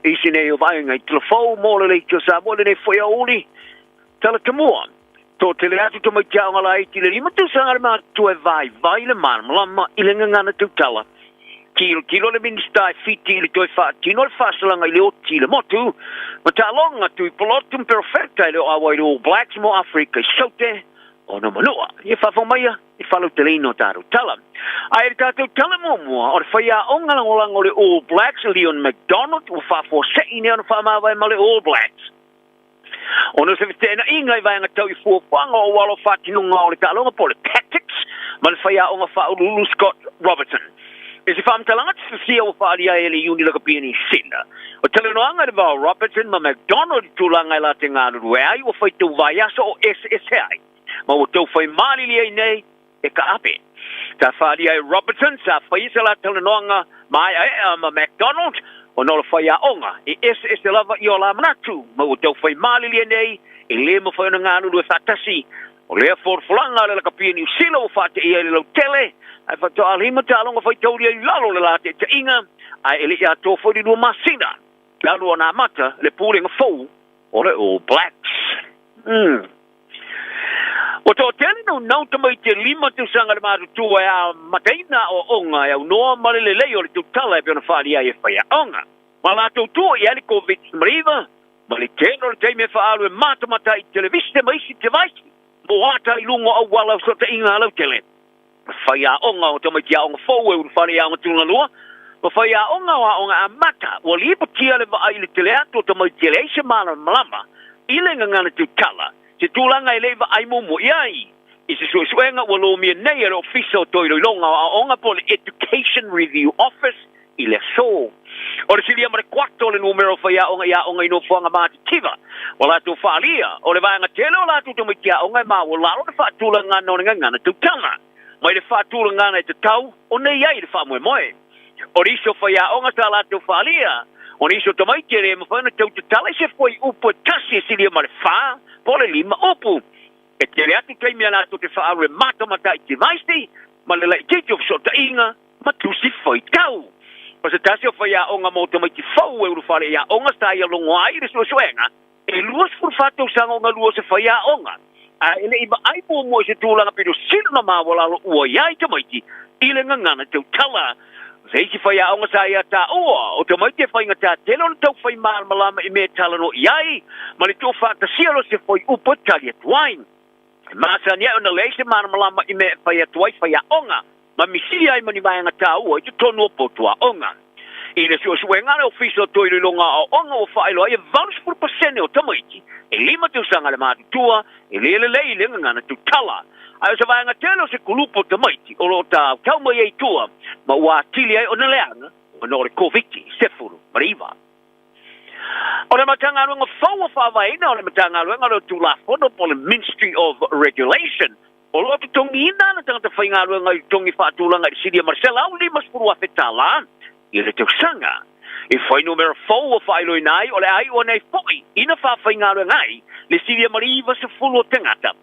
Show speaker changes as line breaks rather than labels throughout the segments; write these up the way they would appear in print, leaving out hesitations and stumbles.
Isi nei o vaega i Telefou mo le Leitio Samoa lenei foi aoauli tala tamua. Toatele atu tamaiti aoga laiti i le 5 tausaga le matutua e vaivai le malamalama i le gagana tautala. Tilotilo le Minisita e Fiti i le toe faatino le faasalaga i le oti i le motu ma taaloga tuipolotu ma perofeta e le o auai le All Blacks mo Afrika i Saute ona manua. Ia faafofoga maia i le faalauteleina o tatou tala. Ae i le tatou tala muamua, o le faiaoga lagolago o le All Blacks, Leon MacDonald, ua faafuasei nei ona faamavae ma le All Blacks. Ona o se feteenaiga i vaega tau i fuafuaga o auala o faatinoga o le taaloga po o le tactics ma le faiaoga faauluulu Scott Robertson. I se faamatalaga tifafia ua faaalia ai e le Iuni Lakapi Niu Sila, o talanoaga i le va o Robertson ma MacDonald i tulaga e la te galulue ai ua faitau vaiaso o eseese ai ma ua tau fai malilie ai nei e kaape. Sa faaalia e Robertson sa faia se la talanoaga maeaea ma MacDonald ona o le faiaoga e eseese lava i o la manatu ma ua tau fai malilie nei e le mafai ona galulue faatasi. O lea folafolaga a le lakapi Niu Sila ua faateia i le lautele ae faatoa lima taaloga faitaulia i lalo o le la taitaiga ae e le i atoa foi le 2 masina talu ona amata le pulega fou o le All Blacks. Ua toatele naunau tamaiti e 5 tausaga le matutua e amataina aoaoga e aunoa ma le lelei o le tautala e pei ona faaalia ai e faiaoga. Ma latou tua i ai le Koviti-19 ma le tele o le taimi e faaalu e matamata ai i televise ma isi device mo ata i luga o auala o fesootaiga lautele. Faiaoga o tamaiti aoga fou e ulufale i aoga tulagalua ma faiaoga o aoga amata ua lipotia le vaai i le tele atu o tamaiti e leai se malamalama i le gagana tautala, se tulaga e le i vaai muamua i ai i se suesuega ua lomia nei e le Ofisa o Toiloiloga o Aoga po o le Education Review Office i le aso. O le silia ma le kuato o le numera o faiaoga i aoga i nofoaga matitiva ua latou faaalia, o le vaega tele o latou tamaiti aoga e maualalo le faatulagana o le gagana tautala mai le faatulagana e tatau ona i ai le faamoemoe. O nisi o faiaoga sa latou faaalia, o nisi o tamaiti e le mafai ona tautatala i se fuaiupu e tasi e silia ma le fa po o le lima upu. E tele atu taimi a latou te faaalu e matamata i device ma le laitiiti o fesootaiga ma tusi faitau. O se tasi o faiaoga mo tamaiti fou e ulufale i aoga sa ia logo ai i le suesuega, e 24 tausaga o galue o se faiaoga, a e le i vaai muamua i se tulaga pito sili ona maualalo ua i ai tamaiti i le gagana tautala. O se isi faiaoga sa ia taua, o tamaiti e faigata tele ona tau fai malamalama i mea e talanoa i ai, ma le tuufaatasia loa se fuaiupu e tali atu ai. E masani ai ona leai se malamalama i mea e fai atu ai faiaoga ma misia ai ma ni vaega taua i totonu o potu aoga. I le suesuega a le Ofisa o Toiloiloga Aoaoga ua faailoa ai e 80% o tamaiti e 5 tausaga le matutua e le lelei i le gagana tautala. Ae o se vaega tele o se kulupu o tamaiti o lo o tautau mai ai i tua ma ua atili ai ona leaga ona o le Koviti-19. O le Matagaluega fou ua faavaeina o le Matagaluega o le Tulafono po o le Ministry of Regulation, o lo o totogiina ana tagata faigaluega i totogi faatulaga i le silia ma le $150,000 i le tausaga. I fuainumera fou ua faailoina ai o le a iu nei foi ina faafaigaluega ai le silia ma le 90 o tagata.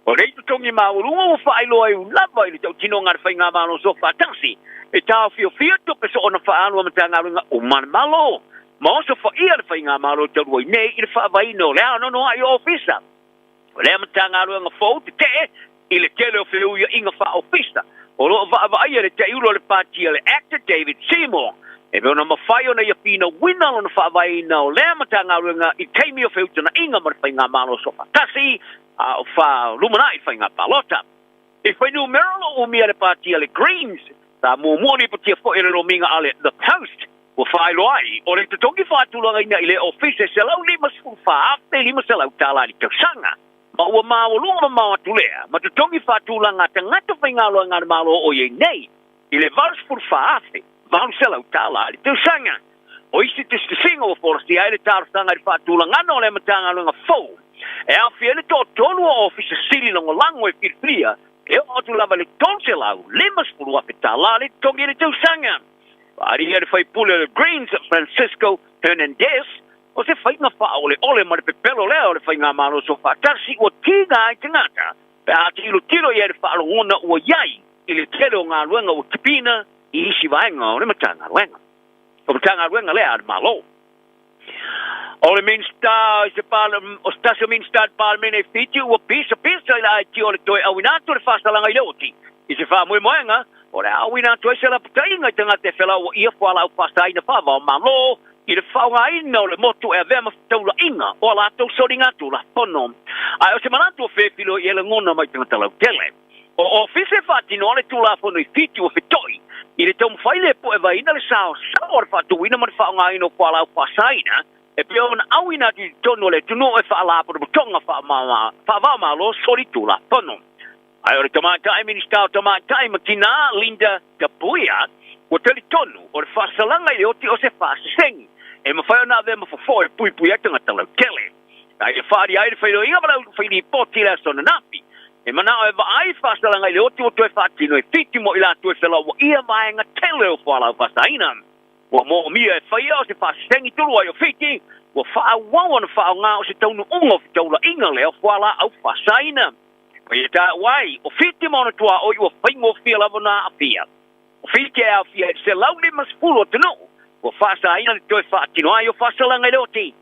O nei totogi maualuga ua faailoa ai lava i le tautinoga a le Faigamalo Soofaatasi e taofiofia tupe soona faaalu a Matagaluega uma a le Malo ma osofaia le Faigamalo talu ai nei i le faavaeina o le anoanoai o ofisa o lea Matagaluega fou tetee i le tele o feuiaiga faaofisa o lo o vaavaaia le taiulu o le pati a le ACT David Seymour e pei ona mafai ona ia finauina lona faavaeina o lea Matagaluega i taimi o feutanaiga ma le Faigamalo Soofaatasi a o lumanai faiga palota. I fuainumera o lo o umia le pati a le Greens, sa muamua lipotia foi e le lomiga a le The Post, ua faailoa ai, o le totogi faatulagaina i le ofisa e $154,500 i le tausaga, ma ua maualuga mamao atu lea ma totogi faatulaga a tagata faigaluega a le Malo o i ai nei i le $84,800 i le tausaga. O isi tusitusiga ua folasia ai le talosaga i le faatulagana o lea Matagaluega fou e aofia ai le toatolu o Ofisa Sili Lagolago e filifilia e oo atu lava i le $350,000 le totogi i le tausaga. Faaalia le faipule o le Greens Francisco Hernandez, o se faiga faaoleole ma le pepelo lea o le Faigamalo Soofaatasi ua tiga ai tagata pe a tilotilo i ai le faalogona ua i ai i le tele o galuega ua tipina i isi vaega o le Matagaluega. O Matagaluega lea a le Malo. O le Minisita i se o se tasi o Minisita i le Palemene i Fiti ua pisapisa i le aitio o le toe auina atu o le faasalaga i le oti. I se faamoemoega, o le a auina atu ai se lapataiga i tagata e felauaia fualaau faasaina faava-o-Malo i le faaaogaina o le motu e avea ma fetaulaiga o a latou soliga Tulafono. Ae o se manatu o fefiloi e lagona mai tagata lautele. O ofisa e faatinoa le Tulafono i Fiti ua feto'i i le taumafai le puevaina le saosao o le faatuina ma le faaaogaina o fualaau faasaina e pei ona auina atu i totonu o le atunuu e faalapotopotoga faava-o-Malo soli Tulafono. Ae o le Tamaitai Minisita o Tamaitai ma Tinā, Linda Tabuya, ua talitonu o le faasalaga i le oti o se faasesegi e mafai ona avea ma fofo e puipui ai tagata lautele. A ia faaali ai le failoiga ma le aufailipoti i le aso ananafi, e manao e vaai faasalaga i le oti ua toe faatino e Fiti mo i latou e felauaia vaega tele o fualaau faasaina. Ua moomia e faia o se faasesegi tulu ai o Fiti, ua faaauau ona faaaoga o se taunuuga o fetaulaiga lea o fualaau faasaina. Ma ia taua ai, o Fiti ma ona tuaoi ua faigofie lava ona aafia. O Fiti e aofia i le 150 atunuu ua faasaina le toe faatino ai o faasalaga i le oti.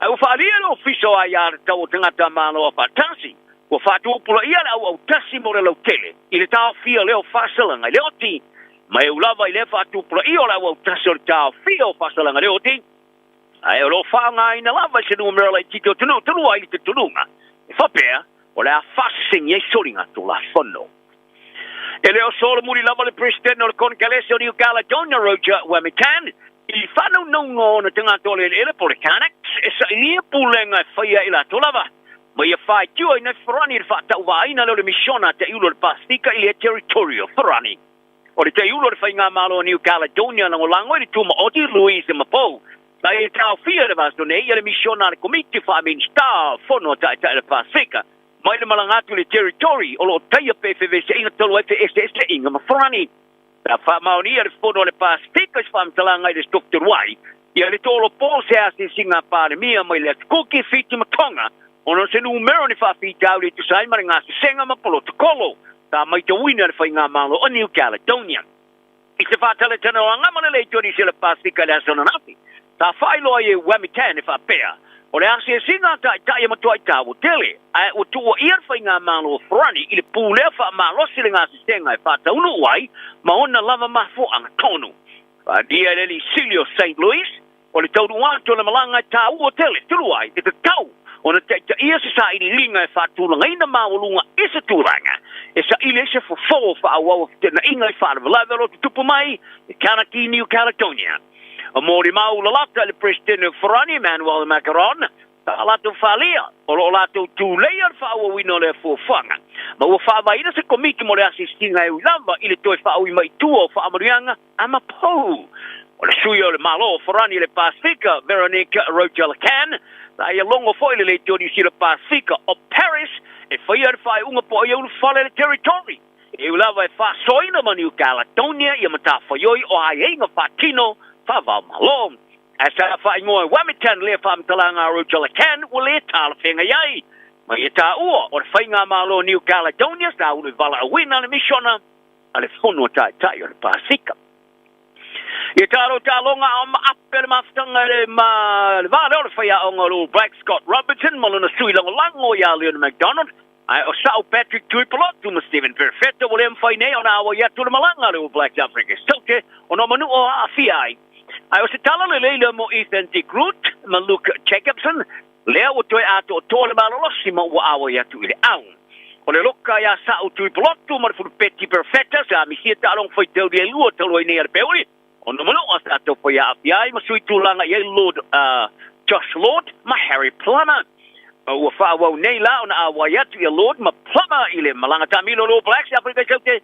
Ae ua faaalia le Ofisa o Aia Tatau o Tagata Malo Afaatasi, ua faatupulaia le auautasi mo le lautele i le taofia lea o faasalaga i le oti. Ma e u lava i lea faatupulaia o le auautasi o le taofia o faasalaga i le oti, ae o lo o faaaogaina lava i se numera laitiiti o atunuu talu ai le talitonuga e faapea o le a faasesegi ai soliga Tulafono. E le o solomuli lava le Peresetene o le Konekarese o New Caledonia, Roger Wamitan, i faanaunauga o ona tagata o le eleele po o le Canex e sailia pulega e faia e i latou lava, ma ia faitioina ai Farani i le faatauvaaina lea o le misiona a Taiulu o le Pasefika i lea territory o Farani. O le Taiulu o le Faigamalo o New Caledonia lagolago i le tumaoti Louise Mapou, a ia taofia i le vaiaso nei ia le misiona a le Komiti Faa-Minisita o Fono a Taitai o le Pasefika mai le malaga atu i le territory o lo o taia pe feveseaiga talu ai feeseeseaiga ma Farani. Sa faamaonia le Fono a le Pasefika i se faamatalaga i le Aso Februari ia le tolopo o se asiasiga a Palemia mai le Aso Kuki, Fiti ma Tonga ona o se numera o ni faafitauli e tusa ai ma le gasesega ma polotokolo sa maitauina e le Faigamalo o New Caledonia. I se faatalatalanoaga ma le Leitio le Pasefika i le aso ananafi, sa faailoa ai e Wamitan e faapea, o le asiasiga a taitai e matuai taua tele, ae ua tuuaia le Faigamalo o Farani i le pulea faamalosi le gasesega e faataunuu ai ma ona lava mafuaaga tonu. Faaalia e le alii sili o Saint Louis, O le taunuu atu o le malaga e taua tele, tulu ai, e tatau ona taitaia se sailiiliga e faatulagaina maualuga i se tulaga e saili ai se fofo faaauau o feteenaiga i faalavelave o lo o tutupu mai i Kanaky, New Caledonia. O molimau lalata i le Peresetene o Farani, Emmanuel Macron, sa latou falia, o lo o latou tuleia le faaauauina o lea fuafuaga, ma ua faavaeina se komiti mo le asiasiga e ui lava i le toe faaui mai i tua o faamanuiaga a Mapou. O le sui o le Malo o Farani i le Pasefika, Veronique Roger-Lacan, sa ia logo foi le Leitio Niu Sila Pasefika o Paris e faia le faaiuga po o ia ulufale le territory e ui lava e faasoaina ma New Caledonia ia matafaioi o aiaiga faatino faava-o-Malo. Ae sa faaigoa e Wamitan lea faamatalaga a Roger-Lacan ua le talafeagai ai ma ia taua o le faigamalo o New Caledonia sa ulu i valaauina le misiona a le Fono a Taitai o le Pasefika. Ia talo taaloga a o maape le mafutaga le ma le va lea o le faiaoga o le All Black Scott Robertson ma lona sui lagolago ia Leon MacDonald, ae o Sa'u Patrick Tuipulotu ma Stephen Perofeta ua le mafai nei ona auai atu le malaga a le All Blacks Afrika Saute ona o manu o aafia ai. Ae o se tala lelei lea mo Ethan de Groot ma Luke Jacobson, lea ua toe atoatoa le malolosi ma ua auai atu i le au. O le loka ia Sa'u Tuipulotu ma le Fulupeti Perofeta sa misia taaloga faitauli e lua talu ai nei a le Peuli, ona manua sa taufai aafia ai ma sui tulaga i ai Lord Josh Lord ma Harry Plummer. Ma ua faaauau nei la ona auai atu ia Lord ma Plummer i le malaga taamilo o le All Blacks i Aferika i Saute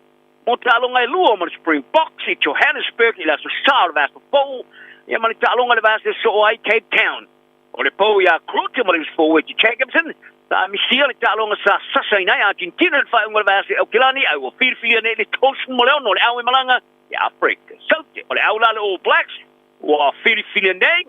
mo taaloga e lua ma le Springboks i Johannesburg i le aso Sa o le vaiaso fou, ia ma le taaloga i le vaiaso e soo ai Cape Town. O le pou iā Groot ma le uso forward Jacobson, sa misia le taaloga sa sasaina ai Argentina i le faaiuga o le vaiaso i Aukilani, ae ua filifilia nei le 36 o le au e malaga i Afrika Saute. O le au la le All Blacks ua filifilia nei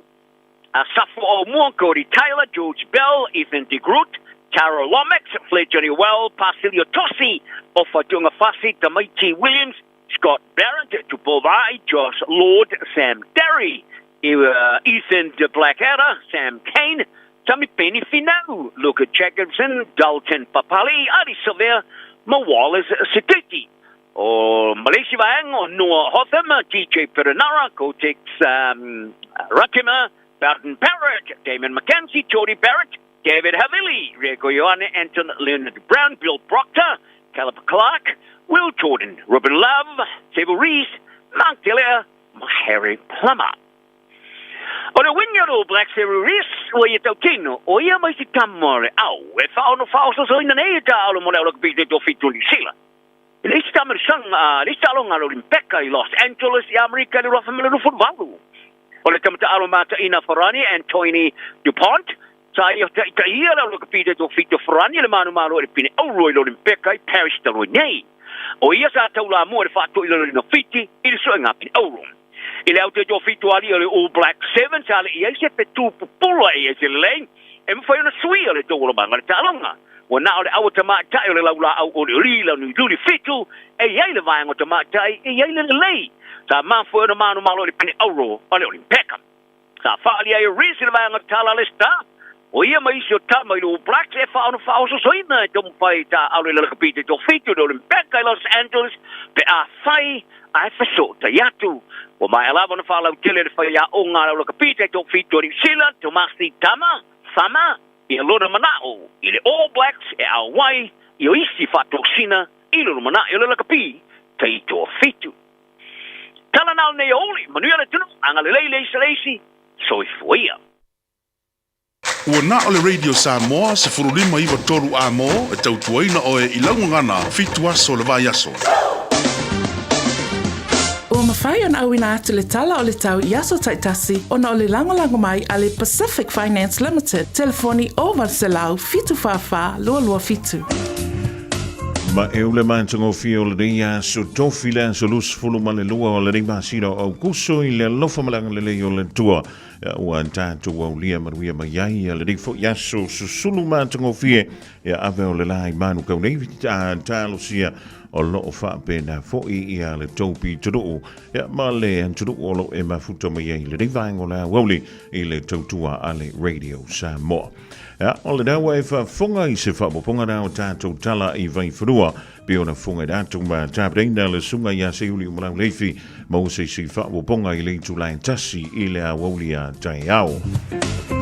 a Safo Aumua, Cody Taylor, George Bell, Ethan de Groot, Taro Lomax, Fletcher Newell, Pasilio Tosi, Ofa Tuungafasi, Tamaiti Williams, Scott Barrett, Tupou Vaai, Josh Lord, Sam Darry. Ethan De Blackadder, Sam Cane, Samipeni Finau, Luka Jacobson, Dalton Papali'i, Ardie Savea ma Wallace Sititi. O ma le isi vaega o Noah Hotham, TJ Perenara, Cortex Ratima, Bowden Parrott, Damien McKenzie, Jordie Barrett, David Havili, Rieko Ioane, Anton Leonard Brown, Bill Proctor, Caleb Clarke, Will Jordan, Ruben Love, Sevu Reece, Mark Telea ma Harry Plummer. O le uiga o le All Blacks Sevu Reece ua ia tautino, o ia ma isi tama o le au e faaono faaososoina nei e taaolo mo le au lakapi i te 7 o Niu Sila. I le isi taamilosaga, le isi taaloga a le Olimpeka i Los Angeles i Amerika i le 2028. O le tama taaalo mataina a Farani, Antoine Dupont, sa ia taitaia le au lakapi i te 7 o Farani i le manumalo i le pine auro i le Olimpeka i Paris talu ai nei. O ia sa taulamua i le faatoilaloina o Fiti i le suega pine auro. I le au te 7 alii o le All Blacks Sevens sa le i ai se fetu pupula e i ai se lelei e mafai ona suia le tauolomaga o le taaloga. Ua na o le aua tamaitai o le laulaau olioli lau Nui 27 e i ai le vaega o tamaitai e i ai le lelei. Sa mafua ona manumalo i le pine auro a le Olimpeka. Sa faaali ai e Reece i le vaega tala a le Star, o ia ma isi o tama i le All Blacks e faaono faaososoina e taumafai taaalo i le lakapi te toafitu i le Olimpeka i Los Angeles pe afai ae fesootai atu. Ua maea lava ona faalautele le faiaoga a le au lakapi te toafitu a Niu Sila, Tomasi Tama, Fama, i lona manao i le All Blacks e auai i o isi faatosina i le lumanai o le lakapi taitoafitu. Tala na o lenei aoauli, manuia le atunuu, agalelei le isi le isi, soifua ia.
Ua na o le Radio Samoa 15 93 A mo e tautuaina oe i lau gagana fitu aso o le vaiaso.
Ua mafai ona auina atu le tala o le tau i aso taitasi ona o le lagolago mai a le Pacific Finance Limited, telefoni 0800 744 227.
Ma e o le matagofie o lenei aso tofi le aso 22 o lenei masina o Aukuso i le alofa ma le agalelei o le Atua ua tatou aulia manuia mai ai lenei foi aso susulu matagofie ia ave o le la i manu kau nei talosia o loo faapena foi ia le tou pitonuu ia ma le atunuu o loo e mafuta mai ai lenei vaega o le aoauli i le tautua a le Radio Samoa. Ia, o lena ua e faafofoga i se faaopoopoga na o tatou tala i Vaifanua, pei ona fofoga i latou ma tapenaina le susuga ia Seiuli Umalau Leifi mo se isi faaopoopoga i le itula e tasi i le aoauli a taeao.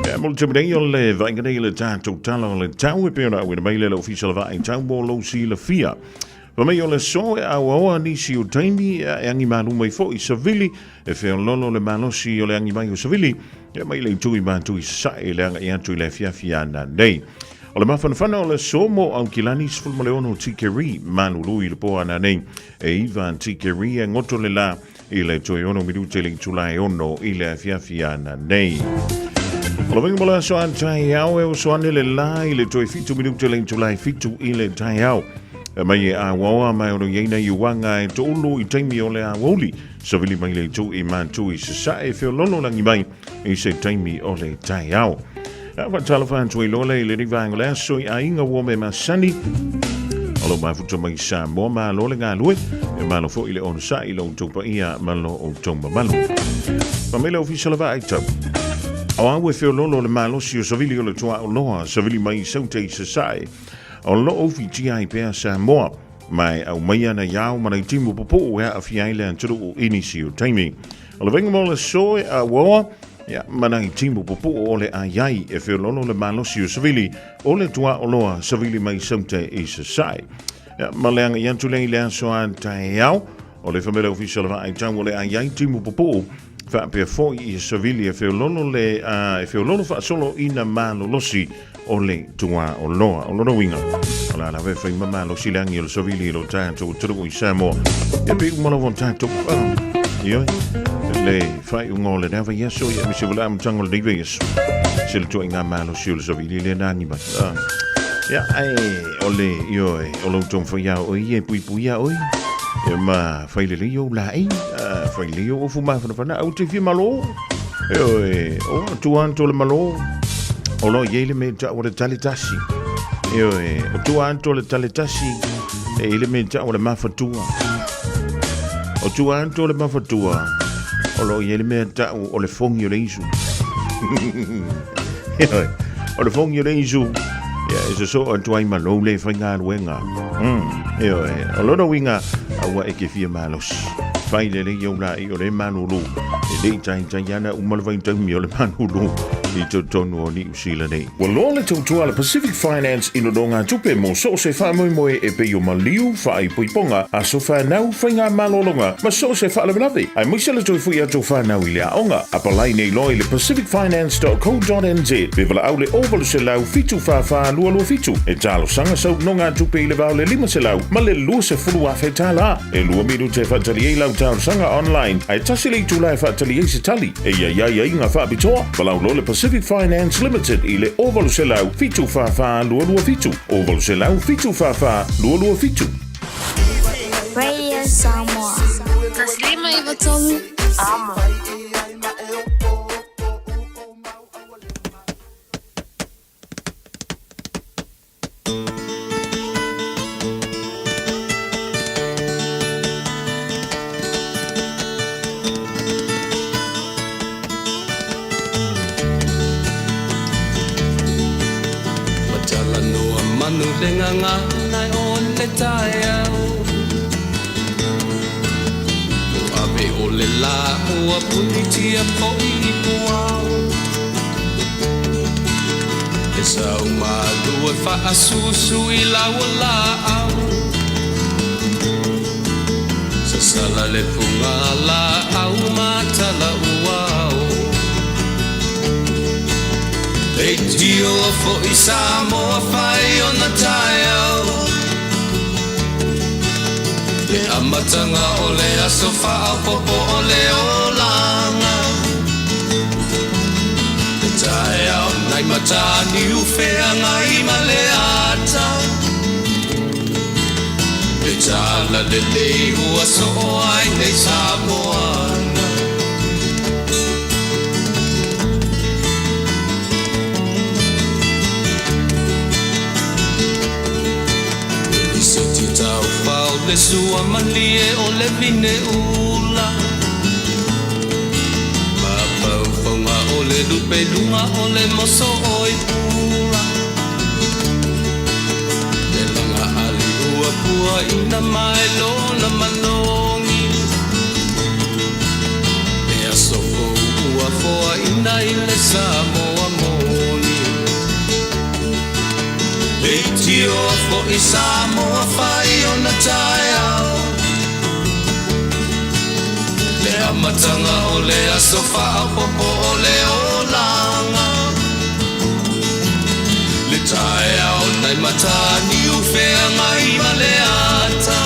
Ia, mo le taimi nei o le vaaiga nei i le tatou tala o le tau e pei ona auina mai le Ofisa o le Vaai Tau mo lou silafia. Fa mai o le aso e aoaoa nisi o taimi e agi malu mai foi savili e feololo le malosi o le agi mai o savili e mai le itu i matu i sasae le agai atu i le afiafi ana nei. O le mafanafana o le aso mo Aukilani 16 tikeri malulu i le po ana nei e iva tikeri e ngoto le la i le toe ono minute le itula e ono i le afiafi ana nei. O le venga mo le aso a taeao e oso ane le la i le toe fitu minute le itula e fitu i le taeao. E mai e awaoa mai ono iaina i uanga e toulu i taimi o le awauli. Savili mai le itu i mātu i sasae feololo langi mai i se taimi o le taeao. A whaatalofa atu i loa le i le rivaenga o le aso i aiga ua me masani. O lo mafuta mai Samoa malo le galue, e malo foi le onosai i lo outou paia ma lo outou mamalu. Ma mai le ofisa o le vaai tau. O au e feololo le malosi o savili o le tuaoloa, savili mai i Saute i Sasae. O lo o fitia ai pea Samoa, ma e aumai ana i ao ma nei timu pupuu e aafia ai le atunuu i nisi o taimi. O le vainga mo le aso e auaoa, ia, ma nai timu pupuu o le ai ai e feololo le malosi o savili o le tuaoloa savili mai Saute i Sasae. Ia, ma le agai atu lea i le aso a taeao, o le whamele ofisa o le vaai tau o le ai ai timu pupuu, faapea foi i savili e feololo le, e feololo faasolo ina malolosi o le tuaoloa. O lona uiga, o le a lava e fai ma malosi le agi o le savili i lo tatou atunuu i Samoa. Ia pe uma lava o tatou, ioe, le faaiuga o lenei vaiaso, ia aemaise foi le amataga o lenei vaiaso. Se le tuaiga malosi o le savili lea na agi mai. Ia, ae o le, ioe, o lo outou mafai lava oe ia e puipuia oe. Ia ma fai lelei ou laei, fai lelei ou ofu mafanafana, aua te fia malo. Ioe, o tua atu o le malo, o lo o i ai le mea e tau o le tale tasi. Ioe, o tua atu o le tale tasi, e i le mea e tau o le mafatua. O tua atu o le mafatua, O lo o i ai le mea tau o le fogi o le isu. O le fogi o le isu, ia, e sosoo atu ai ma lou le faigaluega. Ioe, o lona uiga, aua e te fia malosi. Fai lelei ou la'i o le malulu. E le i taitai ana uma le vaitaimi o le malulu i totonu o Niu Sila nei. Ua loa le tautua a le Pacific Finance i nonogatupe mo so o se faamoemoe e pei o maliu, faaipoipoga, aso fanau, faigamalologa ma so o se faalavelave, aemaise le toe foi atu o fanau i le aoga. Apalai nei loa i le pacificfinance.co.nz pe valaau le 0800 744 227 e talosaga sau nonogatupe i le va o le 500 ma le 20,000 tala. E lua minute e faatali ai lau talosaga online, ae tasi le itula e faatali ai se tali. E i ai aiaiga faapitoa, valaau loa le Pacific Finance Limited i le 0800 744 227, 0800 744 227.
Radio Samoa. 153 Amo.
Matalanoa manu le gagana o le taeao Ua ave o le lā ua punitia foʻi i puao E sau malu e faasusu i lau laau Sasala le puga laau ma tala uao Leitio foʻi Samoa fai ona taeao Le amataga o le aso faaopoopo o le olaga Le taeao nai Mataniu feagai ma le ata Le tala lelei ua soo ai nei Samoana. I se titau pao le sua malie o le vine ula Ma paupauga o le lupe luga o le moso oi pula Le laga ali ua pua ina mai lona manogi Le aso fou ua foaina i le Samoa moni Leitioa foʻi Samoa fai ona taeao Le amataga o le aso faaopoopo o le olaga Le taeao nai Mataniu feagai ma le ata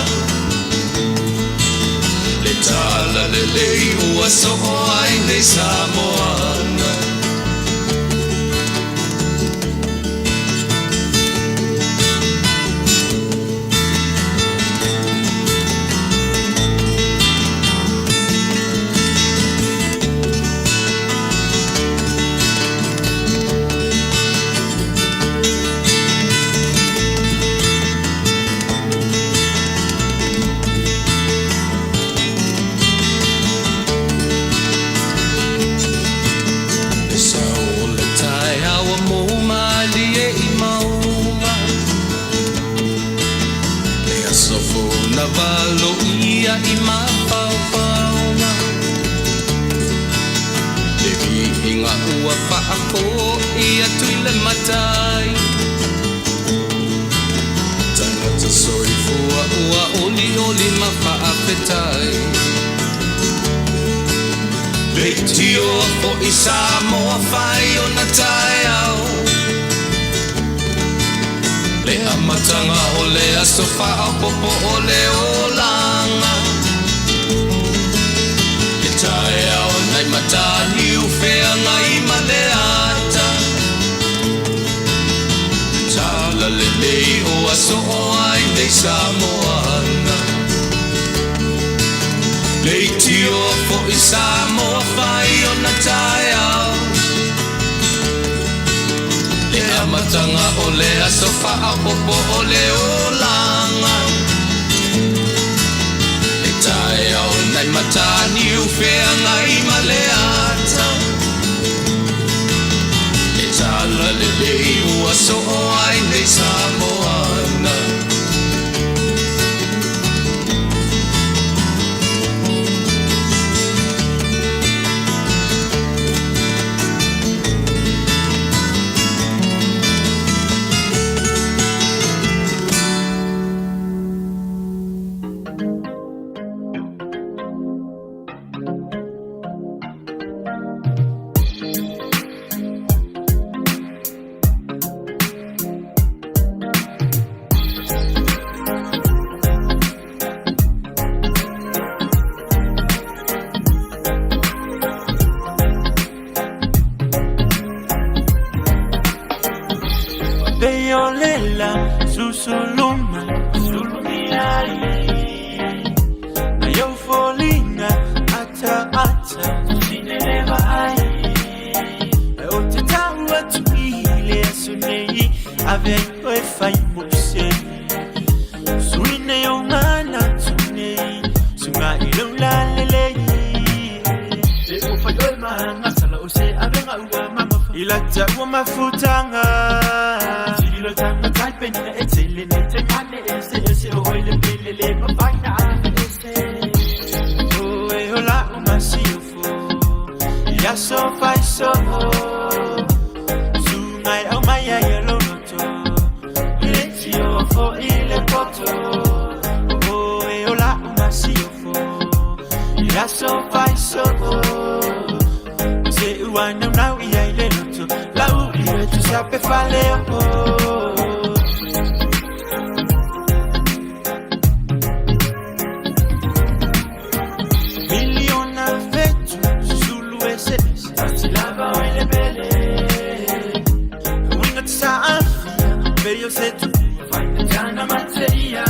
Le tala lelei ua soo ai nei Samoana. Le sao o le taeao ua mou malie i mauga Le aso fou na valoia i mafaufauga Le viiga ua faafoi atu i le matai Tagata soifua ua olioli ma faafetai Leitioa foʻi Samoa fai ona taeao Le amataga o le aso faaopoopo o le olaga Le taeao nai Mataniu feagai ma le ata Le tala lelei ua soo ai nei Samoana Leitioa foʻi Samoa fai ona taeao Le amataga o le aso faaopoopo o le olaga Le taeao nai Mataniu. Mataniu feagai ma le ata E tala lelei ua soo ai nei Samoana.
Peyolela susuluma sulumiai na yo folinga ata ata sineleva ai o te tau atu i le aso nei ave ai oe fai mose suine o ngana tu nei sunga i lau lalelei e o fai oe mahanga sala o se avenga ua mamafa i lata ua mafutanga Tilo tanga tai penina e tele ne te mane e se e se o oile pele le mafaina a e se O e hola o masiofo Ia so fai so Sungai au mai ai lo loto Le tio fo i le poto O e hola o masiofo Ia so fai so Se ua nau nau i ai le loto Lau i e tu sape fale o Miliona fetu Zulu ese ese Tasi lava o ile pele Winga tsa afia Peyo se tu Faina tana materia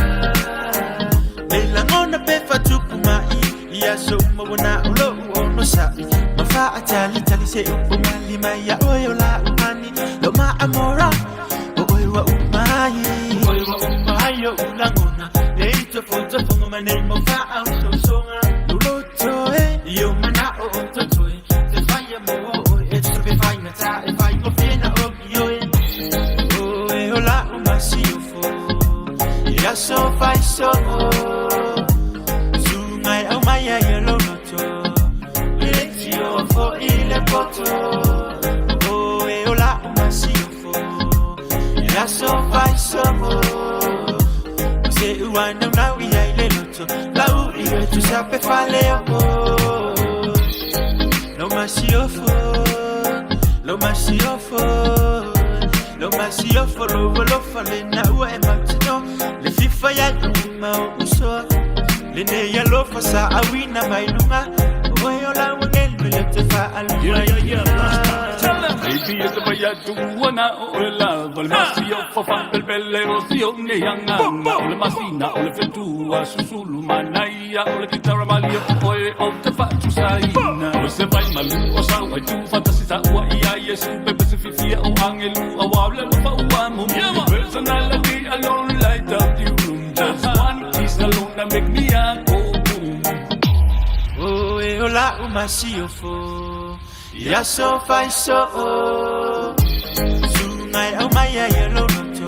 Melangona pe fatupu mai Ia so mawona ulo uono sa'i Mafa atali tali se upo mali mai Ya oe ola umani Lo ma amora O oe wa umai O oe wa umai o ulangona Leito foto fongo manei mo fa au sosonga Luloto e Io mana o o totoe Te whaia mo o e Te pe whaina ta e whai ngo whina o ki oe O e ola o masiofo Ia so fai so Sungai au mai ai lo loto Le tio fo i le poto O e ola o masiofo Ia so fai so Se ua nau nau i ai le loto Lau i e tu sape fale o Lo masiofo Lo masiofo Lo masiofo Lo volofa le na ua e mautino Le fifa ya uma o usoa Le ne ya lofa sa awina mai lunga Oe o la wangelu le te fa alua
Yeah, yeah, yeah. Tell 'em. Baby, it's the way I do na o le lava le masio fa fa bel bel le rosio ne yanga o le masina o le fetua susulu manaia o le kitara malia o e o te fa tu saina o se vai malu o sa wa tu fantasy sa ua ia yesu pepe se fifia o angelu a wa le lo fa ua mo personality alone light up the room just one kiss alone that make me a go boom.
O e ola o masiofo Ia so fai so Sungai au mai ai lo loto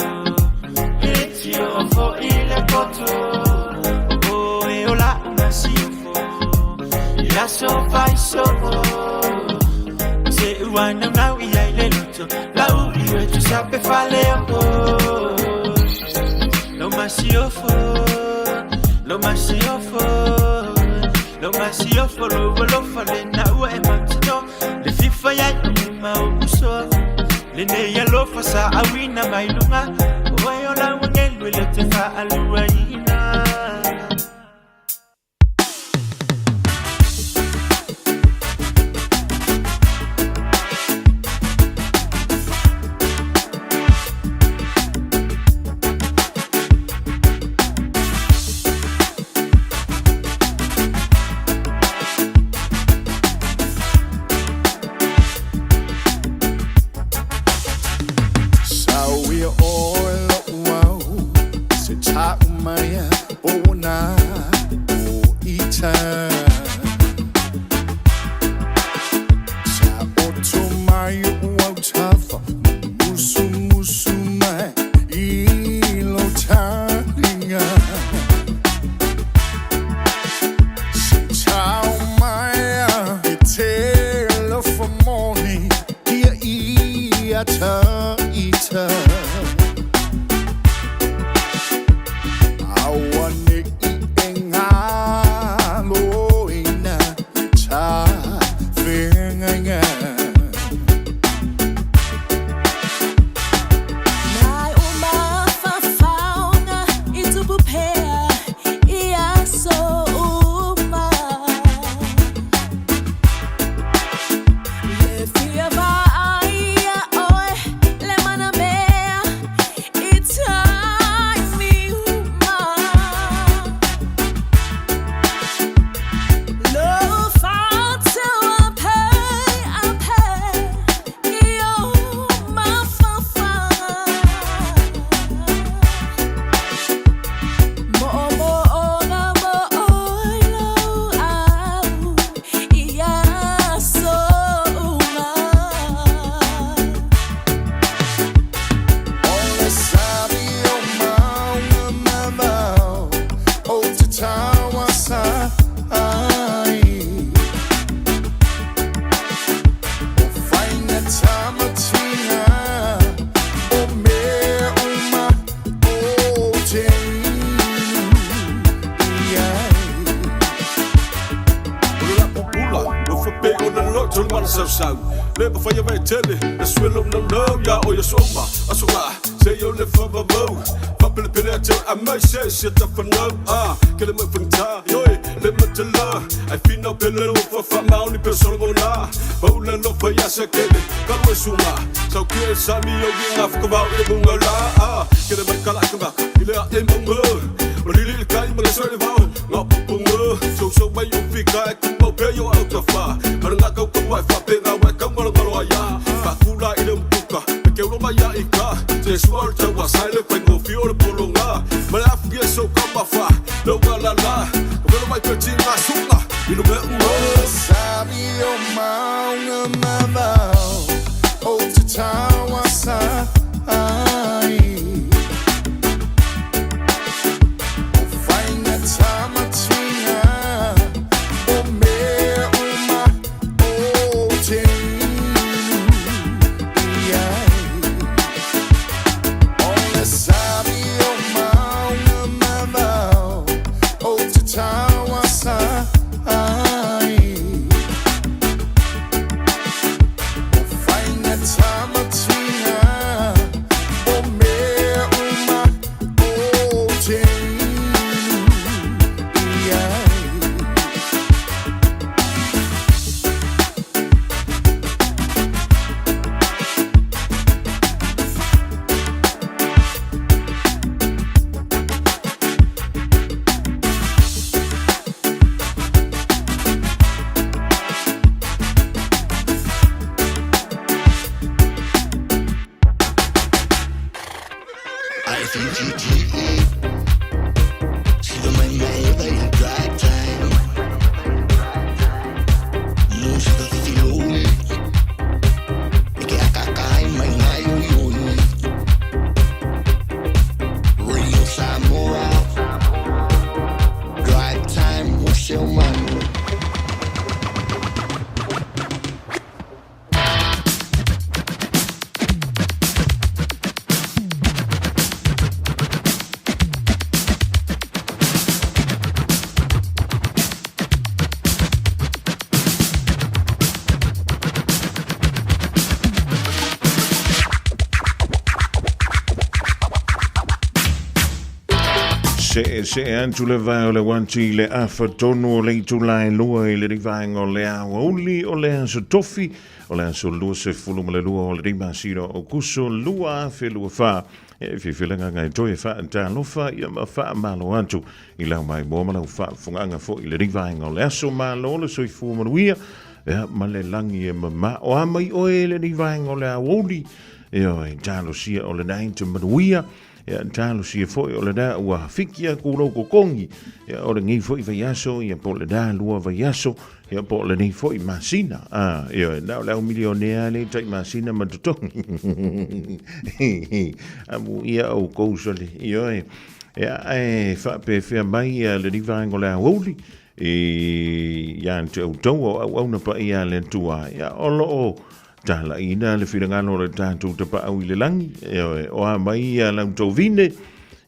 Le tio fo i le poto O e ola o masiofo Ia so fai so Se ua nau nau i ai le loto Lau i e tu sape fale o Lo masiofo Lo masiofo Lo masiofo Lo volofa le na ua e mautino Le fifa ya uma o usoa Le ne ya lofa sa awina mai lunga Oe o la wangelu le te fa alua ina.
Sauia oe lo'u au se ta'u mai ai. ata ita Aua ne i e ngalo ina ta whengainga.
Nai o mafafaoga i tupu pea i aso uma. Le fia vaai ia oe le manamea i taimi uma. Lo fatu a pe i o mafafaga. Mo'omo'oga mo'oilo au i aso uma.
O le sabi o maunga mamao o te tauasa ai O fainga tamatinga o mea uma o te inu i ai.
O le lapu pula, no fape o le loto le mana sausau. Le mawhai a tele, le swelo no no, ya o ya soma, aso la, se yo le whabamau. Whapele pele a te a mai se se ta whanau, ah, ke le mai whangta, yoi, le matala, ai fina pele no whawha maoni pe solo mo la, paula no whai asa kele, kalu e sunga, sau ki e sami o ki ngā whakawau i le munga la, ah, ke le mai kala ka maka, i le a e maunga, o lili le kai ma le soe le vao, ngā pupunga, so so mai o fika e kumau pe yo au ta wha, mana ngā kau kau ai whape ngā wai kau ngalo ngalo ai a, whakula i le mpuka, me ke ulo mai a i ka, te sua o le tau a sai le whai ngō o le polo ngā, mana afu ki e so ka mawha, no ngā la la, ka welo mai pe ti ngā sunga, i no me unga.
O le sabi o maunga mamao o te tauasa ai O fainga tamatinga o mea uma o te inu i ai. O le sabi o maunga mamao o te tauasa ai O fainga tamatinga o mea uma o te inu i ai.
Se'ese'e atu le vae o le uati i le afa tonu o le itula e lua i le vaega o le aoauli o le aso tofi o le aso 22 o le masina o Aokuso 2024. E fiafia le agaga e toe faatalofa ia ma faamalo atu i lau maimoa ma lau faafofogaaga foi i le vaega o le aso. Malo le soifua manuia ia ma le lagi e mamao a mai oe i le vaega o le aoauli. Ioe, talosia o lenā i te manuia. Ia, talosia foi o lenā ua fiki aku lou kokogi, ia, o lenei foi vaiaso, ia, po o lenā lua vaiaso, ia, po o lenei foi masina. A, ioe, na o le au milionea le tai masina ma totogi. Amu ia oukou sole, ioe. Ia, ae faapefea mai ia lenei vaega o le aoauli, i ia te outou o auauna paia a le Atua. Ia, o loo Talaiina le finagalo o le tatou tapaau i le lagi, ioe, o a mai ia lau tovine,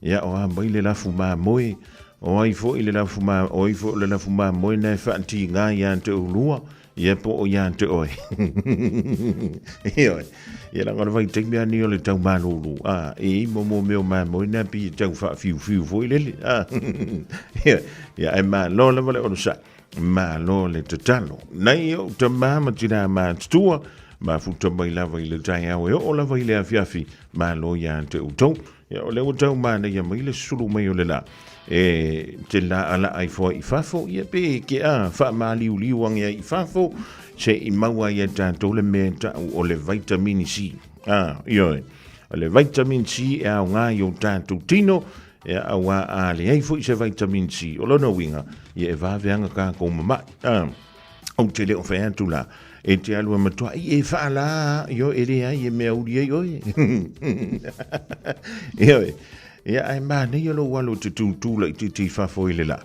ia o a mai le lafu mamoe, o ai foi le lafu ma, o ai foi le lafu mamoe na e faatiga ia te oulua, ia po o ia te oe. Ioe, ia leaga o le vaitaimi lava lenei o le tau malulu, a, e i mo mo mea o mamoe na pei e tau faafiufiu foi lele, a, ioe, ia ae malo lava le onosai. Malo le tatalo. Nei ou tama ma tinā matutua, mafuta mai lava i le taeao e oo lava i le afiafi, malo ia te outou. Ia, o lea ua tau manaia mai le sulu mai o le la. E te laalaa ifo ai i fafo, ia pe ke a faamaliuliu age ai i fafo, se i maua ai e tatou le mea e tau o le vaitamini C. A, ioe. O le vitamin C e aoga i o tatou tino, Ia, auā a leai foi se vitamin C, o lona uiga, ia e vave aga tatou mama'i. A, ou te le o fai atu la, e te alu e matua'i e faalā, ioe, e leai e mea uli ai oe. Ioe, ia ae manaia lou alu e te tūtū laitiiti i fafo i le lā.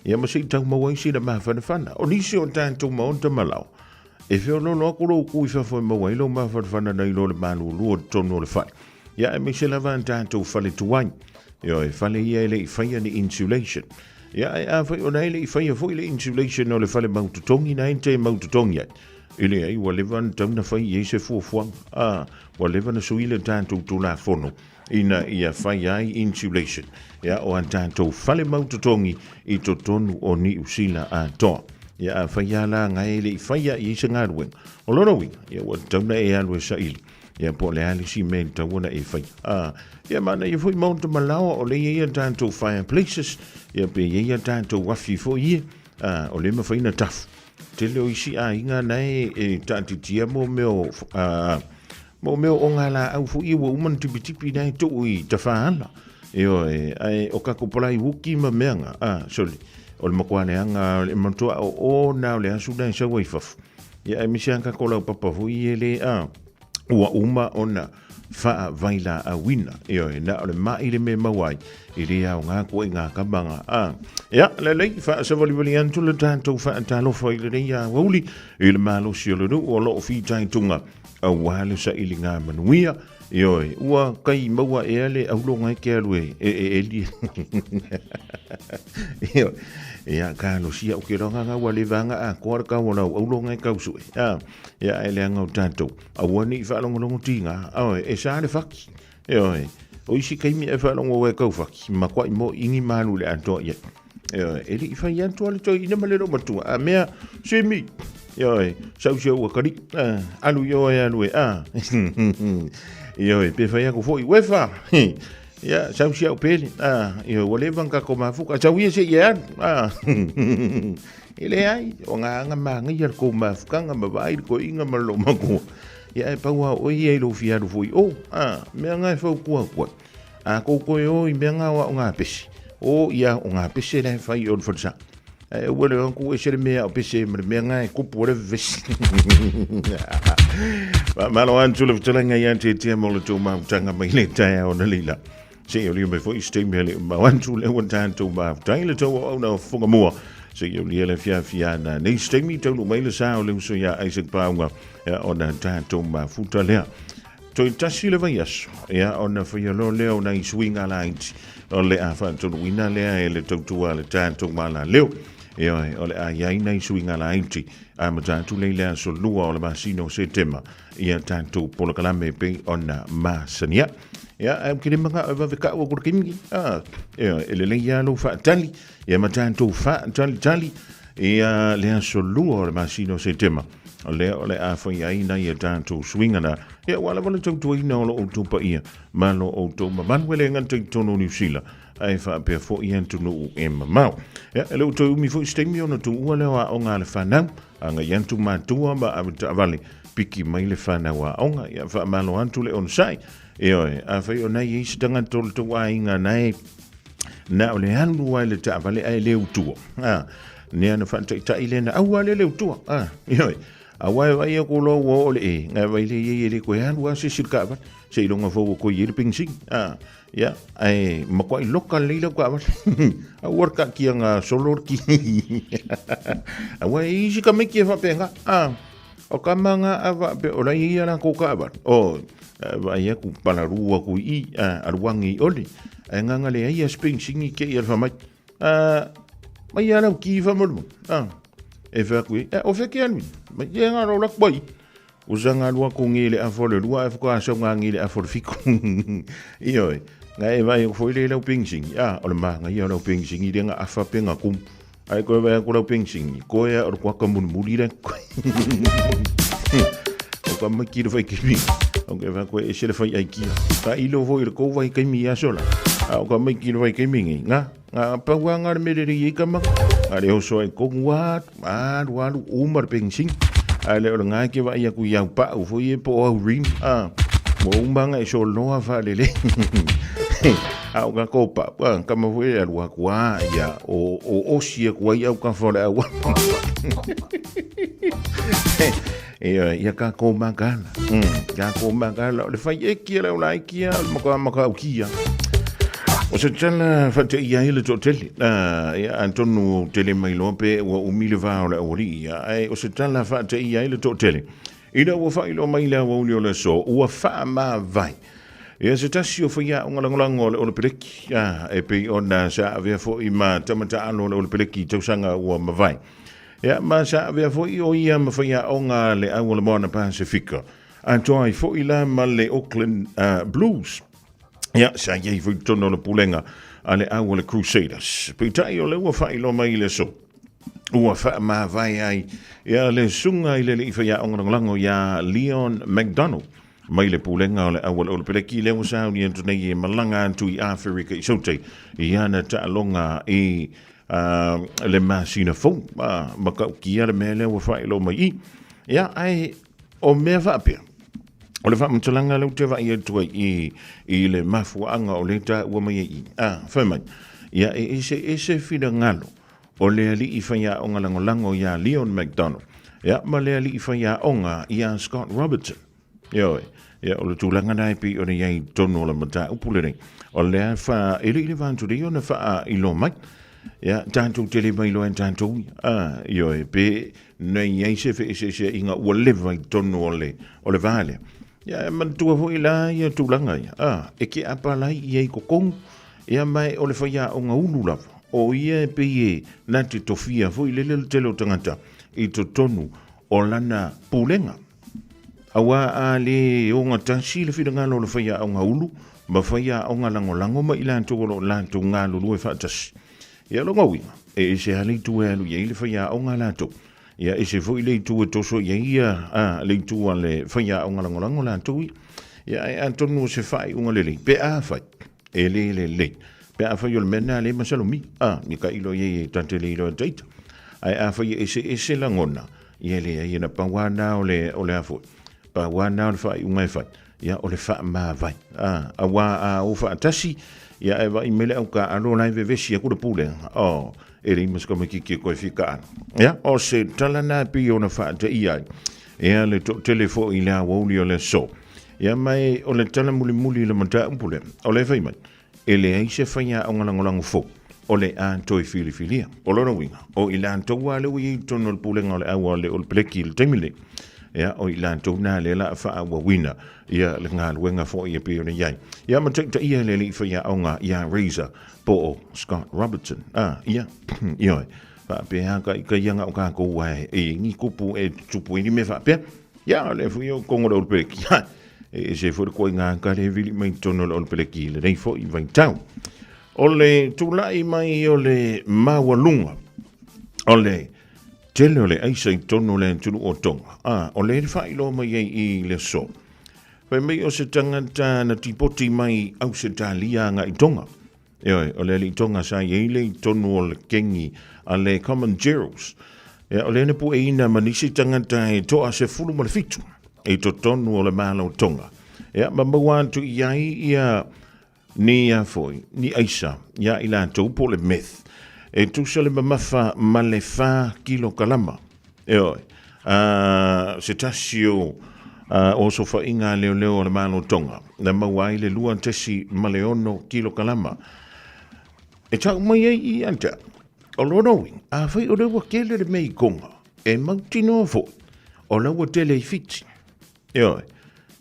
Ia ma se i tau maua ai sina mafanafana. O nisi o tatou maota ma lao, e feoloolo atu lou ku i fafo e maua ai lou mafanafana nai lo le malulu o totonu o le fale. Ia, aemaise lava a tatou fale tuai. Ioe, fale ia e le i faia ni insulation. Ia, ae afai o na e le i faia foi le insulation o le fale mautotogi na e te mautotogi ai. E leai, ua leva ona tatau ona fai i ai se fuafuaga. A, ua leva ona sui le tatou Tulafono ina ia fai ai insulation. Ia, o a tatou fale mautotogi i totonu o Niu Sila atoa. Ia, afai lava la na e le i faia i ai se galuega. O lona uiga, ia ua tatau ona e alu e saili. Ia po o le a le isi mea e tatau ona e faia. A, ia manaia foi maota malaoa o lea e i ai a tatou fireplaces, ia pe i ai a tatou afi foi ia, a, o lea e mafai ona tafu. Tele o isi aiga na e, e taatitia mo mea o, a, mo mea o ogalaau foi ia ua uma ona tipitipi na e tuu i tafaala. Ioe, ae o kako palaiuki ma mea nga, a, sorry, o le matua leaga, o le matua o o na o le asu na e sau ai i fafo. Ia aemaise lava kako laupapa foi ia le, a, ua uma ona faavailaauina. Ioe, na o le mai le mea maua ai, e le aoga koe i ngā kamanga. A, ia, lelei, faasavalivali atu le tatou faatalofa i lenei aoauli i le malosi o le nuu o lo o fitaituga aua le sailiga manuia. Ioe, ua kai maua ea le auloga e ke alu e, e, e eli. Ioe, ia, kalosia o ke roanga ngā ua le vanga a koa le kau o lau auloga e kausue. A, Ia ae leaga o tatou, aua ne i faalogologo tiga, oe, e sa le faki. Ioe, o isi taimi e faalogo ua e kau faki, makuai mo ingi malu le atoa i ai. Ioe, e le i fai atu a le toeaina ma le loomatua, a mea, simi, ioe, sau sia ua kali, alu i oe alu e, a. Ioe, pe fai aku foi, uefa, ia, sau sia au pele, a, ioe, ua leva ona tatou mafuta, sau ia se i e alu, a. E leai, o ngā anga māngaia le kou mafukanga ma vaai le koiinga ma le loomatua. Ia ae pau a oe ia i lou fia alu foi o, a, mea ngā e fautua atu ai. A kou koe o i mea ngā o a o ngā pese. O ia o ngā pese la e whai o le whalesa. Ae aua le aku ese le mea o pese ma le mea ngā e kupu o le vesi. Malo atu le fetalaiga ia te tia mo le tō mautanga mai le taeao na leila. Se i olia mai foi se taimi ale mau atu le ua tatou mafutai le tau auauna o fofoga mua. Se i olia le fiafia na nei se taimi taunuu mai le sa o le uso ia Isaac Pauga ia ona tatou mafuta lea. Toe tasi le vaiaso, ia ona faia loa lea o nai suiga laiti o le a faatonuina lea e le tautua a le tatou malaleo. Ioe, o le a i ai nai suiga laiti amata atu lea i le aso 2 o le masina o Setema ia tatou polokalame pei ona masania. Ia, ae ou te le manao e vave kau aku le taimi lenei. Ah, ia, e lelei lava lou faatali, ia ma tatou faatalitali ia le aso 2 o le masina o Setema. O lea o le a fai ai nai a tatou suiga na. Ia, ua lava le tautuaina o lo outou paia ma lo outou mamalu e le gata i totonu o Niu Sila, ae faapea foi atunuu e mamao. Ia, e le o toe umi foi se taimi ona tuua lea o aoga a le fanau, agai atu matua ma avetaavale, piki mai le fanau aoga, ia faamalo atu le onosai. Ioe, afai o na i ai se tagata o le tou aiga na e na o le alu lava i le taavale ae le utua. A, nea na faataitai lea na aua le le utua. A, ioe, aua e vaai atu loa ua oo le e, na vaai lea i ai e le toe alu lava se isi i le taavale, seiloga foi ua toe i ai le penisini. A, ia, ae matuai loka lelei lau taavale. Aua le taatia na solo le ki. Aua e i ai isi tamaiti e faapena. A. O ka manga a va pe o lai ia la ko ka va. O va ia ku pala rua ku i a aluangi oli. Ai nganga le ai a sping singi ke i alfa mai. A mai ia lau ki fa molu. A e fa ku e o fe ke alu. Mai ia nga ro la kwai. O sa nga lua ko ngi le afo le lua e fuka sa nga ngi le afo le fiku. Ioe. Nga e vai fo ile lau ping singi. A o le manga ia lau ping singi le nga afa pe nga kum. Ai koe vai aku lau ping singi. Koe a o le kuaka mulimuli le. O ka maki le whai kimi. O ke wha koe e se le whai ai kia. Ka ilo fo i le kōwai kaimi i asola. A o ka maiki le whai kaimi ngi. Nga, nga paua nga le mere i kama. Nga le hoso ai kongu atu, alu alu, uma le ping singi. Ai le o le ngai ke vai aku i au pau fo i e po au rim. A, mo uma nga e so loa wha le le. A o ka kōpa, a, kama fo e alu aku a, ia, o, o osi aku ai au ka fo le au. E, ia ka kō makala. Ka kō makala. O le whai e kia leo lai kia, o le maka maka au kia. O se tala whate ia hele tō tele. Ia antonu tele mai loa pe ua umi le vā o le awali ia. Ai, o se tala whate ia hele tō tele. Ina ua whailo mai le awauli o le so, ua wha mā vai. Ia se tasi o whaiaonga lagolago o le Olepeleki, a, e pei ona sa avea foi ma tamataalo o le Olepeleki i tausaga ua mavae. Ia, ma sa avea foi o ia ma faiaoga le au o le Moana Pasifika, atoa ai foi la ma le Auckland Blues. Ia, sa iai foi totonu o le pulega a le au o le Crusaders. Peitai o le ua faailoa mai i le aso, ua faamavae ai ia le susuga i le alii faiaoga lagolago ia Leon McDonald mai le pulega o le au o le Olepeleki lea ua sauni atu nei e malaga atu i Aferika i Saute i ana taaloga i le masina fou ma kaukia le mea lea ua faailoa mai i. Ia, ae o mea faapea, o le faamatalaga lea ou te vaai atu ai i, i le mafuaaga o lea taua mai ai i. A, fai mai, ia e eseese finagalo o le alii faiaoga lagolago iā Leon McDonald, ia ma le alii faiaoga iā Scott Robertson. Ioe, ia o le tulaga na e pei ona i ai i totonu o le mataupu lenei. O lea fa, e le i leva atu nei ona faailoa mai. Ia, tatou te le mailoa e tatou ia. Ah, ioe, pe nei ai se feeseeseaiga ua leva i totonu o le, o le va lea. Ia, e manatua foi la ia tulaga ia. Ah, e ke apalai i ai totonu, ia ma e o le faiaoga ulu lava. O ia e pei e na te tofia foi lele le tele o tagata i totonu o lana pulega. Auā a lē ogatasi le finagalo o le faiaoga ulu ma faiaoga lagolago ma i latou o lo o latou galulue faatasi. Ia lona uiga, e ese lava le itu e alu i ai le faiaoga a latou, ia ese foi le itu e toso i ai ia, a, le itu a le faiaoga lagolago latou ia. Ia ae atonu o se faaiuga lelei, pe afai e lē lelei, pe afai o le mea lena lea e masalomia, a, ia tailo i ai e ta te le iloa e taita. Ae afai e eseese lagona, Ia leai, ia na pau lava na o le, o le a foi, pau lava na o le faaiuga e fai, ia o le faamavae. A, auā a o faatasi, ia ae vaai mai le au taaalo la e vevesi atu le pulega, oh, e leai ma se tamaitiiti e toe fia taaalo. Ia, o se tala na e pei ona faataia ai, ia le toatele foi i le aoauli o le aso. Ia ma e, o le tala mulimuli i le mataupu lea, o le fai mai, E leai se faiaoga lagolago fou o le a toe filifilia. O lona uiga, o i latou lava lea ua i ai i totonu o le Pulega o le Au a le Olepeleki i le taimi lenei, ia, o i latou na lea la a faaauauina ia le galuega foi e pei ona i ai. Ia ma taitaia e le alii faiaoga ia Razor po o Scott Robertson. A, ia, ioe, faapea ka ika ia ngao kākou ae e ni kupu e tutupu ai ni mea faapea. Ia, o lea foi o kongo le Olepeleki. E ese foi le koiga ka le vili mai totonu o le Olepeleki i lenei foi vaitau. O le tulai mai o le maualuga o le tele o le aisa i totonu o le atunuu o Tonga. A, o le faailoa mai ai i le aso. Fai mai o se tagata na tipoti mai Ausetalia agai i Tonga. Ioe, o le alii Tonga sa i ai le i totonu o le kengi a le Common Gerals. Ia, o lea na pueina ma nisi tagata e toa 17 i totonu o le Malo Tonga. Ia, ma maua atu i ai ia ni a foi, ni aisa, ia i latou po le meth. E tusa le mamafa ma le 4 kilokalama. Ioe, a, se tasi o a, osofaiga a leoleo o le Malo Tonga, na maua ai le 2.6 kilokalama. E tau mai ai i ata, o lona uiga, afai o lea ua tele le mea i Tonga, e mautinoa foi, O la ua tele i Fiti. Ioe.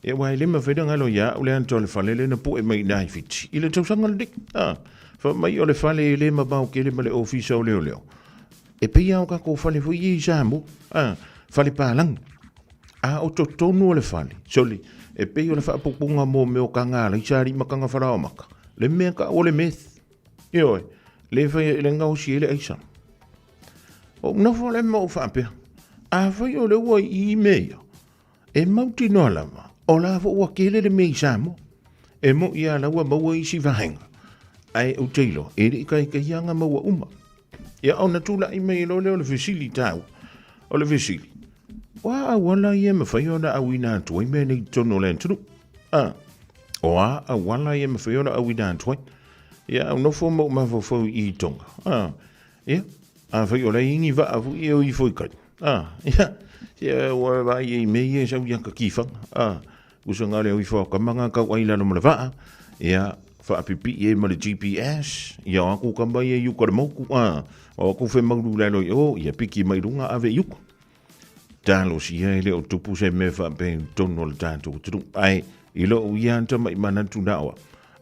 Ia aua e le mafai ona galo ia au le ata o le fale lea na pue mai i ina i Fiti i le tausaga lenei. A, fai mai o le fale e le mamao tele ma le ofisa o leoleo. E pei lava o tatou fale foi ia i Samoa, a, fale palagi. A o totonu o le fale, sole, e pei o le faapupuga mo mea o taga alaisa, alii ma taga falaoamata, le mea tau o le meth. Ioe, le fai le gaosi ai le aisa. Ou nofo lea ma ou faapea, afai o lea ua i i mea ia, e mautinoa lava, o la foi ua tele le mea i Samoa. E moi lava la ua maua isi vaega, ae ou te iloa, e le i taitaia aga maua uma. Ia ona tulai mai loa lea o le fesili taua, o le fesili, o a auala ia e mafai ona auina atu ai mea nei i totonu o le atunuu? A, o a auala ia e mafai ona auina atu ai? Ia, au nofo ma ou mafaufau i Tonga. A, ia, afai o la e i ai ni vaa foi ia o ifo i kai. A, ia, ia ua vaai ai i mea ia e sau i ata kifaga. A, usa na o le o ifo a tama na tau ai i lalo ma le vaa. Ia, faapipii ai ma le GPS, ia o atu tama ia i uka o le motu. A, o atu femaulu i lalo i o, ia piki mai luga ave i uka. Talosia e le o tupu se mea faapea i totonu o le tatou atunuu. Ae i lou ia tamai manatu na o au,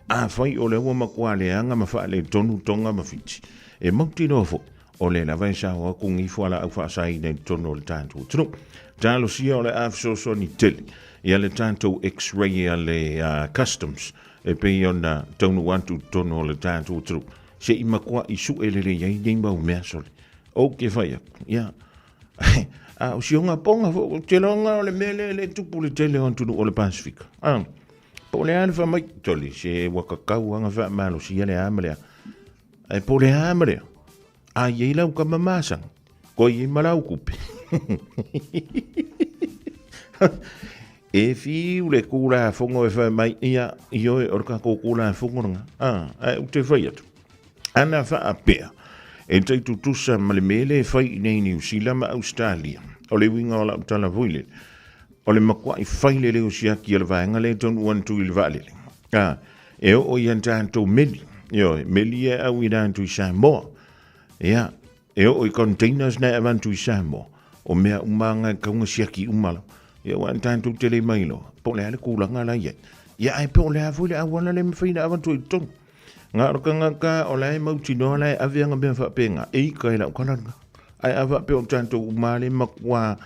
afai o lea ua matua leaga ma faaletonu Tonga ma Fiti, e mautinoa foi o lea lava e sao atu ni fualaau faasaina i totonu o le tatou atunuu. Talosia o le a fesoasoani tele ia le tatou x-ray a le Customs e pei ona taunuu atu i totonu o le tatou atunuu, se i matuai sue lelei ai nei mau mea sole. Ou te fai atu, ia, A o si ona poga foi, ou te iloa o le mea lea e tupu i le tele o atunuu o le Pasefika. A, po o le a le faamai, toli, se ua tatau lava ona faamalosia le a ma le a. Ae po o le a ma le a, a i ai lau tama masani, koe i ai ma lau tupe. E fiu le Tulafono e fai mai, ia, ioe, o le tatou Tulafono lena. A, ae ou te fai atu, ana faapea, e tai tutusa ma le mea lea e fai i inei i Niu Sila ma Ausetalia. O le uiga o lau tala foi lele, o le matuai fai lelei o siaki a le vaega lea e taunuu atu i le vaalele. A, e oo i a tatou meli, ioe, meli ia e auina atu i Samoa. Ia, E oo i containers na e avatu i Samoa, o mea uma lava na e tatau ona siaki uma lava. Ia aua tatou te le mailoa po o le a le tulaga la e i ai. Ia ae po o le a foi le auala lea e mafai ona avatu ai i totonu. Na o le tagata o la e mautinoa la e ave ana mea faapena, e ika i lau tala lena. Ae a faapea o tatou uma lava lea e matua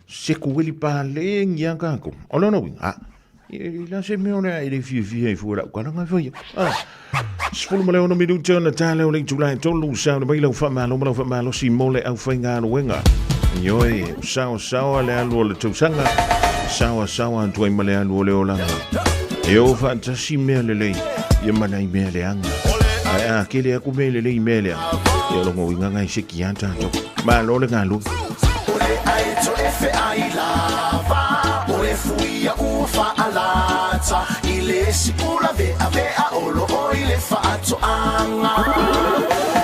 sekueli paleni lava tatou, o lona uiga, a, e le a se mea o le a e le fiafia ai fua i lau tala na e fai ai. A, 16 minute ona tala o le itula e tolu, sauni mai lau faamalo ma lau faamalosi mo le aufaigaluega. Ioe, saosaoa le alu o le tausaga, saosaoa atu ai ma le alu o le olaga. E o faatasi mea lelei, ia ma nai mea leaga. Ae a kele aku mea lelei mea leaga, ia o lona uiga na e seki lava tatou. Malo le galue. O le aeto e feai lava, o e fuia ua faalata, i le sipula veavea o loo i le faatoaga.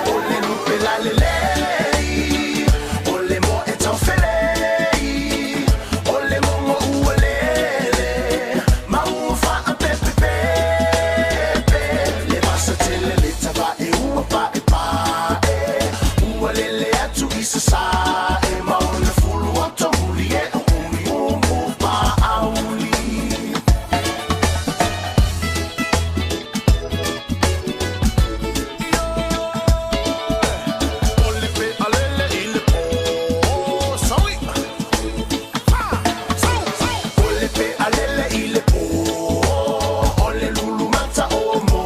O le lupe lalelei, o le moa e taufelei, o le mogo ua lele, ma ua faapepepepe. Le vasa tele le tavae ua paepae, ua lele atu i sasae, ma ona fulu o tomuli e o umuumu paauli. O le pea lele i le pō, saui. O le pea lele i le pō, o le lulu mata o mo.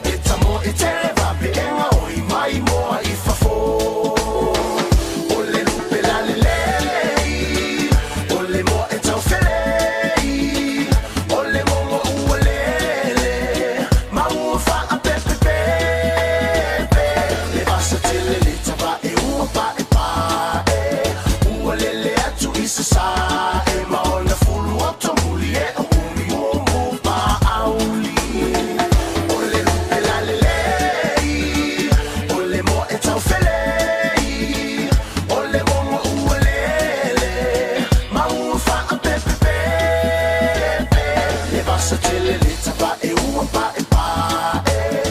E tamo e tele vapeega o i mai moa i fafo. O le lupe lalelei, o le moa e taufelei, o le mogo ua lele, ma ua faapepepepe. Le vasa tele le tavae ua paepae, ua lele atu i sasae, ma ona fulu o tomuli e o umuumu paauli. O le lupe lalelei, o le moa e taufelei, o le mogo ua lele, ma ua faapepepepe. Le vasa tele le tavae ua paepae,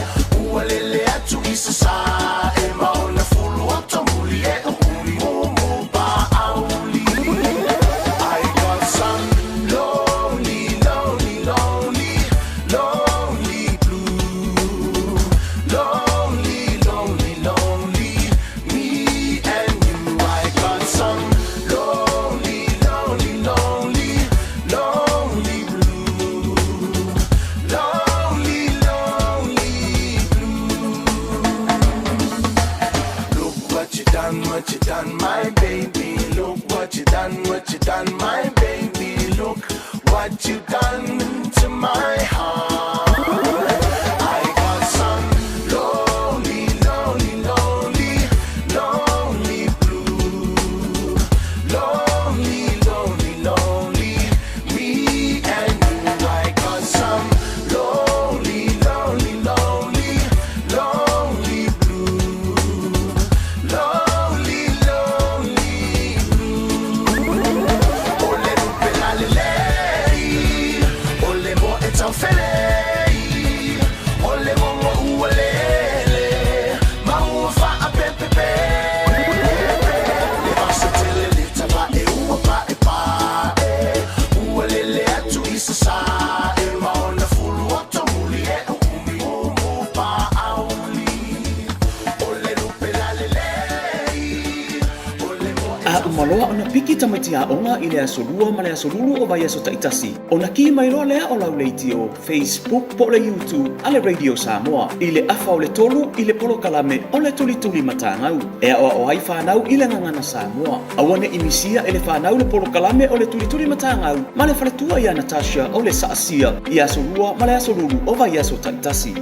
ua lele atu i sasae, ma ona fulu o tomuli e o umuumu paauli.
Taufelei O le gogo ua lele Ma ua faapepepe Le vasa tele le tavae ua paepae Ua lele atu i sasae Ma ona fulu o tomuli e uumi umu paauli O le lupe lalelei O le moe
A uma loa ona piki tamaiti aoga i le aso Lua ma le aso Lulu o vaiaso taitasi, ona ki mai loa lea o lau leitio, Facebook po o le YouTube a le Radio Samoa i le afa o le tolu i le polokalame o le Tulituli Matagau e aoao ai fanau i le gagana Samoa. Aua ne i misia e le fanau le polokalame o le Tulituli Matagau ma le faletua ia Natasha o le Saasia i aso Lua ma le aso Lulu o vaiaso taitasi.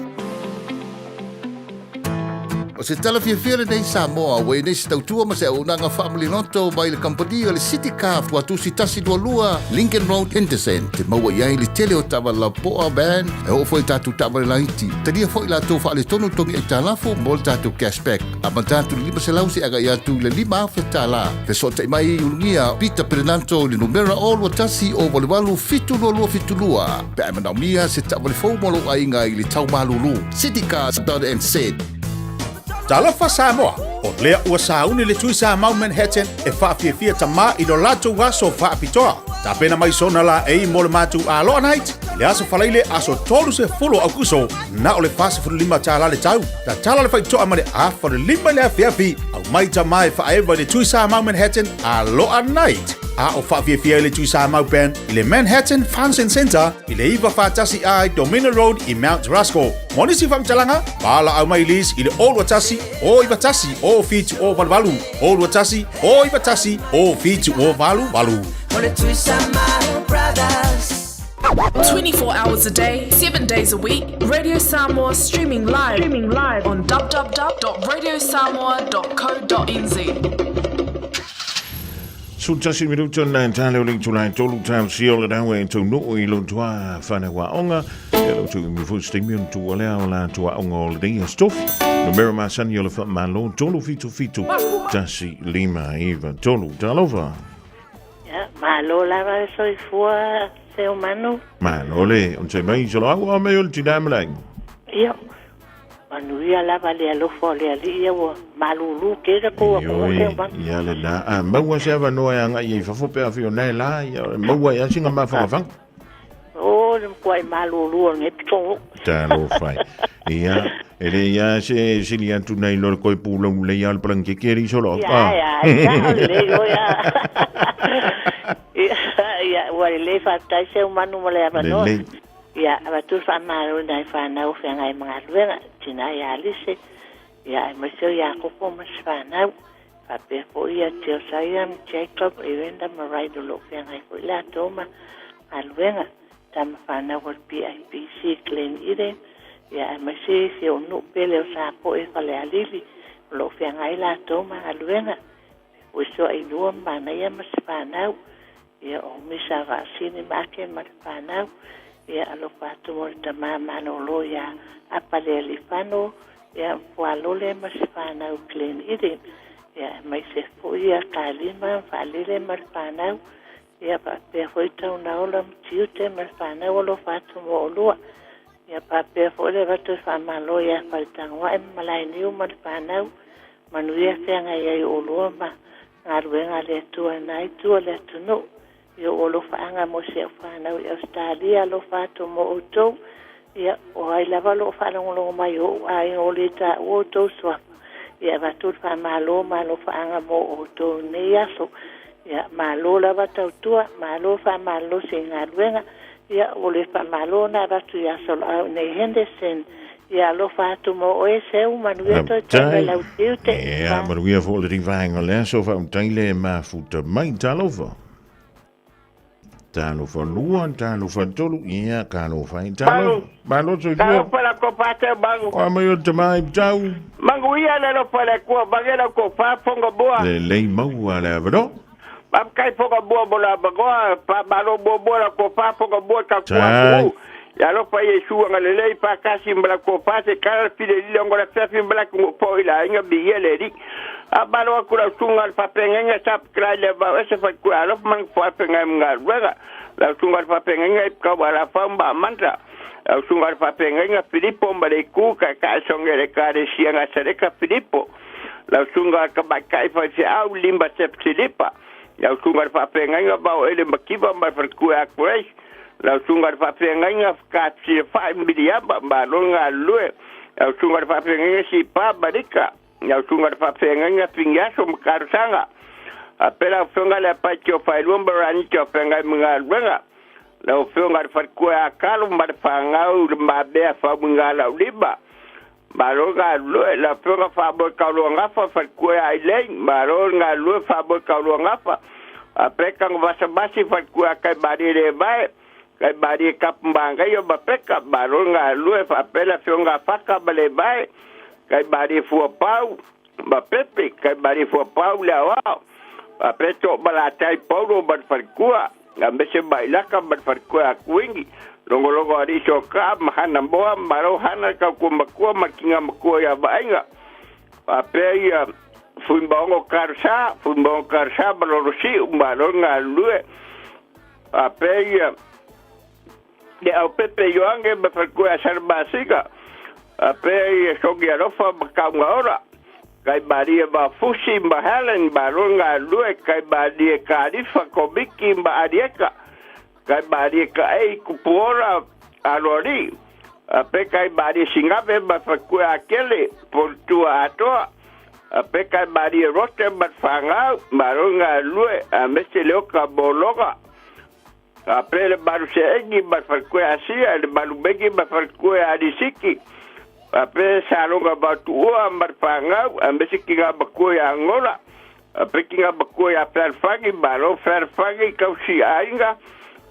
O se tala fiafia lenei Samoa ua i nei se tautua ma se auaunaga faamaliloto mai le kamupani o le City Car Fuatusi 122 Lincoln Road Henderson te maua i ai le tele o taavale lapoa van e oo foi i tatou taavale laiti. Talia foi latou faaletonu togi aitalafu mo le tatou cashback. Amata atu i le 500 seia agai atu i le 5,000 tala. Fesootai mai i Ulugia Peter Perenanto i le numera 021 088 722 pe a e manaomia se taavale fou mo lou aiga i le tau malulu. Citycars.nz.
Talofa Samoa, o lea ua sauni le Tui Samau Manhattan e faafiafia tamā i lo latou aso faapitoa. Tapena mai sona laei mo le matou Aloha Night i le aso Faraile aso 30 o Aukuso, na o le $45 le tau. Tatala le faitoa ma le afa o le 5 i le afiafi, aumai tamā e faaeva i le Tui Samau Manhattan Aloha Night. A o faafiafia ai le Tui Samau Band i le Manhattan Function Centre i le 941 A i Domina Road i Mount Roskill. Mo nisi faamatalaga, valaau mai Liz i le 021 091 07 088, 021 091 07 088.
O le Tui Samoa Brothers.
24 hours a day, 7 days a week, Radio Samoa streaming live, streaming live on www.radiosamoa.co.nz.
11 minuta na tale o le itula e tolu tausia o le rau e taunuu i lo tua whanau aonga. E lo tu imi fo se taimi ona tua lea o la tua aonga o le nei aso tofi. Numera masani o le whaamalo, tolu fitu fitu, tasi lima iva tolu. Talofa.
Ia, malo lava le soifua Seumanu.
Malo le, on te mai solo au a me o le tina ma le aiga.
Ia, manuia lava le alofa o le Alii ia ua malulu tele kou atunuu Seumanu.
Ia le na, a maua se avanoa e agai ai i fafo pe a fia o nae la, ia maua ai lava sina mafangafaga.
O le matua malulu o lenei pitonuu.
Talofa e. Ia, e leai lava se sili atu nai lo le koe pulou lelei lava o le palangekeke alii solo au.
Ia, ia, ia, o lelei oe a. Ia, ia, ua lelei faafetai Seumanu mo le avanoa.
Lelei.
Ia, avatu le faamalo i nai fanau o feagai ma galuega, tina ia Alise, ia aemaise o Iakopo ma si fanau, faapea foi ia Josiah ma Jacob, Irenda ma Wright o lo o feagai foi latou ma galuega, tama fanau a le PIPC Glen Eden, ia aemaise si ou nuu pele o Sapoe Falealili o lo o feagai latou ma galuega, Uso ai lua ma manaia ma se fanau, ia o Misa Vaasini ma Ake ma le fanau, ia alofa atu mo le tama malolo ia Apalealifano, ia Pualole ma se fanau Glen Eden, ia aemaise foi ia Kalima Faalele ma le fanau, ia faapea foi Taunaola ma Tiute ma le fanau alofa atu mo olua, ia faapea foi le avatu e faamalo ia Faletagoae ma Malaeniu ma le fanau, Manuia feagai ai oulua ma galuega a le Atua i na itu o le atunuu. I ou alofaaga mo si au fanau i Ausetalia, alofa atu mo outou. Ia, o ai lava o lo o faalogologo mai i ou aiga ua le taua outou suafa, ia avatu le faamalo ma alofaaga mo outou i lenei aso. Ia, malo lava tautua, malo faamalolosi i galuega. Ia, ua le faamalo ona avatu ia Soloau i nei Henderson. Ia alofa atu mo oe Seu, manuia toe tau mai lau tiute.
Ia, manuia foi le rivaenga o le aso faamtai le mafuta mai. Talofa. Talofa lua, talofa tolu, ia, talofa ai, talofa. Malo soifua.
Talofa la ko pate mangu.
O mai o te mai tau.
Mangu ia le lofa le kua mangela ko pa fonga boa.
Le lei maua le avano.
Faafetai foka mua mo le avanoa, faamalo muamua la tofa foka mua tatou atunuu. Ia alofa Iesu agalelei faatasi ma la tofa se tala le filelile ona le afiafi ma le atunuu foi i le aiga viia le Alii. Faamalo atu lau susuga i le faafeagaiga sa fetalai le vao ese faletua alofa ma le nofoa feagai ma galuega. Lau susuga i le faafeagaiga i Pekau Alafau ma Amanda. Lau susuga i le faafeagaiga Filipo ma le Itu taetai soge i le Ekalesia Nasaleta Filipo. Lau susuga i le tamaitai faifeau Lima Sefsilipa. Lau susuga i le faafeagaiga Vaoele Mativa ma le faletua ia Grace. Lau susuga i le faafeagaiga Tafsilafai Miliama, malo le galulue. Lau susuga i le faafeagaiga Sipa Malika. Lau susuga i le faafeagaiga Finiaso ma Talosaga. Faapea lau Afioga i le Apaiti o Faelua ma Raniti o Feagai ma Galuega. Lau Afioga i le faletua ia Kalo ma le fanau i le Mamea Faumuigalaulima. Malo le galulue. Lau Afioga Faamoekauluagafa faletua ia Elaine. Malo le galulue Faamoekauluagafa. Faapea Tagomasamasi faletua ia Taimalielevae. Taimalie Tapumagaia ma Peka. Malo le galulue. Faapea le Afioga Faka ma Levae. Taimalie Fuapau ma Pepe. Taimalie Fuapau le Aoao. Faapea Toomalatai Paulo ma le faletua. Aemaise Mailaka ma le faletua ia Kuini. Logologo alii Sokaa ma Hana Moa, malo Hana tautua matua ma le tina matua ia Vaaiga. Faapea ia Fuimaono Karsa, Fuimaono Karsa ma Lolosiu, malo le galulue. Faapea ia le Aupepe Ioane ma faletua ia Salamasina. Faapea ia Sogi Alofa ma Taugaola. Kai Maria Mafusi ma Helen, malo le galulue. Kai Maria Kalifa, Komiki ma Arieka. Kai Maria Kaei, Kupuola, Aloalii. Faapea Kai Maria Sigave ma faletua ia Kele, Politua atoa. Faapea Kai Maria Rote ma le fanau, malo le galulue, aemaise le oka mologa. Faapea le Maluseegi ma le faletua ia Asia, le Malumegi ma le faletua ia Alisiki. Faapea Saloga Vaotuua ma le fanau, aemaise tina matua ia Angola. Faapea tina matua ia Fealofani, malo Fealofani, tausi aiga.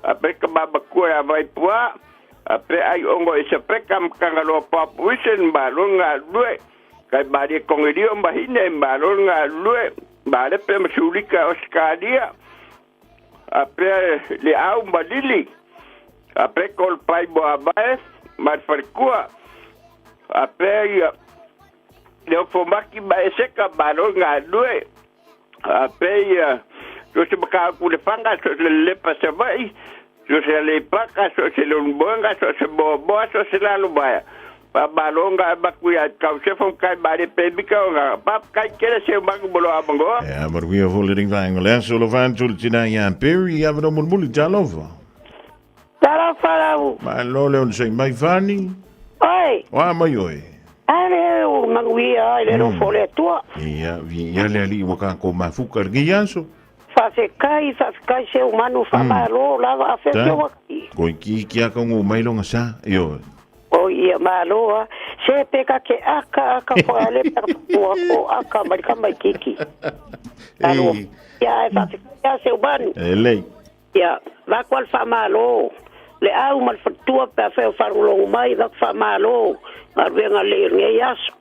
Faapea tama matua ia Vaipua. Faapea Aiono Isapeka ma Tagaloa Papuisen, malo le galulue. Kai Maria Konelio ma Hine, malo le galulue. Malepe ma Sulika Osikalia. Faapea le Au ma Lili. Faapea Kolepai Moavae ma le faletua. Faapea ia le Ofomaki ma Eseka, malo le galulue. Faapea ia so se mataupu le Faga, so se Lelepa Savaii, so se Aleipata, so se Leulumoega, so se Moamoa, so se Lalovaea. Faamalo ona avatu ia Tausefa ma Taimalie Pemita ona faafetai tele seu manu mo lou avanoa.
Ia, manuia foi lenei vaega o le aso. Alofa atu le tina ia Perry, ia avanoa mulimuli, talofa.
Talofa lau.
Malo le onosai mai Fani.
Oi.
O a mai oe?
Ale o manuia ai le alofa o le Atua.
Ia, viia le Alii ua kākou mafuka i lenei aso.
Faafetai, faafetai seu manu faamalo lava a fea
Ta.
seu aki.
Ko ikiiki a ka ngō mai longa sa, ioe.
O ia malo a, se pe ka ke aka aka whaale pe ka whakua ko aka mai ka mai kiki. Alo,
E,
ia e faafetai a seu manu.
e lei.
Ia, vaku a le faamalo, le au ma le faletua pe afai o faalogologo mai, vaku faamalo, galuega lelei o lenei aso.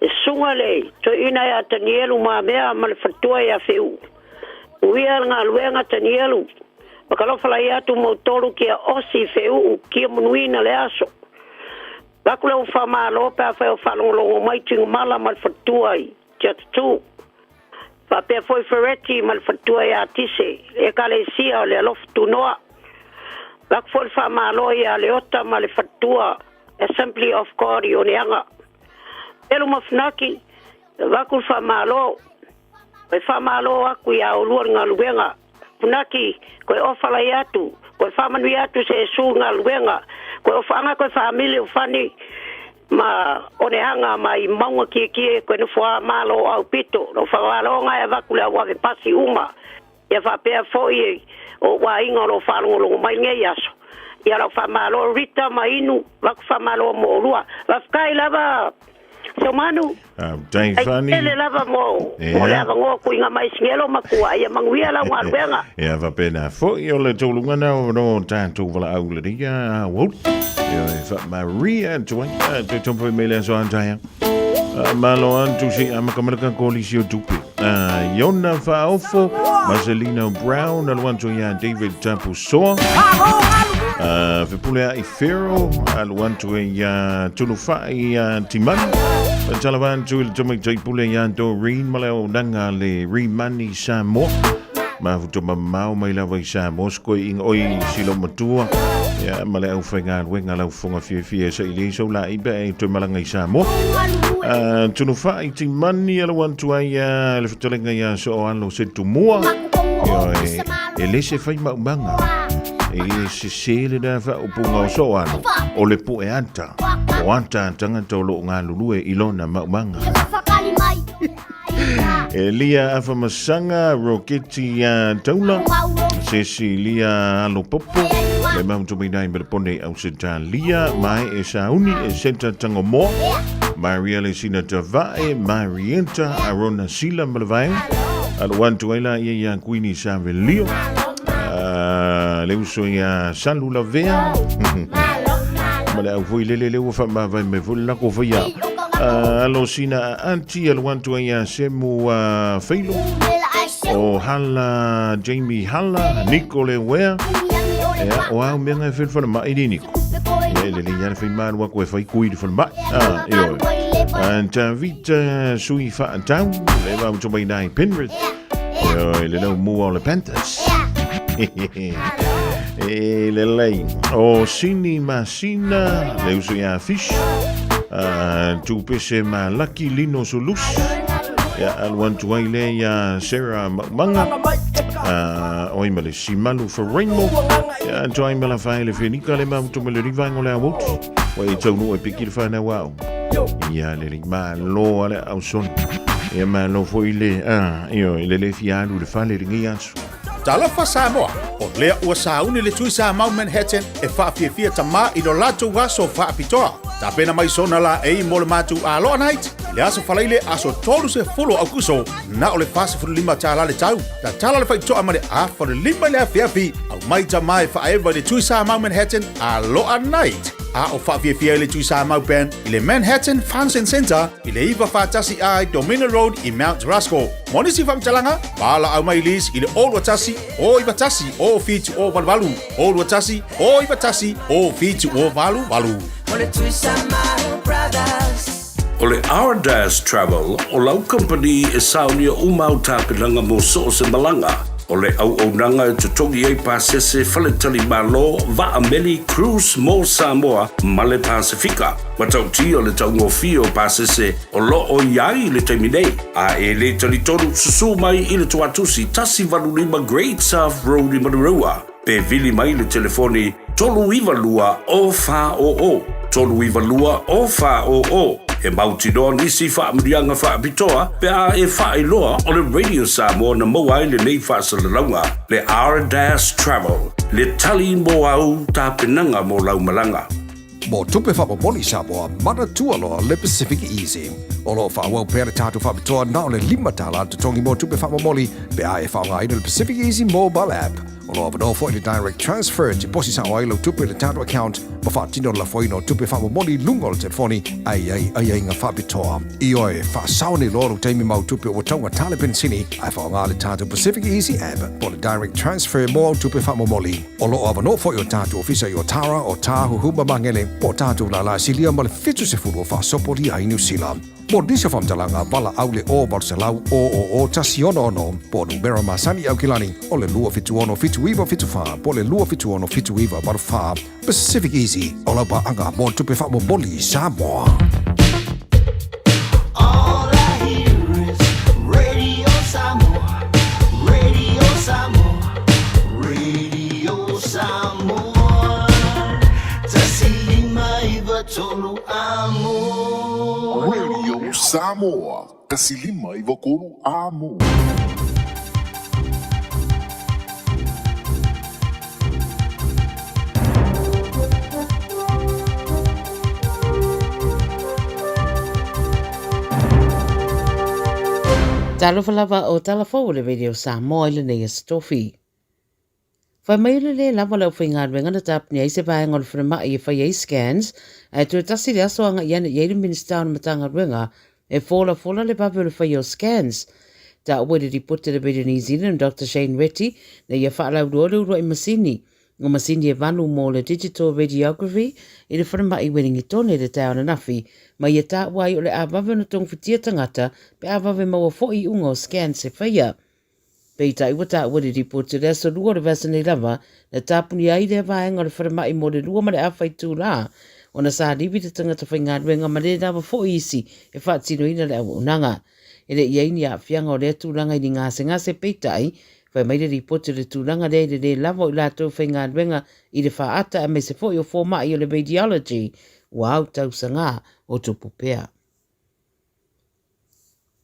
Le susuga le toeaina ia Tanielu Mamea ma le faletua ia Feuu. Uia le galuega Tanielu, makalofa lai atu mo tolu kia osi Feuu kia manuina le aso. Vaku le faamalo pe afai o faalogologo mai Tuigamala ma le faletua i Tiatatu. Faapea foi Fereti ma le faletua ia Tise, le Ekalesia o le Alofa Tunoa. Vaku foi le faamalo ia Leota ma le faletua Assembly of God i Oneaga. Pelu ma Funaki, vaku le faamalo. Koe faamalo aku ia olua le galuega. Funaki, koe ofa lai atu, koe faamanuia atu se Iesu galuega. Koe ofaanga koe faamili o fani ma Oneaga ma i mauga kiekie koe nofo a malo o aupito. Lo whawalonga e avaku le auave pasi uma. Ia faapea foi o ou aiga o lo o faalogologo mai lenei aso. Ia lau faamalo Rita ma Inu, vaku faamalo mo oulua. Faafetai lava Seumanu.
Faafetai
Ai
Fani.
tele lava mo mo le
Ia.
avanoa kuiga mai Singelo matua. Ia manuia lau galuega.
Ia faapena foi o le taualuga na o no tatou valaau lenei aoauli. Ia e faamaria atu ai. Toe taumafai mai le aso a taeao. Malo atu se amatamalaka kolisi o tupe. Iona Faaofo, Marcelino Brown, alu atu ia David Tapusoa. Fepule ai Pharaoh, alu atu ia Tunufai ia Timani. Talava atu i le tamaitai pule ia Doreen ma le auaunaga le Rimani Samoa. Mafuta mamao mai lava i Samoa, se koe inga oi silo matua. Ia, ma le aufaigaluega lau fofoga fiafia e saili ai sou laei pe a e toe malaga i Samoa. Tunufai Timani e lau atu ai le fetalaiga ia Sooalo Setumua. Ioe, e le se fai maumaga. E sese le na faaupuga o Sooalo, o le poe ata, o ata a tagata o loo galulue i lona maumaga. Elia Afamasaga, Roketi Taula, Cecilia Alopopo, le Mount Minai Melepone Ausetalia, Mai e Sauni e Senta Tangomoa, Maria Lesina Tavae, Marieta Arona Sila Malavae, Aloantu ai la ia ia Queenie Savelio, le uso ia Salu Lavea, ma le au foi lele le ua faamavae mai foi le lako faia. Alo sina aunty alo atu ai ia Semu Feilo, o Hala Jamie Hala, Nico Le Wea, ia, o au mea ngai whel mai ni Nico. Ia, le le ia le whai malu aku e whai kui le whale mai. Ah, ioe. And Tavita Sui Whaatau, le wau to mai nai Penrith. Ioe, le lau mua o le Panthers. E le lei. O Sini Masina, le uso ia Fish. Tupese ma Lucky Lino Sulus. Ia alu atu ai le ia Sarah Maumanga. Oi ma le Simalu Faraimo. Ia atu ai ma la whae le Fenika le mautu ma le rivaingo le awotu. Wa i taunu e piki le whanau au. Ia le li malo ale au son. Ia malo foi le, io, le le fia alu le fale le ngi asu.
Talofa Samoa, o lea ua sauni le tui sa mau Manhattan e whaafiafia tamā i lo latou aso whaapitoa. Tapena mai sona la ei mo le mātou Aloha Night, i le aso falaile aso 30 Aukuso, na o le 45 tāla le tau. Tatala le faitoa ma le afa o le 5 i le afiafi, au mai tamā e whaewa i le tui sa mau Manhattan Aloha Night. A o whaafiafia i le tui sa mau band i le Manhattan Function Center i le iva whaatasi a i Dominion Road i Mount Roskill. Mo nisi whamtalanga, pala au mai Liz i le 021 091 07 088 021 091 07 088.
O le Tuisamau Brothers.
O le Ardas Travel o lau kamupani e saunia uma au tapenaga mo so o se malaga. O le auaunaga e totogi ai pasese faletalimalo, vaa meli, cruise mo Samoa ma le Pasefika. Matautia le taugofie o pasese o loo i ai i le taimi nei. A e le talitonu, susū mai i le Tuatusi 185 Great South Road i Manurewa. Pe vili mai le telefoni 392 0400, 392 0400. E mautinoa nisi faamanuiaga faapitoa pe a e faailoa o le Radio Samoa na maua ai lenei faasalalauga, le R-Dash Travel, le tali mo au tapenaga mo lau malaga.
Mo tupe faamomoli Samoa, manatua loa le Pacific Easy. O loo faaauau pea le tatou faapitoa na o le $5 le totogi mo tupe faamomoli pe a e faaaogaina le Pacific Easy mobile app. O loo avanoa foi le direct transfer e tiposi sao ai lau tupe i le tatou account ma faatino le lafoina o tupe faamomoli i luga o le telefoni ae i ai aiaiga faapitoa. Ioe, faasao nei loa lou taimi ma au tupe ua taugata le penisini ae faaaoga le tatou Pacific Easy app po o le direct transfer mo au tupe faamomoli. O loo avanoa foi o tatou ofisa i Otara, o Tāhuhu ma Magele, po o tatou lālā silia ma le 70 o faasopolia ai Niu Sila. Mo nisi o faamatalaga, valaau le 0 800 000 166 po o numera masani i Aukilani o le 276 7974 po o le 276 7984. Pacific Easy, o lau paaga mo tupe faamomoli Samoa.
All I hear is Radio Samoa, Radio Samoa, Radio Samoa. 159 amo.
Radio Samoa, 159 amo.
Talofa lava o tala fou o le Radio Samoa i lenei aso tofi. Whai mai le le lava le aufaigaluega na tapuni ai se vaega o le falemai e fai ai scans, ae toe tasi le aso agai ane i ai le Minisita o le Matagaluega e folafola le vave o le faia o scans. Taua i le ripoti a le Radio New Zealand Doctor Shane Reti na ia faalauiloa le uluai masini o masini e valu mo le digital radiography i le falemai i Welingitone i le taeao ananafi ma ia taua ai o le a vave ona togafitia tagata pe a vave maua foi iuga o scans e faia. Peitai ua taua i le lipoti o le aso Lua o le vaiaso nei lava na tapunia ai lea vaega o le falemai mo le lua ma le afa itulā ona sa livi le tagata faigaluega ma le lava foi isi e faatinoina le auaunaga. E le i i ai ni aafiaga o lea tulaga i ni gasegase peitai, fai mai le lipoti o le tulaga lea i le le lava o i latou faigaluega i le faata aemaise foi o fomai o le radiology ua au tausaga o tupu pea.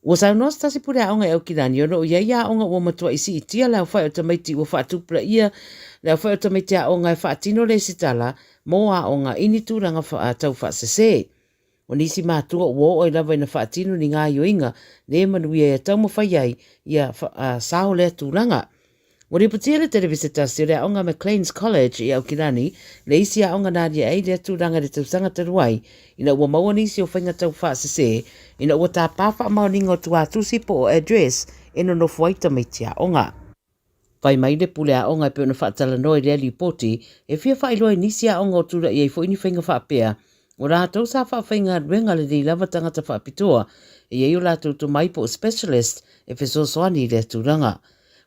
Ua saunoa se tasi pule aoga i Aukilani ona o i ai aoga ua matuai siitia le aofai o tamaiti ua faatupulaia le aofai o tamaiti aoga e faatino le resitala mo aoga i ni tulaga tau faasese. O nisi matua ua oo ai lava ina faatino ni gaoioiga le manuia e taumafai ai ia sao lea tulaga. Ua lipotia le televise tasi o le aoga Macleans College i Aukilani le isi aoga na alia ai lea tulaga i le tausaga talu ai ina ua maua nisi o faiga tau faasese ina ua tapa faamaoniga o tuatusi po o address e nonofo ai tamaiti aoga. Fai mai le pule aoga e pei ona faatalanoa i lea lipoti, e fia faailoa i nisi aoga o tulai ai foi ni faiga faapea, o latou sa faafaigaluega lelei lava tagata faapitoa e i ai o latou tomai po o specialist e fesoasoani i lea tulaga.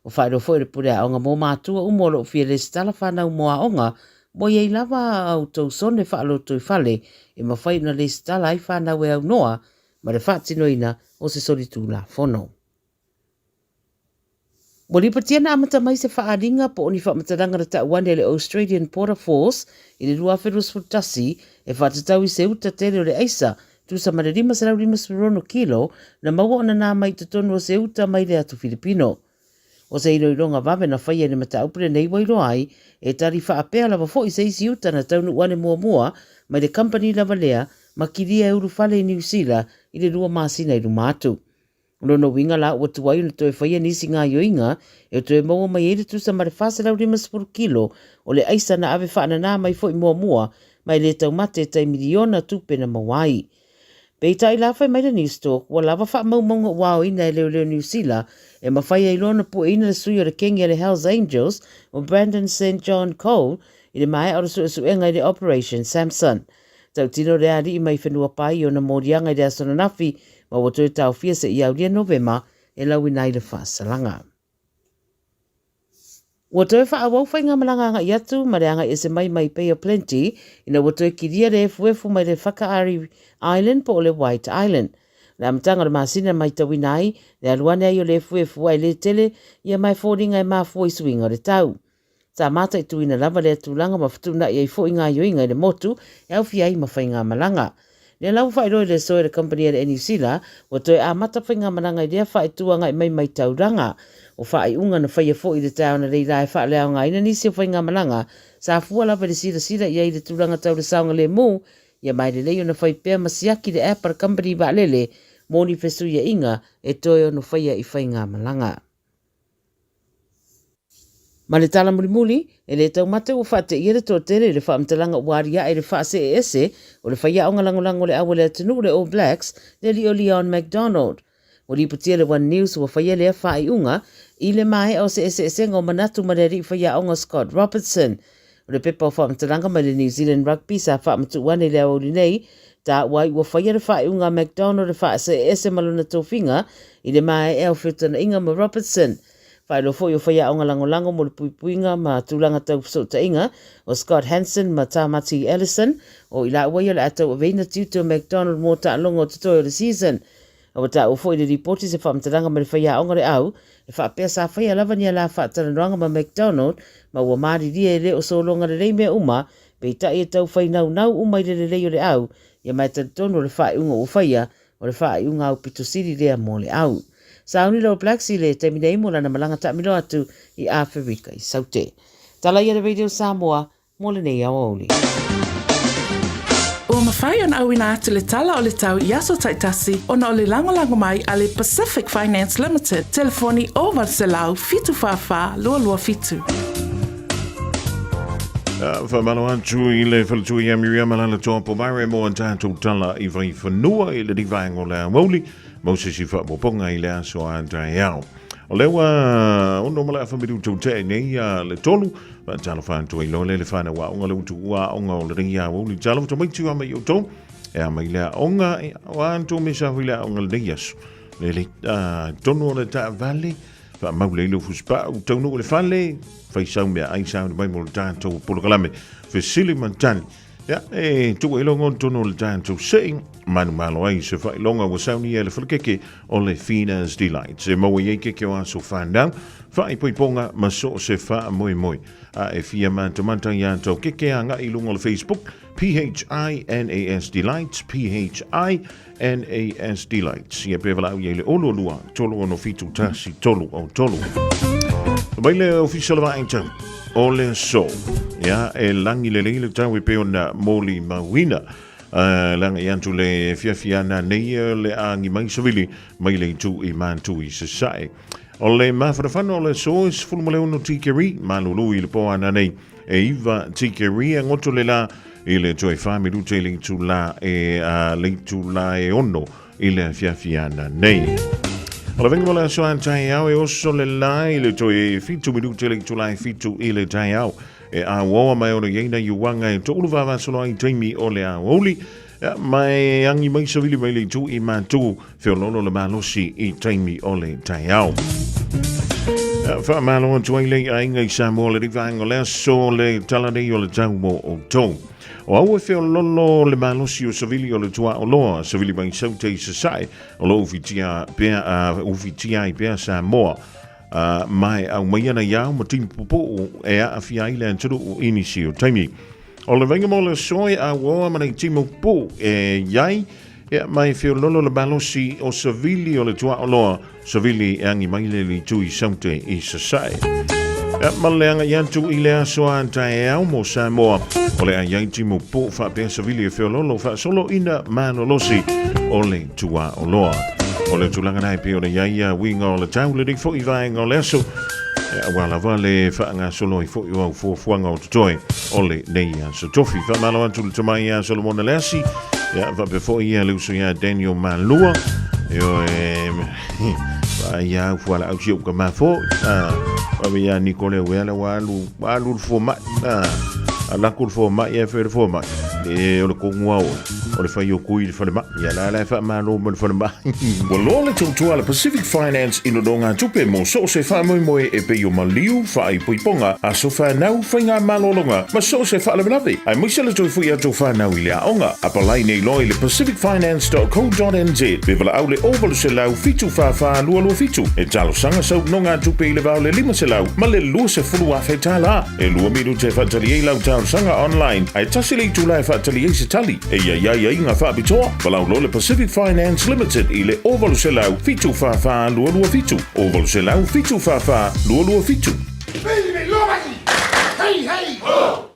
Ua faailoa foi e le pule aoga mo matua uma o lo o fia lesitala fanau mo aoga, ua i ai lava a outou sone faalotoifale e mafai ona lesitala ai fanau e aunoa ma le faatinoina o se solitulafono. Ua lipotia na amata mai se faaaliga po o ni faamatalaga na tau ane e le Australian Border Force i le 2021 e faatatau i se uta tele o le aisa tusa ma le 556 kilo na maua ona nā mai i totonu o se uta mai le atu Filipino. O se iloiloga vave na faia i le mataupu lenei ua iloa ai, e tali faapea lava foi se isi uta na taunuu ane muamua mai le kamupani lava lea ma kilia e ulufale i Niu Sila i le lua masina i luma atu. O lona uiga la ua tuai ona toe faia nisi gaoioiga e toe maua mai ai le tusa ma le 450 kilo o le aisa na ave faanana mai foi muamua ma e le taumate e tai miliona tupe na maua ai. Peitai la fai mai le Newstalk ua lava faamaumauga ua aoina e leoleo Niu Sila e mafai ai loa ona pueina le sui o le kenge a le Hells Angels o Brandon St John Cole i le maea o le suesuega i le Operation Samson. Tautino le alii mai Whenuapai i ona moliaga i le aso ananafi ma ua toe taofia seia aulia Novema e lauina ai le faasalaga. Ua toe faaauau faigamalaga agai atu ma le agai ese mai mai Bay of Plenty ina ua toe kilia le efuefu mai le Whakaari Island po o le White Island. Le amataga o le masina maitauina ai le alu ane ai o le efuefu ae le tele ia ma e foliga e mafua i suiga o le tau. Sa mataituina lava lea tulaga ma fetuunai ai foi gaoioiga i le motu e aofia ai ma faigamalaga. Lea la ua faailoa i le aso e le kamupani a le Air New Zealand, ua toe amata faigamalaga i lea faaitu agai mai mai taulaga. O faaiuga na faia foi i le taeao analeila e faaleaogaina nisi o faigamalaga, sa fua lava i le silasila i ai i le tulaga tau le saogalemu, ia ma e lelei ona fai pea ma siaki le app a le kamupani vaalele mo ni fesuiaiga e toe ono faia i faigamalaga. Ma le tala mulimuli, e le taumate ua faateia le toatele i le faamatalaga ua aliae i le faaseeese o le faiaoga lagolago o le au a le atunuu le All Blacks, le alii o Leon MacDonald. Ua lipotia le One News ua faia lea faaiuga i le maea o se eseesega o manatu ma le alii faiaoga Scott Robertson. O le pepa o faamatalaga mai le New Zealand Rugby sa faamatuu ane i le aoauli nei, taua ai ua faia le faaiuga a MacDonald e faaseeese ma lona tofiga i le maea o feutagaiga ma Robertson. Faailoa foi o faiaoga lagolago mo le puipuiga ma tulaga tau fesootaiga o Scott Hansen ma Tamati Ellison, o i laua ia o le a tauaveina tiute o MacDonald mo taaloga o totoe o le season. A ua taua foi i le lipoti se faamatalaga ma le faiaoga o le au e faapea sa faia lava ni ala faatalanoaga ma MacDonald ma ua malilie e le o sologa lelei mea uma, peitai e tau fai naunau uma i le lelei o le au ia ma e talitonu o le faaiuga ua faia O le faaiuga aupito sili lea mo le au. Sauni le All Blacks i le taimi nei mo lana malaga taamilo atu i Aferika i Saute. Tala ia le Radio Samoa mo lenei aoauli.
Ua mafai ona auina atu le tala o le tau i aso taitasi ona o le lagolago mai a le Pacific Finance Limited, telefoni 0800 744 227.
Faamalo atu i le faletua ia Miriama Lalatoa Pomare mo a tatou tala i Vaifanua i le vaega o le aoauli mo se isi faaopoopoga i le aso a taeao. O lea ua ono ma le afa minuta ua tea nei a le tolu, faatalofa atu ai loa le le whanau aoga le utu ua aoga o le rei aoauli. Talofa tamaiti ua mai outou, e a mai le aoga, e a antou me sa hui le aoga le nei aso. Le le, tonu o le taavale, Faamau lelei lou fusipau, taunuu i le fale, fai sau meaai sauni mai mo le tatou polokalame Fesili ma Tali. Ia, e tuu ai logo tonu o le tatou sei, manumalo ai se faailoga ua saunia e le falekeke o le Fina's Delights. E maua i ai keke o aso whanau, faaipoipoga ma so o se faamoemoe. A e fia matamata i a tau keke agai i luga o le Facebook, P-H-I-N-A-S Delights, P-H-I-N-A-S Delights. Ia pe valaau i ai le 02 367 1 3 o 3. Mai le ofisa o le vaai tau, o le aso. Ia, e lagi lelei le tau e pei ona molimauina. Leaga i atu le fiafia ana nei le agi mai savili mai le itu i Mantu i Sasae. O le mafanafana o le aso e 16 tikeri, malulu i le po ana nei e 9 tikeri e ngoto le la i le toe 4 minute i le itula e, le itula e 6 i le afiafi ana nei. O le venga mo le aso a taeao e oso le la i le toe 7 minute i le itula e 7 i le taeao. E auaoa mai ona iai nai uaga e toulu vavasolo ai taimi o le aoauli, ma e agi mai savili mai le itu i mātu feoloolo le malosi i taimi o le taeao. Faamalo atu ai lei aiga i Samoa le rivaenga o le aso le tala nei o le tau mo outou. O au e feoloolo le malosi o savili o le tuaoloa, savili mai saute i sasae, o lo ufitia pea, ufitia ai pea Samoa. Ā, ma e aumai ana i ao ma timu pupuu e aafia ai le atunuu i nisi o taimi. O le vainga mo le aso e auoa ma nei timu pupuu e iai, ia, ma e feololo le malosi o savili o le tuaoloa, savili e agi mai le litu i Saute i Sasae. Ia, ma le agai atu i le aso a taeao mo Samoa, o le a iai timu pupuu faapea savili e feololo faasolo ina malolosi o le tuaoloa. O le tulaga na e pei ona i ai ia uiga o le tau lenei foi vaega o le aso, aua lava le faagasolo ai foi o au fuafuaga o totoe o lenei aso tofi. Faamalo atu le tama ia Solomona Leasi, ia faapea foi ia le uso ia Daniel Malua, ioe, ia au fualaau si ou tama foi, faapea ia Nicole Uea ua alu, ua alu le fomai, alu atu le fomai ae fai le fomai, e o le kogu lava oe. O le fai o kui i le falemai. Ia la la e faamalo ma le falemai. Ua loa le tautua a le Pacific Finance i nonogatupe mo so o se faamoemoe e pei o maliu, faaipoipoga, aso fanau, faigamalologa ma so o se faalavelave, aemaise le toe foi atu o fanau i le aoga. Apalai nei loa i le pacificfinance.co.nz pe valaau le 0800 744 227 e talosaga sau nonogatupe i le va o le 500 ma le 20,000 tala. E lua minute e faatali ai lau talosaga online, ae tasi le itula e faatali ai se tali. E i ai aiaiga faapitoa, valaau loa le Pacific Finance Limited i le 0800 744 227, 0800 744 227.
Hey, hey, ho!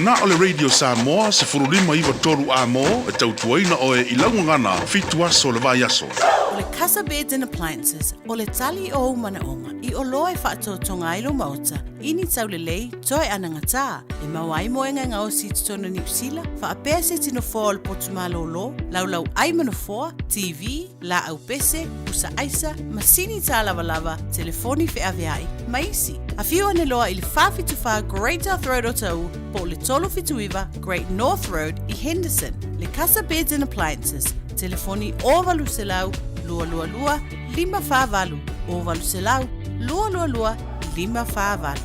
Na o le Radio Samoa 1593 Amo e tautuaina oe i lau gagana 7 aso o le vaiaso.
O le Casa Beds and Appliances, o le tali o ou manaoga i oloa e faatotoga ai lou maota i ni taulelei toe anagatā, e maua ai moega e gaosi i totonu o Niu Sila, faapea se tino foa o le potu malōlō, laulau ai ma nofoa, TV, laau pese, pusa aisa, masini tālavalava, telefoni feaveai, ma isi. Afio ane loa i le 474 Great South Road Otahuhu po o le 379 Great North Road i Henderson. Le Casa Beds and Appliances, telefoni 0800 222 548, 0800 222 548.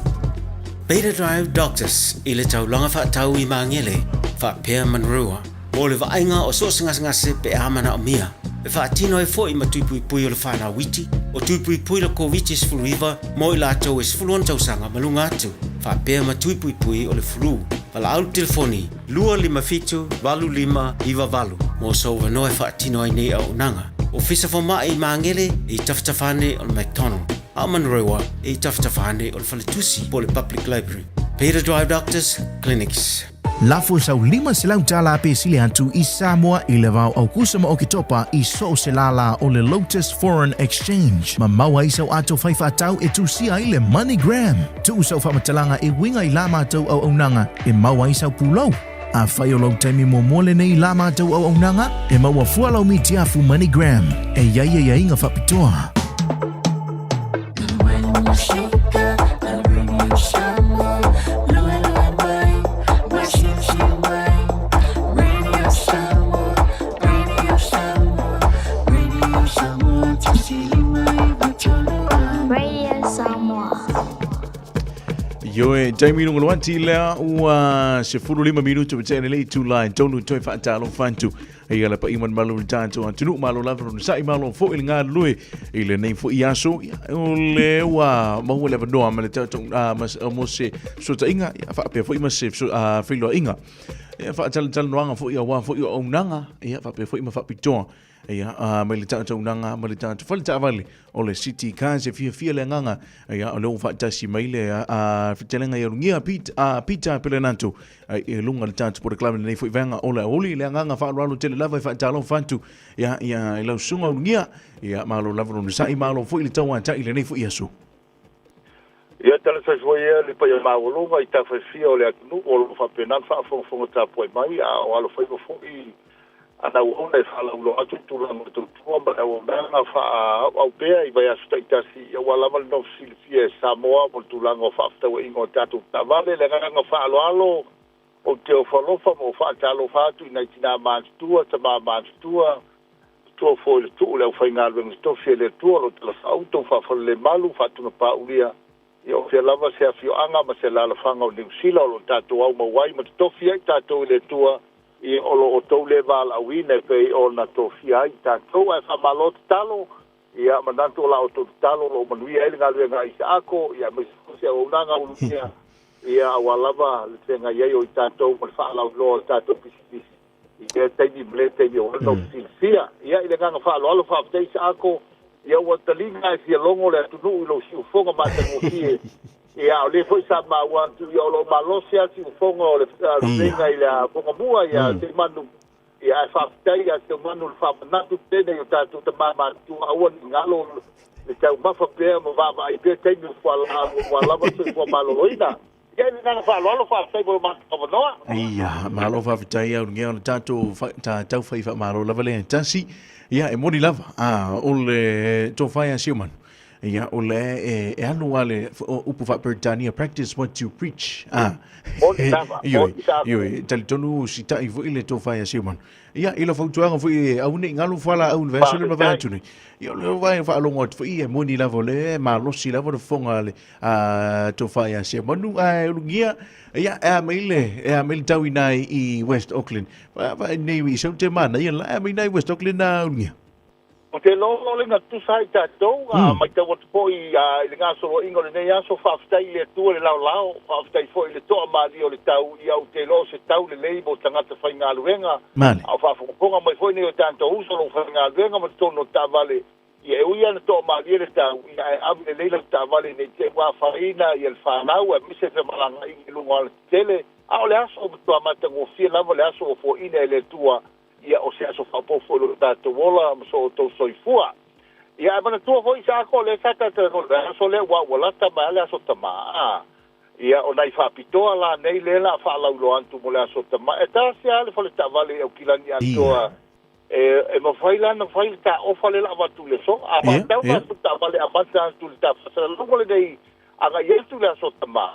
Beta Drive Doctors i le taulaga faatau i Magele, faapea Manurewa. Mo le vaaiga o so o se gasegase pe a manaomia, e faatino ai foi ma tui puipui o le whanau iti, o tui puipui le Koviti-19 mo i latou e 16 tausaga ma luga atu, faapea ma tui puipui o le flu. Valaau le telefoni 257 8598 mo sou avanoa e faatino ai nei auaunaga. Ofisa Fomai i Magele e i tafatafa ane o le McDonald, a o Manurewa e i tafatafa ane o le Faletusi po o le Public Library. Peter Drive Doctors Clinics.
Lafo sau $500 pe sili atu i Samoa i le vao Aukusa ma Oketopa i so o se lālā o le Lotus Foreign Exchange. Ma maua ai sau ato fai faatau e tusia ai le MoneyGram. Tuu sau faamatalaga e uiga i la matou auaunaga e maua ai sau pulou. Afai o lou taimi muamua lenei i la matou auaunaga, e maua fua lau mitiafu MoneyGram. E i ai aiaiga faapitoa.
Radio Samoa.
Ioe, taimi lunga loati lea ua 15 minutu ma tene le itula e tonu toe whaatalo whantu. Ia le paia ma le malu o le tatou atunuu, malo lava lona sa'i, malo foi le galulue i lenei foi aso. Ia, o le ua maua le avanoa ma le tatou ma mo se fesootaiga, ia, faapea foi ma se feiloaiga. Ia, faatalatalanoaga foi aua foi auaunaga, ia, faapea foi ma faapitoa. Ia, mai le tautaunaga ma le tatou fale taavale o le City Cars e fiafia le agaga. Ia, o lea ua faatasi mai le fetalaiga ia Lugia Peter Pelenato i luga le tatou polokalame lenei foi vaega o le aoauli. Le agaga faaaloalo tele lava e faatalofa atu ia, ia, i lau susuga Ulugia. Ia, malo lava lona sa'i, malo foi le tauatai i lenei foi aso.
Ia tala soifua ia le paia maualuga i tafa e fia o le atunuu o lo o faapena ona faafogafoga tapuai mai a o alofaiva foi ana auauna e faalauiloa atu le tulaga o le tautua ma le auaunaga faaauau pea i vaiaso taitasi aua lava le nofo silafia e Samoa mo le tulaga o faafetauaiga o tatou taavale. Le agaga faaaloalo ou te ofo alofa ma ou faatalofa atu i nai tinā matutua, tamā matutua, tua foi le tuu le aufaigaluega totofi e le Atua o lo o talafaauto faafalelemalu faatunapaulia ia o fea lava se afioaga ma se alaalafaga o Niu Sila o lo o tatou aumau ai ma totofi ai tatou i le Atua ia o lo o outou le valaauina e pei ona tofia ai tatou. Ae faamalo tatalo ia manatu o la outou tatalo o lo o manuia ai le galuega a Isaako ia aemaise foi se auaunaga ulugia ia aua lava le feagai ai o i tatou ma le faalauiloa o le tatou pisinisi i lea taimi ma lea taimi aua le silafia. Ia, i le agaga faaaloalo, faafetai Isaako, ia ua taliga e fia logo le atunuu i lou siufofoga matagofie. Ia, o lea foi sa maua atu, ia o lo o malosi lava siufofoga o le feiga i le fogamua ia Seumanu. Ia, ae faafetai ia Seumanu le faamanatu pea nei o tatou tama matutua, aua ne i galo le taumafa pea ma vaavaai pea taimi o fualaau aua lava le soifua maloloina. Ia i le agaga faaaloalo, faafetai mo lo matou avanoa.
Ia, malo faafetai au nia o le tatou tau fai faamalo lava lea e tasi. Ia, e moni lava, o le tofa ia Siomanu. Ia, o le e alu a le upu faa-Peretania, practice what you preach.
Moni lava, moni lava.
Ioe, talitonu sitai foi le tofa ia Siomanu. Ia, i lau fautuaga foi e aua ne i galo fualaau i le vaiaso lea ma vae atu nei. Ia, o lea ua e faalogo atu foi, e moni lava o lea e malosi lava le fofoga a le tofa ia Seumanu, ae ulugia, ia, e a mai le, e a mai le tau inā i West Auckland. Fa nei i sau te manaia la, e a mai inā i West Auckland a ulugia.
Ou te iloa o le na tutusa ai tatou, a matau atu foi i le gasoloaiga o lenei aso, faafetai i le Atua le laolao, faafetai foi i le toamalie o le tau, ia ou te iloa o se tau lelei mo tagata faigaluega, a o faafogafoga mai foi nei o tatou uso o lo o faigaluega ma totonu o taavale. Ia e ui ana toamalie le tau, ia ae ave lelei lau taavale nei te ua afaina ia le fanau aemaise femalagaaiga i luga o alatetele. A o le aso ua matua matagofie lava le aso ua foaina e le Atua, ia o se aso faaopoopo i lo tatou ola ma so outou soifua. Ia ae manatua foi sa ko le sa tatou le aso lea ua lata mai le aso tamā. Ia o nai faapitoa la nei le la faalauiloa atu mo le aso tamā. E tasi lava le fale taavale i Aukilani atoa e mafai la ona fai le taofa le la avatu i le aso. A faatau la aso taavale amata atu i le tafasalauga lenei agai atu le aso tamā.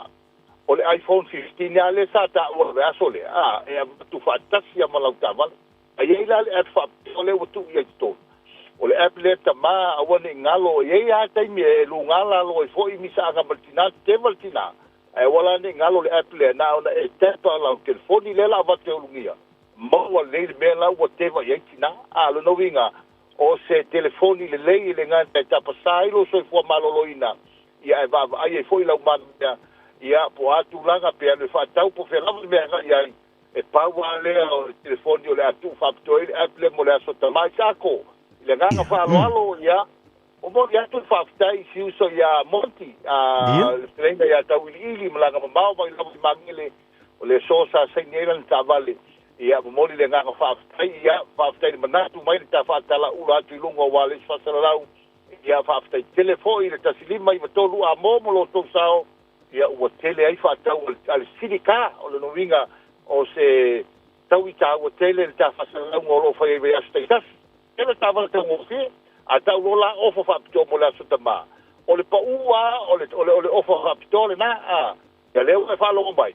O le iPhone 15 lava lea sa taua i le aso lea, e avatu faatasi lava ma lau taavale. A i ai la le app faapitoa lea ua tuu i ai i totonu. O le app lea tamā aua ne i galo, e i ai lava taimi e luga lalo ai foi misaaga ma le tina, teteva le tina. Ae aua la ne i galo le app lea, na ona e tapa lau telefoni lea la avatu e ulugia, maua lelei le mea la ua teva i ai tina. A lona uiga, o se telefoni lelei e le gata e tapasā ai lou soifua maloloina, ia ae vaavaai ai foi lau manuia, ia po o a tulaga pe alu e faatau po o fea lava le mea e agai ai, e pau lava lea o le telefoni o le a tuu faapitoa ai le app lea mo le aso tamā. Isaako, i le agaga faaaloalo, ia momoli atu le faafetai i si uso ia Monty, le fetalaiga ia Tauiliili, malaga mamao mai lava i Magele, o le aso sa saini ai lana taavale. Ia momoli le agaga faafetai, ia faafetai i le manatu mai le ta faatalaula atu i luga aua le isi faasalalau. Ia faafetai tele foi i le 1593 a mo lo outou sao, ia ua tele ai faatau a le Sili Ka. O le uiga o se taui taua tele le ta faasalalauga o loo fai ai vaiaso taitasi. Tele taavale taugofie, a tau loa la ofa faapitoa mo le aso tamā, o le paū a o le o le o le ofa faapitoa lenā. A ia lea ua e faalogo mai,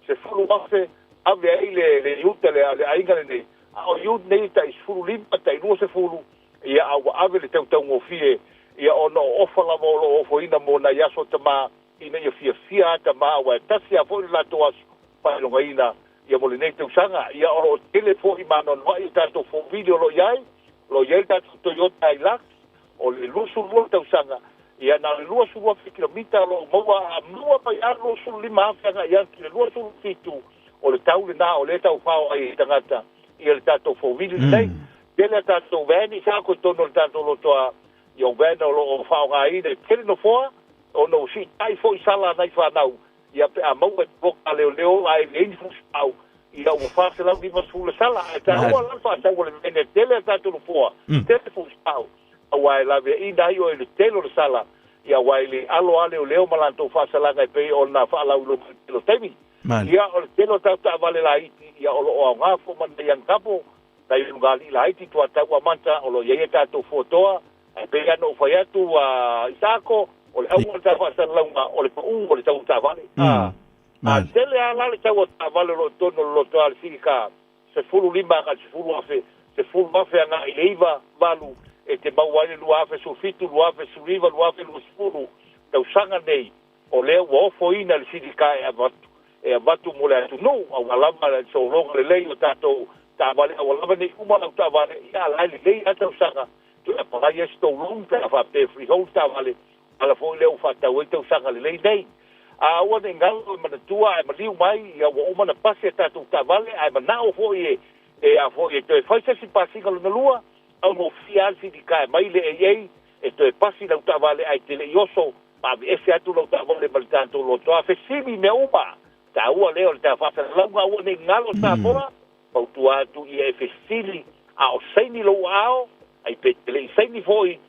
10,000 ave ai le iuta le le aiga lenei, a o iut nei tai 15 tai 20, ia a ua ave le tautaugofie, ia ona o ofa lava o loo ofoina mo nai aso tamā ina ia fiafia a tamā, aua e tasi a foi le latou aso faailogaina ia mo lenei tausaga. Ia o loo tele foi maanoanoai o tatou four-wheel o loo i ai, o loo i ai le tatou Toyota Hilux o le 22 tausaga, ia na o le 20,000 kilomita o loo maua, a maua mai a 25,000 agai atu i le 27, o le tau lenā o lea taufao ai i tagata ia le tatou four-wheel lenei. Tele a tatou van i sa ko i totonu o le tatou lotoa, ia o van o loo faaaogaina e tele nofoa ona ua siitai foi sala a nai fanau, ia pe a maua e poloka leoleo ae leai ni fusipau, ia ua 450 le sala. Ae taua la le faatau o le van e tele a tatou nofoa, tele fusipau, aua e laveaiina ai oe i le tele o le sala, ia aua e le alo a leoleo ma latou faasalaga e pei ona faalauiloa mai i le tele o taimi. Ia o le tele o tatou taavale laiti, ia o loo aoga fua ma nai angakapo, nai lugalii laiti tuatau amata o loo i ai a tatou fuatoa. Ae pei lava ona ou fai atu Isaako, o le auga o le ta faasalalauga o le paū o le tau o taavale. A tele lava la le tau o taavale o loo i totonu o le lotoa a le Silika, 15 agai i le 10,000, 10,000 agai i le 9, 8, e te maua ai le 2017, 2019, 2020 tausaga nei, o lea ua ofoina le Silika e avatu, e avatu mo le atunuu, aua lava le sologa lelei o tatou taavale, aua lava nei uma lau taavale, ia a la e lelei lava tausaga, toe apalai ai se tou loan pe a faapea e freehold taavale, ala foi lea ua faatau ai tausaga lelei nei. A aua ne i galo e manatua ae maliu mai, ia ua uma ona pasi a tatou taavale, ae manao foi e a foi e toe fai se isi pasiga lona lua, augofie lava le Silika e mai le AA e toe pasi lau taavale ae te le i oso ma aveese atu lau taavale ma le tatou lotoa. Fesili mea uma, taua lea o le ta faasalalauga, aua ne i galo Samoa, fautua atu ia e fesili a o saini lou aao, ai pe te le i saini foi,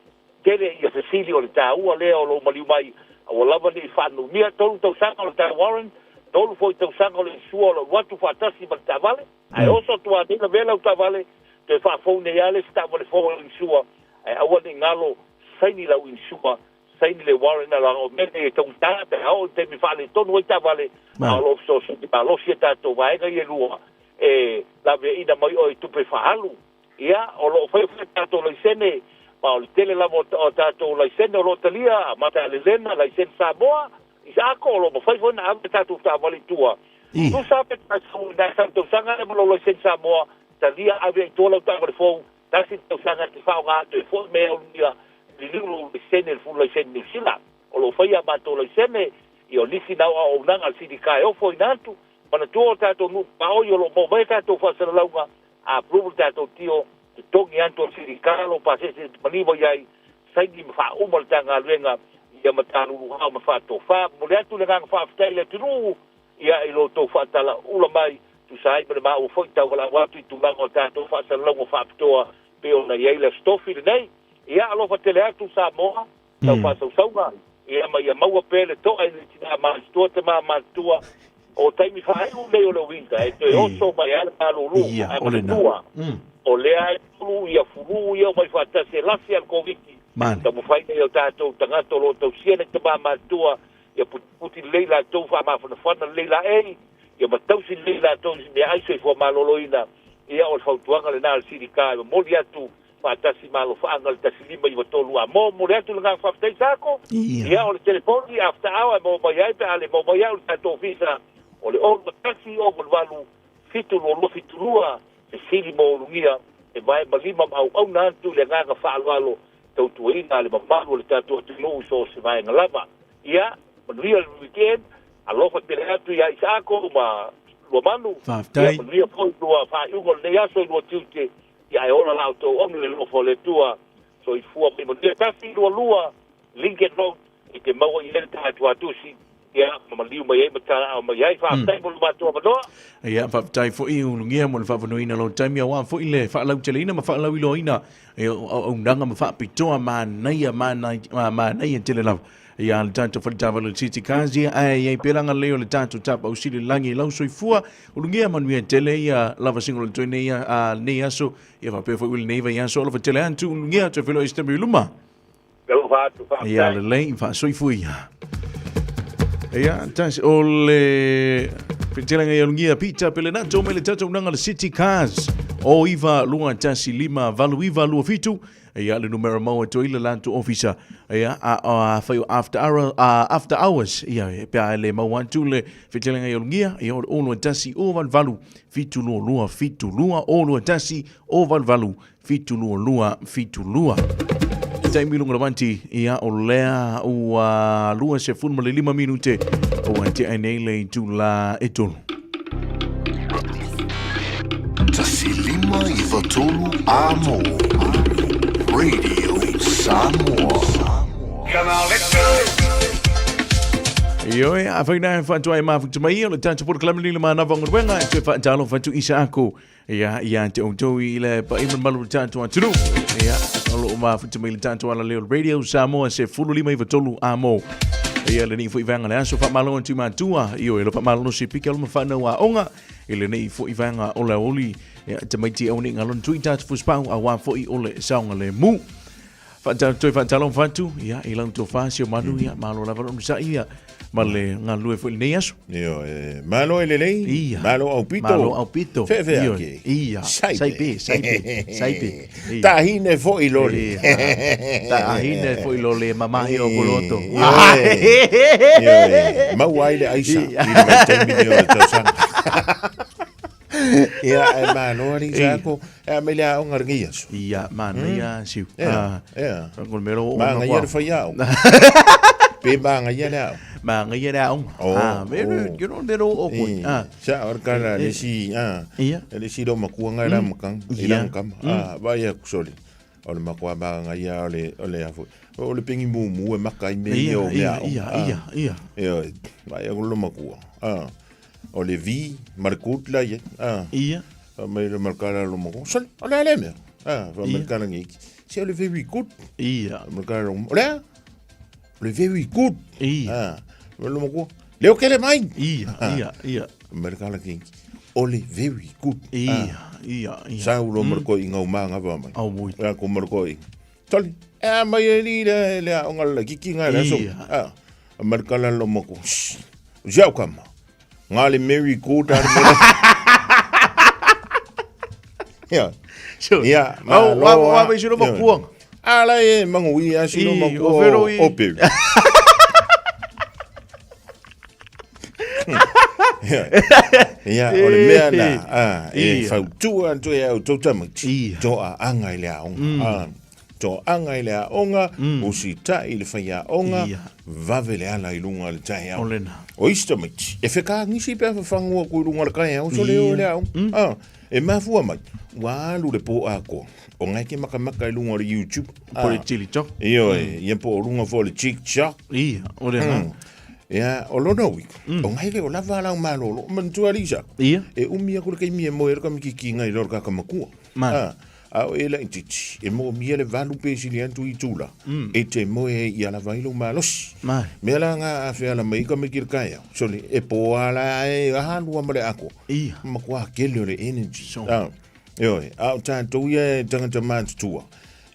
tele ia fesili o le taua lea o lou maliu mai, aua lava ne i faanumia 3 tausaga o le ta warrant, 3 foi tausaga o le isua o lou atu faatasi ma le taavale, ae oso atu lava nei lavea lau taavale, toe faafou nei lava le isi taavale fou e insua, ae aua ne i galo saini lau insua, saini le warrant, leaga o mea nei e taugata pe a oo i le taimi e faaletonu ai taavale, a o loo fesoasoani malosi a tatou vaega ia e lua e laveaiina mai oe i tupe faaalu. Ia o loo faia foi tatou laisene, ma o le tele lava o tatou laisene o loo talia, amata lelena laisene Samoa, Isaako, o loo mafai foi ona ave tatou taavale i tua. Tusa pe tatou i nai tausaga lea ma lou laisene Samoa, talia ave i tua lau taavale fou, tasi le tausaga e te faaaoga atu e foi mea ulugia, liliu lou laisene le full laisene Niu Sila. O loo faia a matou laisene, ia o nisi nau auaunaga a le Silika e ofoina atu. Manatua o tatou nuu paoi o loo maua mai a tatou faasalalauga, a approve le tatou tio, totogi atu o le Silika lou pasese e te maliu mai ai, faasaini ma faauma le ta galuega ia ma taluluao ma faatofā. Momoli atu le agaga faafetai i le atunuu ia i lo outou faatalaula mai tusa ai ma le maua foi taualaau atu i tulaga o tatou faasalalauga faapitoa pei ona i ai le Aso Tofi lenei. Ia alofa tele atu Samoa, lau faasausauga, ia ma ia maua pea le to'a i le tinā matutua, tamā matutua, o taimi faaiu nei o le winter e toe oso mai ai le malūlū, ae manatua, o lea e tolu ia fulu ia omai faatasi e lasi a le Koviti, taumafai nei o tatou tagata o lo o tausia nei tamā matutua, ia putiputi lelei latou, faamafanafana lelei laei, ia ma tausi lelei latou i meaai soifua maloloina. Ia o le fautuaga lena a le Silika e momoli atu faatasi ma alofaaga le 1593 a momoli atu le agaga faafetai Sako. Ia o le telefoni after hour e maua mai ai pe a le maua mai au i le tatou ofisa o le 61 88 722 72 fesili mo Ulugia e vae ma lima ma auauna atu i le agaga faaaloalo tautuaina a le mamalu o le tatou atunuu i so o se vaega lava. Ia, manuia le weekend, alofa tele atu ia Isaako ma Luamanu.
Faafetai.
Ia, manuia foi lua faaiuga o lenei aso i lua tiute, ia ae ola la outou ogi le alofa o le Atua. Soifua mai manuia. 122 Lincoln Road e te maua i ai le taatuatusi, ia, ma maliu mai ai ma talaaao mai ai. Faafetai mo le matou avanoa.
Ia, faafetai foi Ulugia mo le faavanoaina o lou taimi aua foi le faalauteleina ma faalauiloaina e o auaunaga ma faapitoa manaia manaia tele lava. Ia le tatou faletaavale o le City Cars, ia ae i ai pea le agalelei o le tatou tapausili i le lagi i lau soifua. Ulugia manuia tele ia lava singo le toe nei, a, lenei aso, ia faapea foi uli nei vaiaso. Alofa tele atu, Ulugia, toe feiloai i se taimi i luma.
Alofa atu, faafetai.
Ia lelei, faasoifua ia. Ia, tasi, o le fetelega ia Ulugia Peter Pelenato mai le tatou unaga le City Cars o 9 2 1 5 8 9 2 7 Ia le numera maua atu ai le latou ofisa. Ia a a fai o after hour, a, after hours ia e pe a le maua atu le fetelega i Ulugia ia o le 021 088 722 72 021 088 722 72. Taimi lunga le wanti ia o lea ua 25 minute ua tea nei le itula e tolu.
1593 Amo Radio Samoa.
Come on, let's go.
Ioe, a whai nā whātua e māwhuta mai o le tātou porokalame ni le mānawa ngurwenga e te whaatalo whatu isa aku ia ia te outou i le pa i malu le tātou atunu ia o lo o māwhuta mai le tātou ala leo Radio Samoa se fulu lima iwa tolu a mō ia le nei foi vaega le aso whaamalo atu mātua ioe lo whaamalo no se pika lo mawhanau a onga i lenei fo'i vaega o le aoauli, ia, tamaiti au nei ngalon tui tātou fuspau a wā fo'i o le saonga le mu. Whaatau toi whaatalo whatu, ia, i lau tō whāsi o manu, ia, malo lava lo nusa ia, ma le ngalue fo'i lenei aso.
Io, e, malo e lelei,
Ia.
malo au pito.
Malo au pito.
Fe fe
Io,
ake.
Ia,
Saipe.
saipe, saipe, saipe. Ia.
Tahine fo'i lole.
Ia. Tahine fo'i lole, mamahi o koloto.
Io e, io e, maua ai le aisa i le vaitaimi nei o le tausaga. Ia, e malo ari
Ia.
sa ko, e a mele aoga lenei aso.
Ia, manaia siu.
Ia,
Ah,
ia.
ko le mea o
Māngaia le whai ao. Pe māngaia le ao.
Māngaia le aoga.
Oh,
Ah, me
oh.
you know, me ro o koe.
Eh,
Ah.
Sa o kana
Eh,
le si ah
Ia.
le si lo makua ngai la makang i
Ia.
la kama. Ah vai a kusoli. O le makua ma ngai ia o le o le afu. O le pengi mumu e maka i me
Ia,
o me
ia,
ao.
ia,
Ah.
ia, ia.
Ia, vai a lo makua. Ah. O le vi ma le kut la ia. Ah.
Ia.
Mai le malkala lo makua. Sol, o le ale mea. Ah, fa
Ia.
malkala ngi. Si o le very good.
Ia.
Malkala lo. O le a? O le very good.
Ia.
Ah. Ma lo makua. Leo kele mai.
Ia,
Ah.
ia, ia.
Malkala ngi. O le very good.
Ia, ia, ia.
Sa ulo marko i ngau manga va mai.
Au mui.
Ya ko marko i. Toli. E mai e li le le a onga le kiki ngai la so.
Ia.
Ah. Markala lo mako. Jau kama. Ngā le Mary good a le mea. Ia.
Sure.
Ia.
Au,
malo
wa- wa
a-
mai sino
Ia.
makuanga.
Ala e mangu i a sino
I,
makua.
o whero i.
O peri. Ia. Ia, o le mea na, ah, e
Ia.
fautua atu e au tau tamaiti.
Ia.
Tō a anga i le aonga. Ah. Toaga i le aoga, usitai i le faiaoga, vave le ala i luga o le taeao.
O lena.
O isi tamaiti, e fekagisi pe a fafagu atu i luga o le taeao, sole o i le aoga. Ah, e mafua mai, ua alu le po atoa, o ngai ke makamaka i luga o le YouTube.
Po le TikTok.
Ioe, ia po o luga foi o le TikTok.
Ia, o lena.
Ia, o lona uiga, o ngai le o lava lau malolo, manatua alii sa.
Ia.
E umi aku le taimi e moe ai le kamikikiga i lo le kaka matua.
Male.
Ah, a o e laitiiti, e moomia le valu pe sili atu itula, e te moe ai ia lava ai lou malosi.
Male.
Mea la nga a feala mai ka tamaiti i le taeao, sole, e po a la e alu ma le ako.
Ia.
Matua kele o le energy. Ah, ioe, a o tatou ia e tagata matutua,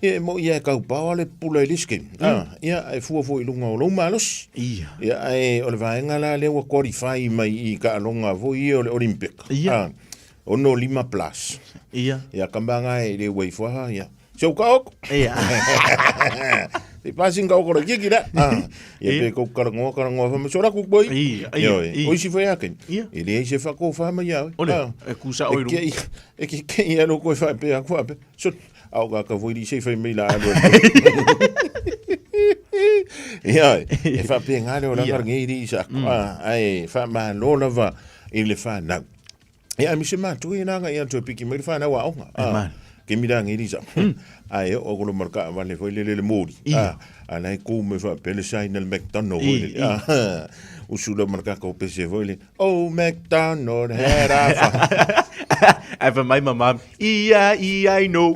Ia, e moi ia e kaupao le pula i le isi taimi. Ah, ia, e fua foi i luga o lou malosi.
Ia.
Ia, ae o le vaega la lea ua qualify mai i taaloga foi ia o le Olympic.
Ia.
Ah, 65 plus.
Ia.
Ia, ka manga e le ua ifo aha, ia. Se u ka oko.
Ia.
Te pasi nga oko le kiki la. Ah, ia pe kou karangoa karangoa fa ma so la ku koi.
Ia, ia, ia.
O isi foi ake.
Ia.
E leai se whako wha mai au.
Ole,
Ah.
e kusa oi
E
runga.
ke- E ke ke ia lo koe wha pe aku wha pe. So, Ao ka ka voi sei fai mai la alu. Ia, e wha pe ngā leo langa ngi ri sa. Ah, ai wha ma lo lava i le whanau. Ia, ai mise mātu i nanga ia toe piki mai le whanau a onga. Ah, ke mira ngi ri sa. Ai, o kolo marka wale foi le le mori. Ah, a lai ku me wha pele sai na le McDonald foi le. Ah, usula marka ko pese foi le. Oh, McDonald had a farm.
Ae fai mai ma mami, Ia, ia, I know.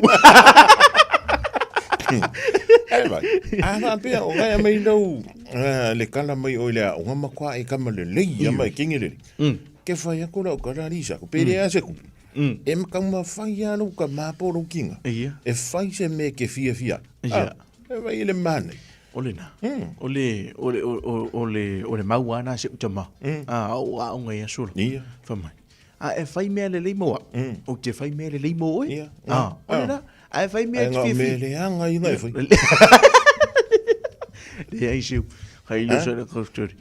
E vai, a faapea o ngai mai lau le kala mai o le aoga ma kua e kama lelei ia mai kingi lelei. Ke whai aku lau kala risa, ko pere a se kupu. E makau ma whai a lau ka māpo lau kinga.
Ia.
E whai se me ke fia fia.
Ia.
E vai le mane.
O lena. O le, o le, o, o le, o le mau ana se utama. A, o a onga ia sula.
Ia.
Fai mai. A e fai mea lelei mo au. O te fai mea lelei mo oe.
Ia.
A, o lena. A e fai mea
Ai
te
ngā
fia
me
fia.
le anga i ngai whai.
Le ai siu. Hai le sa le kostori.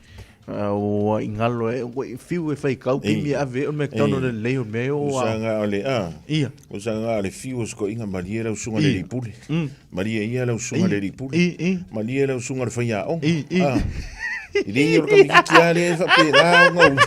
O i ngalo e, o i fiu e fai kau
Ei.
kimi ave o McDonald
Ei.
le lei o me o a.
Usanga o le, a.
Ia.
Usanga o le fiu o sko inga marie lau sunga le
Ia.
lipule. Marie ia lau sunga le lipule.
I, i.
Marie lau sunga le whai a onga.
I, i.
Ah. I le ia o le kamikiki a le e whape ngā onga u.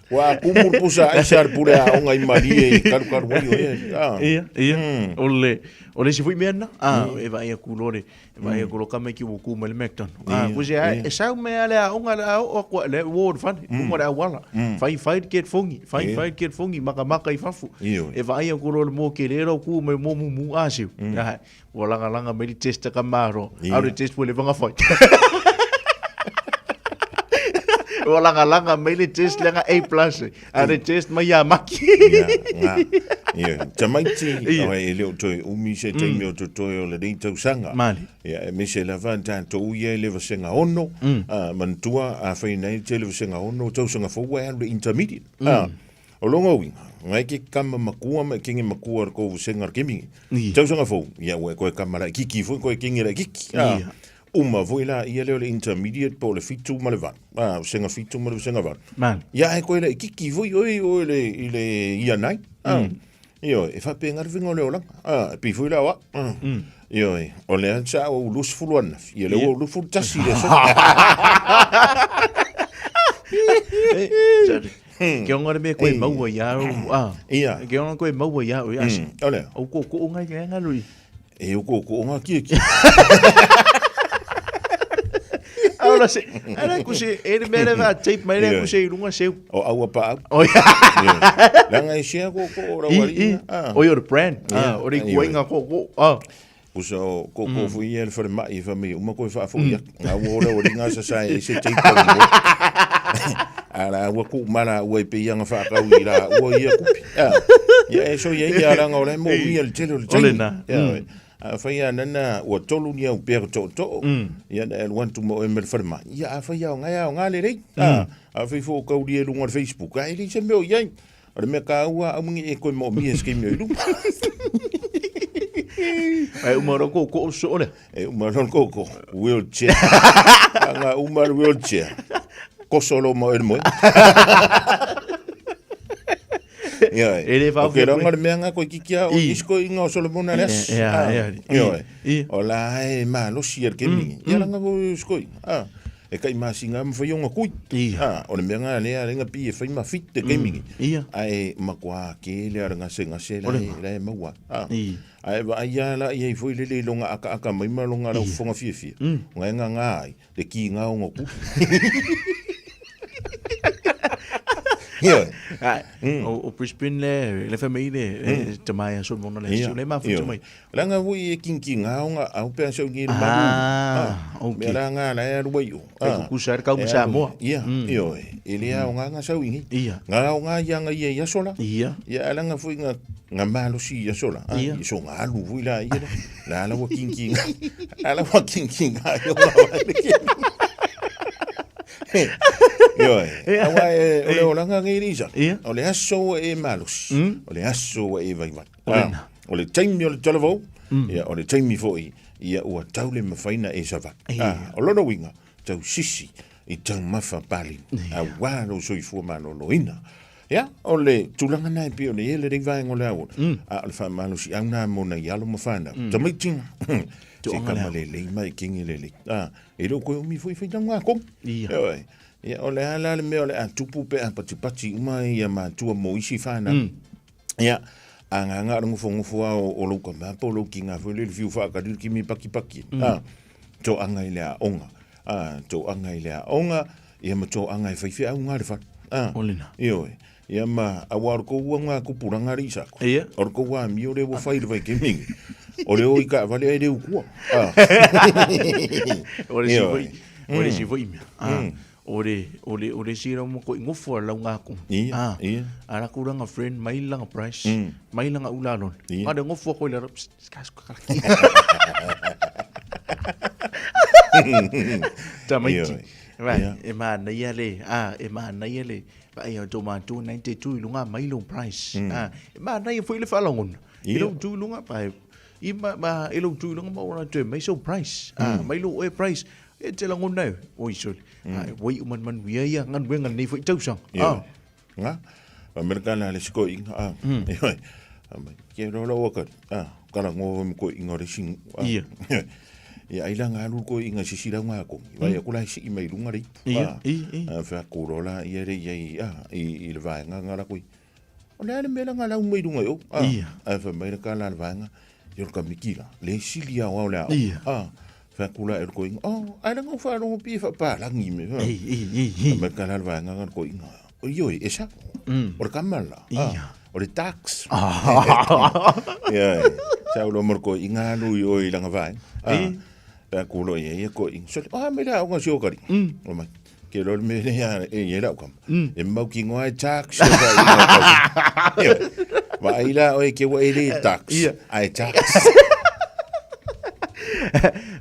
Wa kumur pusa ai sa le pule a onga i marie i karu karu ai o e. Ah.
Ia, ia. O le, o le isi foi mea na. Ah, e vai a kulo le, e vai a kulo kame ki wuku mai le McDonald. Ah,
Ia,
ku se ai,
ia.
e sau mea le a onga le a o kwa le ward fan, lunga le awala. Fai fai ke fongi, fai
Ia.
fai ke fongi maka maka i fafu.
Ia,
E vai a kulo le mo ke le ro ku me mo mu mu asiu. Ah, ua langa langa mai le test ka maro.
Ia.
Au le test le vanga fai. Ua langa langa mai le test langa A plus. A le test mai ia maki.
Ia, ngā. Ia, tamaiti,
Ia.
o e leo toe umi se taimi o te toe o le rei tausaga.
Male.
Ia, e mise lava tātou ia e le vasenga ono, manatua a whai nei te le vasenga ono, tausaga fou e alu le intermediate. Ah, o longa uiga, ngai ke kama makua ma kingi makua le kou vasenga le kemingi.
Ia.
Tausaga fou, ia ua e koe kama la kiki foi, koe kingi la kiki. Ah,
Ia.
uma foi la ia leo le intermediate po le fitu ma le valu. Ah, vasenga fitu ma le vasenga valu.
Male.
Ia e koe la kiki foi oi oi le i le ia nai. Ah. Io, e whape ngā winga o le olanga. Ah, e pi foi la wa. Ah. Io, e, o le ansa o ulu sefulu ana. Ia le ua ulu fulu tasi le so.
Ke onga le mea koe maua ia au. Ah.
Ia.
Ke onga koe maua ia au. Ia.
O lea.
O ko ko ngai ke nga lui.
E o ko o ngā kia ki.
Ora se. Ara ku se e le mea le va tape mai le
Ia.
ku se i runga seu.
O aua pa au.
O ia.
Io. Langa e sea ko ko o
I
rawa
i.
ringa. Ah.
O ia le brand.
Ia.
Ah, o le
Ia.
kuinga ko ko. Ah.
Kusa o ko ko fui ia le whare mai i whamei. Uma koe wha fo ia. Ngā ua ora o ringa sa sa e se teipa o mo. Ara ua ku mara ua i pe ianga whaakau i rā ua ia kupi. Ah. Ia e so ia ia ranga o le mo ia le tele o le
O
taimi.
le nā.
Ia, oi. A whai a nana ua tolu ni au pera to to. Ia na e luantu mo e me le whare mai. Ia a whai au ngai au ngā le rei. Ah. A whai fo kauri e lunga o le Facebook. A e le se meo iai. O le mea ka ua au mungi e koe mo mia ske meo i lunga.
Ai uma ro ko ko so le.
E uma lon koko, wheelchair. Anga uma le wheelchair. Koso lo mo e le moe. Ioe.
E le
O
faaofi
ke
atu
ronga
ai.
le mea nga koe kiki a o
I.
isko inga o Solomona le aso.
Ia,
Ah,
ia,
Ioe.
i.
O la e malosi e le kemi. Ia langa ko isko inga. Ah, e kai masinga ma whai onga kui. Ah, o le mea nga lea lenga pi e whai ma fit te kemi.
Ia.
Ai makua ke le ara ngase ngase la
O le
e, la e maua. Ah.
I.
Ai va ai la ia i foi lele i longa aka aka mai ma longa lau fonga fia fia. Ngai nga nga ai, le ki nga onga ku. Ioe.
Ai, O Brisbane le le fa mai le te mai a Solomona le aso. Le mafuta
Ioe.
mai.
Langa hui e kinki ngā onga au pea sau ngi le malu.
Ah, ok.
Mea la ngā la e alu wai o.
Kai kukusa ar kau ma Samoa.
Ia, ioe. E le au ngā ngā sau ingi.
Ia.
Ngā au ngā ia ngā ia ia sola.
Ia.
Ia alanga fui ngā ngā malosi ia sola. Ah,
Ia.
I so ngā alu fui la ia la. La ala wa kinki ngā. Ala wa kinki ngā ia ngā wai le kingi. Ioe. Awa e, o le olanga ngai risa.
Ia.
O le aso e malosi. O le aso e vai vai.
O le na.
O le taimi o le talavou, ia, o le taimi foi, ia ua taule mafaina e sava. Ah, o lona winga, tau sisi i tau mafa pali. A wā lo soifua maloloina. Ia, o le tulaga na e pei o le ia le rei vaega o le aola. A o le faamalosi au nā mo nai alo ma whanau. Tamaitinga. Se
Toanga
kama
le
le lei mai kingi le lei. Ah, e leo koe umi foi fai tau ngā kong.
Ia.
Ioe. Ia, o le ala le mea o le a tupu pe a patipati uma ia mātua mo isi whanau. Ia, a ngā ngā ngofo ngofo a o, o lau ka mapa o lau ki ngā whele le whiu whaakari ki mi paki paki. Ah, tō anga i le a onga. Ah, tō anga i le a onga, ia ma tō anga i whaiwhi au ngā re whare. Ah,
O lena.
Ioe. Ia ma, a wā ko ua ngā kupuranga risa.
Ia.
O ko wā mi o le wa whai le whai ke mingi. O le o i ka wale ai le ukua. Ah.
O le si
Ioe.
foi. O le si foi mea. Ah. O le o le o le si rau mo ko ngofo lau ngā ko.
Ia,
Ah.
ia.
Ara kuranga friend mai langa price. Mai langa ulalon.
Ia.
Ngā de ngofo ko le skas ko kala. Tamaiti.
Ioe.
Vai,
Ia.
e mana ia le, ah, e mana ia le, vai o tō mātou 92 i lunga mai lo price. Ah, e mana ia foi le whalangona. I
Ia.
lo tu i lunga, vai, i ma, ma, i lo tu i lunga ma ora te mai so price. Ah, mai lo e price. E te langona e, oi sole. Ah, wai uman man wia ia, ngan wengan nei foi tausang.
Ioe.
Ah,
Ngā. Amerika la le siko inga. Ah. Ioe. Ah, mai, Ke rola waka. Ah, kala ngō mi ko inga re sing. Ah.
Ia.
Ia ai la ngā lu ko inga sisi la ngā ko. Vai aku la si i mai lunga re.
Ia, ia, ia.
Ah, wha kuro la ia re ia i ah, i le vai ngā ngā la koi. O le ale mea la ngā lau mai lunga i o. Ah.
Ia.
Ah, wha mai la ka la le vaenga. Ia o le kamiki la. Le sili au au le au.
Ia.
Ah. Wha kula e le ko inga. Oh, ai la ngā wha rongo pi e wha pā langi me.
Ei, ei, ei, ei.
Mai ka la le vaenga ngā ko inga. O ioi, e sa. O le kamala.
Ia.
Ah, o le tax. Ia, sa ulo mo ko inga lu i oi langa vai. Ah. Pa kulo ia ia ko inga. So, ah, me la o ngā sio kari. O mai. Ke lo me le ia e ia lau kam. E mau ki ngoa e tax. E ka inga kau. Ia. Ma ai la o e ke wa e le tax.
Ia.
Ai tax.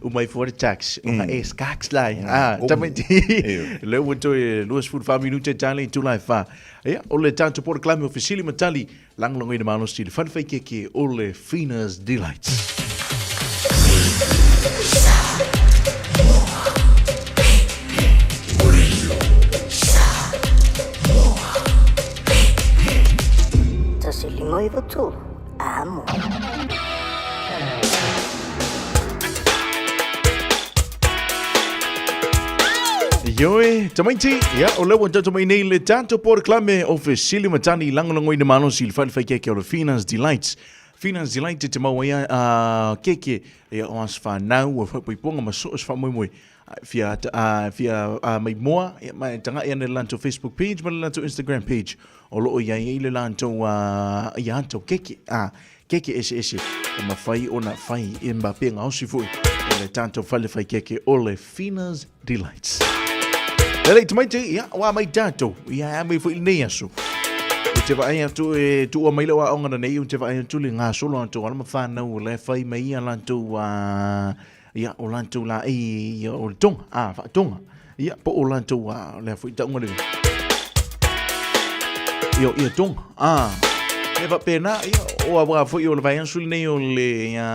O mai for tax. O e skaks lai. Ah,
Kom.
tamaiti.
Ia.
Le ua toe 24 minute tale i tūlai wha. Ia, o le tātou pora klame o Fisili Matali, langolongo i na malo stili. Whanwhai keke o le Fina's Delights.
Tasi lima i tolu. Amo.
Ioe, tamaiti, ia, o le ua tātou mai nei le tātou pora klame o Fisili Matali, langolongo i na malo stili. Whanwhai keke o le Fina's Delights. Fina's Delight te maua ia keke ia o as whanau o whaipoiponga ma so as whamoimoi. Fia, fia mai moa, ia, mai tanga ia ne lanto Facebook page, ma le lanto Instagram page. O loo ia ia i le lanto ia anto keke, keke ese ese. E mawhai o na whai e mbape ngā osi fui. E le tātou whale whai keke o le Fina's Delights. Lele, tamaiti, ia, wā mai tātou. Ia, a mai fui nei aso. E te vaai atu e tuua mai leo aonga na nei, o te vaai atu le ngā solo atu, ala ma whanau, le whai mai ia lantou, ia, o lantou la, e, ia, o le tonga, a, wha tonga. Ia, po o lantou, a, le fui taunga le. Ia, ia tonga, a. E wa pēnā, ia, o a wā fui o le vai ansu nei o le, ia,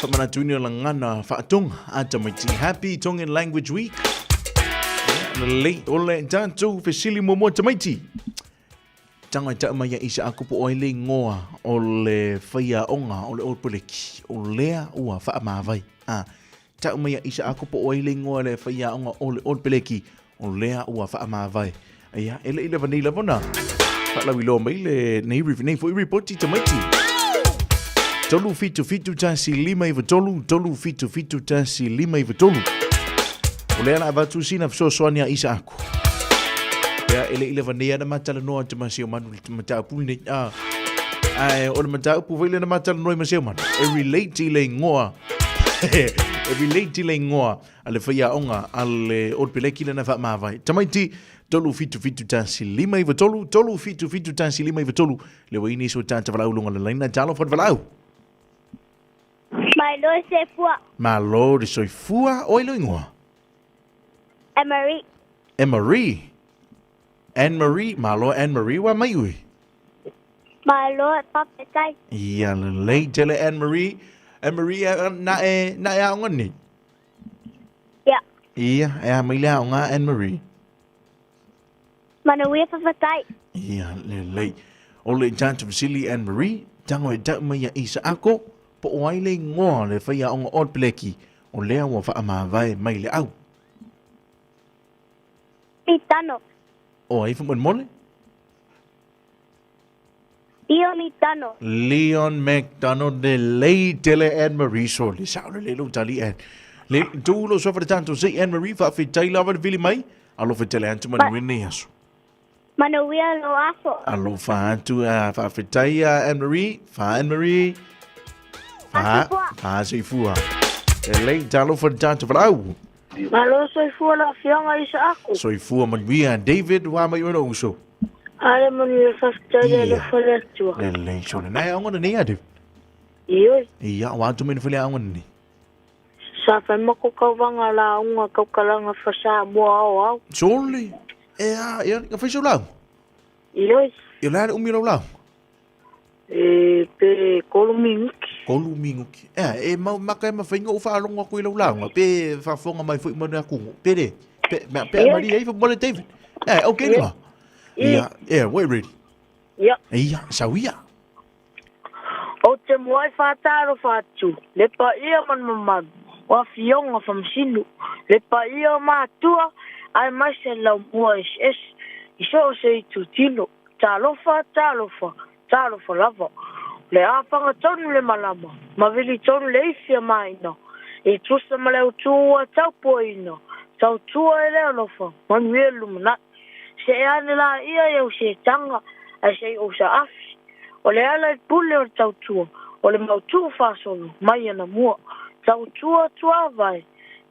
whamanatuini o la ngana whaatonga, a tamaiti. Happy Tongan Language Week. Ia, le, o le tātou fesili mo tamaiti. Tago e tau mai ia Isaako po o ai le igoa o le faiaoga o le Old Peleki, o lea ua faamavae. A, tau mai ia Isaako po o ai le igoa le faiaoga o le Old Peleki, o lea ua faamavae. Ia, e le i lava nei lava ona faalauiloa mai le nei, nei foi ripoti tamaiti. 377 1 5 9 3 377 1 5 9 3. O lea la avatu sina fesoasoani a Isaako. Ia, e le i lava nei ana matalanoa atu ma Seumanu le mataupu lenei. Ah, ae o le mataupu foi lea na matalanoa ma Seumanu, e relate i le igoa, e relate i le igoa a le faiaoga a le Old Peleki lena faamavae. Tamaiti, 377 1 5 9 3, 377 1 5 9 3, le ua ini so tata valau lunga le laina, talofa le valau.
Mai lo soifua.
Malo le soifua, oi lo ingoa?
Anne-Marie.
Anne-Marie. Anne-Marie, malo Anne-Marie wa mai ui.
Malo papetai.
Ia lelei tele Anne-Marie. Anne-Marie eh, na e na e aonga ni.
Ia.
Ia, e a mai le aonga Anne-Marie.
Manuia papetai.
Ia lelei. O le tata Vasili Anne-Marie, tango e tau mai ia Isa Ako, po o ai le ingoa le whai aonga o Bleki, o lea ua faamavae mai le au.
Mitano.
O ai faamolemole?
Leo Mitano.
Leon McDonald lelei tele Anne Marie so le sao le lelo tali Anne. Le tu lo sofa de tanto se Anne Marie faafetai lava le vili mai. Alofa tele atu manuia nei aso.
Manuia lo aso.
Alofa atu a faafetai a Anne Marie, fa Anne Marie. Fa fa soifua. Lelei talofa le tatou valaau.
Malo soifua la afioga Isaaku.
Soifua manuia David wa mai oe uso.
Ale manuia faafetai le alofa le Atua.
Lelei sole. Nai aonga nei a David.
Ioe.
Ia wa atu mai fale aonga nei.
Sa fai mako kauvaga lauga kaukalaga fa Samoa ao ao.
Sole. E a, e a, fai sau lauga?
Ioe.
E la le umi lau lauga?
E pe kolu minguki.
Kolu minguki. E, e mau maka e mawhainga o whaalongo aku i lau lauga. Pe whaafonga mai fui manu aku. Pe re. Pe, pe, pe Maria i mole David. E, okay ni ma. Ia, e, we ready.
Ia.
Ia, sauia.
Ou te muai whātārofa atu, le paia ma le mamalu o Afioga Faamasino, le paia o matua aemaise le laumua eseese i so o se itutino. Talofa, talofa, talofa lava. O le afaga tonu le malama, ma vili tonu le ifi a maina, e tusa ma le autu ua taupuaina, tautua e le alofa, manuia le lumanai. See ane laia i au setaga, ae se i ou saafi. O le ala i le pule o le tautua, o le mautu faasolo mai anamua. Tautua tuavae,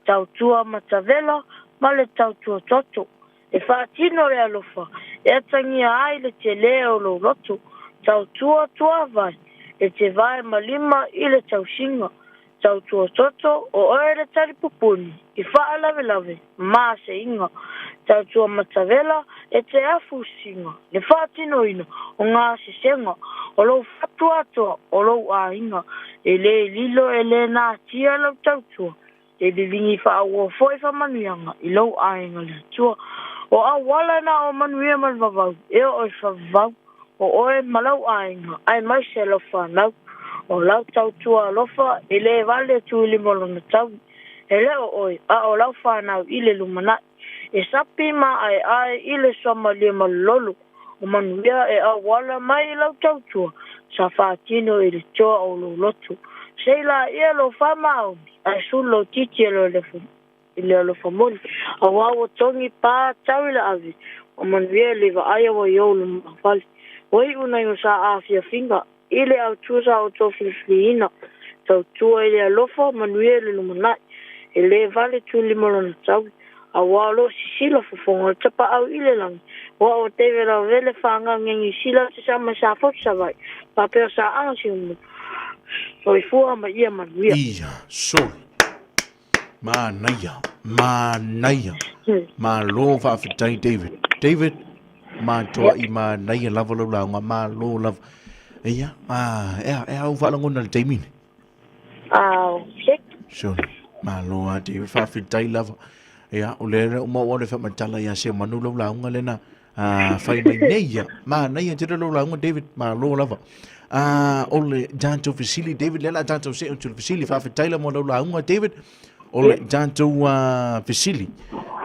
tautua matavela ma le tautua toto. E faatino le alofa e atagia ai le telē o lou loto. Tautua tuavae, e te vae ma lima i le tausiga. Tautua toto, o oe le talipupuni i faalavelave ma aseiga. Tautua matavela, e te afu usiga le faatinoina o gasesega o lou fatu atoa o lou aiga. E lē lilo e lē natia lau tautua, e liligi faaauau foi faamanuiaga i lou aiga le Atua. O auala na o manuia ma le vavau, e oo i faavavau, o oe ma lau aiga, aemaise lau fanau. O lau tautua alofa e lē vale atu i lima o lona taui. E le o oe, a o lau fanau i le lumanai. E sapi ma aeae i le suamalie ma le lolo o manuia e auala mai i lau tautua sa faatino i le toa o lou loto. Sei laia lou faamaoni ae sulu lou titi e i le alofa moni. Auā ua togi pā tau i le ave o manuia e le vaaia ua i ou le maafale. Ua iu nai o sa aafiafiga i le autua sa outou filifiliina, tautua i le alofa, manuia i le lumanai, e lē vale tuilima lona taui, auā o loo sisila fofoga o le tapaau i le lagi, ua o David Lavele whaangau sila te sa mai sa fotu Savaii, faapea o Saaga Siumu. Soifua ma ia manuia.
Ia, sole. Manaia, manaia. Malo faafetai David. David, matoa'i manaia lava lau lauga, malo lava. Ia, ah, ea, ea au faalagona i le taimi nei.
Ah, check.
Sure. Malo a David, faafetai lava. Ia, o lea uma ua le faamatala ia Seumanu lau lauga lena. Fai mai nei ia. Manaia tele lou lauga David, malo lava. O le tatou fesili David, lea o le a tatou see atu i le fesili. Faafetai lava mo lau lauga David. O le tatou fesili,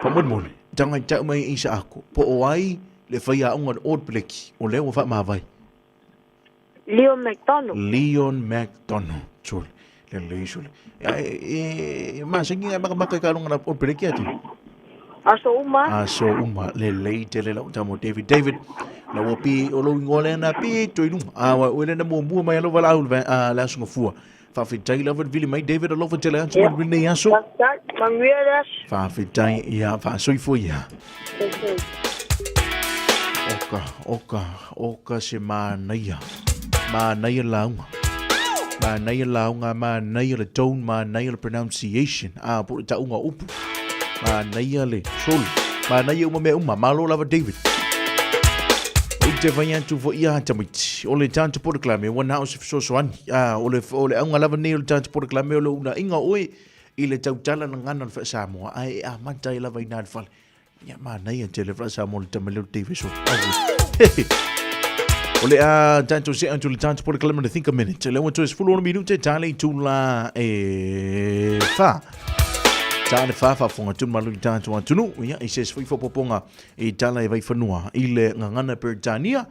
faamolemole, tagai tau mai i Isaako, po o ai le faiaoga o le All Black o lea ua faamavae?
Leon McDonald.
Leon McDonald. Sole. Lelei sole. E, e, masani e makamaka i ka lunga na All Black atu.
Aso uma.
Aso uma. Lelei tele lau tamo David. David, lau o pi, o lou ingoa lea na pi toi lunga. A wa oe lena muamua mai alo valaau le le aso gafua. Faafetai lava le vili mai David alofa tele atu ma le vili nei aso.
Faafetai, manuia le aso.
Faafetai ia faasoifua ia. Oka, oka, oka se manaia. Manaia lauga. Manaia lauga, manaia le tone, manaia le pronunciation. Ah, po le tauga o upu. Manaia le soli. Manaia uma mea uma. Malo lava David. Ou te vai atu foi ia tamaiti. O le tatou polokalame, ua na o se fesoasoani. Ah, o le, o le auga lava nei o le tatou polokalame o le unaiga o oe i le tautala gagana o le faa-Samoa, ae e amata ai lava i ina le fale. Ia, manaia tele faa-Samoa le tama lea o le Davis o. O le a tatou see atu i le tatou polokalame o le Think a Minute. Lea ua toe 16 minute ta le itula e fa. Ta le fa faafofoga atu le malu i tatou atunuu. Ia, i se isi foi faaopoopoga i tala e vaifanua i le gagana Peretania.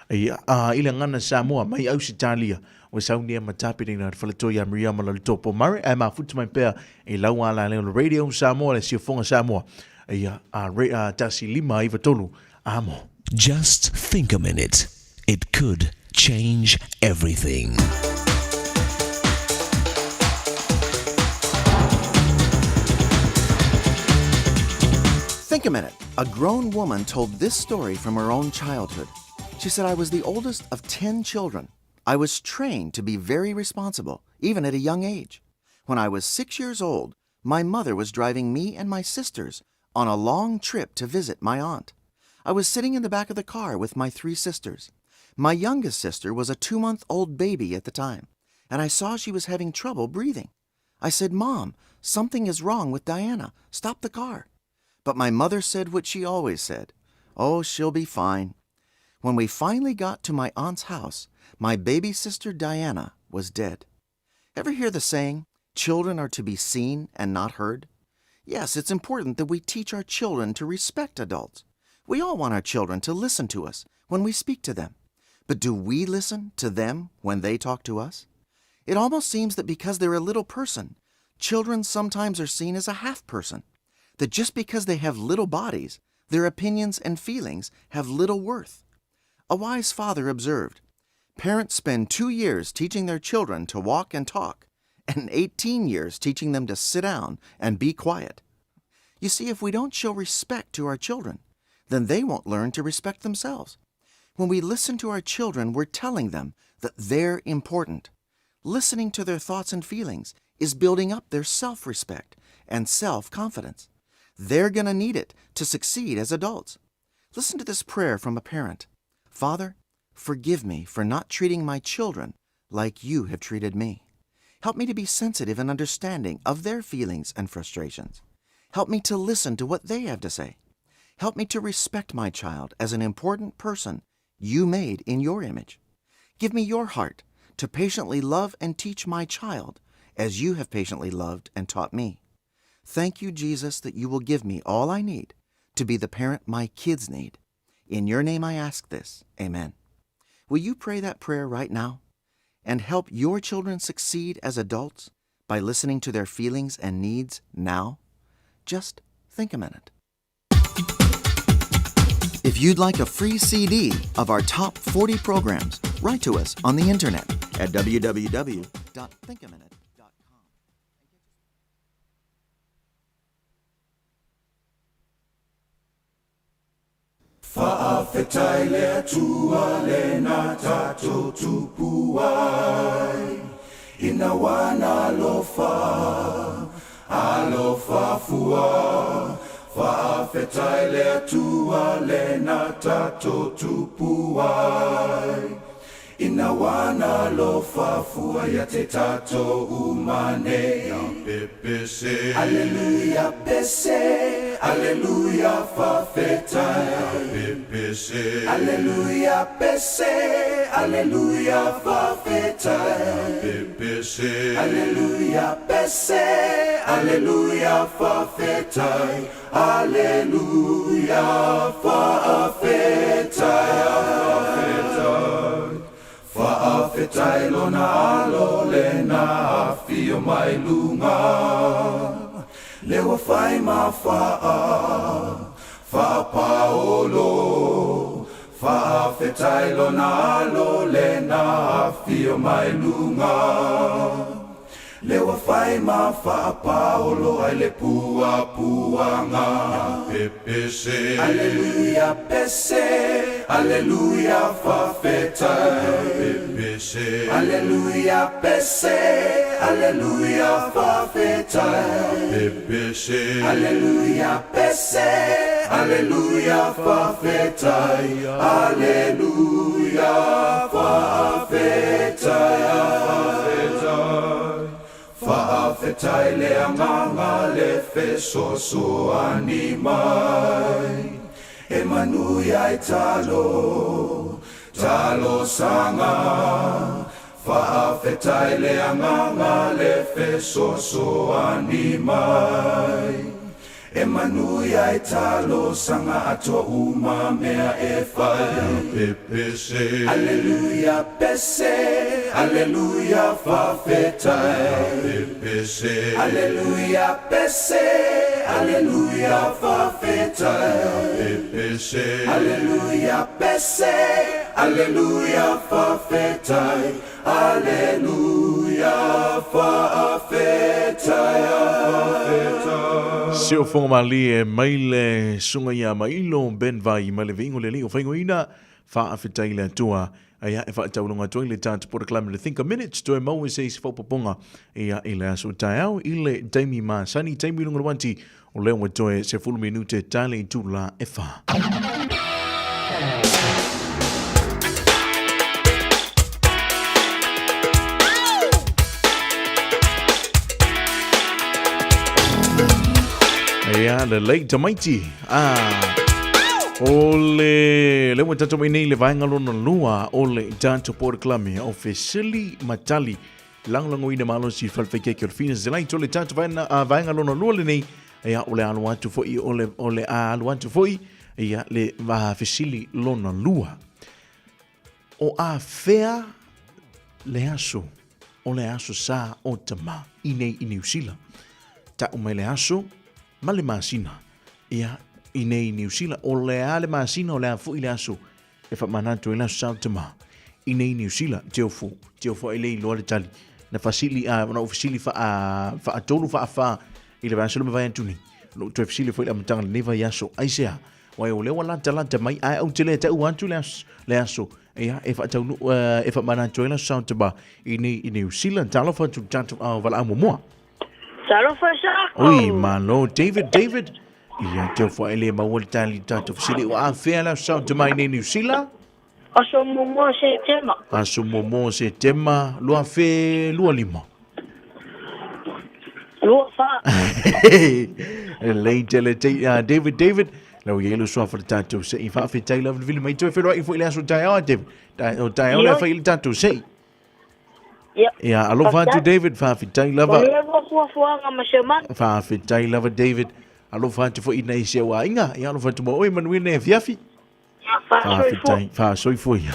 Ia, a, i le gagana Samoa mai Ausetalia, ua saunia ma tapenaina e le faletoi ia Miriama Lalitopo Murray, ae mafuta mai pea i lau alaleo o le Radio Samoa, le Siafoga Samoa, ia, a, re, a, 1593, amo.
Just think a minute, it could change everything.
Think a minute. A grown woman told this story from her own childhood. She said, I was the oldest of 10 children. I was trained to be very responsible, even at a young age. When I was 6 years old, my mother was driving me and my sisters on a long trip to visit my aunt. I was sitting in the back of the car with my 3 sisters. My youngest sister was a 2-month-old baby at the time, and I saw she was having trouble breathing. I said, Mom, something is wrong with Diana. Stop the car. But my mother said what she always said, Oh, she'll be fine. When we finally got to my aunt's house, my baby sister Diana was dead. Ever hear the saying, children are to be seen and not heard? Yes, it's important that we teach our children to respect adults. We all want our children to listen to us when we speak to them. But do we listen to them when they talk to us? It almost seems that because they're a little person, children sometimes are seen as a half person. That just because they have little bodies, their opinions and feelings have little worth. A wise father observed, Parents spend 2 years teaching their children to walk and talk, and 18 years teaching them to sit down and be quiet. You see, if we don't show respect to our children, then they won't learn to respect themselves. When we listen to our children, we're telling them that they're important. Listening to their thoughts and feelings is building up their self-respect and self-confidence. They're going to need it to succeed as adults. Listen to this prayer from a parent. Father, forgive me for not treating my children like you have treated me. Help me to be sensitive and understanding of their feelings and frustrations. Help me to listen to what they have to say. Help me to respect my child as an important person you made in your image. Give me your heart to patiently love and teach my child as you have patiently loved and taught me. Thank you, Jesus, that you will give me all I need to be the parent my kids need. In your name I ask this. Amen. Will you pray that prayer right now and help your children succeed as adults by listening to their feelings and needs now? Just think a minute. If you'd like a free CD of our top 40 programs, write to us on the internet at www.thinkaminute.com.
Faafetai le Atua lena tatou tupu ai ina wana alofa, alofa fua. Faafetai le Atua lena tatou tupu ai. Ina wana alofa fua ia te tatou uma nei. Ia pepese. Aleluia pese, aleluia fafetai. Ia pepese. Aleluia pese, aleluia fafetai. Ia pepese. Aleluia pese, aleluia fafetai. Aleluia fa'afetai Fa'afetai Fa'afetai lona alo lena afio mai luga Le ua fai ma fa'a fa'apaolo Fa'afetai lona alo lena afio mai luga Le ua fai ma faapaolo ai le puapuaga. Pepese. Aleluia pese, aleluia fafetai. Pepese. Aleluia pese, aleluia fafetai. Pepese. Aleluia pese, aleluia fafetai. Aleluia fafetai. Fafetai. Fa'afetai le Agaga le fesoasoani mai, e manuia ai talo, talosaga. Fa'afetai le Agaga le fesoasoani mai, e manuia ai talosaga atoa uma mea e fai. Pepese. Aleluia pese, aleluia fafetai. Pepese. Aleluia pese, aleluia fafetai. Pepese. Aleluia pese, aleluia fafetai. Aleluia fa'afetai Fa'afetai.
Se o fonga malie mai le sunga ia Mailo Ben Vai mai le viingo le lii o faingoina faafetai le Atua ia e faataulunga atu ai le tatou polokalame le Think a Minute toe maua se isi faaopoopoga ia i le aso taeao i le taimi masani taimi lunga luanti o lea ua toe 10 minute tale i tula e whā. Ia, le lei tamaiti. Ah. O le, le ua tatou mai nei le vaenga lona lua o le tatou polokalame o Fesili ma Tali. Lagolagoina malosi i le falefaikiaki o le Phoenix Delight o le tatou vaenga, vaenga lona lua lenei. Ia, o le alo atu foi, o le, o le a alu atu foi, ia, le fesili lona lua. O a fea le aso o le aso sa o Tamā i nei i Niu Sila? Ta'u mai le aso ma le masina, ia, i nei i Niu Sila. O le a le masina, o le a foi le aso e faamanatu ai le aso sa o Tamā i nei i Niu Sila. Teofo, teofo ai le iloa le tali. Na fasili, a, na ou fesili faa, faatolu faafā i le vaiaso le mavae atu nei. Na ou toe fesili foi i le amataga o lenei vaiaso, aisea? Wai o lea ua latalata mai, ae ou te le ta'u atu le aso, le aso ia, e faataunuu, e faamanatu ai le aso sa o Tamā i nei i Niu Sila. Talofa atu i le tatou ao valaau muamua.
Talofa Sako!
Ui, malo, David, David. Ia, te ofa e le maua le tali tatou fesili. Ua afea le aso sa o Tamā i nei Niu Sila?
Aso muamua o Setema.
Aso muamua o Setema, 2025.
Lua wha.
Lei tele te, David, David. Lau i elu soa whare tātou se i whaawhitai lava vili mai toe whenua i fo i le aso taeao, David. O taeao le whai i le tātou se i. Ia, alofa atu David, whaawhitai lava.
Manuia lua fuafuaga ma se manu.
Whaawhitai lava David. Alofa atu fo i nei se ua inga. Ia, alofa atu mo oe manuia nei fiafi.
Fa'afetai,
fa'asoifua ia.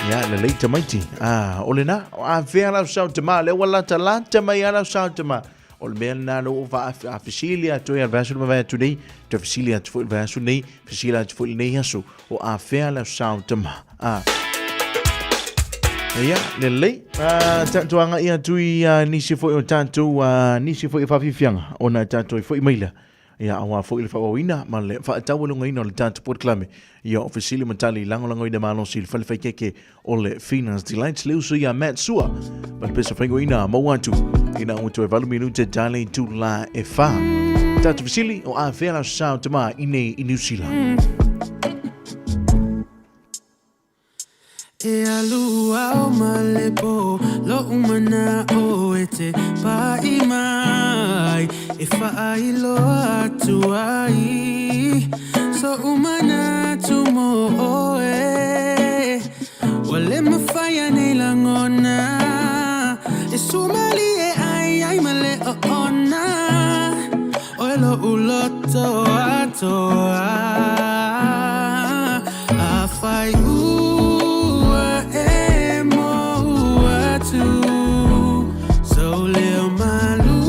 Ia, lelei tamaiti. Ah, o lena, a fea lau sau tamā, lea ua latalata mai a lau sau tamā. O le mea lena lea ua faafesili atu ai a le vaiaso le mavae atu nei, toe fesili atu foi le vaiaso nei, fesili atu foi lenei aso, o afea lau sau tamā. Ah. Ia, lelei. Tatou agai atu i nisi foi o tatou, nisi foi o faafiafiaga, ona tatou ai foi mai lea. Ia, auā foi le faaauauina ma le faataualugaina o le tatou polokalame, ia o fesili ma tali lagolagoina malosi i le fale faikeke o le Fina's Delights, le uso ia Matt Sua, ma le pesa faingoina maua atu ina ua toe 8 minute tale i tula e whā. Tatou fesili o afea la sao tamā i nei i Niu Sila.
E alu ao ma le po Lo'u mana'o e te pa'i mai E fa'ailoa atu ai So'u manatu mo oe Ua le mafai nei lagona E sumalie ai ai ma le oona Oe lo'u loto atoa Afai ua e mou atu Sou leo malu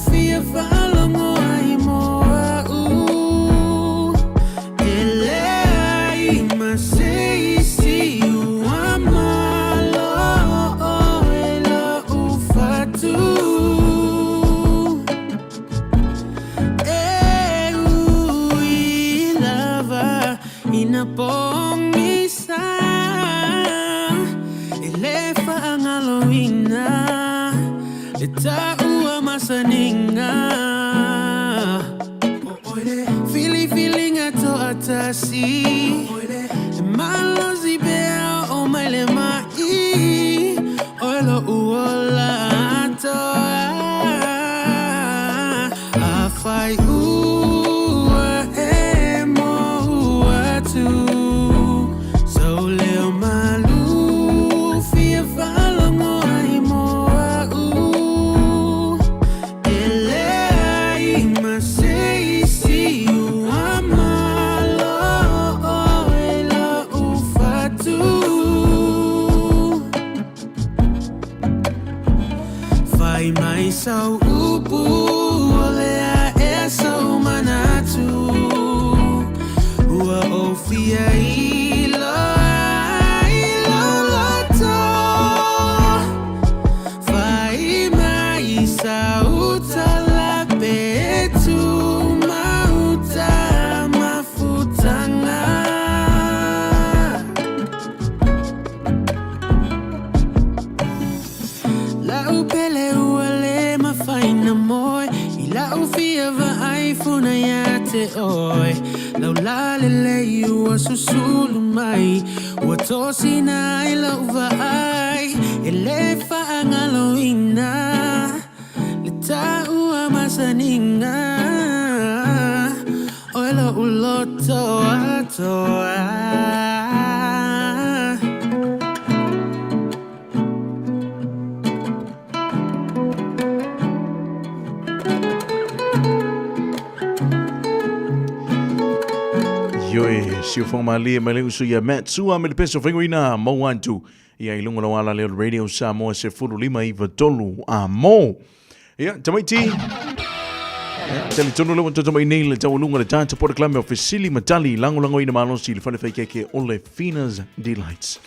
fia faalogo ai mo a'u E leai ma se isi ua malo ʻoe lo'u fatu E ui lava ina pogisa E lē faagaloina Le taua masaniga Filifiliga to'atasi E malosi pea oo mai le ma'i Oe lo'u ola atoa Afai ua e mou atu Sou leo malu fia faalogo ai mo a'u E leai ma se isi ua malo ʻoe lo'u fatu Fai mai sau upu o le a'ea sou manatu Ua ou fia iloa i lou loto Fai mai sau tala pe tumau ta mafutaga La'u pele ua lē mafai ona moe I la'u fia vaai funa iā te ʻoe Lau lalelei ua susulu mai Ua tosina ai la'u vaai E lē faagaloina Le taua masaniga Oe lo'u loto atoa.
Ioe, siu malie mai le uso ia Matt Sua me le peso faingoina mau atu ia i lunga o ala leo Radio Samoa 15 93 a mo. Ia, tamaiti. Ia, talitonu le watoto mai nei le taualuga le tatou polokalame o Fesili ma Tali lagolagoina malosi i le fale faikeke o le Fina's Delights.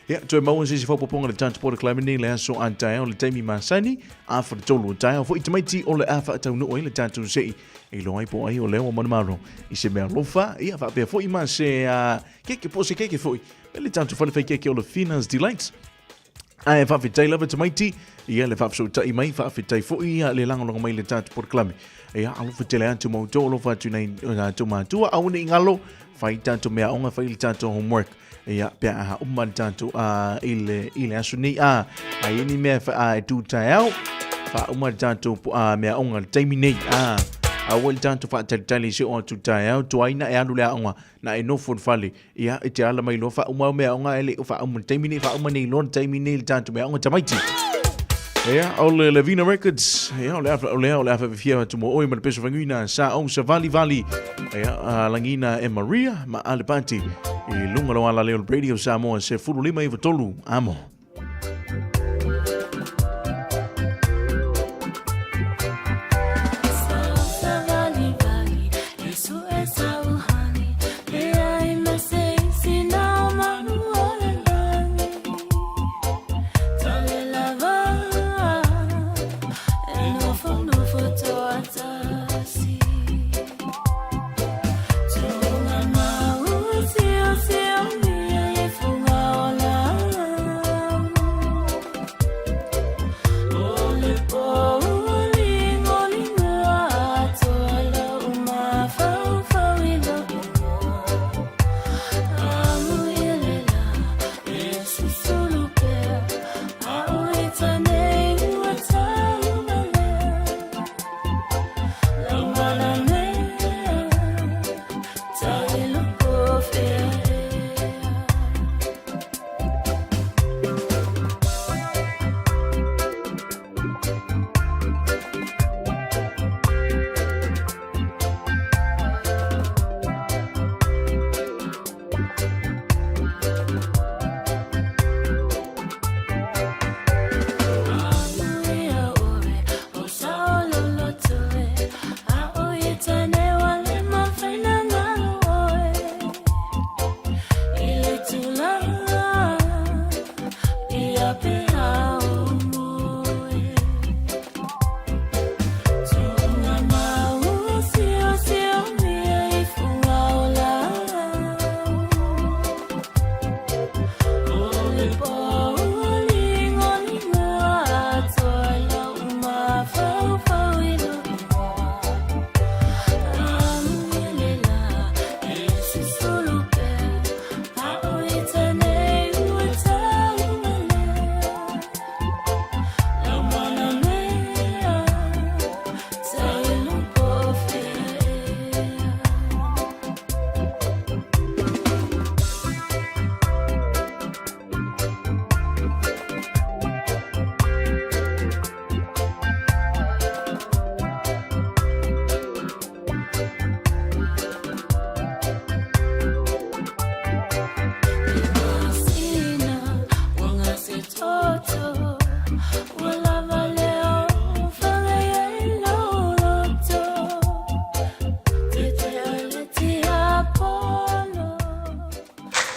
Ia, toe maua se isi faaopoopoga i le tatou polokalame nei le aso a taeao i le taimi masani, 3:30 o taeao foi tamaiti o le a faataunuu ai le tatou sei e iloa ai po o ai o lea ua manumalo i se mea alofa, ia faapea foi ma se keke po o se keke foi me le tatou fale faikeke o le Fina's Delights. Ae faafetai lava tamaiti ia le faafesootai mai, faafetai foi ia le lagolago mai i le tatou polokalame. Ia alofa tele atu ma outou, alofa atu i nai tatou matua, aua ne i galo, fai tatou meaaoga, fai le tatou homework. Ia, pe a uma le tatou i le, i le aso nei, a, a i ni mea e tū taeao, faauma le tatou meaaoga i le taimi nei, a, aua le tatou faatalitali se o atu taeao, tuai na e alu le aoga, na e nofo i le fale, ia, e te ala mai loa faauma au meaaoga, ae le i faauma i le taimi nei, faauma nei loa le taimi nei le tatou meaaoga tamaiti. Ia, o le Levina Records, ia, o le a, o le a, o le a faafifia atu mo oe ma le peso faguina sa ou savali vali, ia, a lagina e Maria ma Alepati i lunga lo ala leo Radio Samoa 15 93 amo.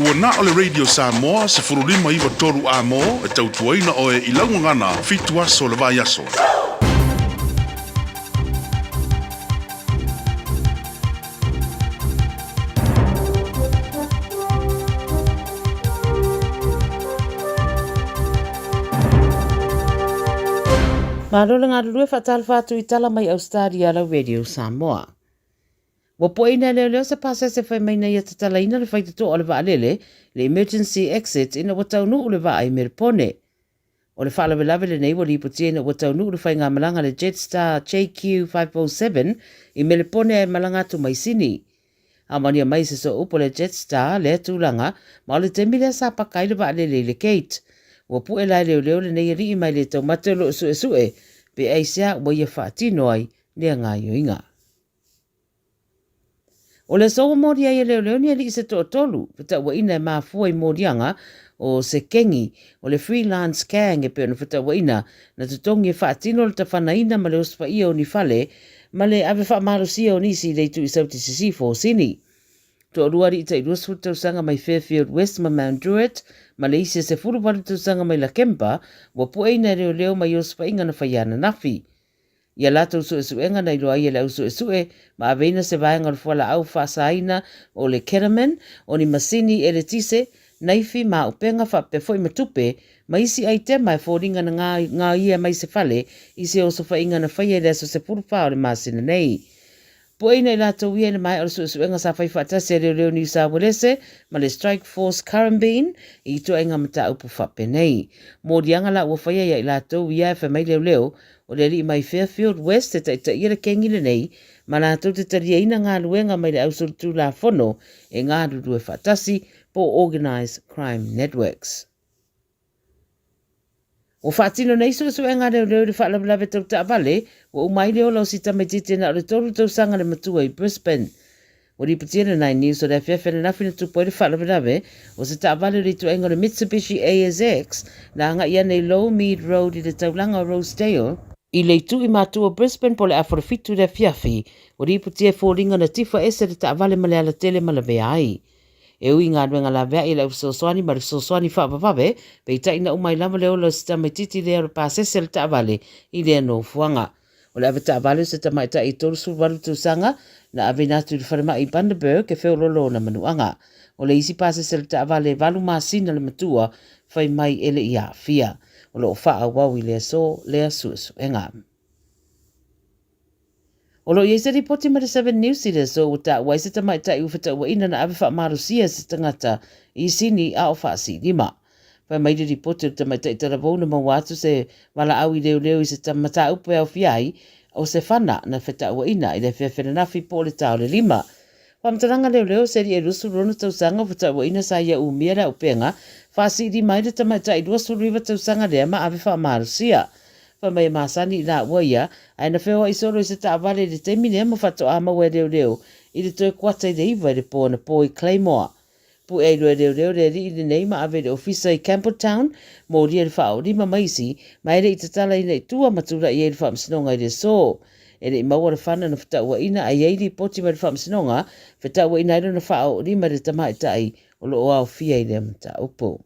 Ua na o le Radio Samoa 1593 Amo e tautuaina oe i lau gagana 7 aso o le vaiaso.
Malo le galulue faatalofa atu i tala mai Australia lau Radio Samoa. Ua poeina e leoleo se pasese fai mai na ia tatalaina le faitotoa o le vaalele, le emergency exit, ina ua taunuu le vaa i Melpone. O le faalavelave lenei ua lipotia ina ua taunuu le faigamalaga a le Jetstar JQ507 i Melepone ae malaga atu mai Sini. Amania mai se sooupu a le Jetstar lea tulaga ma o le taimi lea sa paka ai le vaalele i le gate. Ua pue la e leoleo lenei alii mai le taumate o lo o suesue pe aisea ua ia faatino ai lea gaoioiga. O le aso ua moli ai e leoleo ni alii se toatolu, fetauaina e mafua i moliaga o se kengi o le Freelance Gang e pei ona fetauaina na totogi e faatino le tafanaina ma le osofai'a o ni fale ma le ave faamalosia o nisi i le itu i Sauti Sisifo o Sini. Toalua alii tai 20 tausaga mai Fairfield West ma Mount Druitt ma le isi e 18 tausaga mai Lakemba ua pueina e leoleo mai osofaiga na faia ananafi. I a latou suesuega na iloa ai e le au suesue ma aveina se vaega o le fualaau faasaina o le ketamine, o ni masini eletise, naifi, maaupega faapea foi ma tupe, ma isi aitema e foliga na gaoia mai se fale i se osofaiga na faia i le aso 14 o le masina nei. Pueina i latou ia i le maea o le suesuega sa fai faatasi a Leoleo Niu Sauelese ma le Strike Force Currumbin i ituaiga mataupu faapenei. Moliaga la ua faia ia i latou ia e fai mai leoleo o le alii mai Fairfield West e taitaia le kengi lenei ma latou te taliaina galuega mai le ausolitulafono e galulue faatasi po o Organised Crime Networks. Ua faatino nei suesuega a leoleo i le faalavelave tau taavale ua uma ai le ola o si tamaitiiti na o le 3 tausaga le matua i Brisbane. Ua lipotia le Nine News o le afiafi ananafi na tupu ai le faalavelave o se taavale o le ituaiga o le Mitsubishi ASX na agai ane i Lowmead Road i le taulaga o Rosedale, i le itu i matua o Brisbane po o le afa o le 7 i le afiafi. Ua lipotia e foliga na tifa ese le taavale ma le alatele ma lavea ai. E ui i galuega laveai i le au fesoasoani ma le fesoasoani faavavave, peitai na uma ai lava le ola o si tamaitiiti lea o le pasese o le taavale i lea nofoaga. O le avetaavale o se tamaitai e 38 tausaga na aveina atu i le falemai i Bundaberg e feoloolo ona manuaga. O le isi pasese o le taavale e 8 masina le matua fai mai e le i aafia. O lo o faaauau i le aso lea suesuega. O lo o i ai se lipoti mai le Seven News i le aso ua taua ai se tamaitai ua fetauaina na ave faamalosia e se tagata i Sini a o faasilima. Fai mai le lipoti o le tamaitai talavou na maua atu se valaau i leoleo i se mataupu e aofia ai o se fana na fetauaina i le afiafi ananafi po o le ta o le 5. Faamatalaga leoleo se alii e 26 tausaga ua fetauaina sa ia umia le auupega faasilima ai le tamaitai 29 tausaga lea ma ave faamalosia. Fai mai e masani i laua ia, ae na feoai solo i se taavale i le taimi lea ma faatoa maua e leoleo i le toe kuata i le 9 i le po anapo i Claymore. Pue ai loa e leoleo le alii lenei ma ave i le ofisa i Campbelltown, molia i le faaolima ma isi, ma e le i tatalaina i tua ma tulai ai le faamasinoga i le aso. E le i maua le fana na fetauaina ae i ai lipoti mai le faamasinoga, fetauaina ai lona faaoolima i le tamaitai o lo o aofia i lea mataupu.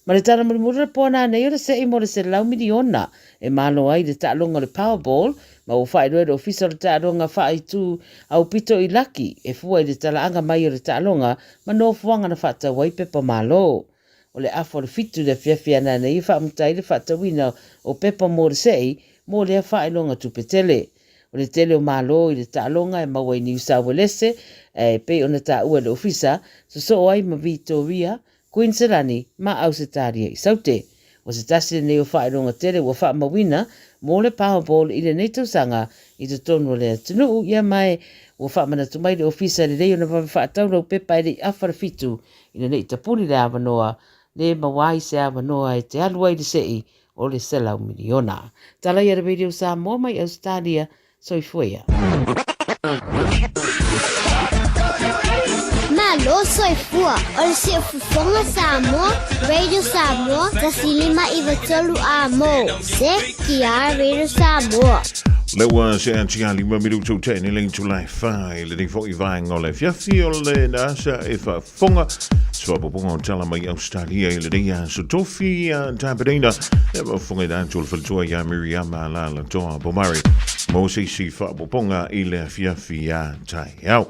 Ma le tala mulimuli o le po nanei o le se'i mo le 100 miliona e malo ai le taaloga o le Powerball ma ua faailoa e le Ofisa o le Taaloga Faaitu Aupito i Laki e fua i le talaaga mai o le taaloga ma nofoaga na faatau ai pepa malo. O le afa o le 7 i le afiafi a nanei e faamuta ai le faatauina o pepa mo le se'i mo lea faailoga tupe tele. O le tele o malo i le taaloga e maua i Niu Sauelese e pei ona taua e le Ofisa, sosoo ai ma Vitoria, Kuiniselani ma Ausetalia i Saute. O se tasi lenei o faailoga tele ua faamauina mo le Powerball i lenei tausaga i totonu o le atunuu, ia ma e ua faamanatu mai le Ofisa e lelei ona vave faatau lau pepa e le i afa le 7 ina ne i tapuni le avanoa le maua ai se avanoa e te alu ai i le se'i o le 100 miliona. Tala ia le Radio Samoa mai Ausetalia, soifua ia.
Malo soifua, o le siufofoga Samoa, Radio Samoa, 1593 amo. CKR Radio Samoa.
Le ua se atia lima minutu tene le itula e whai le nei fo'i vaenga o le afiafi o le nasa e faafofoga se faaopoopoga o tala mai Australia i lenei aso tofi a tapenaina e faafofoga i latou le faletua ia Miriama Lalatoa Pomare mo se isi faaopoopoga i le afiafi a taeao.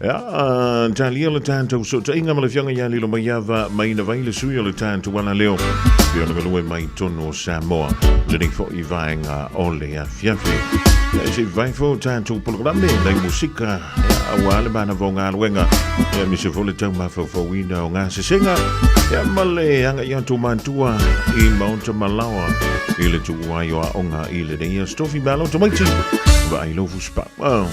Ia, talia le tatou sootaiga ma le Afioga ia Lilomaiava Mainavai le sui o le tatou alaleo pei ona galue mai totonu o Samoa lenei foi vaega o le afiafi. Ia, se i vae foi o tatou polokalame nai musika ia, aua le manava o galuega ia, aemaise foi le taumafaufauina o gasesega ia, ma le agai atu matua i Maota Malaoa i le tuuai o aoga i lenei aso tofi malo tamaiti vaai lou fusipau. Oh.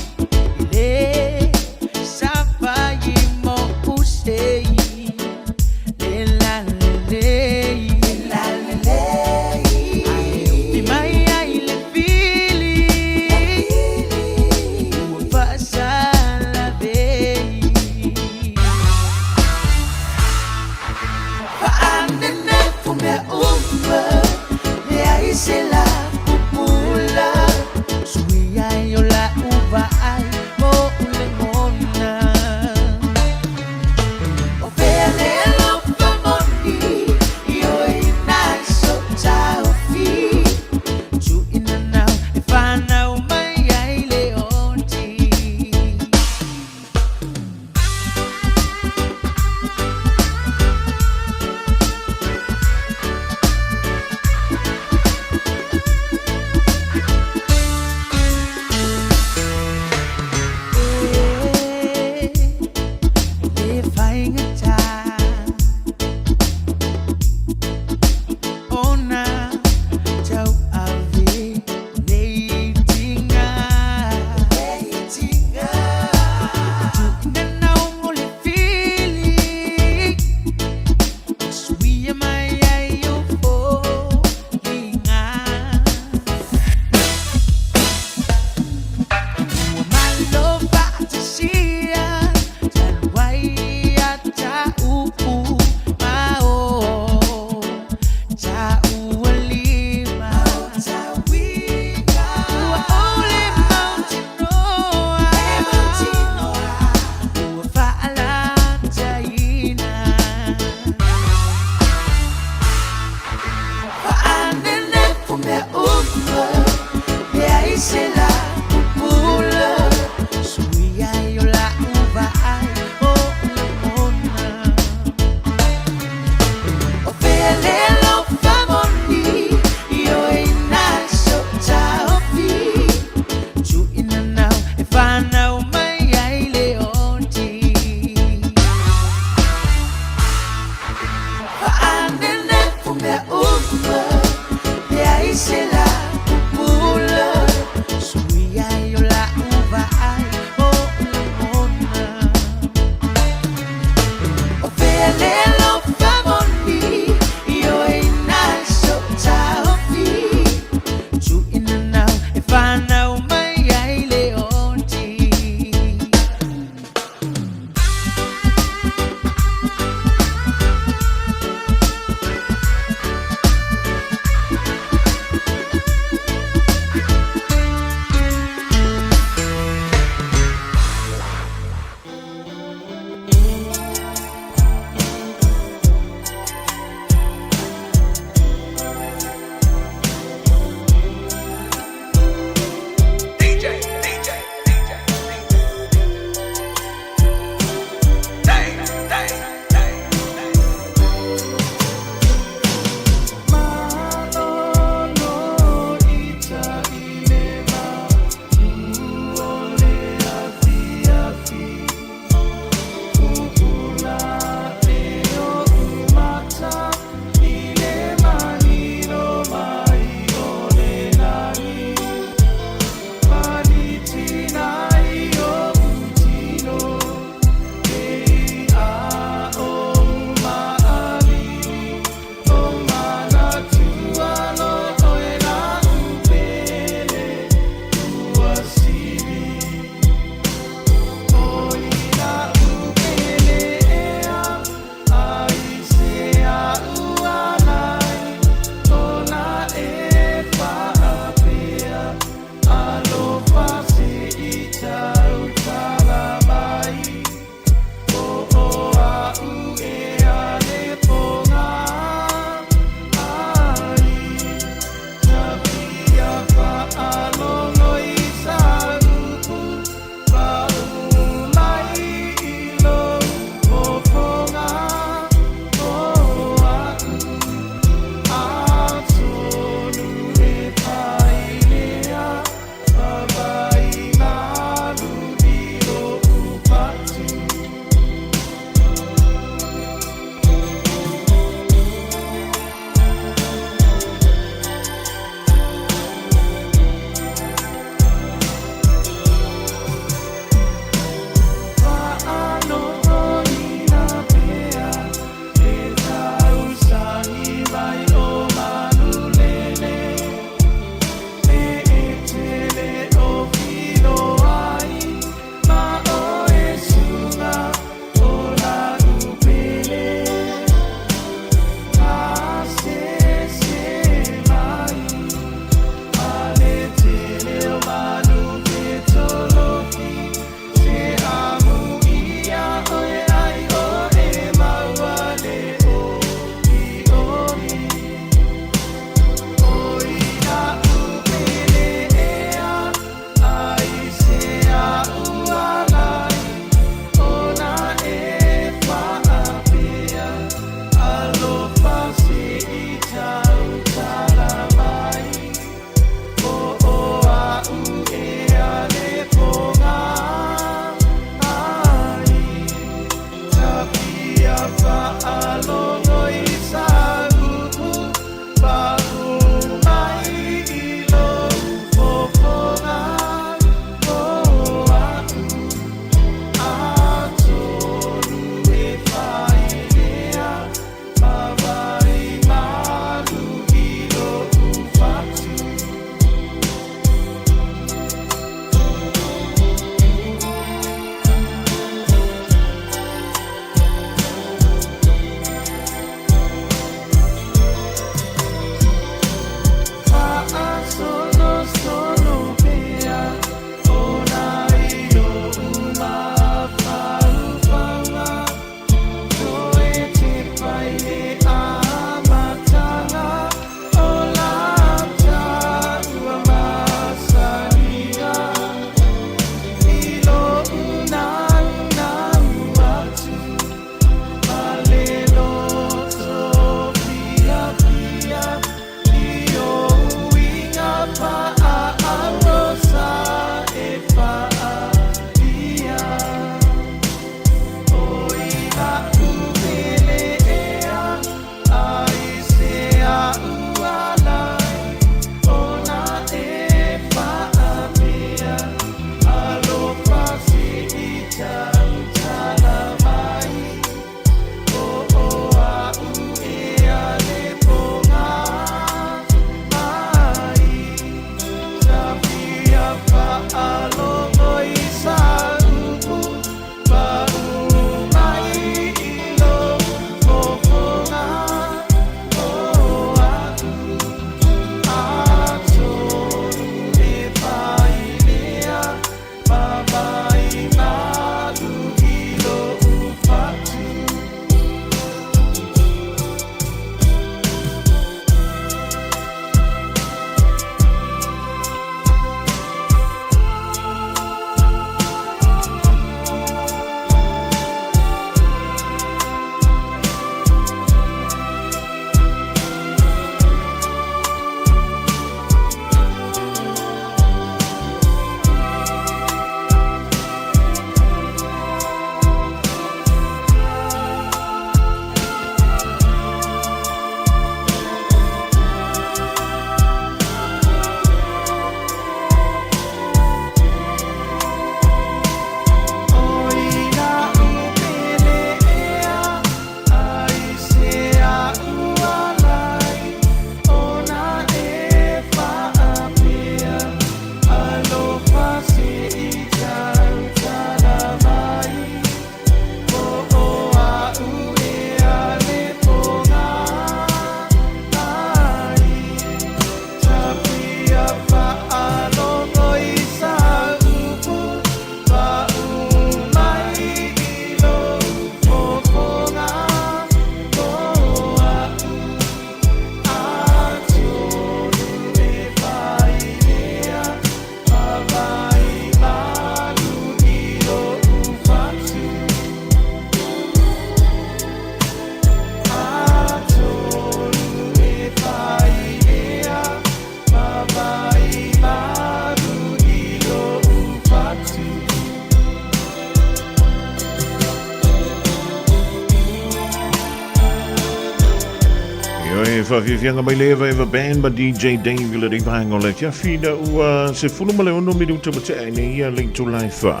le whawhiwhianga mai le Eva Eva Band ma DJ Dave le rei vaenga o le afiafi na ua 16 minuta ma tea nei ia le itula e wha.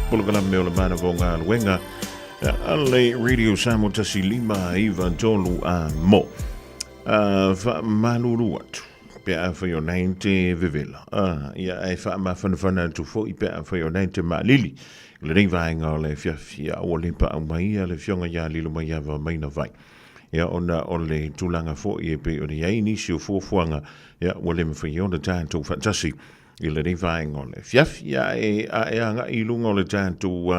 Polokalame o le mana o ngā luenga a le Radio Samoa 1 5 9 3 a mo. Wha maluru atu pe a whai o nei te vevela. Ia e wha mawhanawhana atu fo i pe a whai o nei te maalili. Le rei vaenga o le afiafi a ua lepa au mai ia le fionga ia lilo mai ava mai na vai. Ia ona o le tulaga foi e pei ona i ai nisi o fuafuaga, ia ua le mafai ai ona tatou faatasi i lenei vaega o le afiafi. Ia e a e agai i luga o le tatou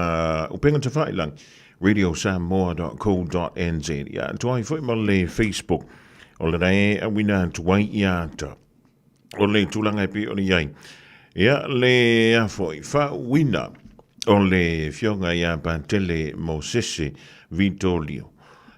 upega tafailagi, radiosamoa.co.nz, ia atoa ai foi ma le Facebook o lena e auina atu ai ia ata o le tulaga e pei ona i ai. Ia le a foi, faauuina o le Afioga ia Patele Mosese Vitolio.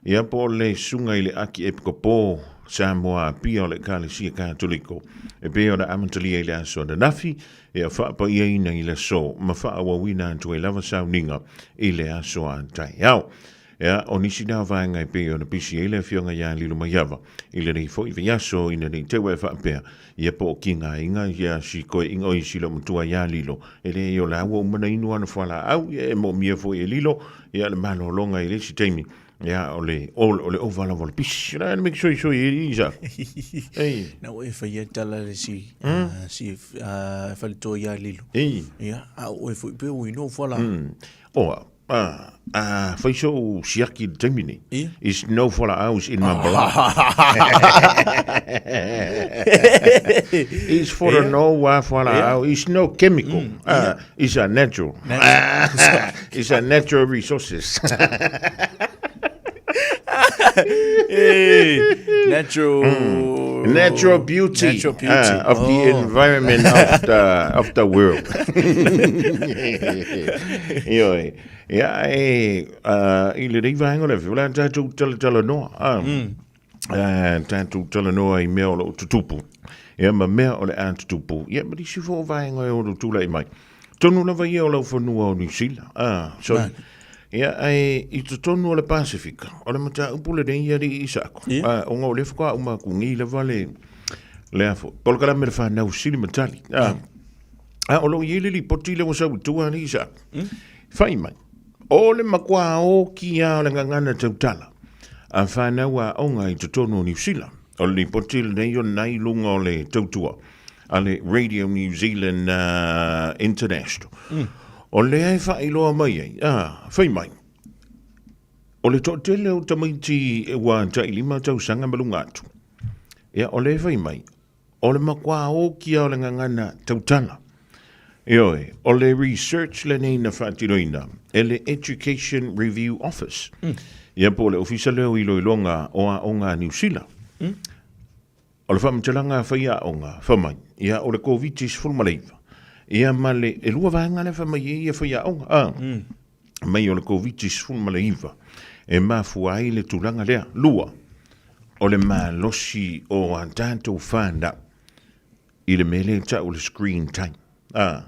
Ia po o le susuga i le Akiepikopo Samoa Apia o le Ekalesia Katoliko e pei ona amatalia i le aso ananafi, ia faapaiaina i le aso ma faaauauina atu ai lava sauniga i le aso a taeao. Ea, o nisi na vaega e pei ona pisi ai le Afioga ia Lilomaiava i lenei foi vaiaso ina nei te ua e faapea, ia po o ki ngā inga ia si koe inga oi si matua ia Lilo, e le o la ua uma na inu ana fualaau, ia e moomia foi e Lilo, ia le malologa i le isi taimi, ia o le o, o le ova lava o le pisi. Na make sure sure i isa.
Ei. Na ua e whai e tala le si, si faletoa ia Lilo.
Ei.
Ia, a o e foi pe ui no fuala.
Oa, fai so'u siaki i le taimi nei. Is no fualaau in my blood. Is for the no fualaau. Is no chemical. Is a natural. Is a natural resources.
Hey, natural
Natural beauty,
Natural beauty.
Of the environment of the world. Ioe. Ia e i le rei vaenga o le whiu, la tātou talatala noa. Tātou talanoa i mea o loo tutupu. Ia ma mea o le a tutupu. Ia ma nisi fo vaenga e o lo tūlai mai. Tonu lava ia o lau whanua o New Zealand. Sorry. Ia, e, i totonu o le Pasifika, o le mataupu lenei ia li i sako. O ngā o le whakua uma ku ngi lava le, le afo. Polokalame le whanau sili matali. A o lo i ele lipoti le wasau i tua li i sako. Whai mai, o le makua o ki a o le ngangana tautala. A whanau a onga i totonu o New Zealand. O le lipoti lenei o nai lunga o le tautua a le Radio New Zealand International. O lea e whailoa mai ai, whai mai. O le toatele o tamaiti e ua 15 tausaga ma luga atu. Ia, o le whai mai, o le makua o kia o le ngangana tautala. Ioe, o le research lenei na whaatiroina e le Education Review Office. Ia po o le ofisa leo i loiloga o aoga a New Zealand. O le faamatalaga a faiaoga, fai mai, ia o le Koviti-19, ia ma le, e lua vaega lea fai mai ai ia faiaoga, a, mai o le Koviti-19, e mafua ai le tulaga lea. Lua, o le malosi o a tatou whanau i le mea lea e tau o le screen time. A,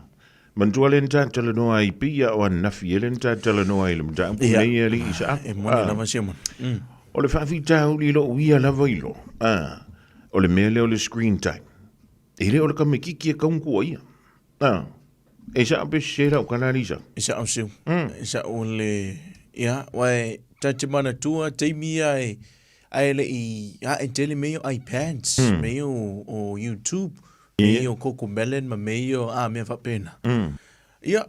manatua lea na ta talanoa ai pei a o ananafi e lea na ta talanoa ai i le mataupu nei e alii sa
E moni lava sia moni.
O le faafitauli i lou ia lava iloa, a, o le mea lea o le screen time. E le o le kamakiki e kaungua ia. A, e sao pe sese lau tala alii sa.
E sao seu. E sao le, ia, aua ta te manatua taimi ia e, ae le i ae tele mea ia o iPads, mea ia o YouTube, mea ia o Cocomelon ma mea ia o a mea faapena. Ia,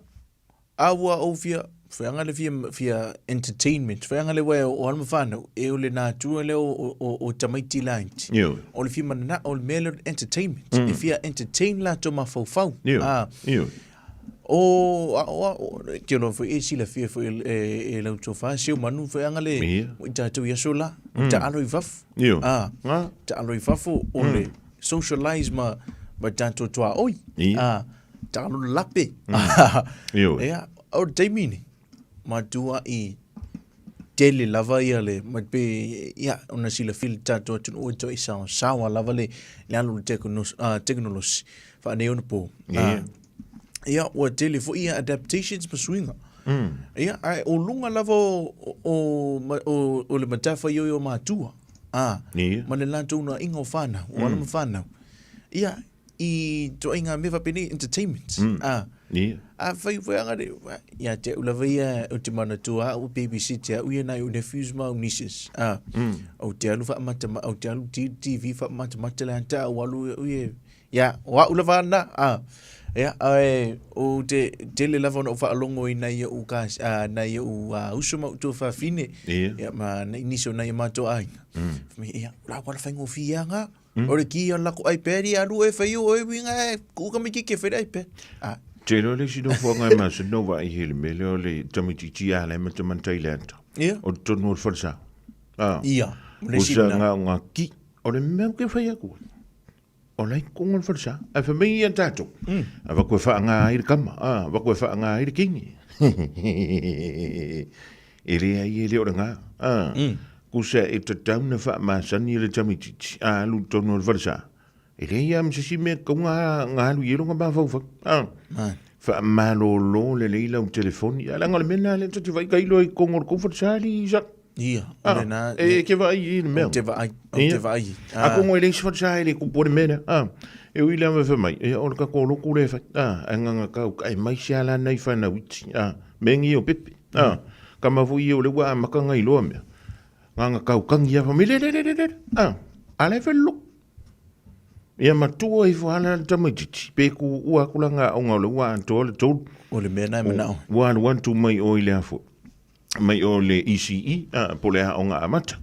a ua ou fia, feaga le fia, fia entertainment, feaga le uae o alo ma fanau, e o le natura lea o tamaiti laiti. O le fia manana, o le mea lea o le entertainment. E fia entertain latou mafaufau. O, a, o, a, o, te iloa foi e silafia foi e lau tofa, seu manu feaga le, i tatou i aso la, taalo i fafo. Taalo i fafo o le socialize ma tatou tuaoi. Taalo le lape. Ia, o le taimi nei, matuai tele lava ia le, ma pe, ia, ona silafia le tatou atunuu e toe saosaoa lava le alu o le tekonolosi faaneionapo. Ia, ua tele foi ia adaptations ma suiga. Ia, ae o luga lava o le matafaioi o matua. A, ma le latou unaiga o fanau, o alo ma fanau. Ia, i ituaiga mea faapenei, entertainment. A, afai foi aga le, ia te au lava ia, ou te manatua au babysit au ia nai ou nephews ma ou nieces. A, ou te alu faamata, ou te alu TV faamatamata le ata au alu au ia, ia, o au lava na, a, ia, ae, ou te tele lava ona ou faalogo i nai ou kas, a, nai ou uso ma ou tuafafine, ia, ma nai nisi o nai o matou aiga. Fai mai, ia, o la ua faigofie lava. O le ki o le lako iPad ia alu e fai o e winga e ku ka miki ke fai le iPad. Ah.
Te iloa le isi nofoaga e masani ona vaai i le mea lea o le tamaitiiti a la e matamata i le ata.
Ia.
O totonu o le falesa. Ah.
Ia.
O le isi lena. O ngā ki. O le mea ke whai aku. O lai konga le falesa. Ai wha mei ia tātou. A waku e whaanga ai le kama. A waku e whaanga ai le kingi. E le ai e le o le ngā. Ah. Kusa e tatau na whaamasani e le tamaitiiti. A alu tonu o le falesa. E leai lava ma se isi mea tatau nga alu i ai lona mafaufau. A. Faamalolo lelei lau telefoni. A leaga o le mea lena lea ta te vaai ka iloa i totonu o le tou falesa alii Isaac.
Ia, o lena.
E ke vaai i le mea.
Ou te vaai, ou te vaai.
Atonu e leai se falesa e le tupu ai le mea lea. A. E ui lava fai mai, ia o le tatou lotu lea e fai. A, ae nganga kau ka e mai se ala nai whanau iti. A, me ngi o pepe. A, kama foi ia o le ua amata ngai loa mea. Nganga kau kangi a fai mai, le le le le le. A, a la e fai le lotu. Ia matua ifo ala le tamaitiiti, pe ku ua aku la ngā onga o le ua atoa le tolu.
O le mea na e manao.
Ua alu atu mai o i le afo, mai o le ECE, a, po le aoga amata.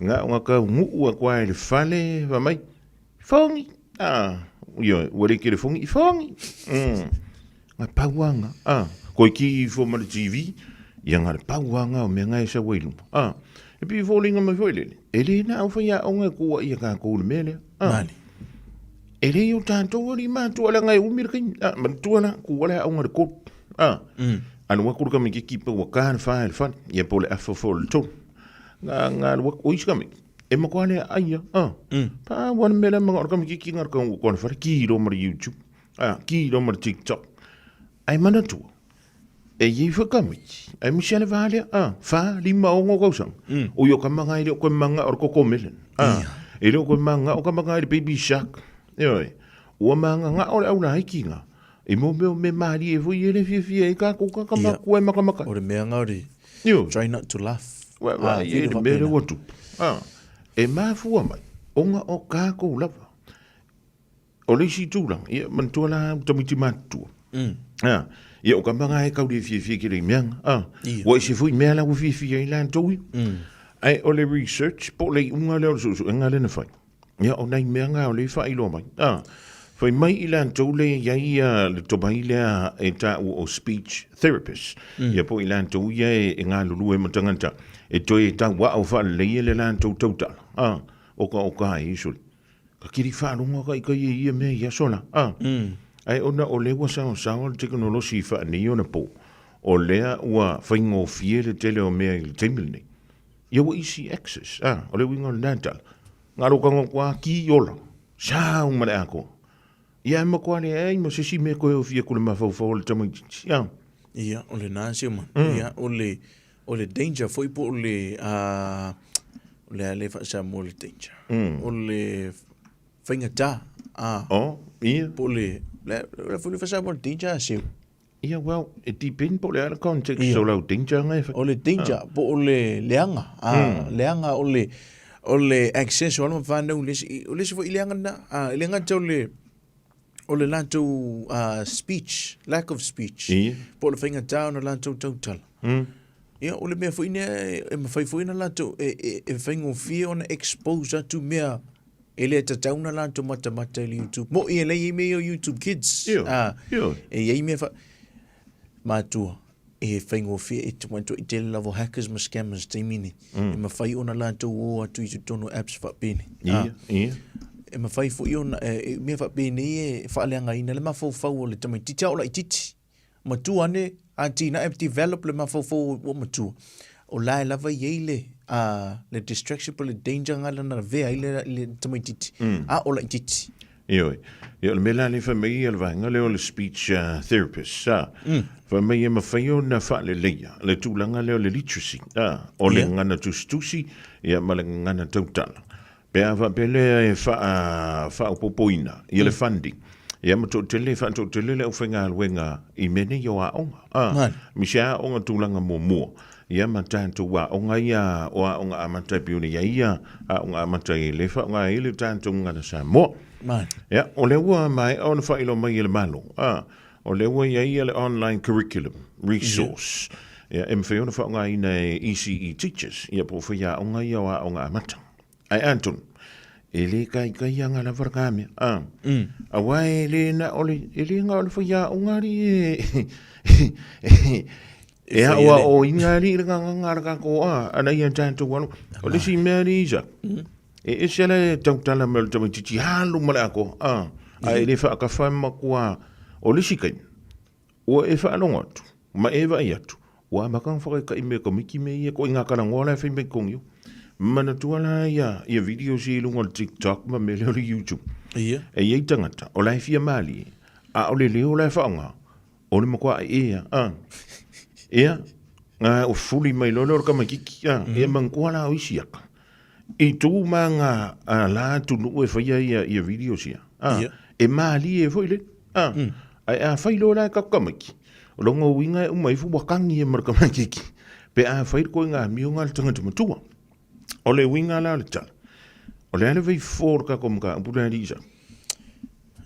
Ngā onga kau nguu aku ai le fale, fa mai, fongi, a, ioe, ua le kele fongi, fongi. Nga pauanga, a, koe ki ifo ma le TV, ia nga le pauanga o mea nga e sau ai luma. A, e pei foliga mai foi lele, e le na au fai aoga e kua ia kākou le mea lea. A,
Mali.
E le o tātou ali mātua la ngai umi le kaimi. A, manatua la, kua le aoga le kolu. A, alu aku le tamaitiiti pa ua ka le wha e le fale, ia po le afa fo le tolu. Nga, nga alu aku, o isi tamaiti, e makoa le aia, a, pa ua le mea lea manga o le tamaitiiti nga le kau ua kua le fale, ki lo ma le YouTube. A, ki rō ma le TikTok. Ai manatua, e iei whakamiki, ai misi ale wā lea, a, whā, lima, ongo kausanga. O i o ka manga i leo koe manga o le Cocomelon. A, e leo koe manga o ka manga i le Baby Shark. E oi, ua manga ngā o le au la hiki ngā. E mō meo me māri e fui e le fia fia e kā kōka ka makua e makamaka.
O le mea ngā ori, try not to laugh.
Wa, wa, e le mea rewa tupu. A, e māfua mai, onga o kākou lava. O le isi tulaga, ia, manatua la au tamaiti matutua. A, ia, o ka manga e kau le fiafia ki le meanga. A, ua ese foi mea la ua fiafia ai latou ia. Ae o le research po o le iuga lea o le suesuega lea na fai, ia, o nai mea na o lea e faailoa mai. A, fai mai i latou lea e i ai ia le tomai lea e taua o speech therapist. Ia po o i latou ia e galulue ma tagata e toe tauao faaleleia le latou tautala. A, o ka o ka ai soli. Ka kiri whaaronga ka ika ia ia mea i aso la. A. Ae ona o lea ua saosaoa le tekonolosi i whaanei ona po, o lea ua whaingofie le tele o mea i le taimi lenei. Ia ua easy access. A, o le uiga o lena tala. Ngā rokanga kua ki ola. Sau ma le akoa. Ia e makoa le ai ma se si mea koe o fia kule mafaufau o le tamaitiiti. A.
Ia, o lena sio ma. Ia, o le, o le danger foi po o le, a, o le a le faa-Samoa le danger. O le faigata, a.
Oh, ia.
Po o le, le, le foi le faa-Samoa le danger a seu.
Ia, well, e depend po o le a le context o lau danger ngai
fai. O le danger, po o le leaga, a, leaga o le, o le access o alo ma whanau, le isi, o le isi foi leaga na, a, e le gata o le, o le latou speech, lack of speech, po o le faigata ona latou tautala. Ia, o le mea foi lea e mafai foi ona latou, e faigofie ona expose atu mea e le tatau ona latou matamata i le YouTube. Mo'i e leai ai mea ia o YouTube Kids. E i ai mea fa... Matua, e faigofie e te manatua i tele lava o hackers ma scammers taimi nei. E mafai ona latou o atu i totonu o apps faapenei. E mafai foi ona, e mea faapenei e faaleagaina le mafaufau o le tamaitiiti a o laitiiti. Matua ane, atinae develop le mafaufau ua matua. O la e lava i ai le, le distraction po le danger nga lana lavea ai le tamaitiiti. A o laitiiti.
Ioe. Ia, o le mea la lea e fai mai ia le vaega lea o le speech therapist, a. Fai mai e mafai ona faaleleia le tulaga lea o le literacy, a, o le gagana tusitusi, ia, ma le gagana tautala. Pe a faapea lea e faa, faaopoopoina ia le funding, ia ma toatele, faatoatele le aufaigaluega i mea nei o aoga, a. Aemaise lava aoga tulaga muamua, ia ma tatou aoga ia o aoga amata e pei ona i ai ia aoga amata e le faaaoga ai le tatou gagana Samoa. Ia, o lea ua maea ona faailoa mai e le Malo, a, o lea ua i ai ia le online curriculum resource, ia, e mafai ona faaaogaina e ECE teachers, ia po o faiaoga ia o aoga amata. Ae atonu, e le kaikaiaga lava lena mea, a. Aua e le na o le, e le na o le faiaoga alii e, e aoaoina alii le gagaga a le tatou a, ana ia tatou alo. O le isi mea alii Isaac, e ese le tautala mai o le tamaitiiti alu ma le atoa, a, ae e le faatafa e matua. O le isi taimi, Ua e faalogo atu, ma e vaai atu, ua amata ona whakaikai me ka miki me ia ko i ngā karangoa la e whai mai kongi o. Manatua la ia, ia videos i lunga o le TikTok ma me leo le YouTube.
Ia.
E iai tangata, o la e fia mālie, a o le leo la e whaonga, o le makoa e ea, a. Ia, ngā o fuli mai loa leo o le kamaikiki, a, ia manatua la o isi aka. I tū mā ngā a, la atunuu e whaia ia, ia videos ia. A,
Ia.
E mālie foi le. A, ai a whai loa la e ka kamaiki. O longa uinga e uma ifo ua kangi e mara kamaikiki. Pe a whai koe ngā mio ngā le tangata matua. O le uinga la o le tala. O le ale vei fōr ka ko mka upu la risa.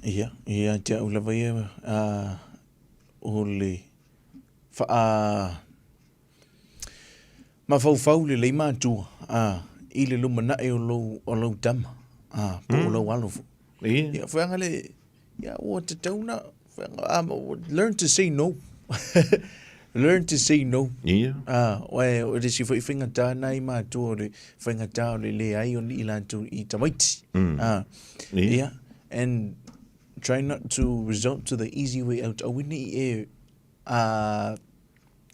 Ia, ia te au lava ia, a, o le wha Mafaufau lelei matua, a, i le lumanai o lou, o lou tama, a, po o lou alo foi.
Ia.
Ia, whaanga le, ia, ua tatau na, whaanga, learn to say no. Learn to say no.
Ia.
A, oe, o le si foi whaingatā nā i mātua, o le whaingatā o le le ai o ni i lātou i tamaiti. A,
Ia.
ia, and try not to resort to the easy way out. Aua ne i e, a,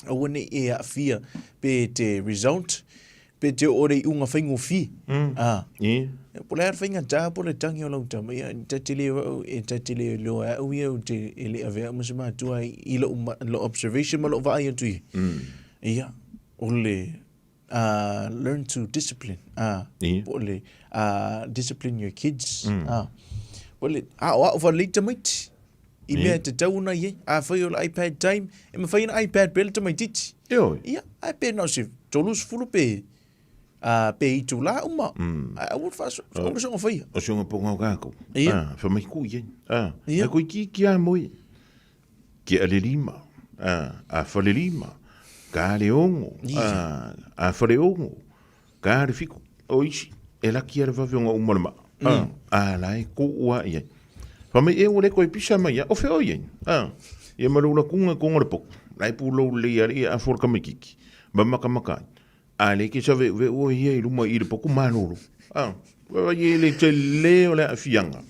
aua nei e aafia pe te result, pe te ore i unga whaingofie. Ah.
Yeah.
Po le whainga tā, po le tangi o lau tama, ia, ta te leo au, e ta te leo loa au ia, o te e le awea ma se mātua i lou, lou observation ma lou vaai atu ia. Ia, o le, learn to discipline.
Yeah.
Po le, discipline your kids. Po le, a o au whalei tamaiti. I mea te tau ona i ai. A whai o le iPad time, e mawhai na iPad pe le tamaititi.
Eoi.
Ia, ai pe nao se 30 pe, pe i tū la uma. Ai aua whaso, aua songa whaia.
O songa ponga o kākou.
Ia.
Wha mai kui ai.
Ia.
Ai koe ki ki a moi. Ki a le lima. A whale lima. Ka le ongo.
Ia.
A whale ongo. Ka le fiku. O isi. E laki a le wawe o ngā umala maa. A la e ko ua i ai. Wha mai e ua le koe pisa mai a. O wheo i ai. Ia ma lula kunga konga le poku. Lai pu lou le ia le a fora kamaikiki. Ma maka maka ai. A le ke sa ve ve ua ia i luma i le poku malolo. Wa ye le te le o le afianga.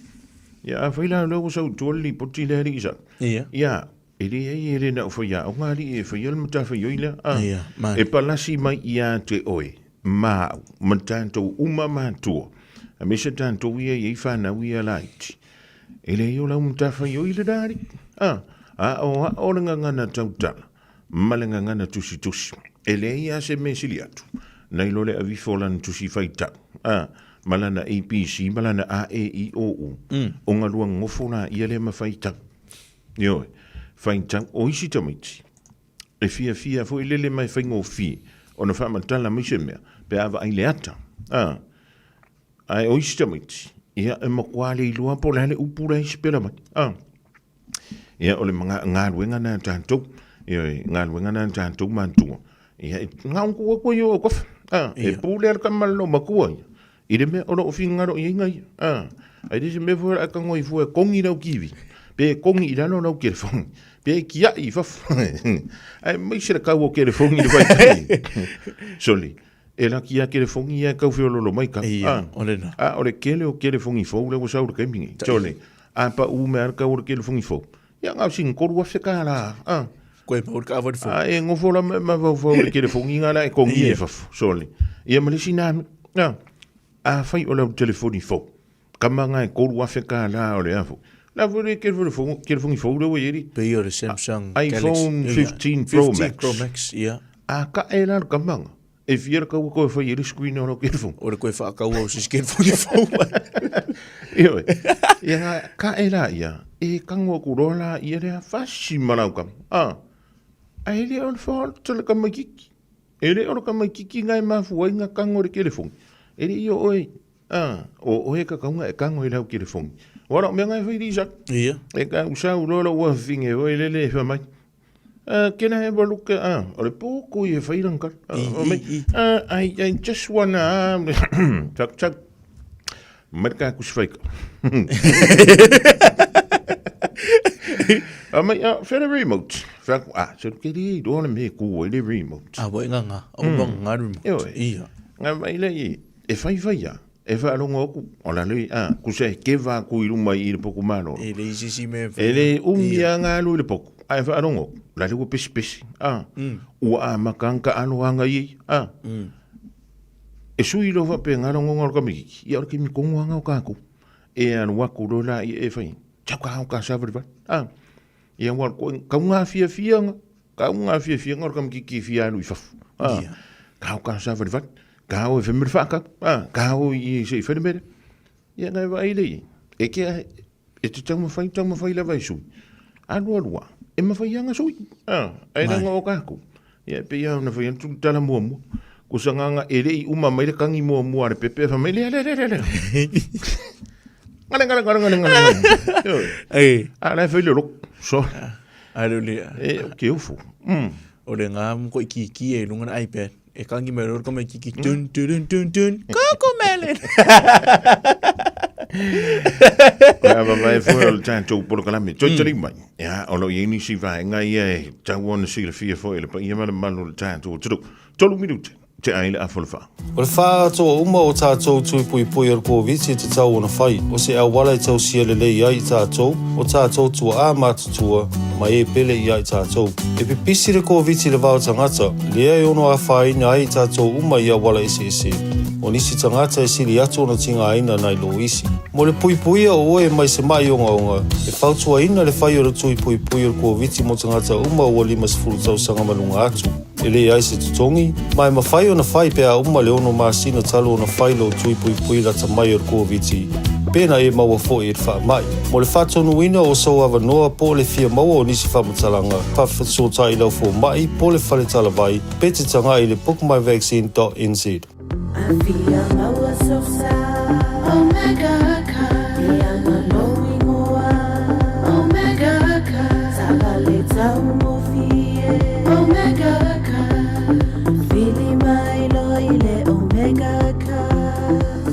Ia a whai la le ua sau tua le poti le ali isa.
Ia.
Ia, e le ai e le na uwha ia o ngā li e whai al mata whai oi lea.
Ia, man.
E palasi mai ia te oe, māu, ma tātou uma mātua. A me se tātou ia i whānau ia laiti. E le o lau mata whai oi le rāri. A o a o le ngangana tautala. Ma le gagana tusitusi. E leai lava se mea sili atu, nai lo le avifo o lana tusi faitau, a, ma lana ABC ma lana A E I O U, o galua gofo la ia lea ma faitau. Ioe, faitau, o isi tamaiti, e fiafia foi lele ma e faigofie ona faamatala mai se mea, pe a vaai le ata, a, ae o isi tamaiti, ia, e makuā le iloa po o le a le upu la e sipela mai, a. Ia, o le galuega na tātou, ia, galuega na tātou mātua. Ia, e ngaungu aku i o kofa. A, e pule ala ka malo makua ia. I le mea o loo fingaro i inga ia. A, ai le se mea fua a kango i fua kongi lau kiwi. Pe kongi i lalo lau kelefongi. Pe kia i fafo. Ai mai se kau o kelefongi le vai. Soli. E laki ia kelefongi ia kau whiololo mai ka.
Ia, o le na.
A, o le kele o kelefongi fou le ua sau le kaimi. Soli. A pa u mea ka ora ke le fungi fou. Ia ngā sing koru afe ka rā. A.
Koe paur ka awari fou.
A e ngofo la ma vau vau le ke le fungi ngā la e kongi e fafu. Soli. Ia ma le sina. A. A whai o lau telefoni fou. Kama nga e 3,000 tālā o le a foi. La foi le kelefoni kelefoni fou le ua i ai.
Pei o le Samsung
iPhone 15 Pro Max.
Pro Max, ia.
A ka'e la le kamaga. E fia le kaua koe fai ai le screen o lau kelefoni.
O le koe whaakaua o se kelefoni fou mai.
Ioe. Ia ka'e la ia, e kago aku loa la ia lea fasi ma lau kama. A, ae le o le fault o le tamaititi. E le o le tamaititi na e mafua ai na kago i le kelefoni. E le i o oe. A, o oe ka kauga e kago i lau kelefoni. Ua lau mea na e fai Lisa.
Ia.
E ka usau loa lou afafine foi lele e fai mai. Can I have a look at, o le pō i e fai lana tala. I just wanna, chak chak. Mai le kakusi fai ka. A mai, fea le remote. Fai atu, ah, se ke le iloa le mea e kū ai le remote.
A, ua e nganga, o ua nganga le remote.
Ioe.
Ia.
Nga mai le i, e fai fai a, e faalogo aku, o la le, a, kusa e keva aku i luma i le poku malolo.
E le isi si mea e
E le umi a nga alu i le poku, a e faalogo aku, la le ua pesipesi, a, ua amata anga alo anga i, a, e sui loa faapena logoga o le tamaititi, ia o le taimi tonu lava lena o tatou, e alu atu loa laia e fai, sau ka ao ka savalivali, a, ia ua tauga fiafiaga, tauga fiafiaga o le tamaititi e fia alu i fafo, a, ka ao ka savalivali, ka ao e fai mai le faatau, a, ka ao i se i fai le mea lea. Ia na e vaai lea i ai, e te e te taumafai taumafai lava e sui, alu alu lava, e mafai lava ona sui, a, ae leaga o tatou, ia e pei lava ona fai atu le tala muamua, kusagaga e le i uma mai le kagi muamua a le pepe, fai mai, lea, lea, lea, lea. Gale, gale, gale, gale, gale, gale.
Ei.
A la e fai le loko, so.
A le le.
E, o ke ufo.
O le ngā mo i kiki e lunga na iPad. E kangi mai roro mai kiki tun tun tun tun. Cocomelon.
O le ava mai foi o le tatou polokalame. Toe tali mai. Ia, o lo o i ai nisi vaega ia e tatau ona silafia foi e le paia ma le mamalu o le tatou atunuu. 3 minute te ai le afa o le fa.
O le faaatoa uma o tatou tui puipui o le Koviti e tatau ona fai, o se auala e tausia lelei ai i tatou, o tatou tuaa matutua, ma e pele ia i tatou. E pipisi le Koviti i le va o tagata, lea e ono afaina ai i tatou uma i auala eseese. O nisi tagata e sili atu ona tigaina nai lo isi. Mo le puipuia o oe mai se maʻi ogaoga, e fautuaina le fai o le tui puipui o le Koviti mo tagata uma ua 50 tausaga ma luga atu. E leai se totogi, ma e mafai ona fai pe a uma le ono masina talu ona fai lou tui puipui lata mai o le Koviti, pena e maua foi e le faamai. Mo le faatonuina o sou avanoa po o le fia maua o nisi faamatalaga, faafesootai i lau fomai po o le fale talavai pe te tagai i le bookmyvaccine.nz.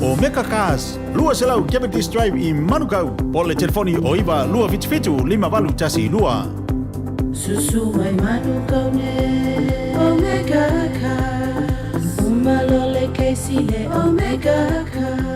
Omega Cars, 200 Cavendish Drive i Manukau, po o le telefoni o 9 277 5812.
Susu mai Manukau nei, Omega Cars. Uma lo le keisi le Omega Cars.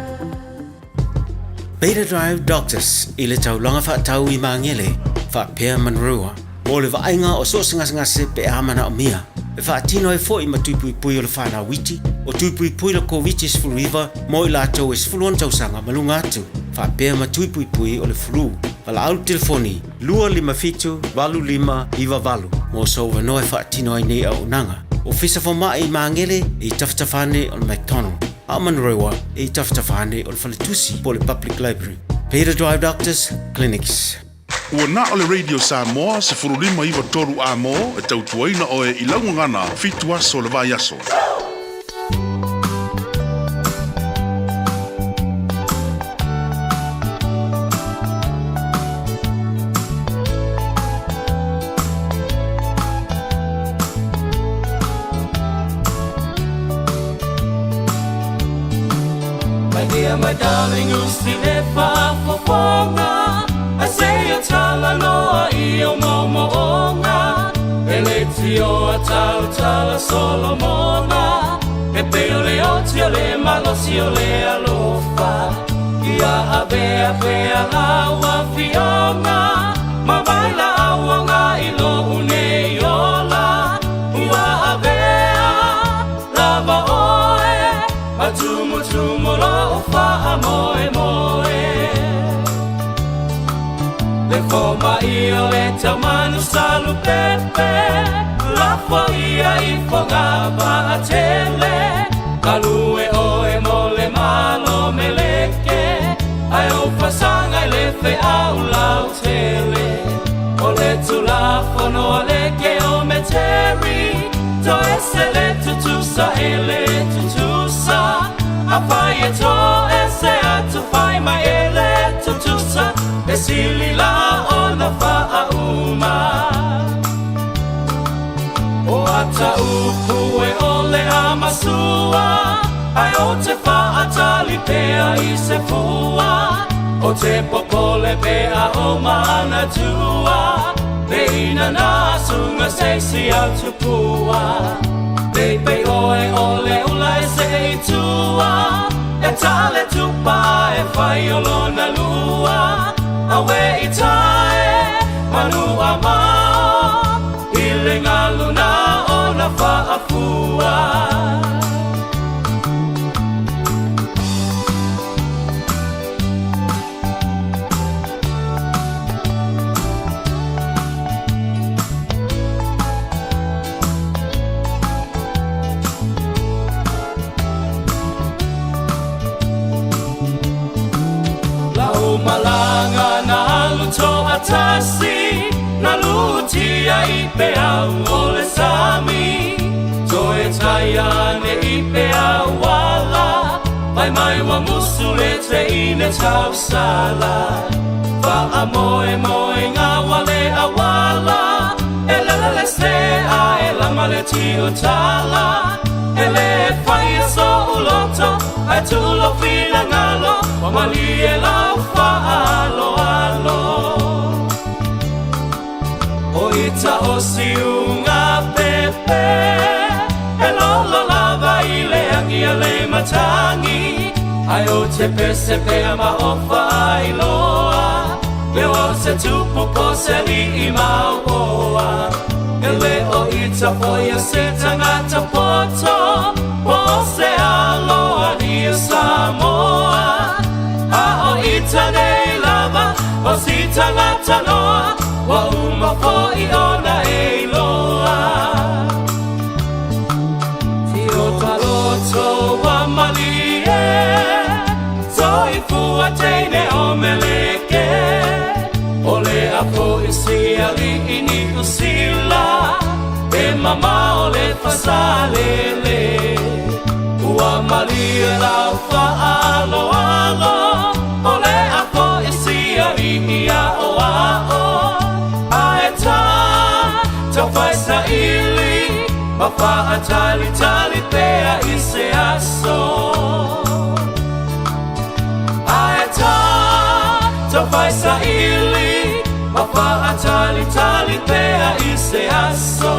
Beta Drive Doctors i le taulaga faatau i Magele, faapea Manurewa, mo le vaaiga o so o se gasegase pe a manaomia. E faatino ai foi ma tui puipui o le fanau iti, o tui puipui le Koviti-19 mo i latou e 16 tausaga ma luga atu, faapea ma tui puipui o le flu. Valaau i le telefoni 257 8598 mo sou avanoa e faatino ai nei auaunaga. Ofisa Fomai i Magele e i tafatafa ane o le McDonald, a o Manurewa e i tafatafa ane o le Faletusi po o le Public Library. Beta Drive Doctors Clinics.
Ua na o le Radio Samoa 15 9 3 amo e tautuaina oe i lau gagana 7 aso o le vaiaso.
My dear, my darling, usi le faafofoga Ai se o talanoa i o moomooga E le tioa tautala Solomona E pei o le oti o le malosi o le alofa Ia avea pea lau afioga Ma vai lauga i lou nei ola Ua avea lava oe Ma tumutumu lou faamoemoe.
paia o le taumanu salupepe, lafo ia i Fogapaatele. Galue oe mo le Malo meleke, ae ou fasaga i le feau lautele. O le Tulafono a le Keometeri, toese le tutusa e le tutusa. Afai e toese atu fai mai e le tutusa, e sili la ona faauma. O ata upu e ole a masua, ae ou te faatali pea i se fua. O te popole pea o manatua, le inana sunga se isi au tupua. Peipei oe o le ula e se i tua, e tale tupa e fai o lona lua. Awe i tae, manu a mao, i le galuna o na faafua. Lau malaga na alu toatasi, na lutia i peau o le sami. Toe taia ane i peau ala, fai mai ua musu le teine tausala. Faamoemoega ua le auala, e lele le sea e lama le tiutala. E le faia so'u loto, ae tuu lou finagalo, ua malie lau faaaloalo. O ita o siuga pepe, e lolo lava i le agi a le matagi. Ae o te pese pea ma o faailoa, leo o se tupu po se li'i maoa. E le o ita foi a se tagata poto, po o se alo ali o Samoa. A o ita nei lava, o si tagata noa, ua uma foi ona e iloa. Tio taloto ua malie, soifua teine o meleke. O le a foi si ali'i Niu Sila, e mamao le fasalele. Ua malie lau faaaloalo, o le a foi si ali'i a'oa'o. Ae tā, taufai saili, ma faatalitali pea i se aso. Ae tā, taufai saili, ma faatalitali pea i se aso.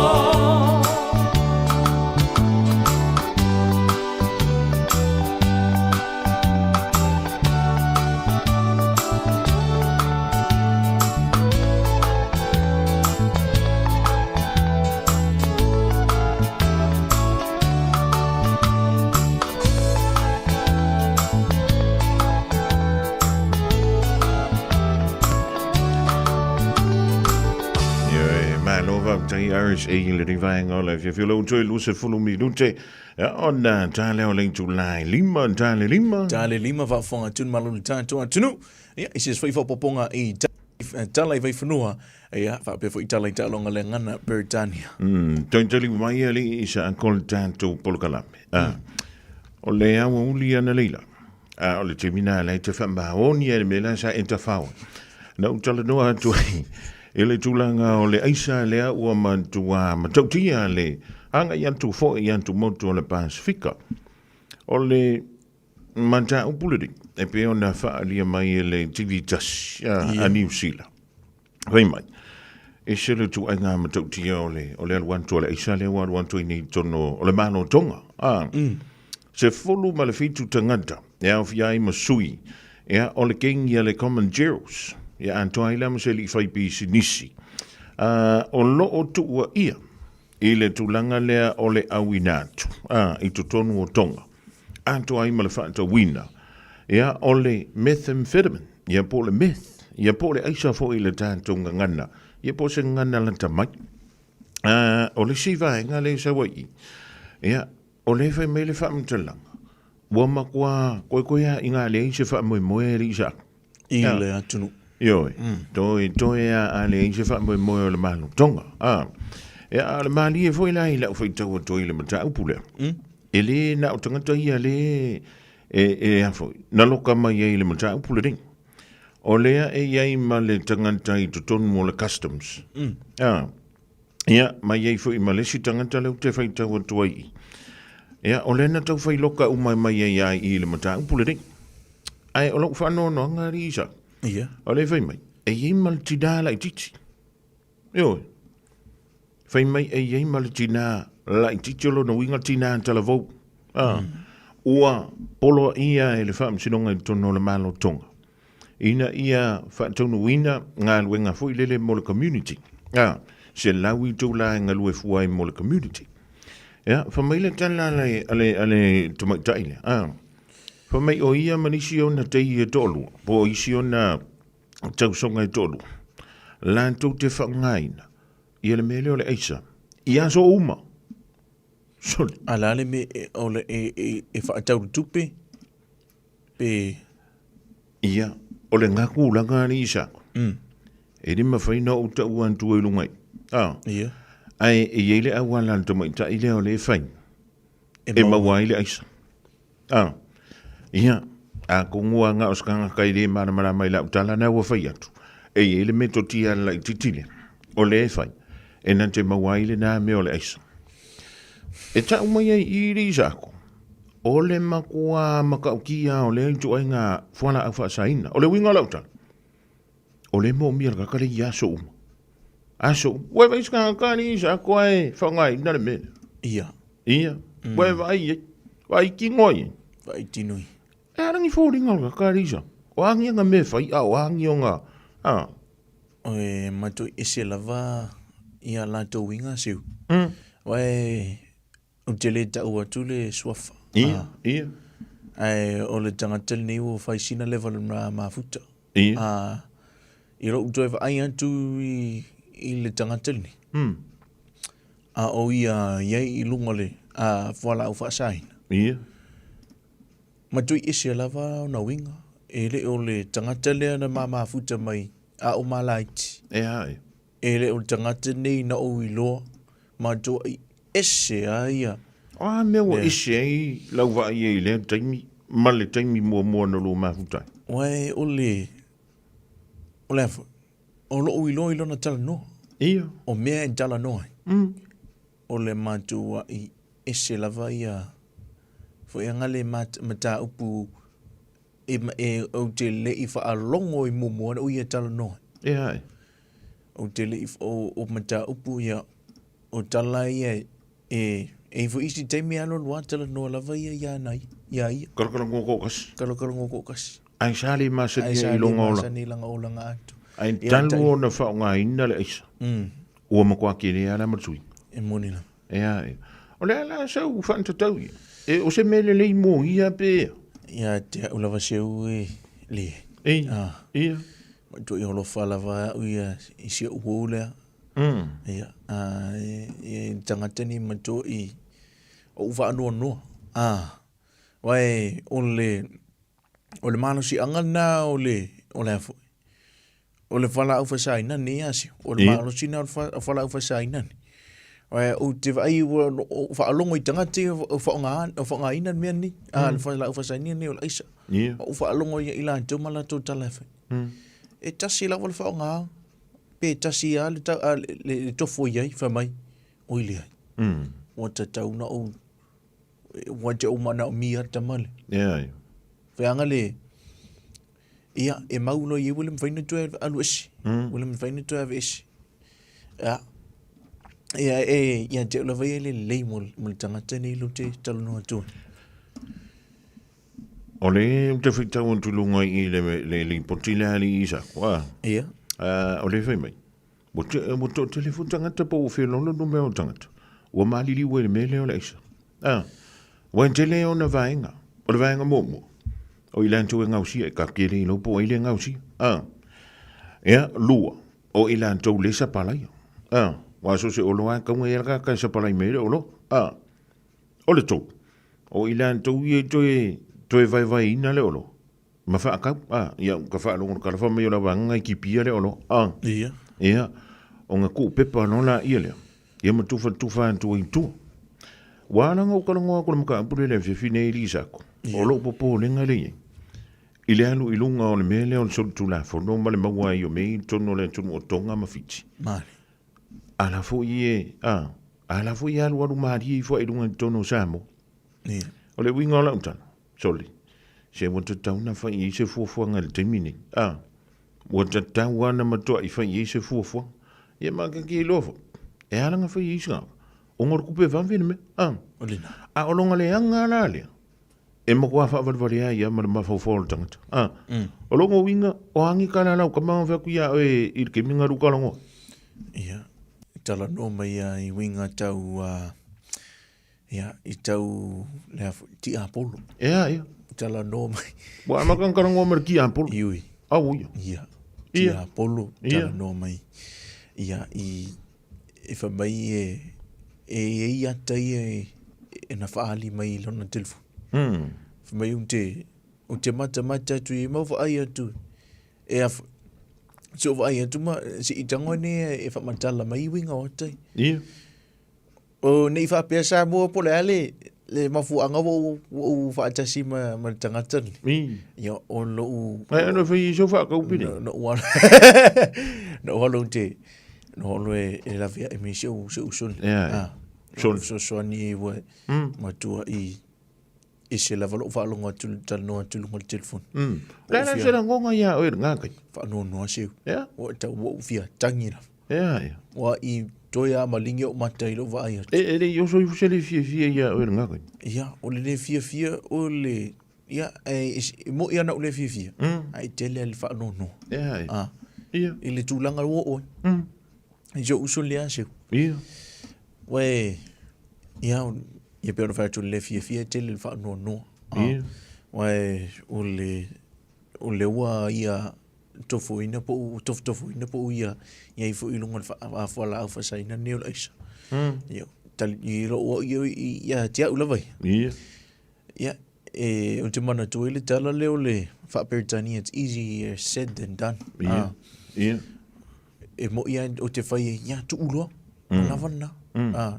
Ioe, malo faafetai RSA i lenei vaega o le afiafi o le uto i 20 minute ona ta lea o le itula e 5 ta le 5.
Ta le 5 faafofoga atu malo le tatou atunuu. Ia, i se foi faaopoopoga i tala i Vaifanua, ia, faapea foi tala i taaloga le gagana Peretania.
Talitali mai alii i sa ko le tatou polokalame. O le aoauli ana leila. A o le taimi na la e te faamaoni ai le mea la sa e tafao. Na ou talanoa atu ai i le tulaga o le aisa lea ua matua matautia le agai atu foi i atumotu o le Pasefika. O le mataupu lenei e pei ona faaalia mai e le TV tasi a Niu Sila. Fai mai, ese le ituaiga matautia o le, o le alu atu o le aisa lea ua alu atu ai nei i totonu o le Malo o Tonga. 17 tagata e aofia ai ma sui ia, o le kengi a le Common Gerals, ia atoa ai la ma se alii fai pisinisi. O lo o tuuaia i le tulaga lea o le auina atu i totonu o Tonga, atoa ai ma le faatauina ia, o le methamphetamine, ia po o le meth. Ia po o le aisa foi i le tatou gagana, ia po o se gagana lata mai. O le isi vaega lea i Savaii, ia, o lea e fai mai le faamatalaga, ua matua koekoe lava ina leai se faamoemoe alii sa.
I le atunuu.
Ioe, toe toe lava a leai se faamoemoe o le Malo Tonga. Ia, a o le malie foi la i lau faitau atu ai i le mataupu lea, e le na o tagata ia le e a foi, na loka mai ai i le mataupu lenei. O lea e i ai ma le tagata i totonu o le Customs. Ia, ma i ai foi ma le isi tagata lea ou te faitau atu ai i. Ia, o lea na tau fai loka uma mai ai lava i i le mataupu lenei. Ae o lou faanoanoaga alii Isa,
Ia.
o lea e fai mai, e i ai ma le tina laitiiti. Ioe. Fai mai e i ai ma le tina laitiiti o lona uiga tina talavou. Ua poloaia e le Faamasinoga i totonu o le Malo Tonga ina ia faataunuuina galuega foi lele mo le community. 100 itula e galue fua ai mo le community. Ia, fai mai le tala a le tamaitai lea, fai mai o ia ma nisi ona tei e toalua, po o isi ona tausoga e toalua, latou te faaaogaina ia le mea lea o le aisa i aso uma. Sole.
A o le a le mea o le e faatau le tupe pe.
Ia, o lena tulaga alii Sako, e le mafai ona ou taua atu i luga i i.
Ia.
Ae e i ai le auala a le tamaitai lea o lea e fai, e maua ai le aisa. Ia, atonu lava na o se tagata e le malamalama i lau tala lena ua fai atu, e i ai le metotia laitiiti lea, o lea e fai, e na te maua ai lena mea o le aisa. E tau mai ai i i le Isako, o le matua matautia o lea ituaiga fualaau faasaina. O le uiga o lau tala, o lea e moomia e le tagata lea i aso uma. Aso uma. Ua e vaai i se tagata alii Isako ae faaaogaina le mea lea?
Ia.
Ia. Ua e vaai i ai? Vaai tino ai?
Vaai tino ai.
E ala ni foliga o le tagata alii Isako. O a ni ana mea e fai, a o a ni ona... A.
E matou ese lava ia latou uiga seu. Aua ou te le tau atu le suafa.
Ia, ia.
Ae o le tagata lenei ua fai sina level ma mafuta.
Ia.
I lou toe vaai atu i le tagata lenei. A o ia i ai i luga o le fualaau faasaina.
Ia.
Matui ese lava ona uiga. E le o le tagata lea na mamafuta mai a o malaiti.
E a e.
E le o le tagata nei na ou iloa matuai ese a ia.
O a mea ua ese ai lau vaai ai i lea taimi ma le taimi muamua na lua mafuta ai?
Uae o le, o le a foi, o lou iloa i lona talanoa.
Ia.
O mea e talanoa ai. O le matuai ese lava ia foi aga le mataupu e, e, ou te le i faalogo i muamua o ia talanoa.
E ai.
Ou te le i, o mataupu ia, o tala ia e, e i foi isi taimi alu alu a talanoa lava ia ia na ia ia.
Kalokalogoa ko'okasi.
Kalokalogoa ko'okasi.
Ae sa le masani
ai
i loga ola.
Ae sa le masani i laga olaga atu.
Ae talu ona faaaogaina le aisa. Ua matua tele lava la ma le suiga.
E moni lava.
Ea, ea. O le a la sau faatatau ia? E, o se mea lelei mo ia pe ea?
Ia te au lava seu e le.
Ei, ia.
Matua i alofa lava au ia i si ou uo lea. Ia, e tagata ni matua i ou faanoanoa. Wae o le, o le malosiaga lena o le, o le a foi? O le fualaau faasaina lenei a sio. O le malosi lena o le fualaau faasaina lenei. Ae ou te vaai ua ou faalogo i tagata ia o faaaogaina le mea lenei, le fualaau faasaina lenei o le aisa. Ou faalogo ia i latou ma latou tala e fai. E tasi lava le faaaoga, pe tasi lava le tofo i ai, fai mai, oi leai, ua tatau ona ou ua te ou manaomia le tama lea. Feaga le, Ia, e mau loa i ai ua le mafai ona toe alu ese. Ua le mafai ona toe ave ese. Ia, ia e, ia te au lava ia e le lelei mo, mo le tagata nei lou te talanoa atu ai.
O le ou te faitau atu i luga i le, le lipoti lea a alii Isako, a?
Ia.
O le fai mai, ua te, ua toatele foi tagata po ua feoloolo numera o tagata, ua maliliu ai i le mea lea o le aisa. A, ua tele ona vaega. O le vaega muamua, o i latou e gaosia, e ka tele i lau po o ai le gaosia. A. Ia, lua, o i latou le sapalaia. A, ua so se oloa e kaunga ia ka ka sapalai mai le olo. A, o le tolu, o i latou ia i toe, toe vaevaeina le olo. Ma whaakau, a, ia, ka whaalongo ka lafa mai o la wanga i kipia le olo. A,
Ia.
ia, o nga ku pepa no la ia lea. Ia ma tufa tufa atu i tua. Wa ala nga ukalangoa ko le maka apule le fiafi nei li sako. O lo popo lenga le ia. I le alu i luga o le mea lea o le solitulafono ma le maua ai o mea i totonu o le atunuu o Tonga ma Fiti.
Male.
A la foi e, a, a la foi e alualu malie ifo ai i luga i totonu o Samoa.
Ia.
O le uiga o lau tala, sole, se ua tatau ona fai i ai se fuafuaga i le taimi nei. A, ua tatau lava ona matuai fai i ai se fuafuaga. Ia ma ka ki iloa foi, e ala ona fai i ai se gava, ona o le kupe vave le mea. A,
O lena.
a o lona leaga la lea, E matua faavalevale ai ia ma le mafaufau o le tagata. A, o lona uiga, o a ni tala lau tama na fai atu ia oe i le taimi na alu talanoa?
Ia, talanoa mai ia i uiga tau, ia, i tau, le a foi, tiapolo.
Ea, ia.
Talanoa mai.
Ua amata ona talanoa mai le tiapolo.
Iui.
Au ia.
Ia. Tiapolo, talanoa mai. Ia, i, e fai mai e, e i ai ata ia e, e na faaali mai i lona telefoni. Fai mai ou te, ou te matamata atu i mau vaai atu, e a, si ou vaai atu ma, se i tago ane e faamatala mai i uiga o ata ia.
Ia.
O nei faapea Samoa po o le a le, le mafuaaga ua ou, ua ou faatasi ma, ma le tagata lenei.
I.
Ia, o lou...
Ai, ana fai i so whaakaupi nei.
No, no, no, alo te, no alo e, e lawe ai me se u, se u soni.
Ia, ia.
Ah,
Soni.
So, so ani e ua, matua i, e se lava lou faalogo atu, talanoa atu i luga o le telefoni.
Le la se rangonga ia oe ngā kai.
Whaanoanoa seu.
Ia.
Ua tau ua ou fia tangi lava.
Ia, ia.
Ua i toe a malingi o mata i lou vaai atu.
E, e le i oso iho se le fiafia ia oe ngā kai.
Ia, o le le fiafia o le, ia, e, e moi ana o le fiafia. Ai tele le whaanoanoa.
Ia, ia.
Ah.
Ia.
I le tūlanga ua oe. I so uso le a seu.
Ia.
Ua e, ia, ia pei ona fai atu le fiafia e tele le faanoanoa. Ah.
Ia.
Ua e, o le, o le ua ia tofoina po o tofotofoina po o ia ia ifo i luga o le fa- fualaau faasaina nei o le aisa. Ia, tali, i lou au ia ia te au lava ia.
Ia.
Ia, e, ou te manatua ai le tala lea o le faa-Peretania, it's easier said than done.
Ia.
Ah.
Ia.
E moi lava o te fai ai, ia, tuu loa, ua lava lena. Ah.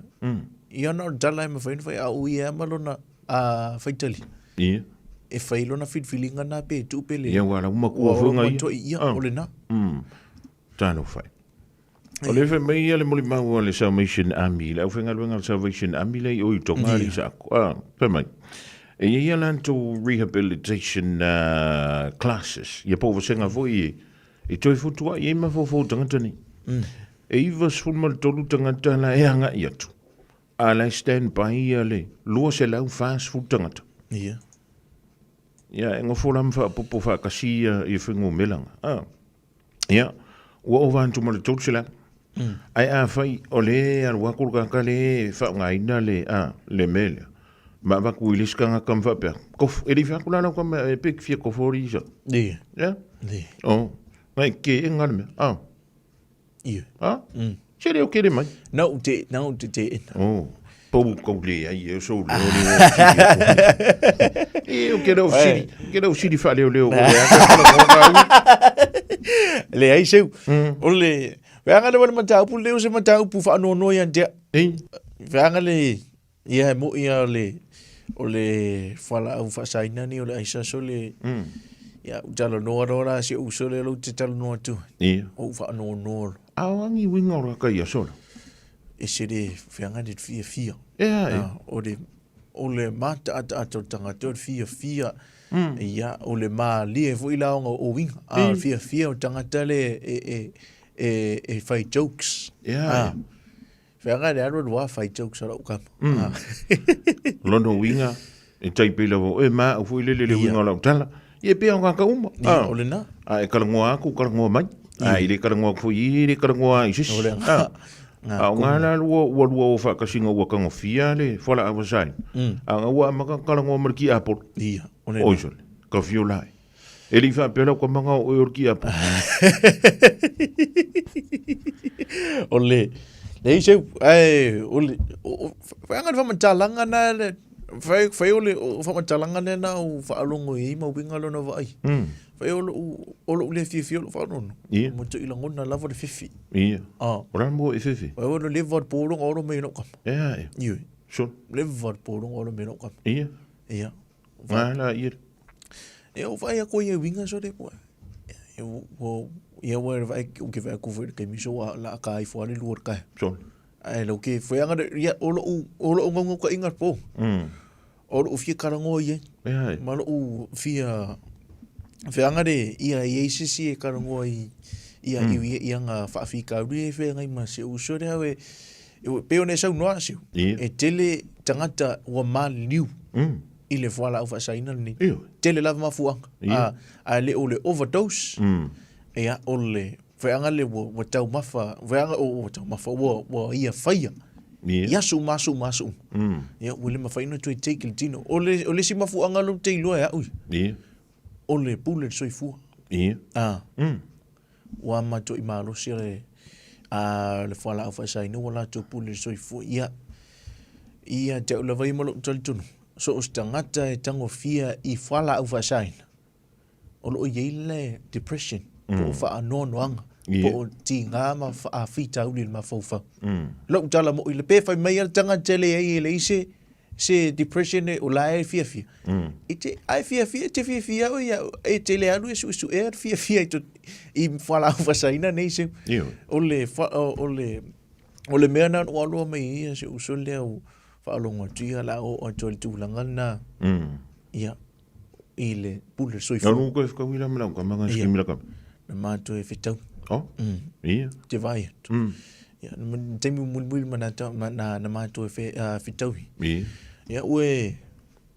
Ia na o le tala e mafai ona fai, a o ia lava ma lona ah, faitalia.
Ia.
E fai lona filifiliga na pe tuu pe le.
Ia, ua lau matua
Ua
foi
ua
ngai.
matua i ia,
Ah.
o lena.
Talofa e. O le fai mai ia le molimau a le Salvation Army, le aufaigaluega a le Salvation Army lea i o i Tonga ali sa aku. Ah, fai mai. E i ai ia latou rehabilitation classes, ia po o vasega foi e, e toe fotuai ai mafaufau o tagata nei. E 93 tagata la e agai atu, a la e stand by ia le 240 tagata.
Ia.
Ia, e nofo la ma faapopo faatasi ia, ia fuainumeraga. Ah. Ia, ua ova atu ma le 300. Ae afai o lea e alu atu le tagata lea e faaaogaina le, a, le mea lea, ma avatu i le isi tagata ma faapea, kofo, e le i fai atu la lau tama e pe fia kofo alii sa.
Ia.
Ia?
Ia.
Oh, ngai ke e ngā le mea, a.
Ia.
A? Se leo kere mai.
Na u te, na u te te ina.
Oh. Pou kau le ai e so leo leo o siri e o ke reo siri, ke reo siri wha leo leo o le aka kala ngā ngā
Le ai seu. O le, weanga le wale mataupu, leo se mataupu whaanoanoa ia ntea.
Ei.
Weanga le, ia e mo ia o le, o le whalaau whaasaina ni o le aisa so le, ia u talanoa roa la se u so le lo te talanoa tu.
Ia.
O u whaanoanoa lo.
A o angi winga o raka ia sola.
E se le whianga le fia fia.
Ea, ea.
Ah, o le, o le mata ata ata o le tangata o le fia fia. Ia, o le mālie foi la ona o winga. Ah, o le fia fia o le tangata le e, e, e, e whai jokes.
Ea,
Ah.
ea.
Whianga le aru rua whai jokes o rau kama. Ah.
Lona uiga, e tai pei lava o e ma au foi lele le uiga o lau tala. Ia pea o ngā uma.
Ia, o lena.
A e kalangoa aku, kalangoa mai. A i le kalangoa aku foi i le kalangoa i sisi.
O le
Ah. A o ngā la lua, ua lua o whaakasinga ua kangofia le whala awasai. A ngā ua amaka kalangoa mariki apolo.
Ia, o lena.
Oi sole, ka fio lai. E le i faapea lau kamaga o oe o le kiapo.
O le, leai seu, ae, o le, whaanga le whamatalaga na le, whai, whai o le, o whamatalaga le na o whaalongo i ma winga lona vaai. Whai o lou, o lou le fiafia o lou whaanono.
Ia.
Mo te ilangona lava le fifi.
Ia.
Ah.
O la mo e fifi.
Whai o le leva o le pōronga oro mai lau kama.
Ea e.
Ia.
Sure.
Leva o le pōronga oro mai lau kama.
Ia.
Ia.
Ngā la ia.
Ia o whai a koe ia winga so le koe. Ia o ia wa vai o ke vai ku foi ke miso wa la ka i fo le luor ka.
Sure.
Ai lo ke foi anga ia o lo o lo ngongo ka inga po. O lo fia karango ia.
Ia.
Ma lo fia fe anga le ia ia sisi e karango i ia i ia ia nga whaafika uri e fe ngai ma se uso le hawe pe o ne sau noa siu. E tele tangata ua maliliu i le fualaau faasaina lenei. Tele lava mafuaaga.
Ia.
A, ae le o le overdose, ia, o le feaga le ua, ua taumafa, feaga o ua taumafa, ua, ua ia faia.
Ia.
I aso uma, aso uma, aso uma. Ia, ua le mafai ona toe take le tino. O le, o le isi mafuaaga lea ou te iloa e au ia,
Ia.
o le pule le soifua.
Ia.
A. Ua matuai malosi le, a, le fualaau faasaina ua latou pule le soifua. Ia, ia te au lava ia ma lou talitonuga, so o se tagata e tagofia i fualaau faasaina, o lo o i ai le depression, po o faanoanoaga, po o tiga ma faafitauli i le mafaufau. Lou tala moi le pe fai mai lava le tagata e leai e leai se se depression e o la e fiafia. E te, ai fiafia, e te fiafia au ia, e te le alu e suesuea le fiafia i, to, i fualaau faasaina nei seu.
Ioe.
O le, fa, o, o le, o le mea na o aloa mai ia se uso lea o faalogo atu ia la o atu i le tulaga lena. Ia, i le pule soifua.
Alu koe whakawira me lau kama ngā
Ia.
skimi la kama.
Na mātou e whetau.
Oh? Ia.
Te vai atu. Ia, na taimi mulimuli ma na, ma, na, na mātou e whe, whetaui.
Ia.
Ia, ue,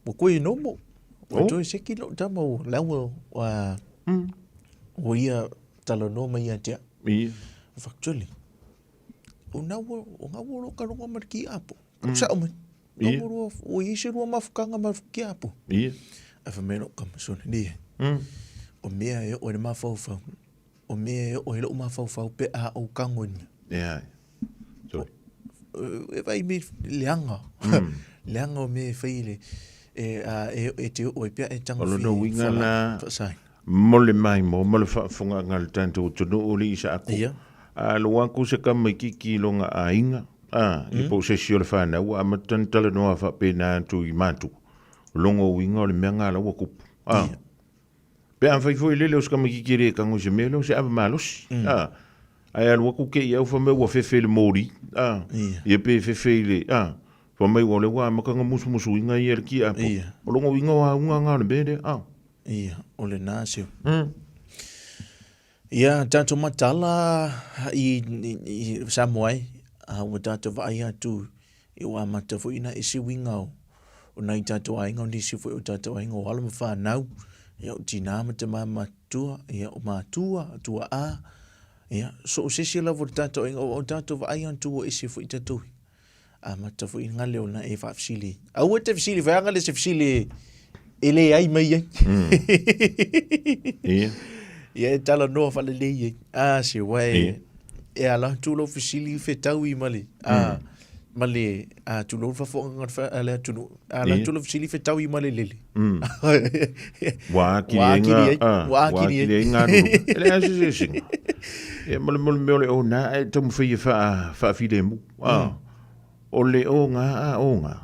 ua koe nomo. Ua
Oh.
toe seki lo tama o laua, ua, ua ia talanoa mai ia te au.
Ia.
Whakatuli. O nā ua, o ngā ua ro karonga ma ki apo. Ka sao mai.
Ia.
Ngā ua, o i se rua mafukanga ma ki apo.
Ia.
A wha mea kama sone, ni. O mea e o le mafaufau. O mea e o e lou mafaufau pe a o kango ni.
Ia. Sorry.
E vai me leanga. Leanga o mea e whai le, e, a, e, e te o e pia e tanga
O lona uiga na
whaasai.
mo le mai mo mo le faafofoga le tatou atunuu le isa aku.
Ia.
A lo aku se kama i kiki i longa aiga. A, i po o se isi o le whanau, a matana talanoa faapena atu i mātua. Longa uiga o le mea ngā lau kupu. A. Pe a whai foi lele o se kama kiki re kango i se mea lea o se ava malosi. A. Ai alu aku ke i au whamea ua fefe le mōri. A.
Ia.
Ia pe fefe i le. A. Whamea ua le wā makanga musumusu inga ia le ki apo.
Ia.
O longa uiga o a unga ngā le mea lea. A.
Ia, o le nā seo. Ia, tātou matala i, i, i Samoa ai, a ua tātou vaai atu i o amata foi na isi winga o, o nai tātou aiga, o nisi foi o tātou aiga o alo ma whanau, ia o tina ma te matua, ia o matua, tua a, ia, so o sisi lava o le tātou aiga, o, o tātou vaai atu o isi foi tātou. Amata foi ngā leo na e whaafisili. Aua te fisili, whaanga le se fisili e le ai mai ai.
Ia.
Ia e tala noa whalalei ai. A, se wae.
Ia.
E ala tū lau fisili whetau i male. A, male, a tū lau whafoanga ngā le atunu. A la
Ia.
tū lau fisili whetau i male lele.
Wā kiri
Wā
ai
kiri
ngā,
ai.
a,
Wā
wā
kiri ai.
kiri ai ngā ruru. E le ase se singa. E mole mole mea o le o nā e tamu whai e wha, whaafile mu. A, o le o ngā, a o ngā.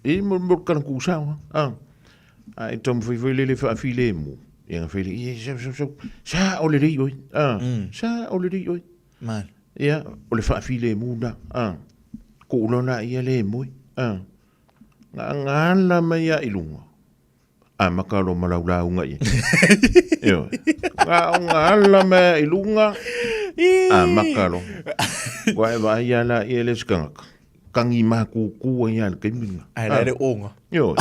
E mole mole kana kūsau, a. A e tamu whai whai lele whaafile mu. E ngā whai le, ie, sa, sa, sa, sa o le rei oi. A, sa o le rei oi.
Man.
Ia, o le whaafile mu nā. A, ko ulo nā ia le moi. A, ngā ngā la mai a ilunga. A makalo malau launga ia. Io. Ngā o ngā ala mai i lunga. A makalo. Kua e vai ia la ia le skangaka. Kangi makuku ia le kaiminga.
Ai la le onga.
Io.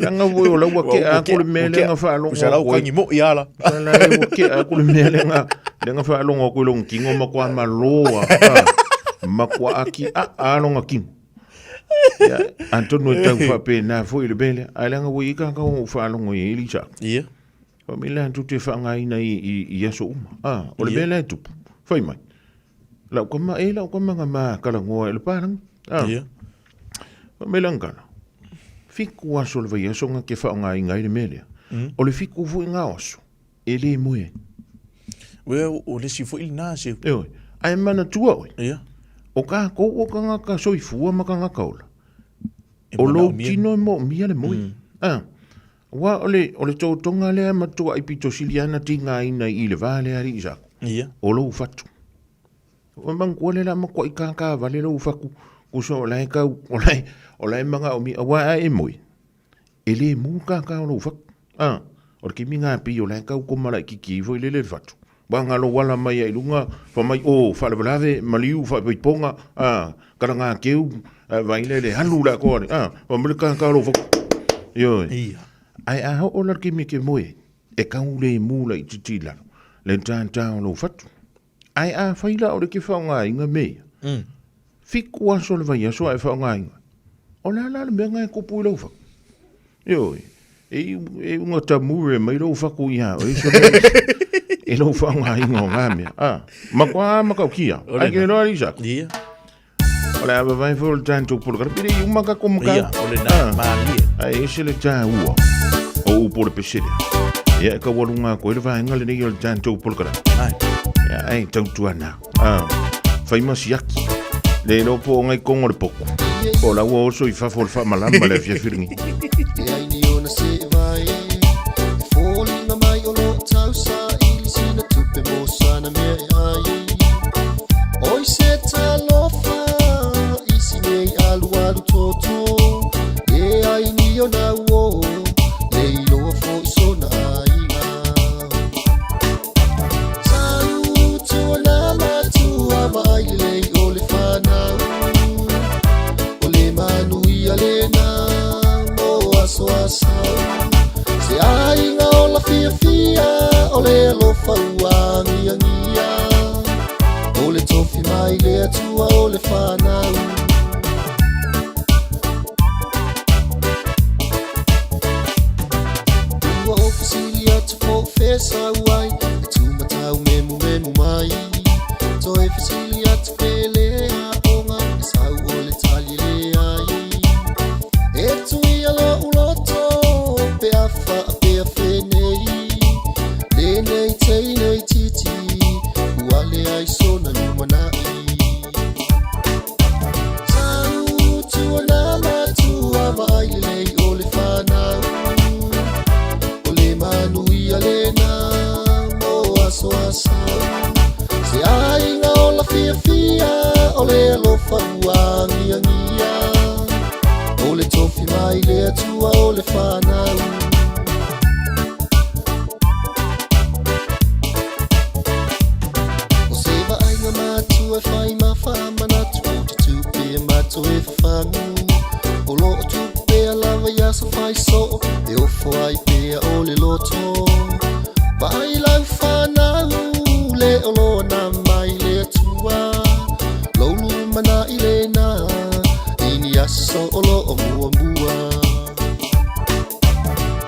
Langa voi o laua ke a kule mea lenga whaalongo.
Kusa lau kangi mo i ala.
Kusa lau ke a kule mea lenga. Lenga whaalongo koe longa kingo makua maloa. Makua aki a alonga kingo. Ia, Antonu e tau whape nā foi le bele. Ai langa voi i kaka o whaalongo i Elisa.
Ia.
Fai mai latou te faaaogaina i, i, i aso uma. Ah, o le mea la e tupu, fai mai, lau kama, e lau kama nga ma kalangoa e le pālanga. Ah.
Ia.
Fai mai langana, fiku aso le vai aso nga ke faaaogaina ai le mea lea. O le fiku foi ngā o aso, e le moe ai.
Ue, o le isi foi lena se.
E oi, ae manatua oe.
Ia.
O kākou o kangaka soifua ma kangaka ola. O lou tino e moomia le moe. Ah. Aua o le, o le totoga lea matua i pito sili ana tigaina i le va lea alii Sako.
Ia.
O lou fatu. O manatua le la matua i kākā vale lou faku, kusa o lae kau, o lae, o lae magaomia, aua a e moe, e le mū kākā o lou faku. A, o le kimi ngā pī o lae kau koma laititi ifo i lele le fatu. Wa ngalo wala mai ai lunga, fa mai o, faalavelave, maliu, faapaipoga, a, kalagā keu, a, vailele, alu la koa le, a, fa mai le kākā o lou faku. Ioe.
Ia.
Ae a oo la le kimi ke moe, e kau le mū laititi i lalo, le tātā o lou fatu. Ae a fai la o le ke faaaogaina me ia, fiku aso le vaiaso ae faaaogaina, o le a la le mea na e kupu i lou faku? Ioe, e, e unga tamure mai lou faku ia oe, so e lou faaaogaina o ngā mea. A, matua matautia, ai ke loa lisa.
Ia.
O le a vavae foi o le tātou polokara, pere i uma ka ko maka.
Ia, o le nā, mālie.
Ai, ese le tāua o upo le pesele. Ia, e kaualunga koe le vaenga lenei o le tātou polokara.
Ai.
Ia, ai, tautuana. Ah, fai ma siaki. Le iloa po o ngai kongo le poku. Po o la ua oso i fafo o le faamalama le afiafi lenei.
E ai ni ona se vai E fōlinga mai o lo tausa I sina tupe mo sana mea e ai Oi se talofa I si nei alu alu toto E ai ni ona uo Le iloa fo i sona aiga Tau tua nā matua Vaai lelei o le whanau O le manuia lena Mo aso asau Se aiga o la fiafia O le alofa ua agiagia O le tofi mai le Atua o le whanau Ua o fesili atu po o fea sau ai E tūmatau memumemu mai Toe fesili atu pe le aoga E sau o le tali leai E tuia lo'u loto Pe a faapea fenei Lenei teinei titi Ua leai sona lumanai Tau tua nā matua Vaai lelei o le whanau O le manuia lena Mo aso asau Se aiga o la fiafia O le alofa ua agiagia O le tofi mai le Atua o le whanau O se vaaiga matua e fai ma faamanatu O te tupe matou e fafagu O loo tupu pea lava i aso fai soo E ofo ai pea o le loto Vaai lau whanau Le o loa na mai le Atua Lou lumanai lena I ni aso o loo muamua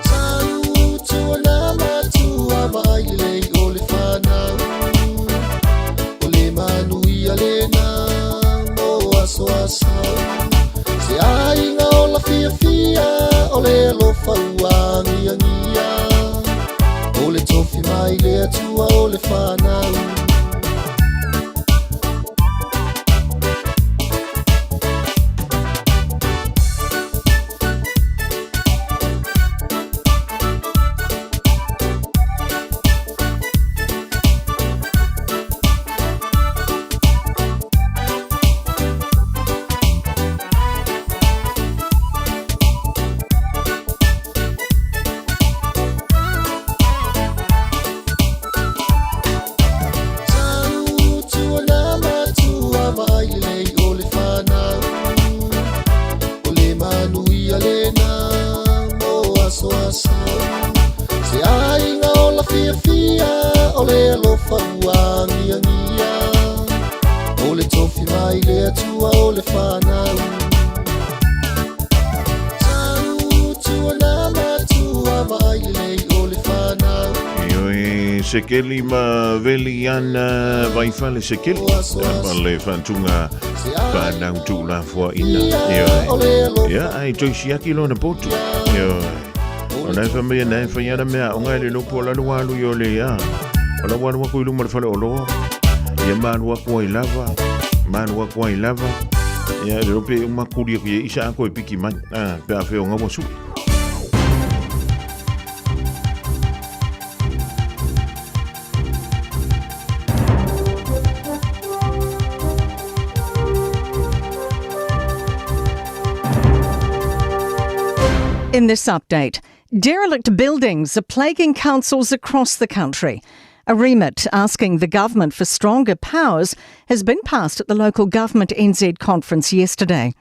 Tau tua nā matua Vaai lelei o le whanau O le manuia lena Mo aso asau Se aiga o la fiafia O le alofa ua agiagia O le tofi mai le Atua o le whanau Tau tua nā matua Vaai lelei o le whanau O le manuia lena Mo aso asau Se aiga o la fiafia O le alofa ua agiagia O le tofi mai le Atua o le whanau Tau tua nā matua Vaai lelei o le whanau
Sekeli ma Veliana Vaifale Sekeli. Ma le whantunga whanau tū la fua ina. Ioe. Ia, ai toi siaki lona potu. Ioe. O nai whamea nai whaiana mea o ngai le lopo la lua alu i o le ia. O la walu aku i luma le fale o loa. Ia malu aku ai lava. Malu aku ai lava. Ia, le lope umakuri aku ia isa ako e piki mai. Ah, pe a wheo ngawa sui.
In this update, derelict buildings are plaguing councils across the country. A remit asking the government for stronger powers has been passed at the local government NZ conference yesterday.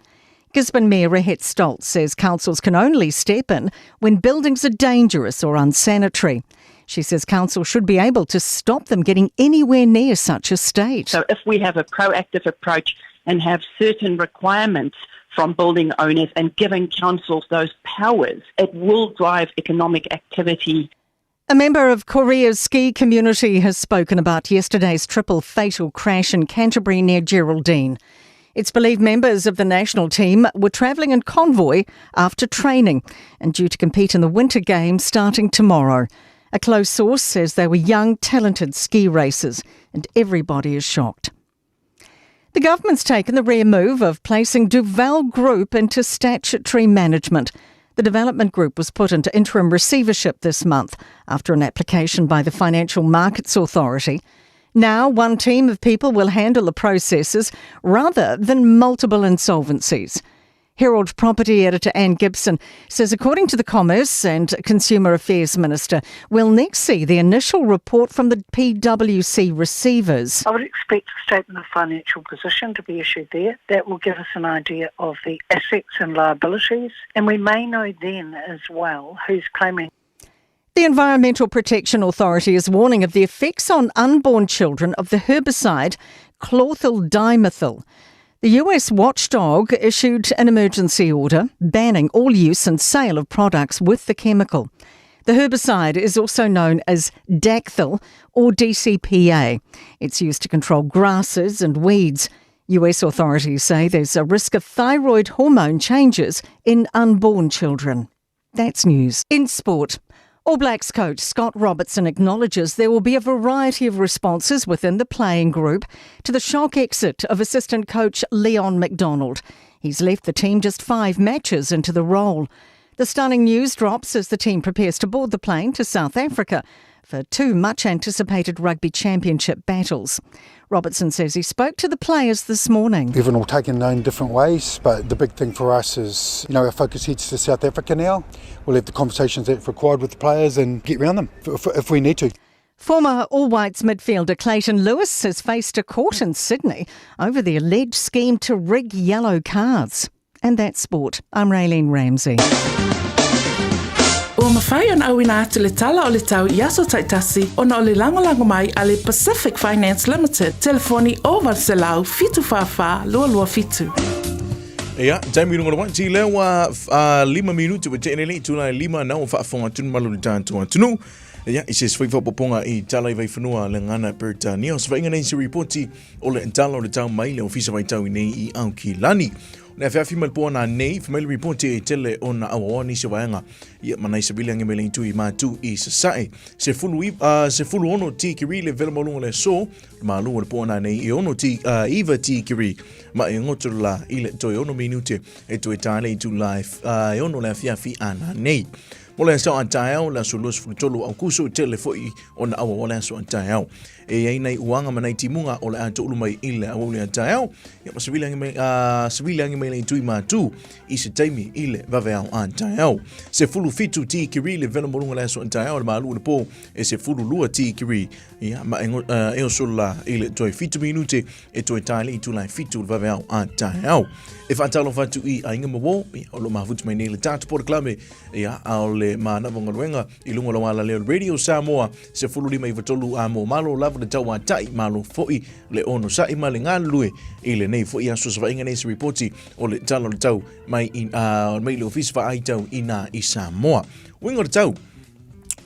Gisborne Mayor Rehette Stoltz says councils can only step in when buildings are dangerous or unsanitary. She says council should be able to stop them getting anywhere near such a state.
So if we have a proactive approach and have certain requirements from building owners and giving councils those powers, it will drive economic activity.
A member of Korea's ski community has spoken about yesterday's triple fatal crash in Canterbury near Geraldine. It's believed members of the national team were travelling in convoy after training and due to compete in the Winter Games starting tomorrow. A close source says they were young, talented ski racers and everybody is shocked. The government's taken the rare move of placing Duval Group into statutory management. The development group was put into interim receivership this month after an application by the Financial Markets Authority. Now, one team of people will handle the processes rather than multiple insolvencies. Herald property editor Anne Gibson says, according to the Commerce and Consumer Affairs Minister, we'll next see the initial report from the PwC receivers.
I would expect a statement of financial position to be issued there. That will give us an idea of the assets and liabilities, and we may know then as well who's claiming.
The Environmental Protection Authority is warning of the effects on unborn children of the herbicide chlorothalonil. The US watchdog issued an emergency order banning all use and sale of products with the chemical. The herbicide is also known as Dacthal or DCPA. It's used to control grasses and weeds. US authorities say there's a risk of thyroid hormone changes in unborn children. That's news. In sport, All Blacks coach Scott Robertson acknowledges there will be a variety of responses within the playing group to the shock exit of assistant coach Leon MacDonald. He's left the team just 5 matches into the role. The stunning news drops as the team prepares to board the plane to South Africa for 2 much-anticipated rugby championship battles. Robertson says he spoke to the players this morning.
Everyone will take in their own different ways, but the big thing for us is, our focus heads to South Africa now. We'll have the conversations that are required with the players and get round them if we need to.
Former All Whites midfielder Clayton Lewis has faced a court in Sydney over the alleged scheme to rig yellow cards. And that's sport. I'm Raylene Ramsey.
Ua mafai ona auina atu le tala o le tau i aso taitasi ona o le lagolago mai a le Pacific Finance Limited, telefoni 0800 744 227.
Ia, taimi lunga le waiti lea ua 5 minuti ua tene le tula e 5 na ua faafofoga atu malu le tātou atunuu. Ia, i se sui faapopoga i tala i vaifanua le ngana Peretania. O se vaaiga nei se ripoti o le tala o le tau mai le ofisa vaitau i nei i Aukilani. O le awhiawhi mai le poa nā nei, whamai le ripoti e tele o na awaoa ni se waenga. Ia, manai se vile ange mele i mātu i sasae. Se fulu, i, se fulu ono tikiri le vela maulunga le so, le malu o le poa nā nei e ono ti, iwa tikiri. Ma e ngoto la i le toi ono minute e toi tāle i tū la e ono le awhiawhi a nā nei. Mo le aso a taeao, le aso 23 Aukuso, tele foi o na awa o le aso a taeao. E iai nei uaga ma nei timuga o le a toʻulu mai i le aua o le a taeao, ia ma savili agi mai, savili agi mai le tui mātū i se taimi i le vaveao a taeao. 17 tikiri le vela moluga le aso a taeao, le malu o le pō e 12 tikiri, ia ma e, e oso la i le toe 7 minute e toe tae le itula e 7 le vaveao a taeao. E whaatalofa atu i aiga ma wō, ia o lo mafutu mai nei le tātou porokalame, ia a o le mānawa galuega i luga o le wala leo Radio Samoa, 15 93 a mō malo lava le tau a tai malo foi le ono sa'i ma le galulue i lenei foi aso savaiga nei se ripoti o le tala o le tau mai i, mai le ofisa faaitau i nā i Samoa. Uiga o le tau.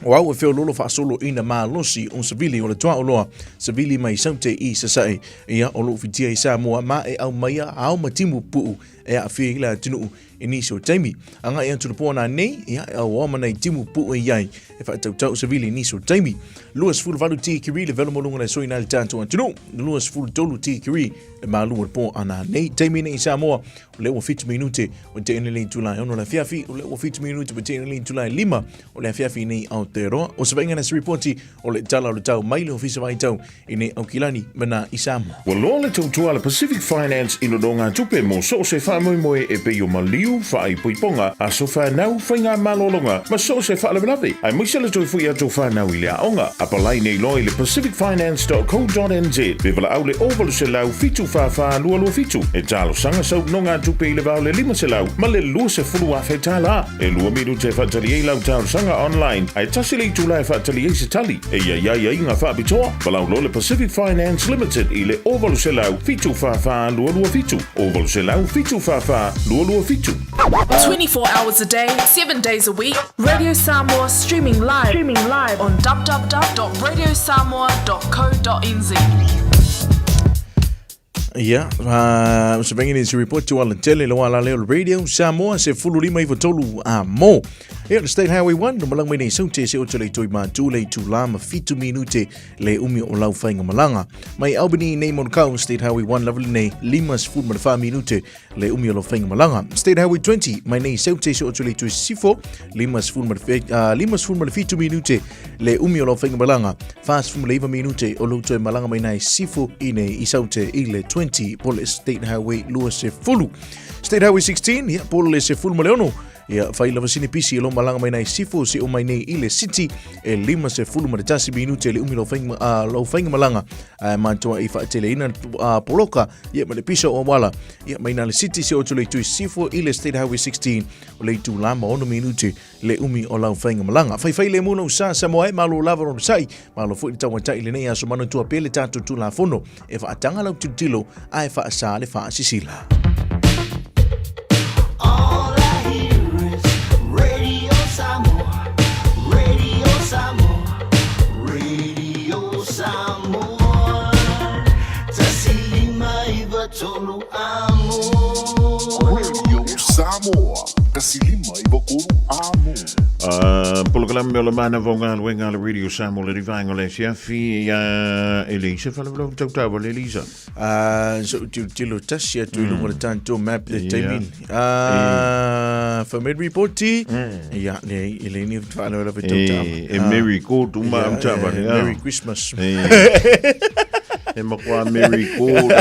O au e feoloolo faasolo ina malosi o savili o le tuaoloa savili mai Saute i Sasae, ia o loo fitia i Samoa ma e aumaia ao ma timu puu e aafia i le atunuu i nisi o taimi. Agai atu le po nanei, ia e auoa ma nai timu puu e iai e faatautau savili i nisi o taimi. 28 tikiri le velo moluga le soi nai le tatou atunuu, 23 tikiri le malu o le po a nanei. Taimi nei i Samoa, o lea ua 7 minute o te ene le itula e 6 le afiafi, o lea ua 7 minute o te ene le itula e 5 o le afiafi nei Aotearoa. O Savaiga na se ripoti o le tala o le tau mai le Ofisa Vaitau i nei Aukilani me nā i Samoa.
Ua loa le tautua a le Pacific Finance i nonogatupe mo so o se faamoemoe e pei o maliu, faaipoipoga, aso fanau, faigamalologa ma so o se faalavelave, aemaise le toe foi atu o fanau i le aoga. Apalai nei loa i le pacificfinance.co.nz pe valaau le 0800 744 227 e talosaga sau nonogatupe i le va o le 500 ma le 20,000 tala. E lua minute e faatali ai lau talosaga online, ae tasi le itula e faatali ai se tali. E i ai aiaiga faapitoa, valaau loa le Pacific Finance Limited i le 0800 744 227, 0800 744 227.
24 hours a day, 7 days a week, Radio Samoa streaming live, streaming live on www.radiosamoa.co.nz.
Ia, uh, se vengi ni se report tu ala tele lo ala leo radio Samoa se fulu lima iwa tolu a mo. Ia, le State Highway 1, no malang mai nei saute se o te le toi ma tu le tu la ma fitu minute le umi o lau whainga malanga. Mai Albany nei Monokau, State Highway 1 lava nei lima sefulu ma le wha minute le umi o lau whainga malanga. State Highway 20, mai nei saute se o te le toi sifo, lima sefulu ma le, lima sefulu ma le fitu minute le umi o lau whainga malanga. 49 minute o lou toe malaga mai nai Sifo i nei i Saute i le 20 po le State Highway 20. State Highway 16, ia, po le sefulu ma le ono. Ia, whai lava sini pisi e lo malaga mai nai Sifo si o mai nei i le City e lima sefulu ma le tasi minute le umi lau whainga, lau whainga malaga. Mātua i whaatele ina poloka, ia, ma le pisa o awala. Ia, mai nā le City si o tule i tui Sifo i le State Highway 16 o le itu lama ono minute le umi o lau whainga malanga. Whaiwhai le muna u sa sa moe, malo lava ro sai, malo foi le tauatai le nei aso manatua pe le tātou tulafono e whaatanga lau tilotilo a e whaasa le whaasisila.
All I hear is Radio Samoa, Radio Samoa, Radio Samoa. Tasi lima iwa tolu amo.
Radio Samoa, tasi lima iwa tolu amo.
Polokalame o le manava o galuega a le Radio Samoa le rivaenga o le afiafi ia Elisa Falafalau tautau le Elisa.
So tilotilo tasi atu i lunga o le tatou map le taimi. Fa mai ripoti. Ia le e le ni faalavelave tautau.
E Merry God uma au tava.
Merry Christmas.
E makoa Merry God.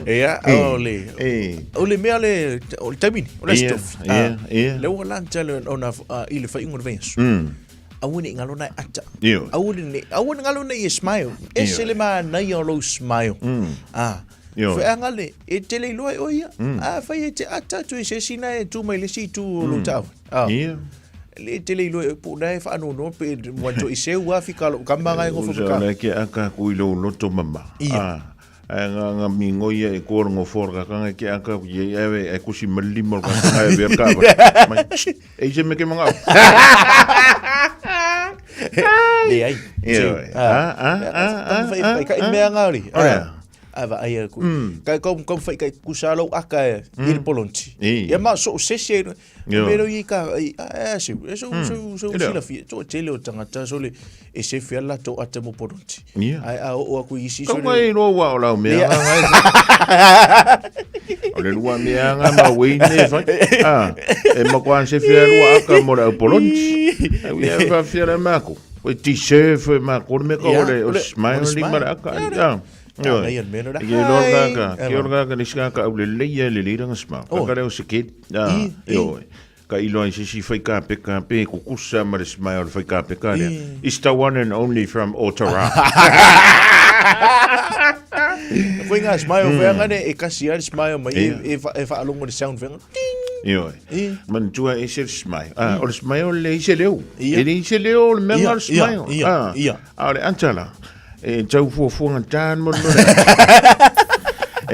Ia, o le o le mea le o le taimi o le stuff.
Ia, ia.
Le ua lan tele ona i le whaingo le vaiaso. Aua ne i ngalo nai ata. Aua ne aua ne ngalo nei e smile. E se le manaia o lou smile. Ah. Feaga le, e tele iloa e oe ia. A fai e te ata atu i se isi na e tu mai le isi itu o lou taavale. Ah. Le tele iloa e po na e whaanono pe mua to i seu a fika lo kama ngai ngofo
ka. Le ke aka ku i lou loto mama. Ah. Ai nga nga mingo ia e kor ngo for ka kanga ke aka ku ye ave e kusi malimo ka kanga e ver ka. Mai. E se me ke manga.
Le ai.
Ah ah ah ah.
Ka i mea ngari. A va ai ku. Kai kom kom fai kai kusa lou aka e i le polonti. Ia ma so sese me lo i ka a se e so so so sila fi to tele o tangata so le e se fi ala to ata mo polonti. Ai a o aku isi
so. Kau mai lo wa o lau mea. O le lua mea nga ma weine fai. Ah, e makuan se fi lua aka mo le polonti. Ai ia fa fi le mako. Ko ti se fe ma ko me ka o le o smile li mara aka. Ah. Ke lor ka ke lor ka le ska ka le le ia le le ranga sma. Ka ka leo se ke. Ah, yo. Ka ilo ai sisi fai ka pe ka pe kukusa ma le smile fai ka pe ka le. It's the one and only from Otara.
Foi ngā smile mm. whenga ne, e kasi ai smile mai e, e, e whaalongo le sound whenga.
Io. Manatua e se le smile. Ah, o le smile le ise leo. E le ise leo le mea le smile. Ah, a o le antala. E tau fuafuaga tan mo le.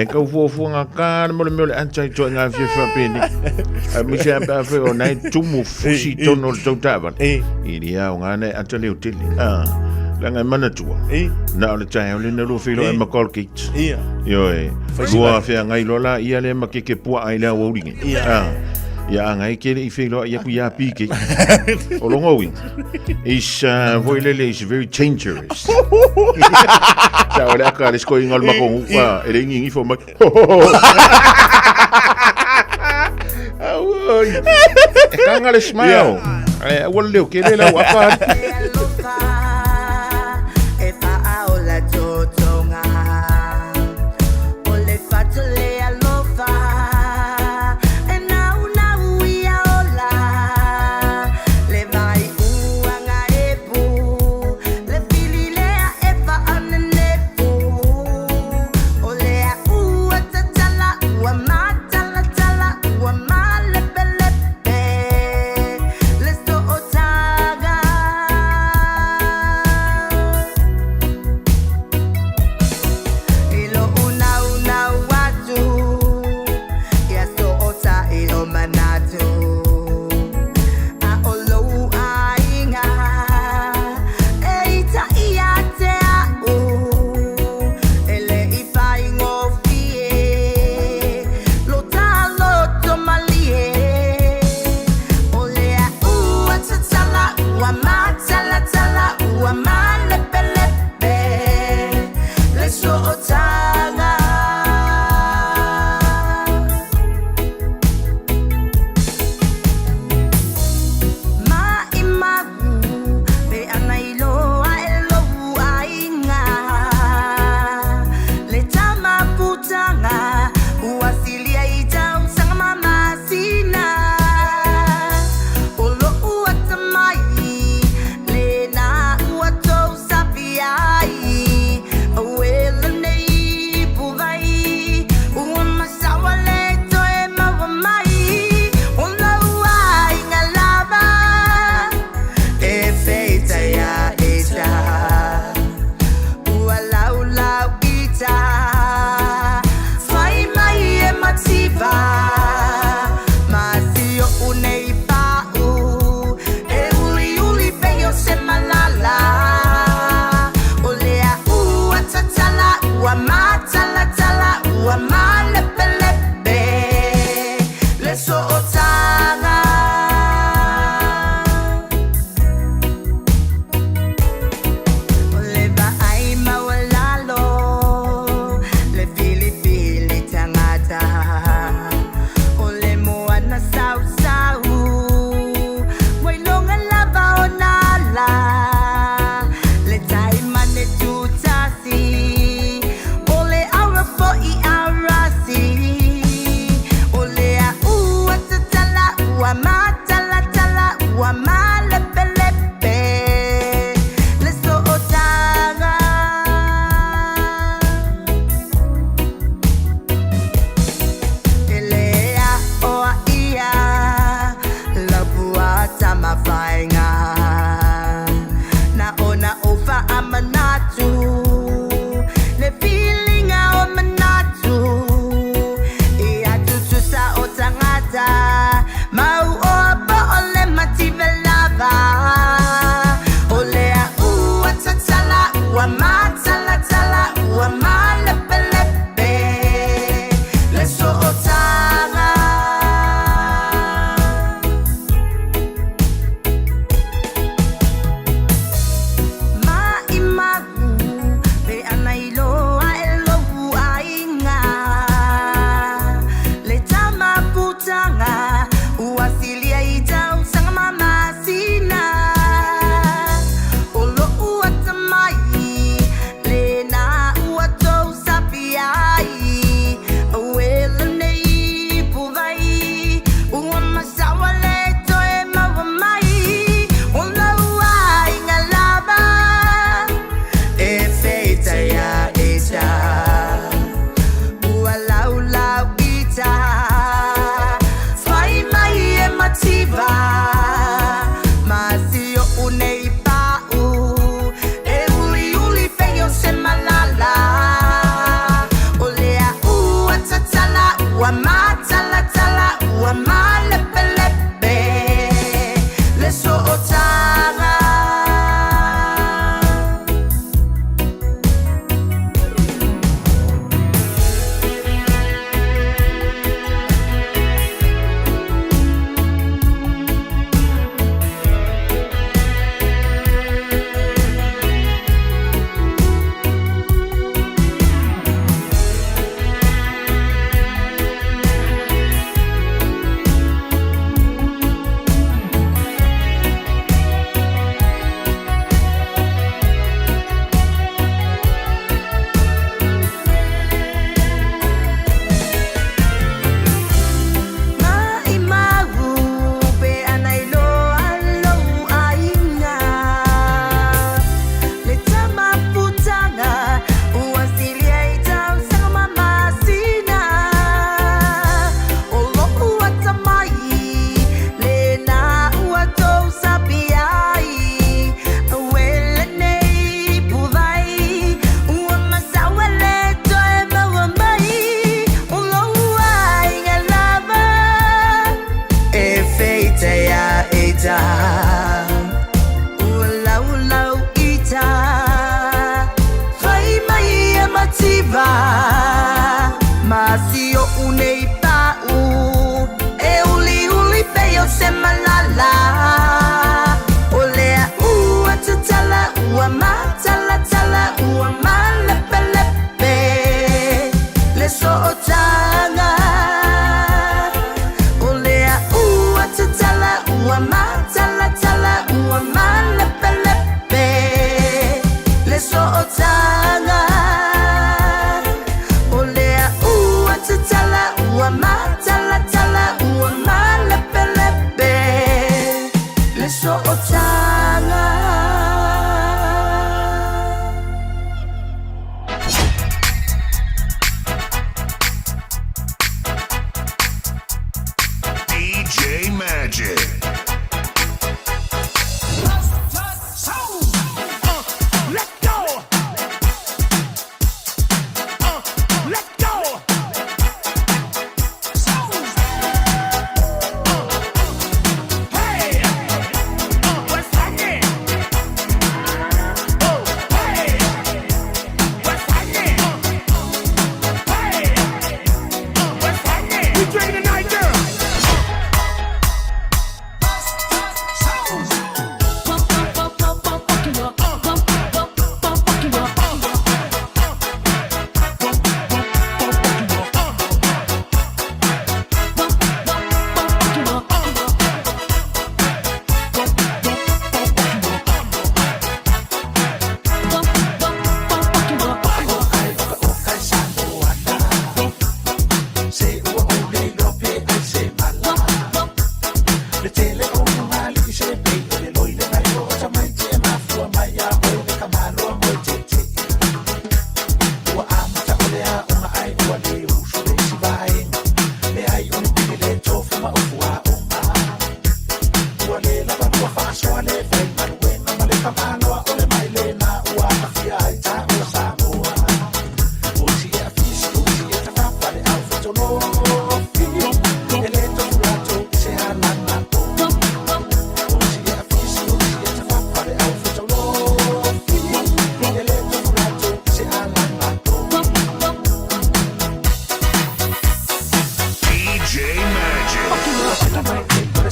E kau fuafuaga ka le mo le mea o le ata i toaiga afiafi faapenei. Aemaise lava pe afai o na e tumu fusi i totonu o le tou taavale. E le aoga na e ata leotele. Leaga e manatua, na o le taeao lea na lua feiloai ma Colgate. Ioe, lua feagai loa laia lea ma keke puaa i le aoauli nei. Ia a ngai ke le i feiloai aku iā PK. O lona uiga, is foi lele is very dangerous. Sa o le aka a le sikoiga o le matou nuu, e le igigifo mai. Auoi. E kanga le smile. E aua le leo kele lau aka.
E faaola totoga O le fatu le alofa E naunau ia ola Le vai uaga epu Le fili lea e faanenefu O lea ua tatala ua matalatala ua malepelepe Le sootaga.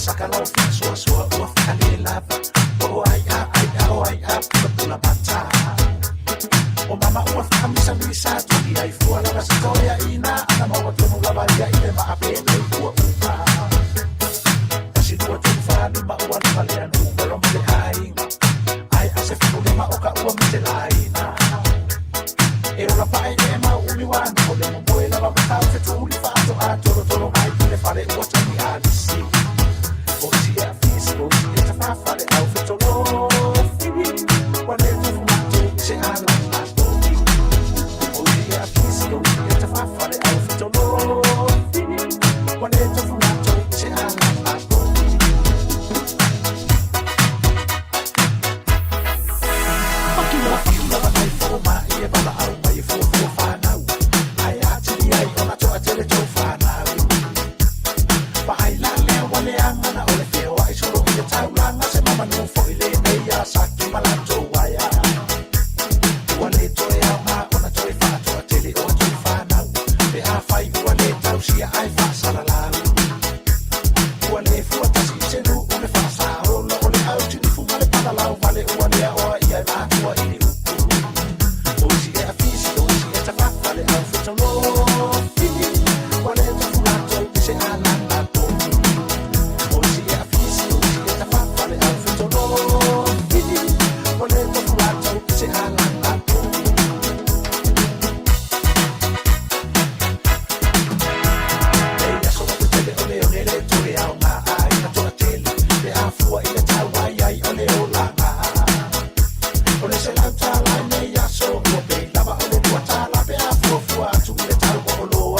saka lau faasoasoa ua faalelava o ai a ai a o ai a pulapula mata o mama ua faamisamisa tuli ai fua lava setoeaʻina ana maua tonu lava ia i le maapenei ua uma tasi lua tolu falima ua luga lea numero ma le aiga ai a se fululima o ka ua matelaina e ola pae e mau umi wana o le momoe lava matau fetuli faatoa tolotolo mai i le fale ua togi alisi o isi e afisi o isi e tafafale au fetolofi ua le tofu matou i se alama togi o isi e afisi o isi e tafafale au fetolofi ua le tofu matou i se alama togi. Ua le fuatasi i se nuu le faasaola o le au tinifu ma le palalau vale ua lea oa ia e matua i ni upu o isi e afisi o isi e tafafale au fetolofi ua le tofu latou i se alama togi o isi e afisi o isi e tafafale au fetolofi ua le tofu latou i se alama togi. Nei aso o tele o le one le toe ao ngā ai na toa tele pe a fua i le tau ai ai o le olaga o le se lau tālai nei aso ua pei lava o le lua tāla pe a fua fua atu i le tau o oloa.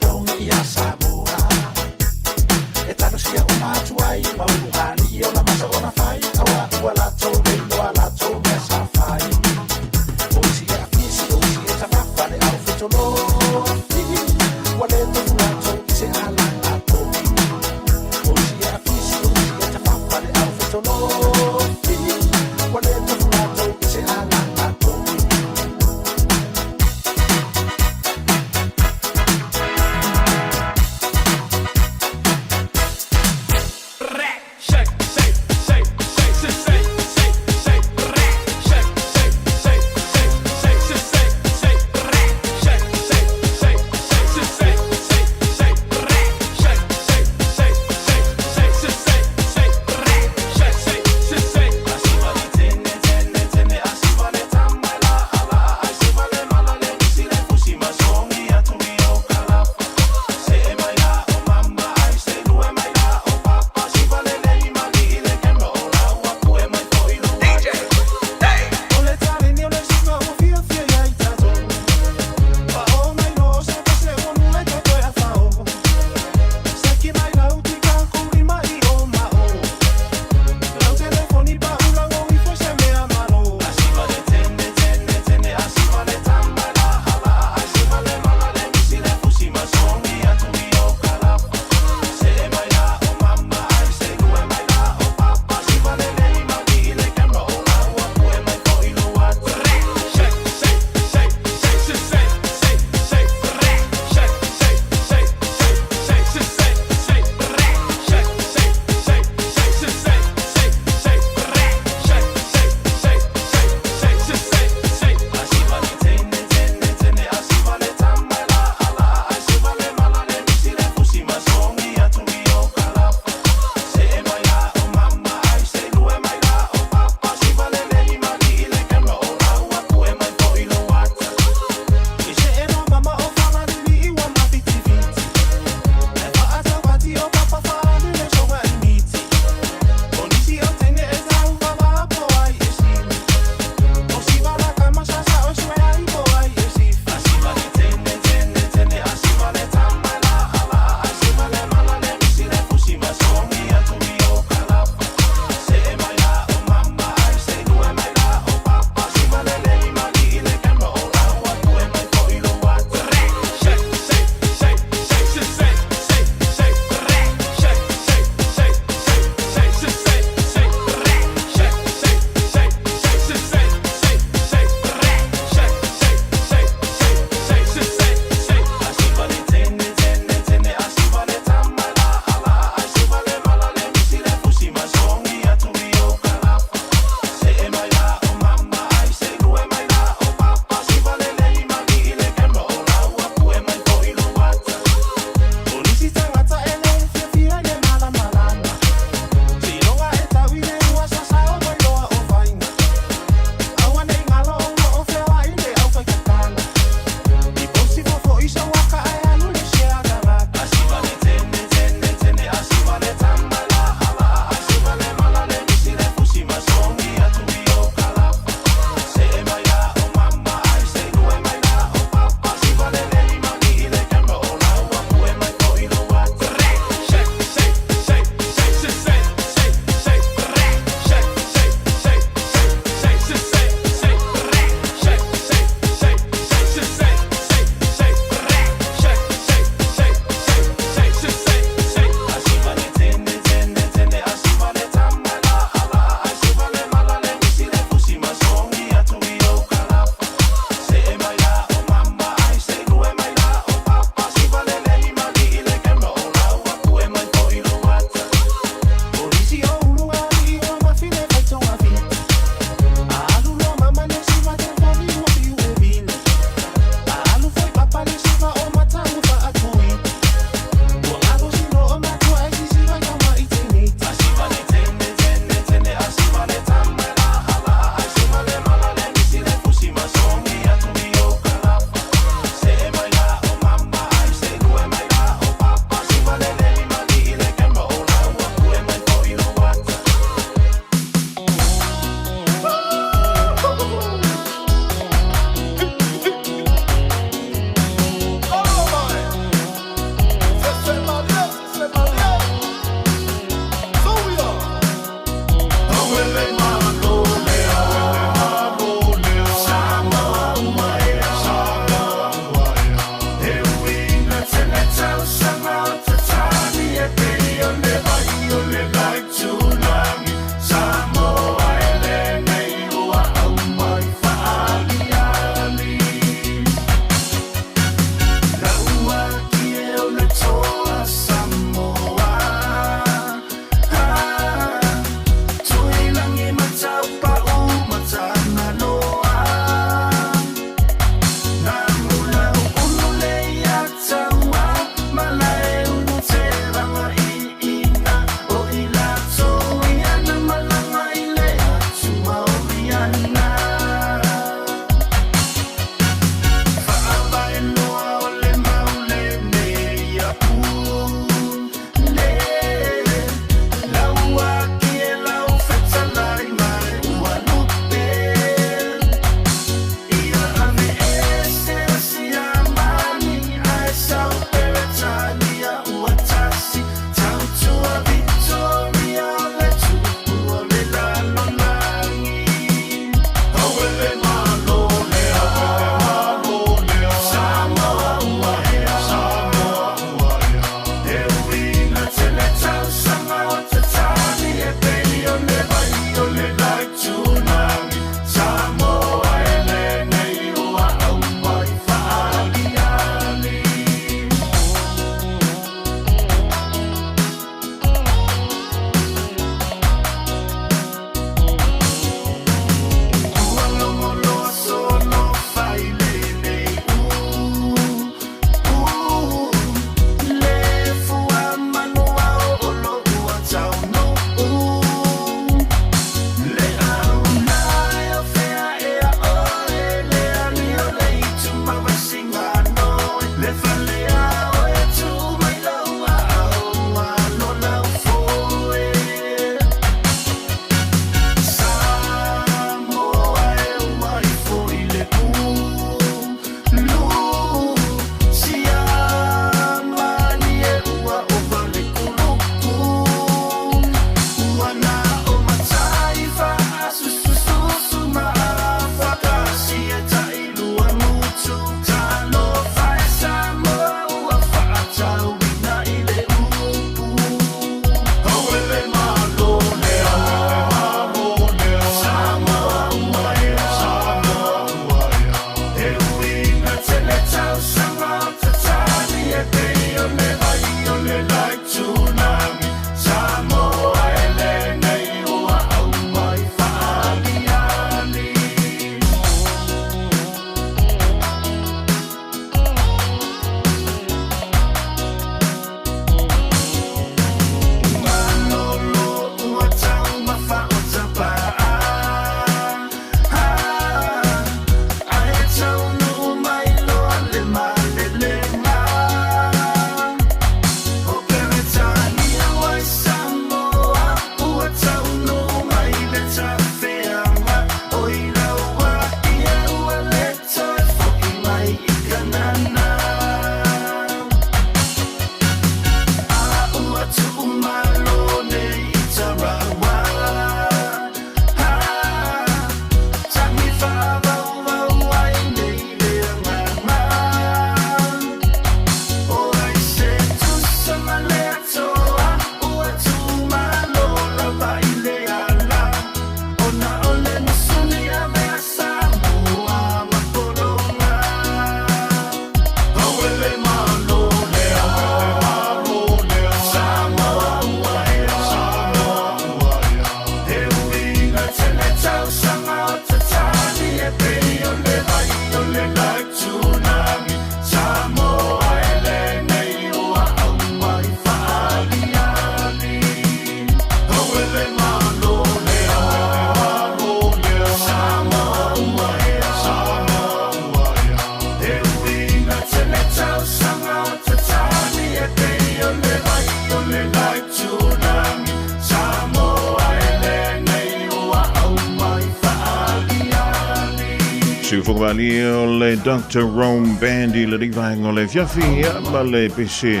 Sifofoga malie o le Dr. Rome Band i lenei vaega o le afiafi, ia, ma le pese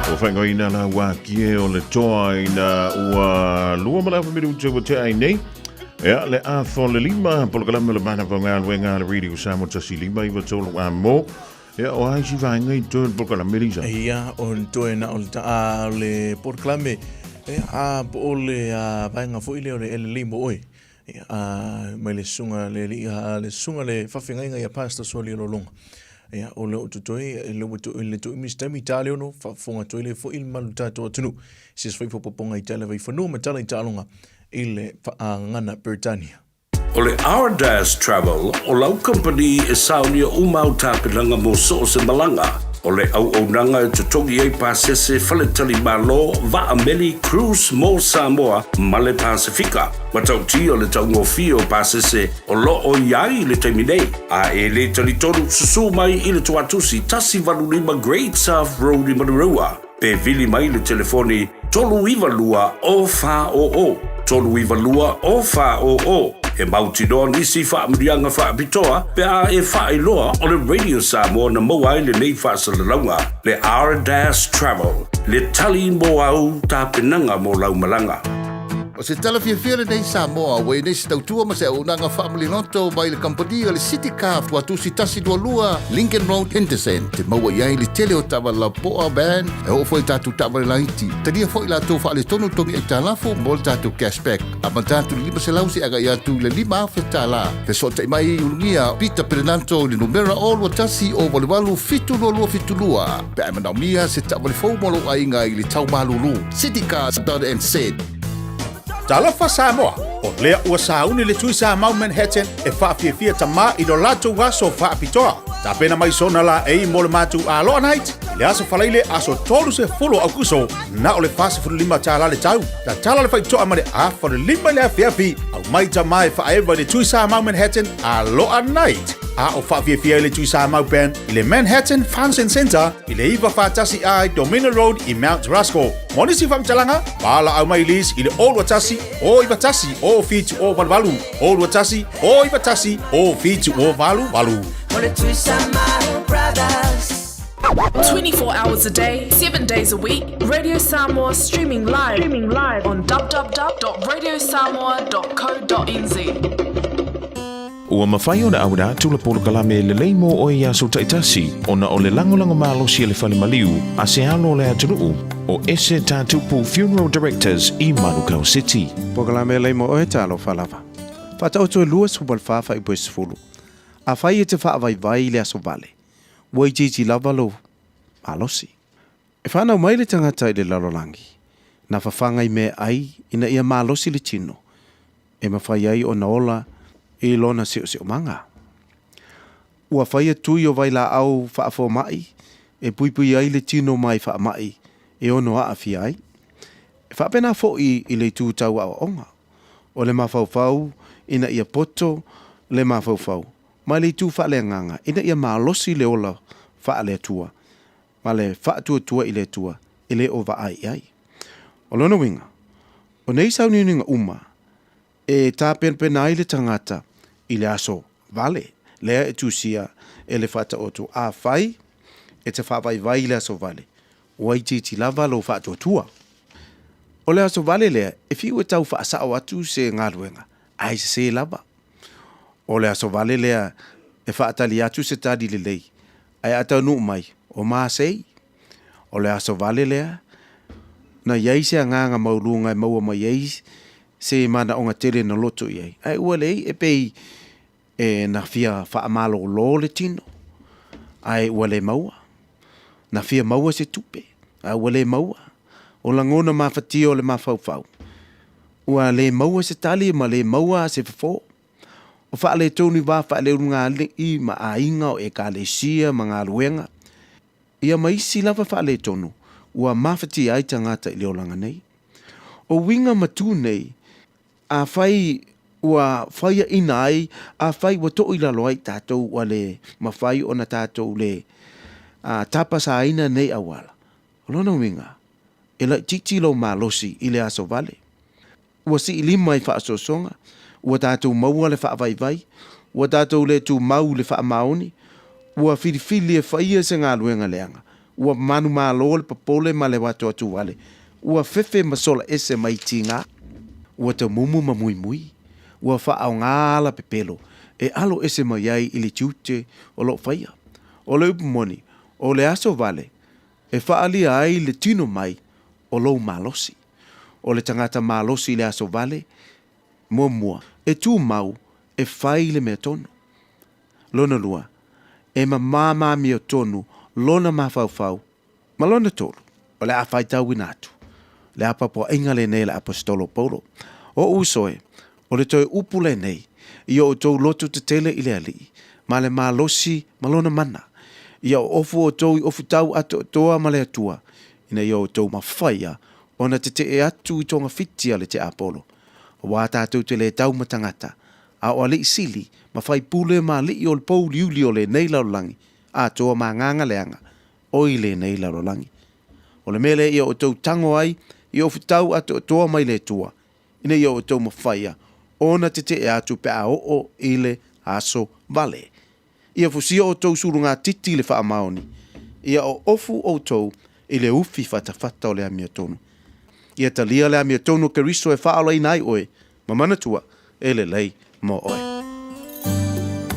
o whaingoina la wā kie o le toa ina ua lua ma le afa minute ua tea ai nei. Ia, le afa o le lima, polokalame o le mana whangaluenga le Radio Samoa 159 a mō. Ia, o ai si vaega i toe le polokalame, Lisa?
Ia, o le toe na o le, a, le polokalame, ia, a, po o le a, vaega foi lea o le elelei mo oe. Ia, a, mai le susuga le alii, a, le susuga le faafeagaiga ia Pastor Soli Lolonga. Ia, o le o totoe, le ua to, le to imi se taimi tā le ono, faafofoga atu ai le foi i le malu tātou atunuu. Se se fai popopoga i tala vaifanua ma tala i taaloga i le faagagana Peretania.
O le Ardas Travel o lau kamupani e saonia uma au tapenaga mo so o se malaga. O le auaunaga e totogi ai pasese, faletali malo, vaa meli, cruise mo Samoa ma le Pasefika. Matautia le taugofie o pasese o lo o i ai i le taimi nei. A e le talitonu, susū mai i le Tuatusi 185 Great South Road i Manurewa. Pe vili mai le telefoni 392 0400, 392 0400. E mautinoa nisi faamanuiaga faapitoa pe a e faailoa o le Radio Samoa na maua ai lenei faasalalauga, le R-Dash Travel, le tali mo au tapenaga mo lau malaga.
O se tala fiafia lenei Samoa ua i nei se tautua ma se auaunaga faamaliloto mai le kamupani o le City Car Tuatusi 122 Lincoln Road Henderson te maua i ai le tele o taavale lapoa van e oo foi i tatou taavale laiti. Talia foi latou faaletonu togi aitalafu mo le tatou cashback amata atu i le 500 seia agai atu i le 5,000 tala. Fesootai mai i Ulugia Peter Perenato i le numera 021 088 722 pe a e manaomia se taavale fou mo lou aiga i le tau malulu. Citycars.nz.
Talofa Samoa, o lea ua sauni le Tui Samau Manhattan e faafiafia tamā i lo latou aso faapitoa. Tapena mai sona laei mo le matou Aloha Night i le aso Faraile aso 30 o Aukuso na o le 45 tālā le tau. Tatala le faitoa ma le afa o le lima i le afiafi, aumai tamā e faaeva i le Tui Samau Manhattan Aloha Night. A o faafiafia ai le Tui Samau Band i le Manhattan Function Centre i le 941 A i Dominion Road i Mount Roskill. Mo nisi faamatalaga, valaau mai Liz i le 021 091 07 088, 021 091 07 088.
O le Tui Samoa Brothers.
24 hours a day, 7 days a week, Radio Samoa streaming live, streaming live on www.radiosamoa.co.nz.
Ua mafai ona auina atu le polokalame lelei mo oe i aso taitasi ona o le lagolago malosi a le fale maliu a se alo o le atunuu o Ese Tatupu Funeral Directors i Manukau City.
Polokalame lelei mo oe talofa lava. Faataoto e 24 faaipoe sefulu. Afai e te faavaivai i le aso vale, ua itiiti lava lou malosi. E fanau mai le tagata i le lalolagi, na fafaga i meaai ina ia malosi le tino, e mafai ai ona ola i lona seoseomaga. Ua faia tui o vailaau faafomaʻi e puipui ai le tino mai faamaʻi e ono aafia ai. E faapena foʻi i le itu tau aoaoga, o le mafaufau ina ia poto le mafaufau ma le itu faaleagaga ina ia malosi le ola faale-Atua ma le faatuatua i le Atua e le o vaai i ai. O lona uiga, o nei sauniuniga uma e tapenapena ai le tagata i le aso vale lea e tusia e le Faataoto, afai e te faavaivai i le aso vale, ua itiiti lava lou faatuatua. O le aso vale lea e fiu e tau faasao atu se galuega, ae sesē lava. O le aso vale lea e faatali atu se tali lelei, ae a taunuu mai, o masei. O le aso vale lea, na i ai se agaga maualuga e maua mai ai se manaoga tele na loto i ai, ae ua leai e pei e na fia faamalōlō le tino, ae ua le maua. Na fia maua se tupe, ae ua le maua. O lagona mafatia o le mafaufau, ua le maua se tali ma le maua se fofo. O faaletonu i va faaleulugalii ma aiga o ekalesia ma galuega, ia ma isi lava faaletonu ua mafatia ai tagata i le olaga nei. O uiga ma tu nei, afai ua faiaina ai, afai ua too i lalo ai tatou ua le mafai ona tatou le tapasaina nei auala, o lona uiga, e laitiiti lou malosi i le aso vale. Ua sii lima i faasoasoga, ua tatou maua le faavaivai, Ua tatou le tumau i le faamaoni, ua filifili e faia se galuega leaga, ua manumalo le popole ma le atoatuvale, ua fefe ma sola ese mai tiga, ua tamumu ma muimui, ua faaaoga ala pepelo e alo ese mai ai i le tiute o lo o faia. O le upu moni, o le aso vale e faaalia ai le tino mai o lou malosi. O le tagata malosi i le aso vale, muamua, e tumau e fai le mea tonu. Lona lua, e mamā ma amiotonu lona mafaufau, ma lona tolu, o le a faitauina atu le apoapoaiga lenei a le Aposetolo Paulo. O uso e, o le toe upu lenei i o outou loto tetele i le Alii, ma le malosi ma lona mana, ia oofu outou i ofutau atoatoa ma le Atua, ina ia outou mafaia ona tetee atu i togafiti a le tiapolo. Aua tatou te le tau ma tagata, a o alii sili ma faipule ma alii o le pouliuli o lenei lalolagi, atoa ma agaga leaga o i lenei lalolagi. O le mea lea ia outou tago ai i ofutau atoatoa mai le Atua, ina ia outou mafaia ona tetee atu pe a oo i le aso vale. Ia fusia outou sulugatiti i le faamaoni, ia oofu outou i le ufi fatafata o le amiotonu. Ia talia le amiotonu o Keriso e faaolaina ai oe, ma manatua, e lelei mo oe.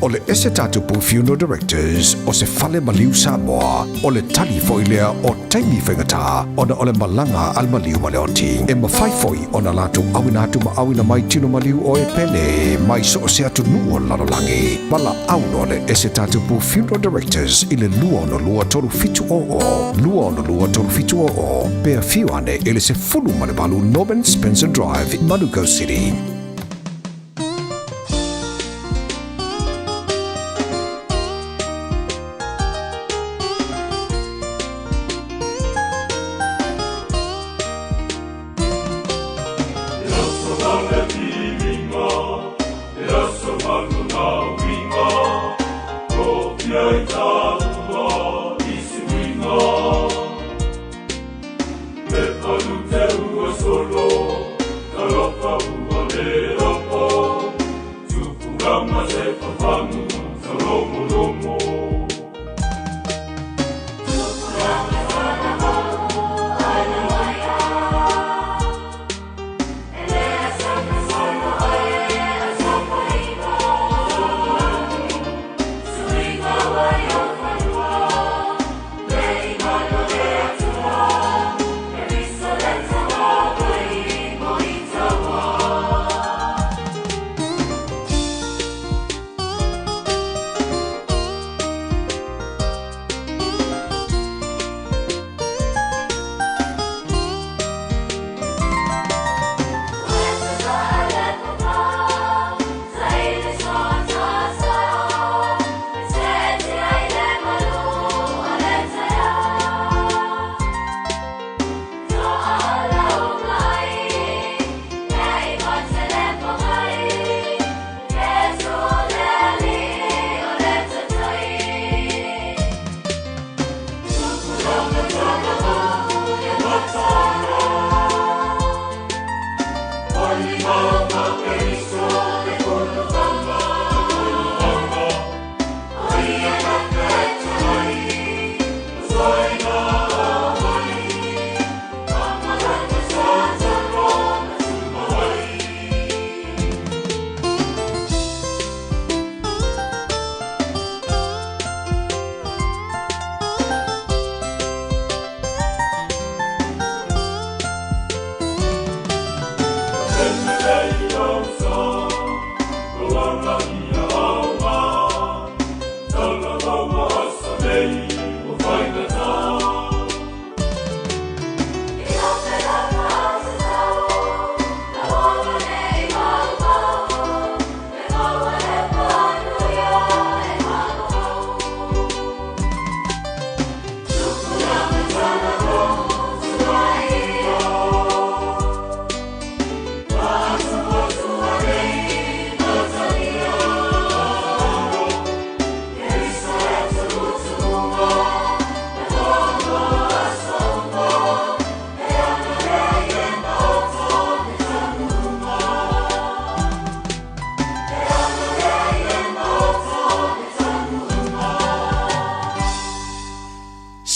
O le Ese Tatupu Funeral Directors o se fale maliu Samoa, o le tali foi lea o taimi faigata ona o le malaga a le maliu ma le oti. E mafai foi ona latou auina atu ma auina mai tino maliu o e pele mai so o se atunuu o le lalolagi. Valaau loa le Ese Tatupu Funeral Directors i le 262 3700, 262 3700, pe afio ane i le 18 Norman Spencer Drive, Manukau City.
Me palu te ua solo, talofa ua le.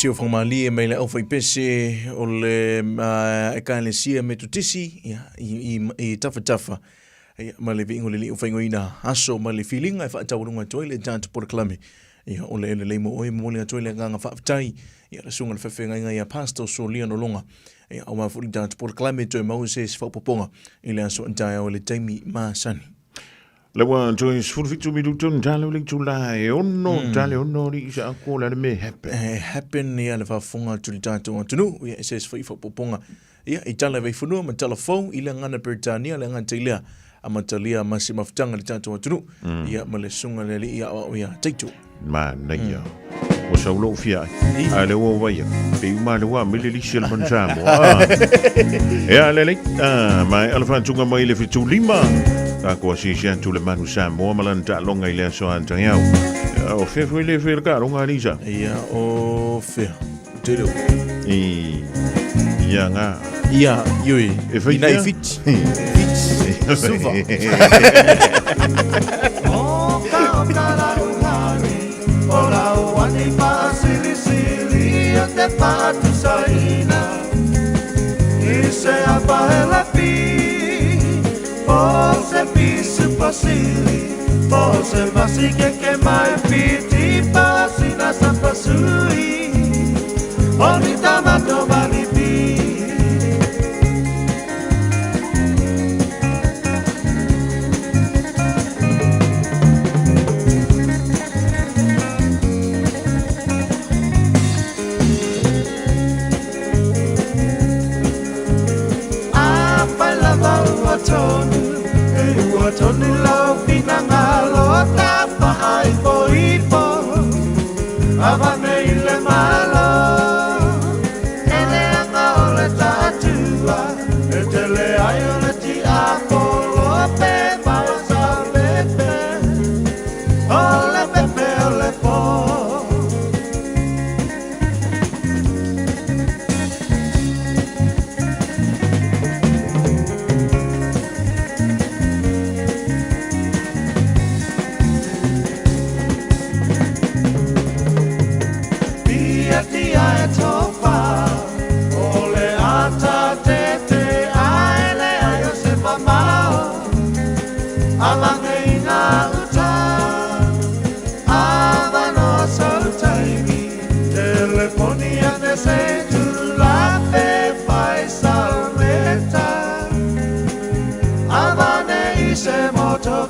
Si o whangamalie mai le au whaipese o le ekalesia Metotisi ia, i, i, i Tafatafa. Ia, ma le viiga o le Alii o faaigoaina aso ma le filiga e faataualuga atu ai le tatou polokalame. Ia, o le lelei mo oe, momoli atu ai le agaga faafetai ia le susuga i le faafeagaiga ia Pastor Solia Nologa. Ia, aua foi le tatou polokalame toe maua se isi faaopoopoga i le aso taeao i le taimi masani.
Le ua toe 17 minuta ona tala o le itula e ono, tala e ono o le isa aku o le ale me happen.
E happen ia le faafofoga atu i le tatou atunuu, ia e se isi foi faaopoopoga Ia, i tala vaifanua ma tala fou i le gagana Peretania, le gagana Tailea, amatalia ma se mafutaga i le tatou atunuu, ia, ma le susuga i le alii aoao ia Taito.
Manaia. Ua sau lou fia ai. A le ua vaia. Pe uma le ua mele lisi o le manu Samoa. Ea le lei. Ma e ala whantunga mai le fitu lima. Ta kua sisi atu le manu Samoa ma lana taaloga i le aso a taeao. O fea foi le fea le taaloga a Lisa?
Ia, o fea. Te reo.
I, ia ngā.
Ia, ioi.
E whai
Ina i Fiti. Fiti. Suva.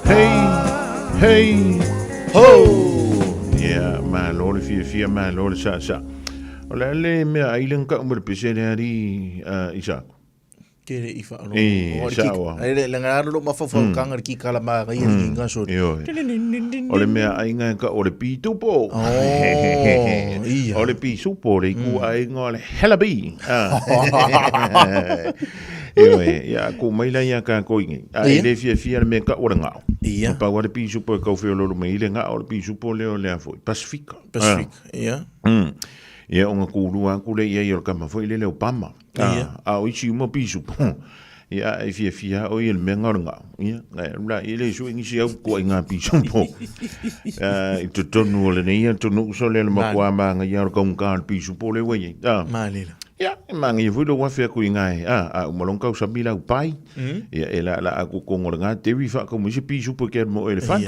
Hey, hey, ho! Ia, malo le fiafia, malo le sasa. O le a le mea ai le ngau ma le pese le ari uh, Isako.
Ke le i whaalogo.
E, saoa.
Ai le nga alo ma whawhau kanga le ki kala ma ngai le ki ngaso.
Ioe. O le mea ai nga ka o le pitupo.
Oh, ia.
O le pisupo le ku ai nga le helabi. Ah. Ioe, ia ku mai la ia ka ko ingi. A
Ia.
le fia fia le mea ka o le ngao.
Ia.
Pa wa le pisupo e kau whiololo mai le ngao le pisupo le o le afoi. Pasifika.
Pasifika, ia.
Ia o nga kūlua aku le ia i o le kama foi le leo pama.
Ia.
A o isi uma pisupo. Ia e fiafia o ia le mea ngao le ngao. Ia, ngai alu la ia le sui ngisi au kua i ngā pisupo. I totonu o le nei ia tonu uso le le makua maanga ia o le kaunga le pisupo le wai.
Malila.
Ia, e maanga ia foi lo wafe aku i ngai. A umalong kau sami lau pai. Ia, e la la aku kongo le ngā tewi wha kau muisi pisupo ke mo elefant.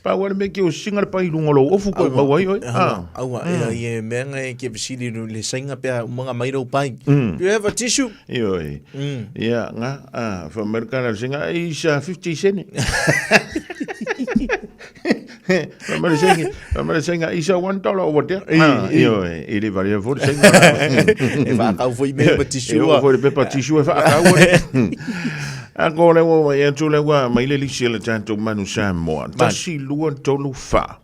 Pa ua le mea ke o singa le pai lunga lou ofu koe mau ai oi.
Aua, aua, e e mea ngai ke vesili nu le sainga pea umanga mai rau pai. Do you have a tissue?
Ioi. Ia, nga, a, fa mai le kala le singa, e isa 50 cent. Fa mai le singa, fa mai le singa, isa $1 over there. Ioi, e le valia fo le singa.
E whaakau foi me pa tissue.
E o foi le pepa tissue e whaakau. A ko le ua wai atu le ua mai le lisi le tatou manu Samoa. Tasi, lua, tolu, fa.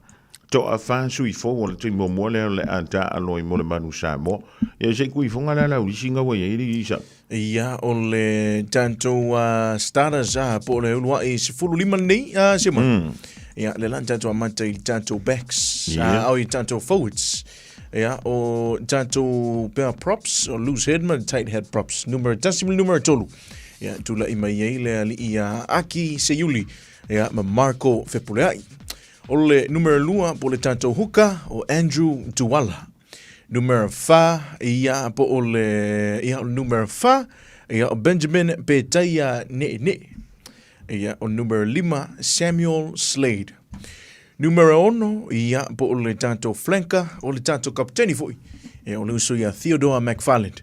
Toa fa sui fo o le taimi muamua lea o le a taalo ai mo le manu Samoa. Ia se i kui fonga la lau lisi nga ua i ai le isa.
Ia, o le tatou starters po o le uluai 15 lenei, Simon. Ia, le la tatou amata i le tatou backs, au i tatou forwards. Ia, o tatou pea props, o loose head ma tight head props. Numera tasi ma le numera tolu. Ia, tula'i mai ai le alii ia Aki Seiuli, ia, ma Marco Fepuleai. O le numera lua po o le tatou huka, o Andrew Tuala. Numera 4, ia, po o le, ia, o le numera 4, ia, o Benjamin Petaia Ne'ene'e. Ia, o numera 5, Samuel Slade. Numera 6, ia, po o le tatou flanker, o le tatou kapiteni foi, ia, o le uso ia Theodore McFarland.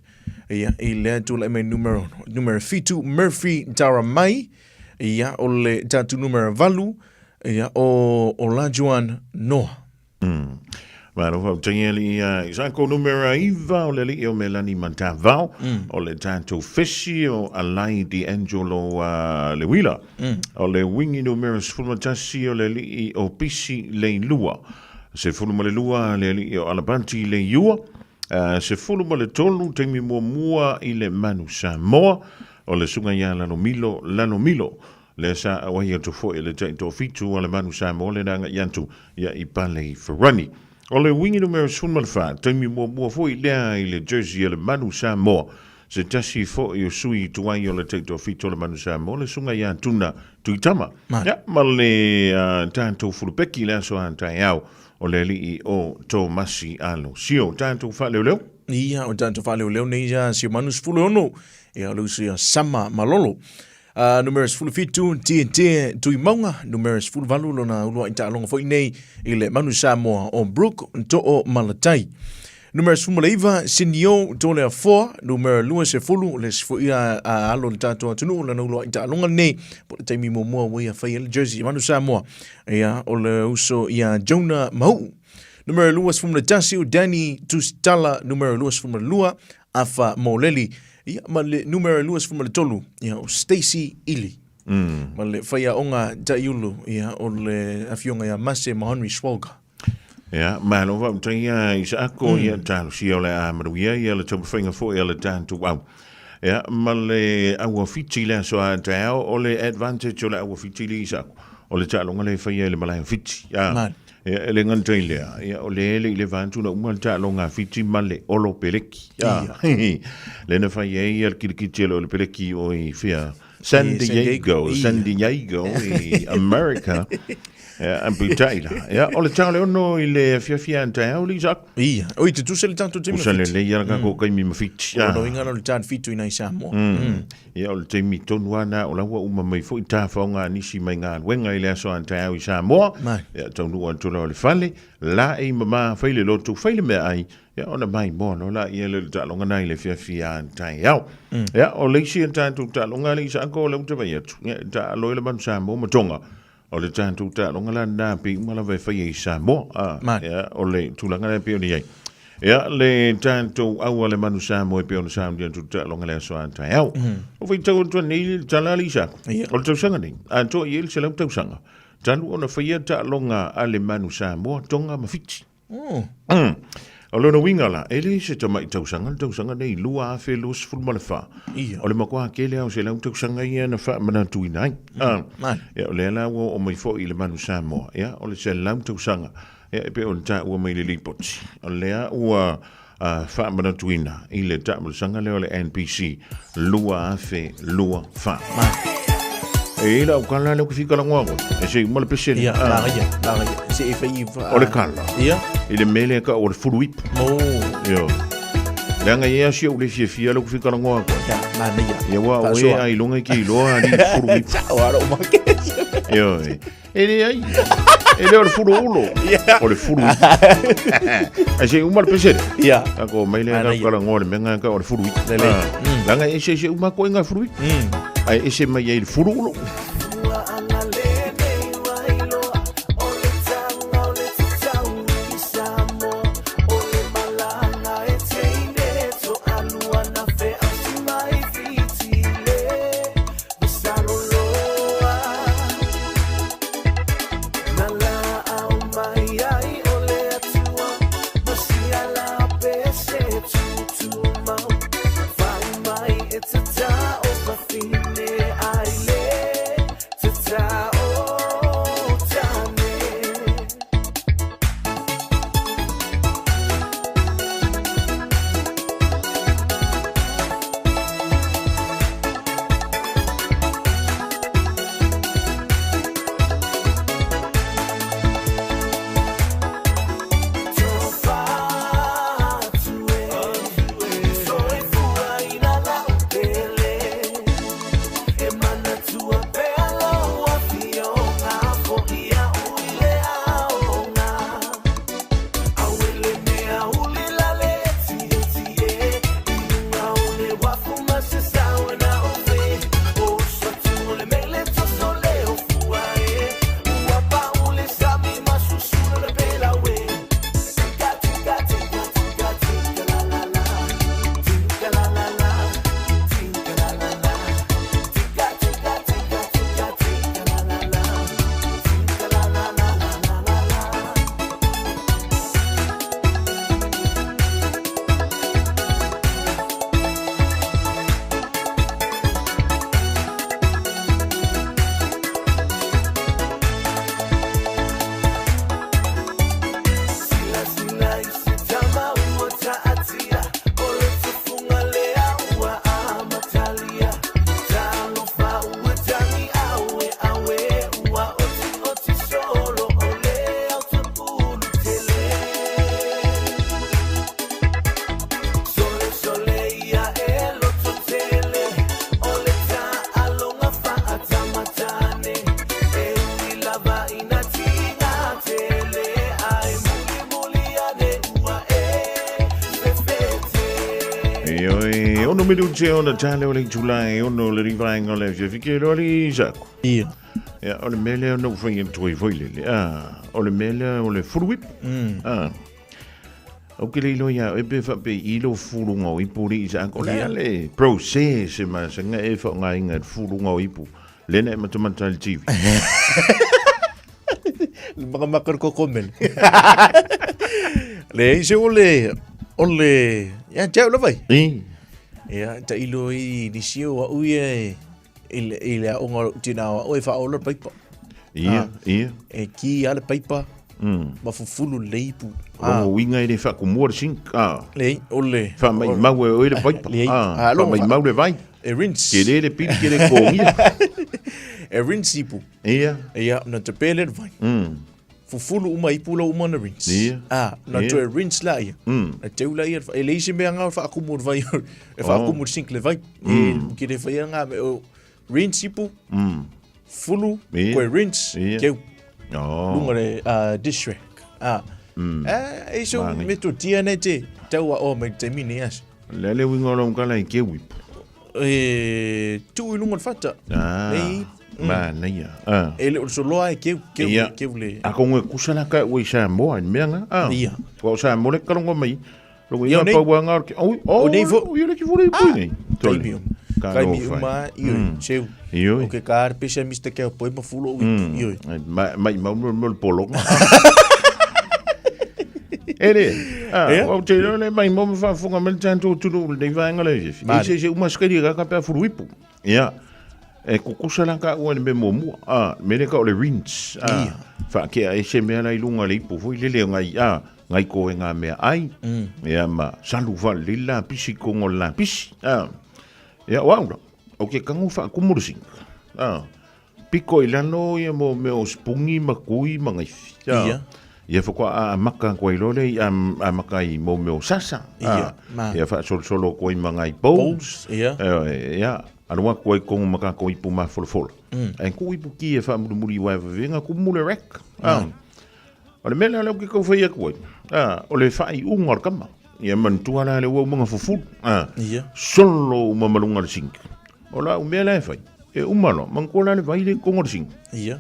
Ia, i lea tulai mai numera 6. Numera 7, Murphy Taramai, ia, o le tatou numera 8, ia, o Olajuan Noah.
Mm. Malo faafetai e alii ia Isako numera 9 o le alii o Melani Matavao o le tatou fesi o Alai D'Angelo uh, Lewila o le wingi numera 11 o le alii o Pisi Leilua 12 le alii o Alapanti Leiua uh, 13 taimi muamua i le Manu Samoa o le suga ia Lalomilo Lalomilo Lea sa auai atu foi le taitoafitu a le Manu Samoa le na agai atu ia i Pale Ferrani. O le uiga numera 14, taimi muamua foi lea i le jersey a le Manu Samoa, se tasi foi o sui tuai o le taitoafitu a le Manu Samoa, le susuga ia Tuna Tuitama. Ia, ma le uh, tatou fulupeki i le aso a taeao o le alii o Tomasi Alosio. Tatou faaleoleo.
Ia, o tatou faaleoleo nei ia si o Manu 16, ia o le uso ia Sama Malolo. Numera 17, Tietie Tuimauga, numera 18, lona uluai taaloga foi nei i le Manu Samoa o Brooke To'o Malatai. Numera 19, Sinio Toleafoa, numera 20, le isi foi a, a alo le tatou atunuu lona uluai taaloga nei, po le taimi muamua ua ia faia le jersey Manu Samoa, ia o le uso ia Jonah Mahu'u. Numera 21, o Danny Tusitala, numera 22, Afa Moleli, ia, ma le numera 23, ia, o Stacey Ili. Ma le faiaoga Taiulu, ia, o le afioga ia Mase Mahonri Schwalger.
Ia, malo faafetai ia Isaako, ia talosia o le a manuia ia le taumafaiga foi a le tatou au. Ia, ma le auafiti i le aso a taeao, o le advantage o le auafiti le Isaako, o le taaloga lea e faia i le malae o Fiti. Ia, Ia, e le gata i lea, ia, o lea e le i leva atu na uma le taaloga a Fiti ma le Olo Peleki. Ia. Lea na fai ai ia le kilikiti a le Olo Peleki o i whia, San Diego, San Diego i America. Ia, a peitai la. Ia, o le tau le ono i le afiafi a taeao, Lisa.
Ia, oi te tusa le tatou taimi
ma Fiti. Tusa lelei ia le kako taimi ma Fiti.
O lona uiga o le tan fitu i nai Samoa.
Ia, o le taimi tonu lava lena o la ua uma mai foi tafaoga a nisi mai galuega i le aso a taeao i Samoa. Ia, taunuu atu loa i le fale, laei mama, fai le lotu, fai le meaai, ia ona maimoa loa laia lea o le taaloga lena i le afiafi a taeao. Ia, o le isi o tatou taaloga alii Saako o lea ou te vaai atu, ia, e taalo ai le Manu Samoa ma Tonga. O le tatou taaloga la lena pei uma lava e faia i Samoa. A, ia, o le tulaga lea pei ona i ai. Ia, le tatou aua le Manu Samoa e pei ona saunia atu le taaloga le aso a taeao. O faitau atu nei le tala a Lisa. O le tausaga nei, atoa i ai le 100 tausaga, talu ona faia taaloga a le Manu Samoa, Tonga ma Fiti. O lona uiga la, e le se tamai tausaga le tausaga nei, 2024. Ia. O le matua tele lava o 100 tausaga ia na faamanatuina ai. Ia, o lea la ua oo mai foi i le Manu Samoa, ia, o le 100 tausaga, ia, e pei ona taua mai i le lipoti. O lea ua faamanatuina i le taamulasaga lea o le NPC 2024. E i ai lau kala lea ou te fia talanoa atu ai, e se i uma le pese lea.
Ia, manaia, manaia. Se i fai i
O le kala.
Ia.
I le mea lea e tau o le fuluipu.
Oh.
Ioe. Leaga e i ai si ou le fiafia lea ou te fia talanoa atu ai.
Ia, manaia.
Ia, aua o e ailoga e te iloa alii fuluipu.
Sao lava lou make.
Ioe. E leai. E le o le fulu ulo. O le fulu. Ai se uma le pese.
Ia.
Ako mai le ka kala ngore me nga ka o le fulu.
Lelei.
Langa e se se uma ko inga fulu. Ai e se mai ai le fulu ulo. Ioe, ono minute ona tale o le itula e ono le rivaenga o le afiafi ke loa le isaku.
Ia.
Ia, o le mea lea na ou fai atu ai foi lele. Ah, o le mea lea o le fulu ipu. Ah. Ou ke le iloa ia oe pe faapei i lo fuluga o ipu le isaku. O le a le process e masani e faaaogaina i le fuluga o ipu. Le na e matamata i le TV.
Le makamaka le kokomele. Le ai se o le, o le, ia te au lava i.
I.
Ia, ta ilo i nisi o au ia e, i le, i le aoga o lou tina o au e whaola le paipa.
Ia,
Ah,
ia.
E ki a le paipa, ma fufulu le ipu.
O uiga e le faakumua le sink. Ah.
Le, o le...
Faamaimau e oe le paipa.
Le,
Ah,
ah, longa
faamaimau le vai.
E rinse.
Tele le pili, tele kogia.
E rinse ipu.
Ia.
Ia, na te pele le vai. Fufulu uma ipu la uma na rinse.
Ia.
Ah, na
Ia.
toe rinse la ia. Na teu la ia, e leai se mea ngā whaakumu le vai, e whaakumu le sink le vai. E ki le whaia ngā me o rinse ipu, fulu,
Ia.
koe rinse,
Ia.
keu.
Oh.
Lunga le dish rack. Ah. Ah, e so
Māngai.
me to tia nei te, tau a o me te mini as.
Le le uiga o lau kala i keu ipu.
E, tu i lunga le fata.
Ah.
Nei.
Manaia. Ah.
E le o soloa e keu, keu,
Ia.
keu le.
A kongo e kusa la ka ua i Samoa, i mea ngā. Ah.
Ia.
Kua o Samoa le kalongo mai. Longo
Ia
ia
nei.
paua ngā orke. Oi,
O nei fo.
O ia le ki fure i pui nei. Tole.
Kaimi uma.
Ka
Kaimi
no whai.
uma, ioi, seu.
Ioi.
O ke kāre pese a Mr. Keo poi ma fulo o ioi.
Ai, Mai mau mo mo le polonga. E le, ah,
Ia.
o te le mai mau ma whaafonga me le tātou tunu le nei vaenga le fifi.
Mare.
E se se uma skeri ka ka pea furu ipu. Ia. E kukusa la ka ua le me muamua. Ah, me le ka o le rinse. Ah, whaakea e se mea la i lunga le ipu. Foi lele o ngai, ah, ngai ko e ngā mea ai. Ia ma salu wha le la pisi kongo la pisi. Ah. Ia, o aura. O ke kango whaakumu le sink. Ah. Piko i lalo ia mo mea o spungi ma kui ma ngaifi. Ah.
Ia.
Ia whakwa a maka koe lole i a, a maka i mo mea o sasa.
Ia,
Ah.
ma.
Ia whaasolosolo koe ma ngai bowls.
Bowls, ia.
Eh, ia, aloa koe kongo maka ko ipu ma folofola. Ai ku ipu ki e whaamurimuri wai wawenga ku mule rek. Ah. O le mea lea ke kau whai aku ai. Ah, o le whai unga o le kama. Ia mantua la le ua umanga fufulu. Ah.
Ia.
Solo uma malunga le sink. O la umea la e whai. E uma loa, mangkoa la le vai le kongo le sink.
Ia.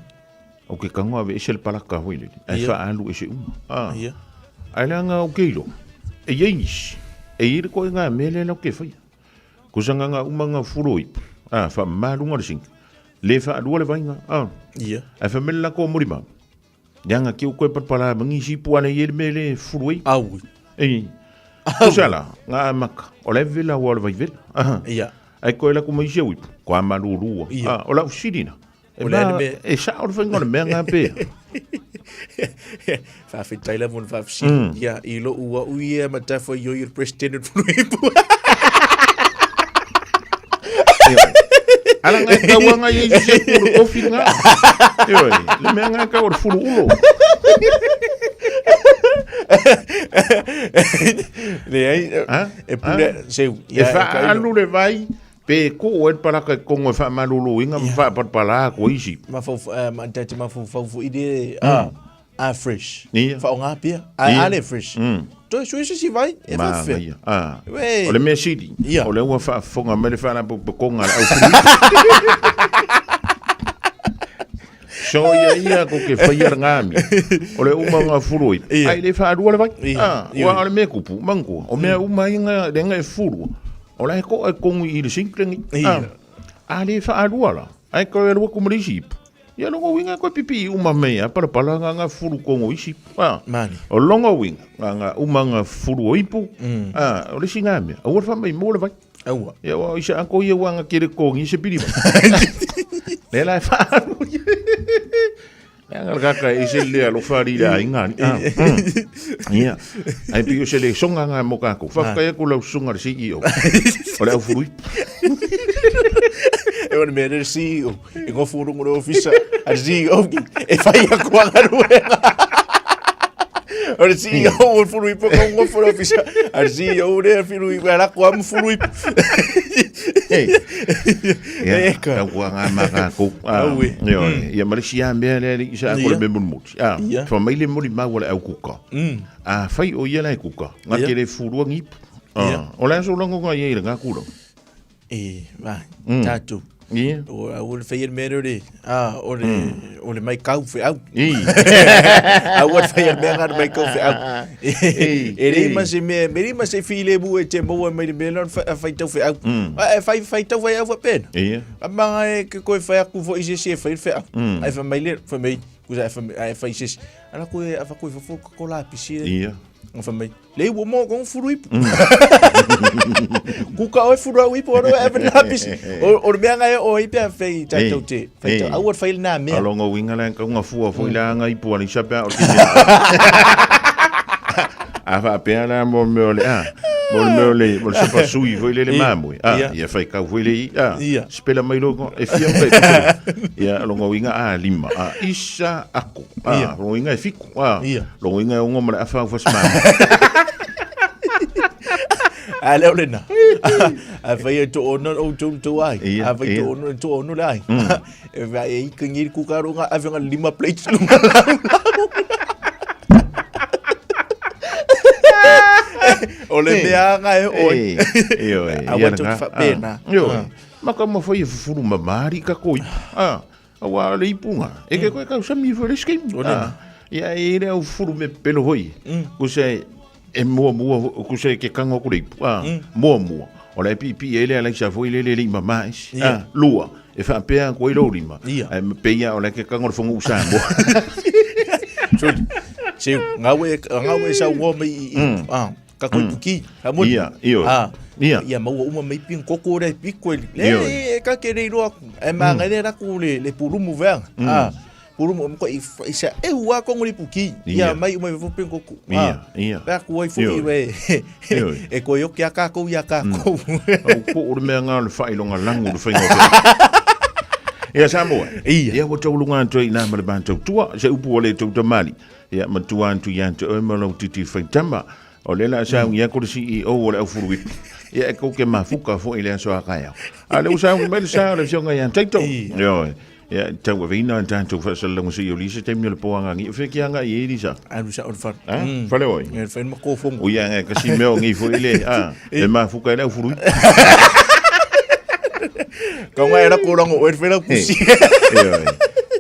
O ke kango ave ese le palaka hoi le. Ai
Ia.
whaalu ese uma. Ah.
Ia.
Ai la ngā o keilo. E iei E i le koe ngā mea le lau ke whai. Kusa ngā ngā uma ngā furo ipu. Ah, wha malunga le sink. Le whaalua le vainga. Ah.
Ia.
Ai wha mele la ko muri ma. Ia ngā kiu koe parpara mangi si pu ana i e le mele furo ipu.
Aui.
E. Kusa la, ngā amaka. O le vela ua le vai vela. Ah.
Ia.
Ai koe la kuma isi au ipu. Ko a malurua.
Ia.
Ah, o la usirina. E,
O le
ma,
ane me-
e sa o le whainga o le mea ngā pea.
Whawhitai la mona whawhisiri. Ia, i lo ua ui e ma tawha i oi le president fulu ipu.
Ala ngai kaua ngai i se kuru kofi ngā. Ioi, le mea ngai kau o le furu ulo.
Le ai,
Ha?
e pule,
Ha?
seu.
E whaalu le vai, pe ko o e paraka e kongo e whaamalulu inga, ma whaapatpala ko isi.
Ma fau, ma tate ma fau fau i de, ah, a fresh.
Ia.
Wha o ngā pia. A,
Ia.
a le fresh. Toi, sui se si vai, e
Ma
whawhia.
ngaia. Ah.
Wei.
O le mea sili,
Ia.
o le ua whaafonga me le whaanapu pakonga le au furu. So ia ia ko ke whaia le ngāmi. O le uma ngā furu i.
Ia.
Ai le whaarua le vai.
Ia.
Ah,
Ia.
ua o le mea kupu, mangkua. O mea uma inga le nga e furua. O la e ko e kongu i le sinklengi.
Ia.
Ah, a le whaarua la. Ai ko e lua kumari sipu. Ia longo winga koe pipi i uma mea, para pala ngā ngā furu kongo i sipu. Ah.
Mani.
O longo winga, ngā ngā uma ngā furu o ipu. Ah, o le si ngā mea. Aua le whamai mō le vai.
Aua.
Ia wa isa anko ia wanga kere kongi se piri. Le la e whaalu. Le anga kaka e se le alo whaari le ainga. Ah, Ia. Ai pio se le songa ngā mo kako. Whawhkai aku lau songa le CEO. O le au furu ipu.
E wana mea le CEO, e ngō furu ngō le ofisa, a le CEO ki, e whai a kua ngā ruenga. O le CEO o le furu ipu, ka ngō furu ofisa, a le CEO le furu ipu, a la kua mu furu ipu.
Ei. Ia,
E ka.
tau kua ngā maka kou. Ah,
Aue.
Ia, ia marisi a mea le ali isa ako le
Ia.
me mulimuli. Ah,
Ia.
wha mai le muli mau le au kuka. Ah, whai o ia lai kuka. Ngā
Ia.
kere furua ngipu. O le aso lago ga i le ngā kura.
E, vai, tātou.
Ia.
O a o le whai mea re, a o le o le mai kau whe au.
I.
A o le whai mea ngā mai kau whe au. E re ma se mea, me re ma se file bu e te moa mai le mea lan whai tau whe au. A e whai whai tau whai au wha pena.
Ia.
A manga e ke koe whai aku fo i se se whai whe au. Ai wha mai le, wha mai, kusa ai whai se se. Ala koe, a wha koe wha ko la pisi.
Ia.
Nga wha mai, le ua mo kong furu ipu. Kuka oe furu au ipu, oro e wena pisi. O le mea ngai o ipe a whai tātou te. Whai tau, au whai nā mea.
Alonga winga le kaunga fua fo ila anga ipu ali sape o te. A wha pea la mo me ole a. Mo le me ole, mo le sapa sui fo ile le mamui. A, ia whai kau fo ile i. A, spela mai loko, e fia mkai. Ia, longa winga a lima. A, isa ako. A, longa winga e fiku. A, longa winga e ongo ma le afa au fasimama.
A leo lena. A whai e to ono o tō tō ai. A whai to ono to ono le ai. E whai e ika ngiri kukaro ngā awhenga lima plates lunga lau lau. O le mea anga e oi.
E oi.
A wai tō whapena.
Io. Maka ma whai e fufuru mamari ka koi. A, awa le ipunga. E ke koe kau sami fo le skim. Ia e le au fufuru me pelo hoi. Ko se e mua mua ko se ke kanga ko le ipu. A, mua mua. O le pipi e le ala isa foi le le le mama isi. A, lua. E whaapea koe i lima. Ai me peia o le ke kanga o le whangu usa mo.
So, se ngawe ngawe sa ngo mai i a ka koe puki. Ka mo.
Ia, io.
A,
Ia.
Ia maua uma mai pin koko re piko le. Le ka ke rei roa. E ma ngai le raku le le pulumu vea. A, pulumu mo ko i i sa e ua ko ngori puki. Ia mai uma i pin koko.
Ia, ia.
Pea ku ai fu i we. E ko yo kia ka ko ia ka ko.
Au ko o le mea ngā le whailonga langu le whainga o Ia Samoa.
Ia.
Ia ua taulunga atu ai nā ma le mātou tua, se upu o le tau tamali. Ia matua atu ia te oe ma lau titi whaitama. O le la sa ia ko le CEO o le au furuipu. Ia e kau ke mafuka fo i le aso a kai au. A le usa mai le sa o le fionga ia taito. Io. Ia tau a vina tātou whasalanga se i o lisa taimi o le poanga ngi. Whe ki anga i e lisa.
Alu sa o le whare.
A, whare oi.
E whai ma kōwhongo.
O ia ngai kasi meo ngi fo i le. A, e mafuka i le au furuipu.
Ka ngai era kōrango o e whera kusi.
Io.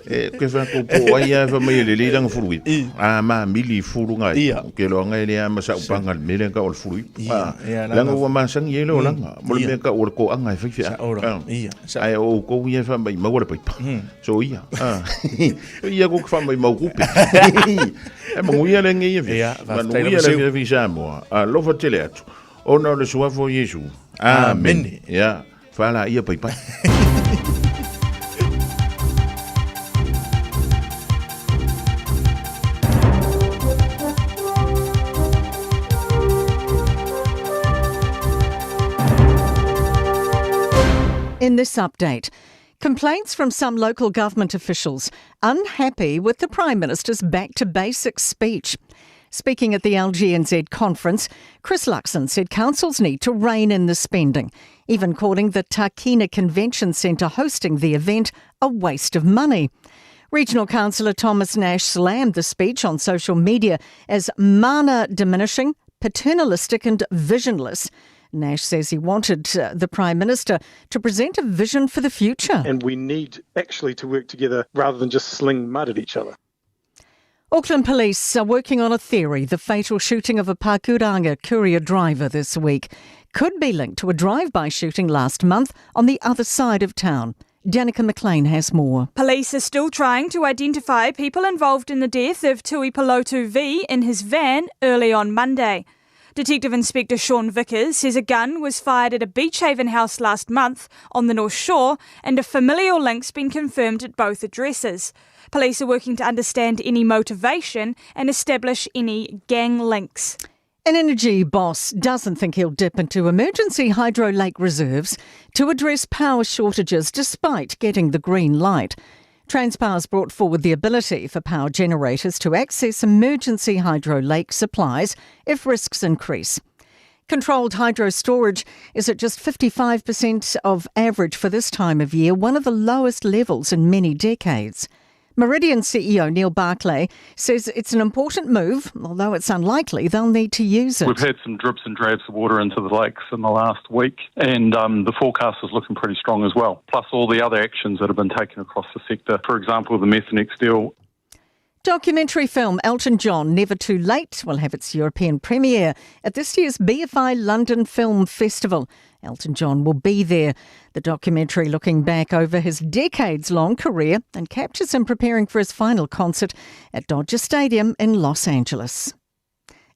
E, ke wha ko po ai a wha mai le leiranga furui. A ma mili furu ngai. Ke lo ngai le ama sa upanga le mele ka o le furui.
Ia,
Langa ua masangi e le o langa. Mo le mea ka o le ko anga e whai
Sa ora. Ia.
Ai o ko ia wha mai maua le paipa. So ia. Ia ko wha mai mau kupe. E manguia le ngai ia
Ia,
Manuia le fi Samoa. A lofa tele atu. Ona o le suafo o Iesu.
Amen.
Ia. Whala ia pai pai.
In this update, complaints from some local government officials unhappy with the Prime Minister's back to basics speech. Speaking at the LGNZ conference, Chris Luxon said councils need to rein in the spending, even calling the Takina Convention Centre hosting the event a waste of money. Regional Councillor Thomas Nash slammed the speech on social media as mana diminishing, paternalistic and visionless. Nash says he wanted the Prime Minister to present a vision for the future.
And we need actually to work together rather than just sling mud at each other.
Auckland police are working on a theory the fatal shooting of a Pakuranga courier driver this week could be linked to a drive-by shooting last month on the other side of town. Danica McLean has more.
Police are still trying to identify people involved in the death of Tui Palotu V in his van early on Monday. Detective Inspector Sean Vickers says a gun was fired at a Beach Haven house last month on the North Shore and a familial link's been confirmed at both addresses. Police are working to understand any motivation and establish any gang links.
An energy boss doesn't think he'll dip into emergency hydro lake reserves to address power shortages despite getting the green light. Transpower's brought forward the ability for power generators to access emergency hydro lake supplies if risks increase. Controlled hydro storage is at just 55% of average for this time of year, one of the lowest levels in many decades. Meridian CEO Neil Barclay says it's an important move, although it's unlikely they'll need to use it.
We've had some drips and drabs of water into the lakes in the last week, and the forecast is looking pretty strong as well, plus all the other actions that have been taken across the sector. For example, the Methanex deal.
Documentary film Elton John Never Too Late will have its European premiere at this year's BFI London Film Festival. Elton John will be there. The documentary looking back over his decades long career and captures him preparing for his final concert at Dodger Stadium in Los Angeles.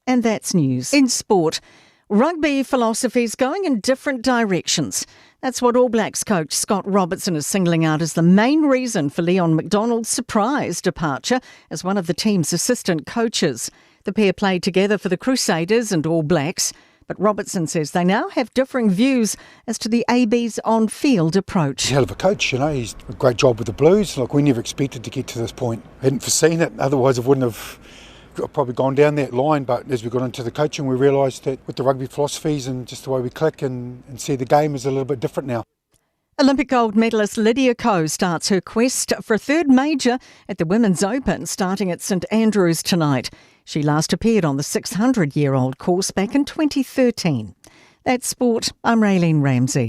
And that's news. In sport, rugby philosophies going in different directions. That's what All Blacks coach Scott Robertson is singling out as the main reason for Leon MacDonald's surprise departure as one of the team's assistant coaches. The pair played together for the Crusaders and All Blacks, but Robertson says they now have differing views as to the AB's on-field approach.
He's a hell of a coach, you know. He's a great job with the Blues. Like, we never expected to get to this point. Hadn't foreseen it, otherwise I wouldn't have probably gone down that line. But as we got into the coaching, we realised that with the rugby philosophies and just the way we click and see the game is a little bit different now.
Olympic gold medalist Lydia Ko starts her quest for a third major at the Women's Open starting at St Andrews tonight. She last appeared on the 600-year-old course back in 2013. That's sport. I'm Raylene Ramsey.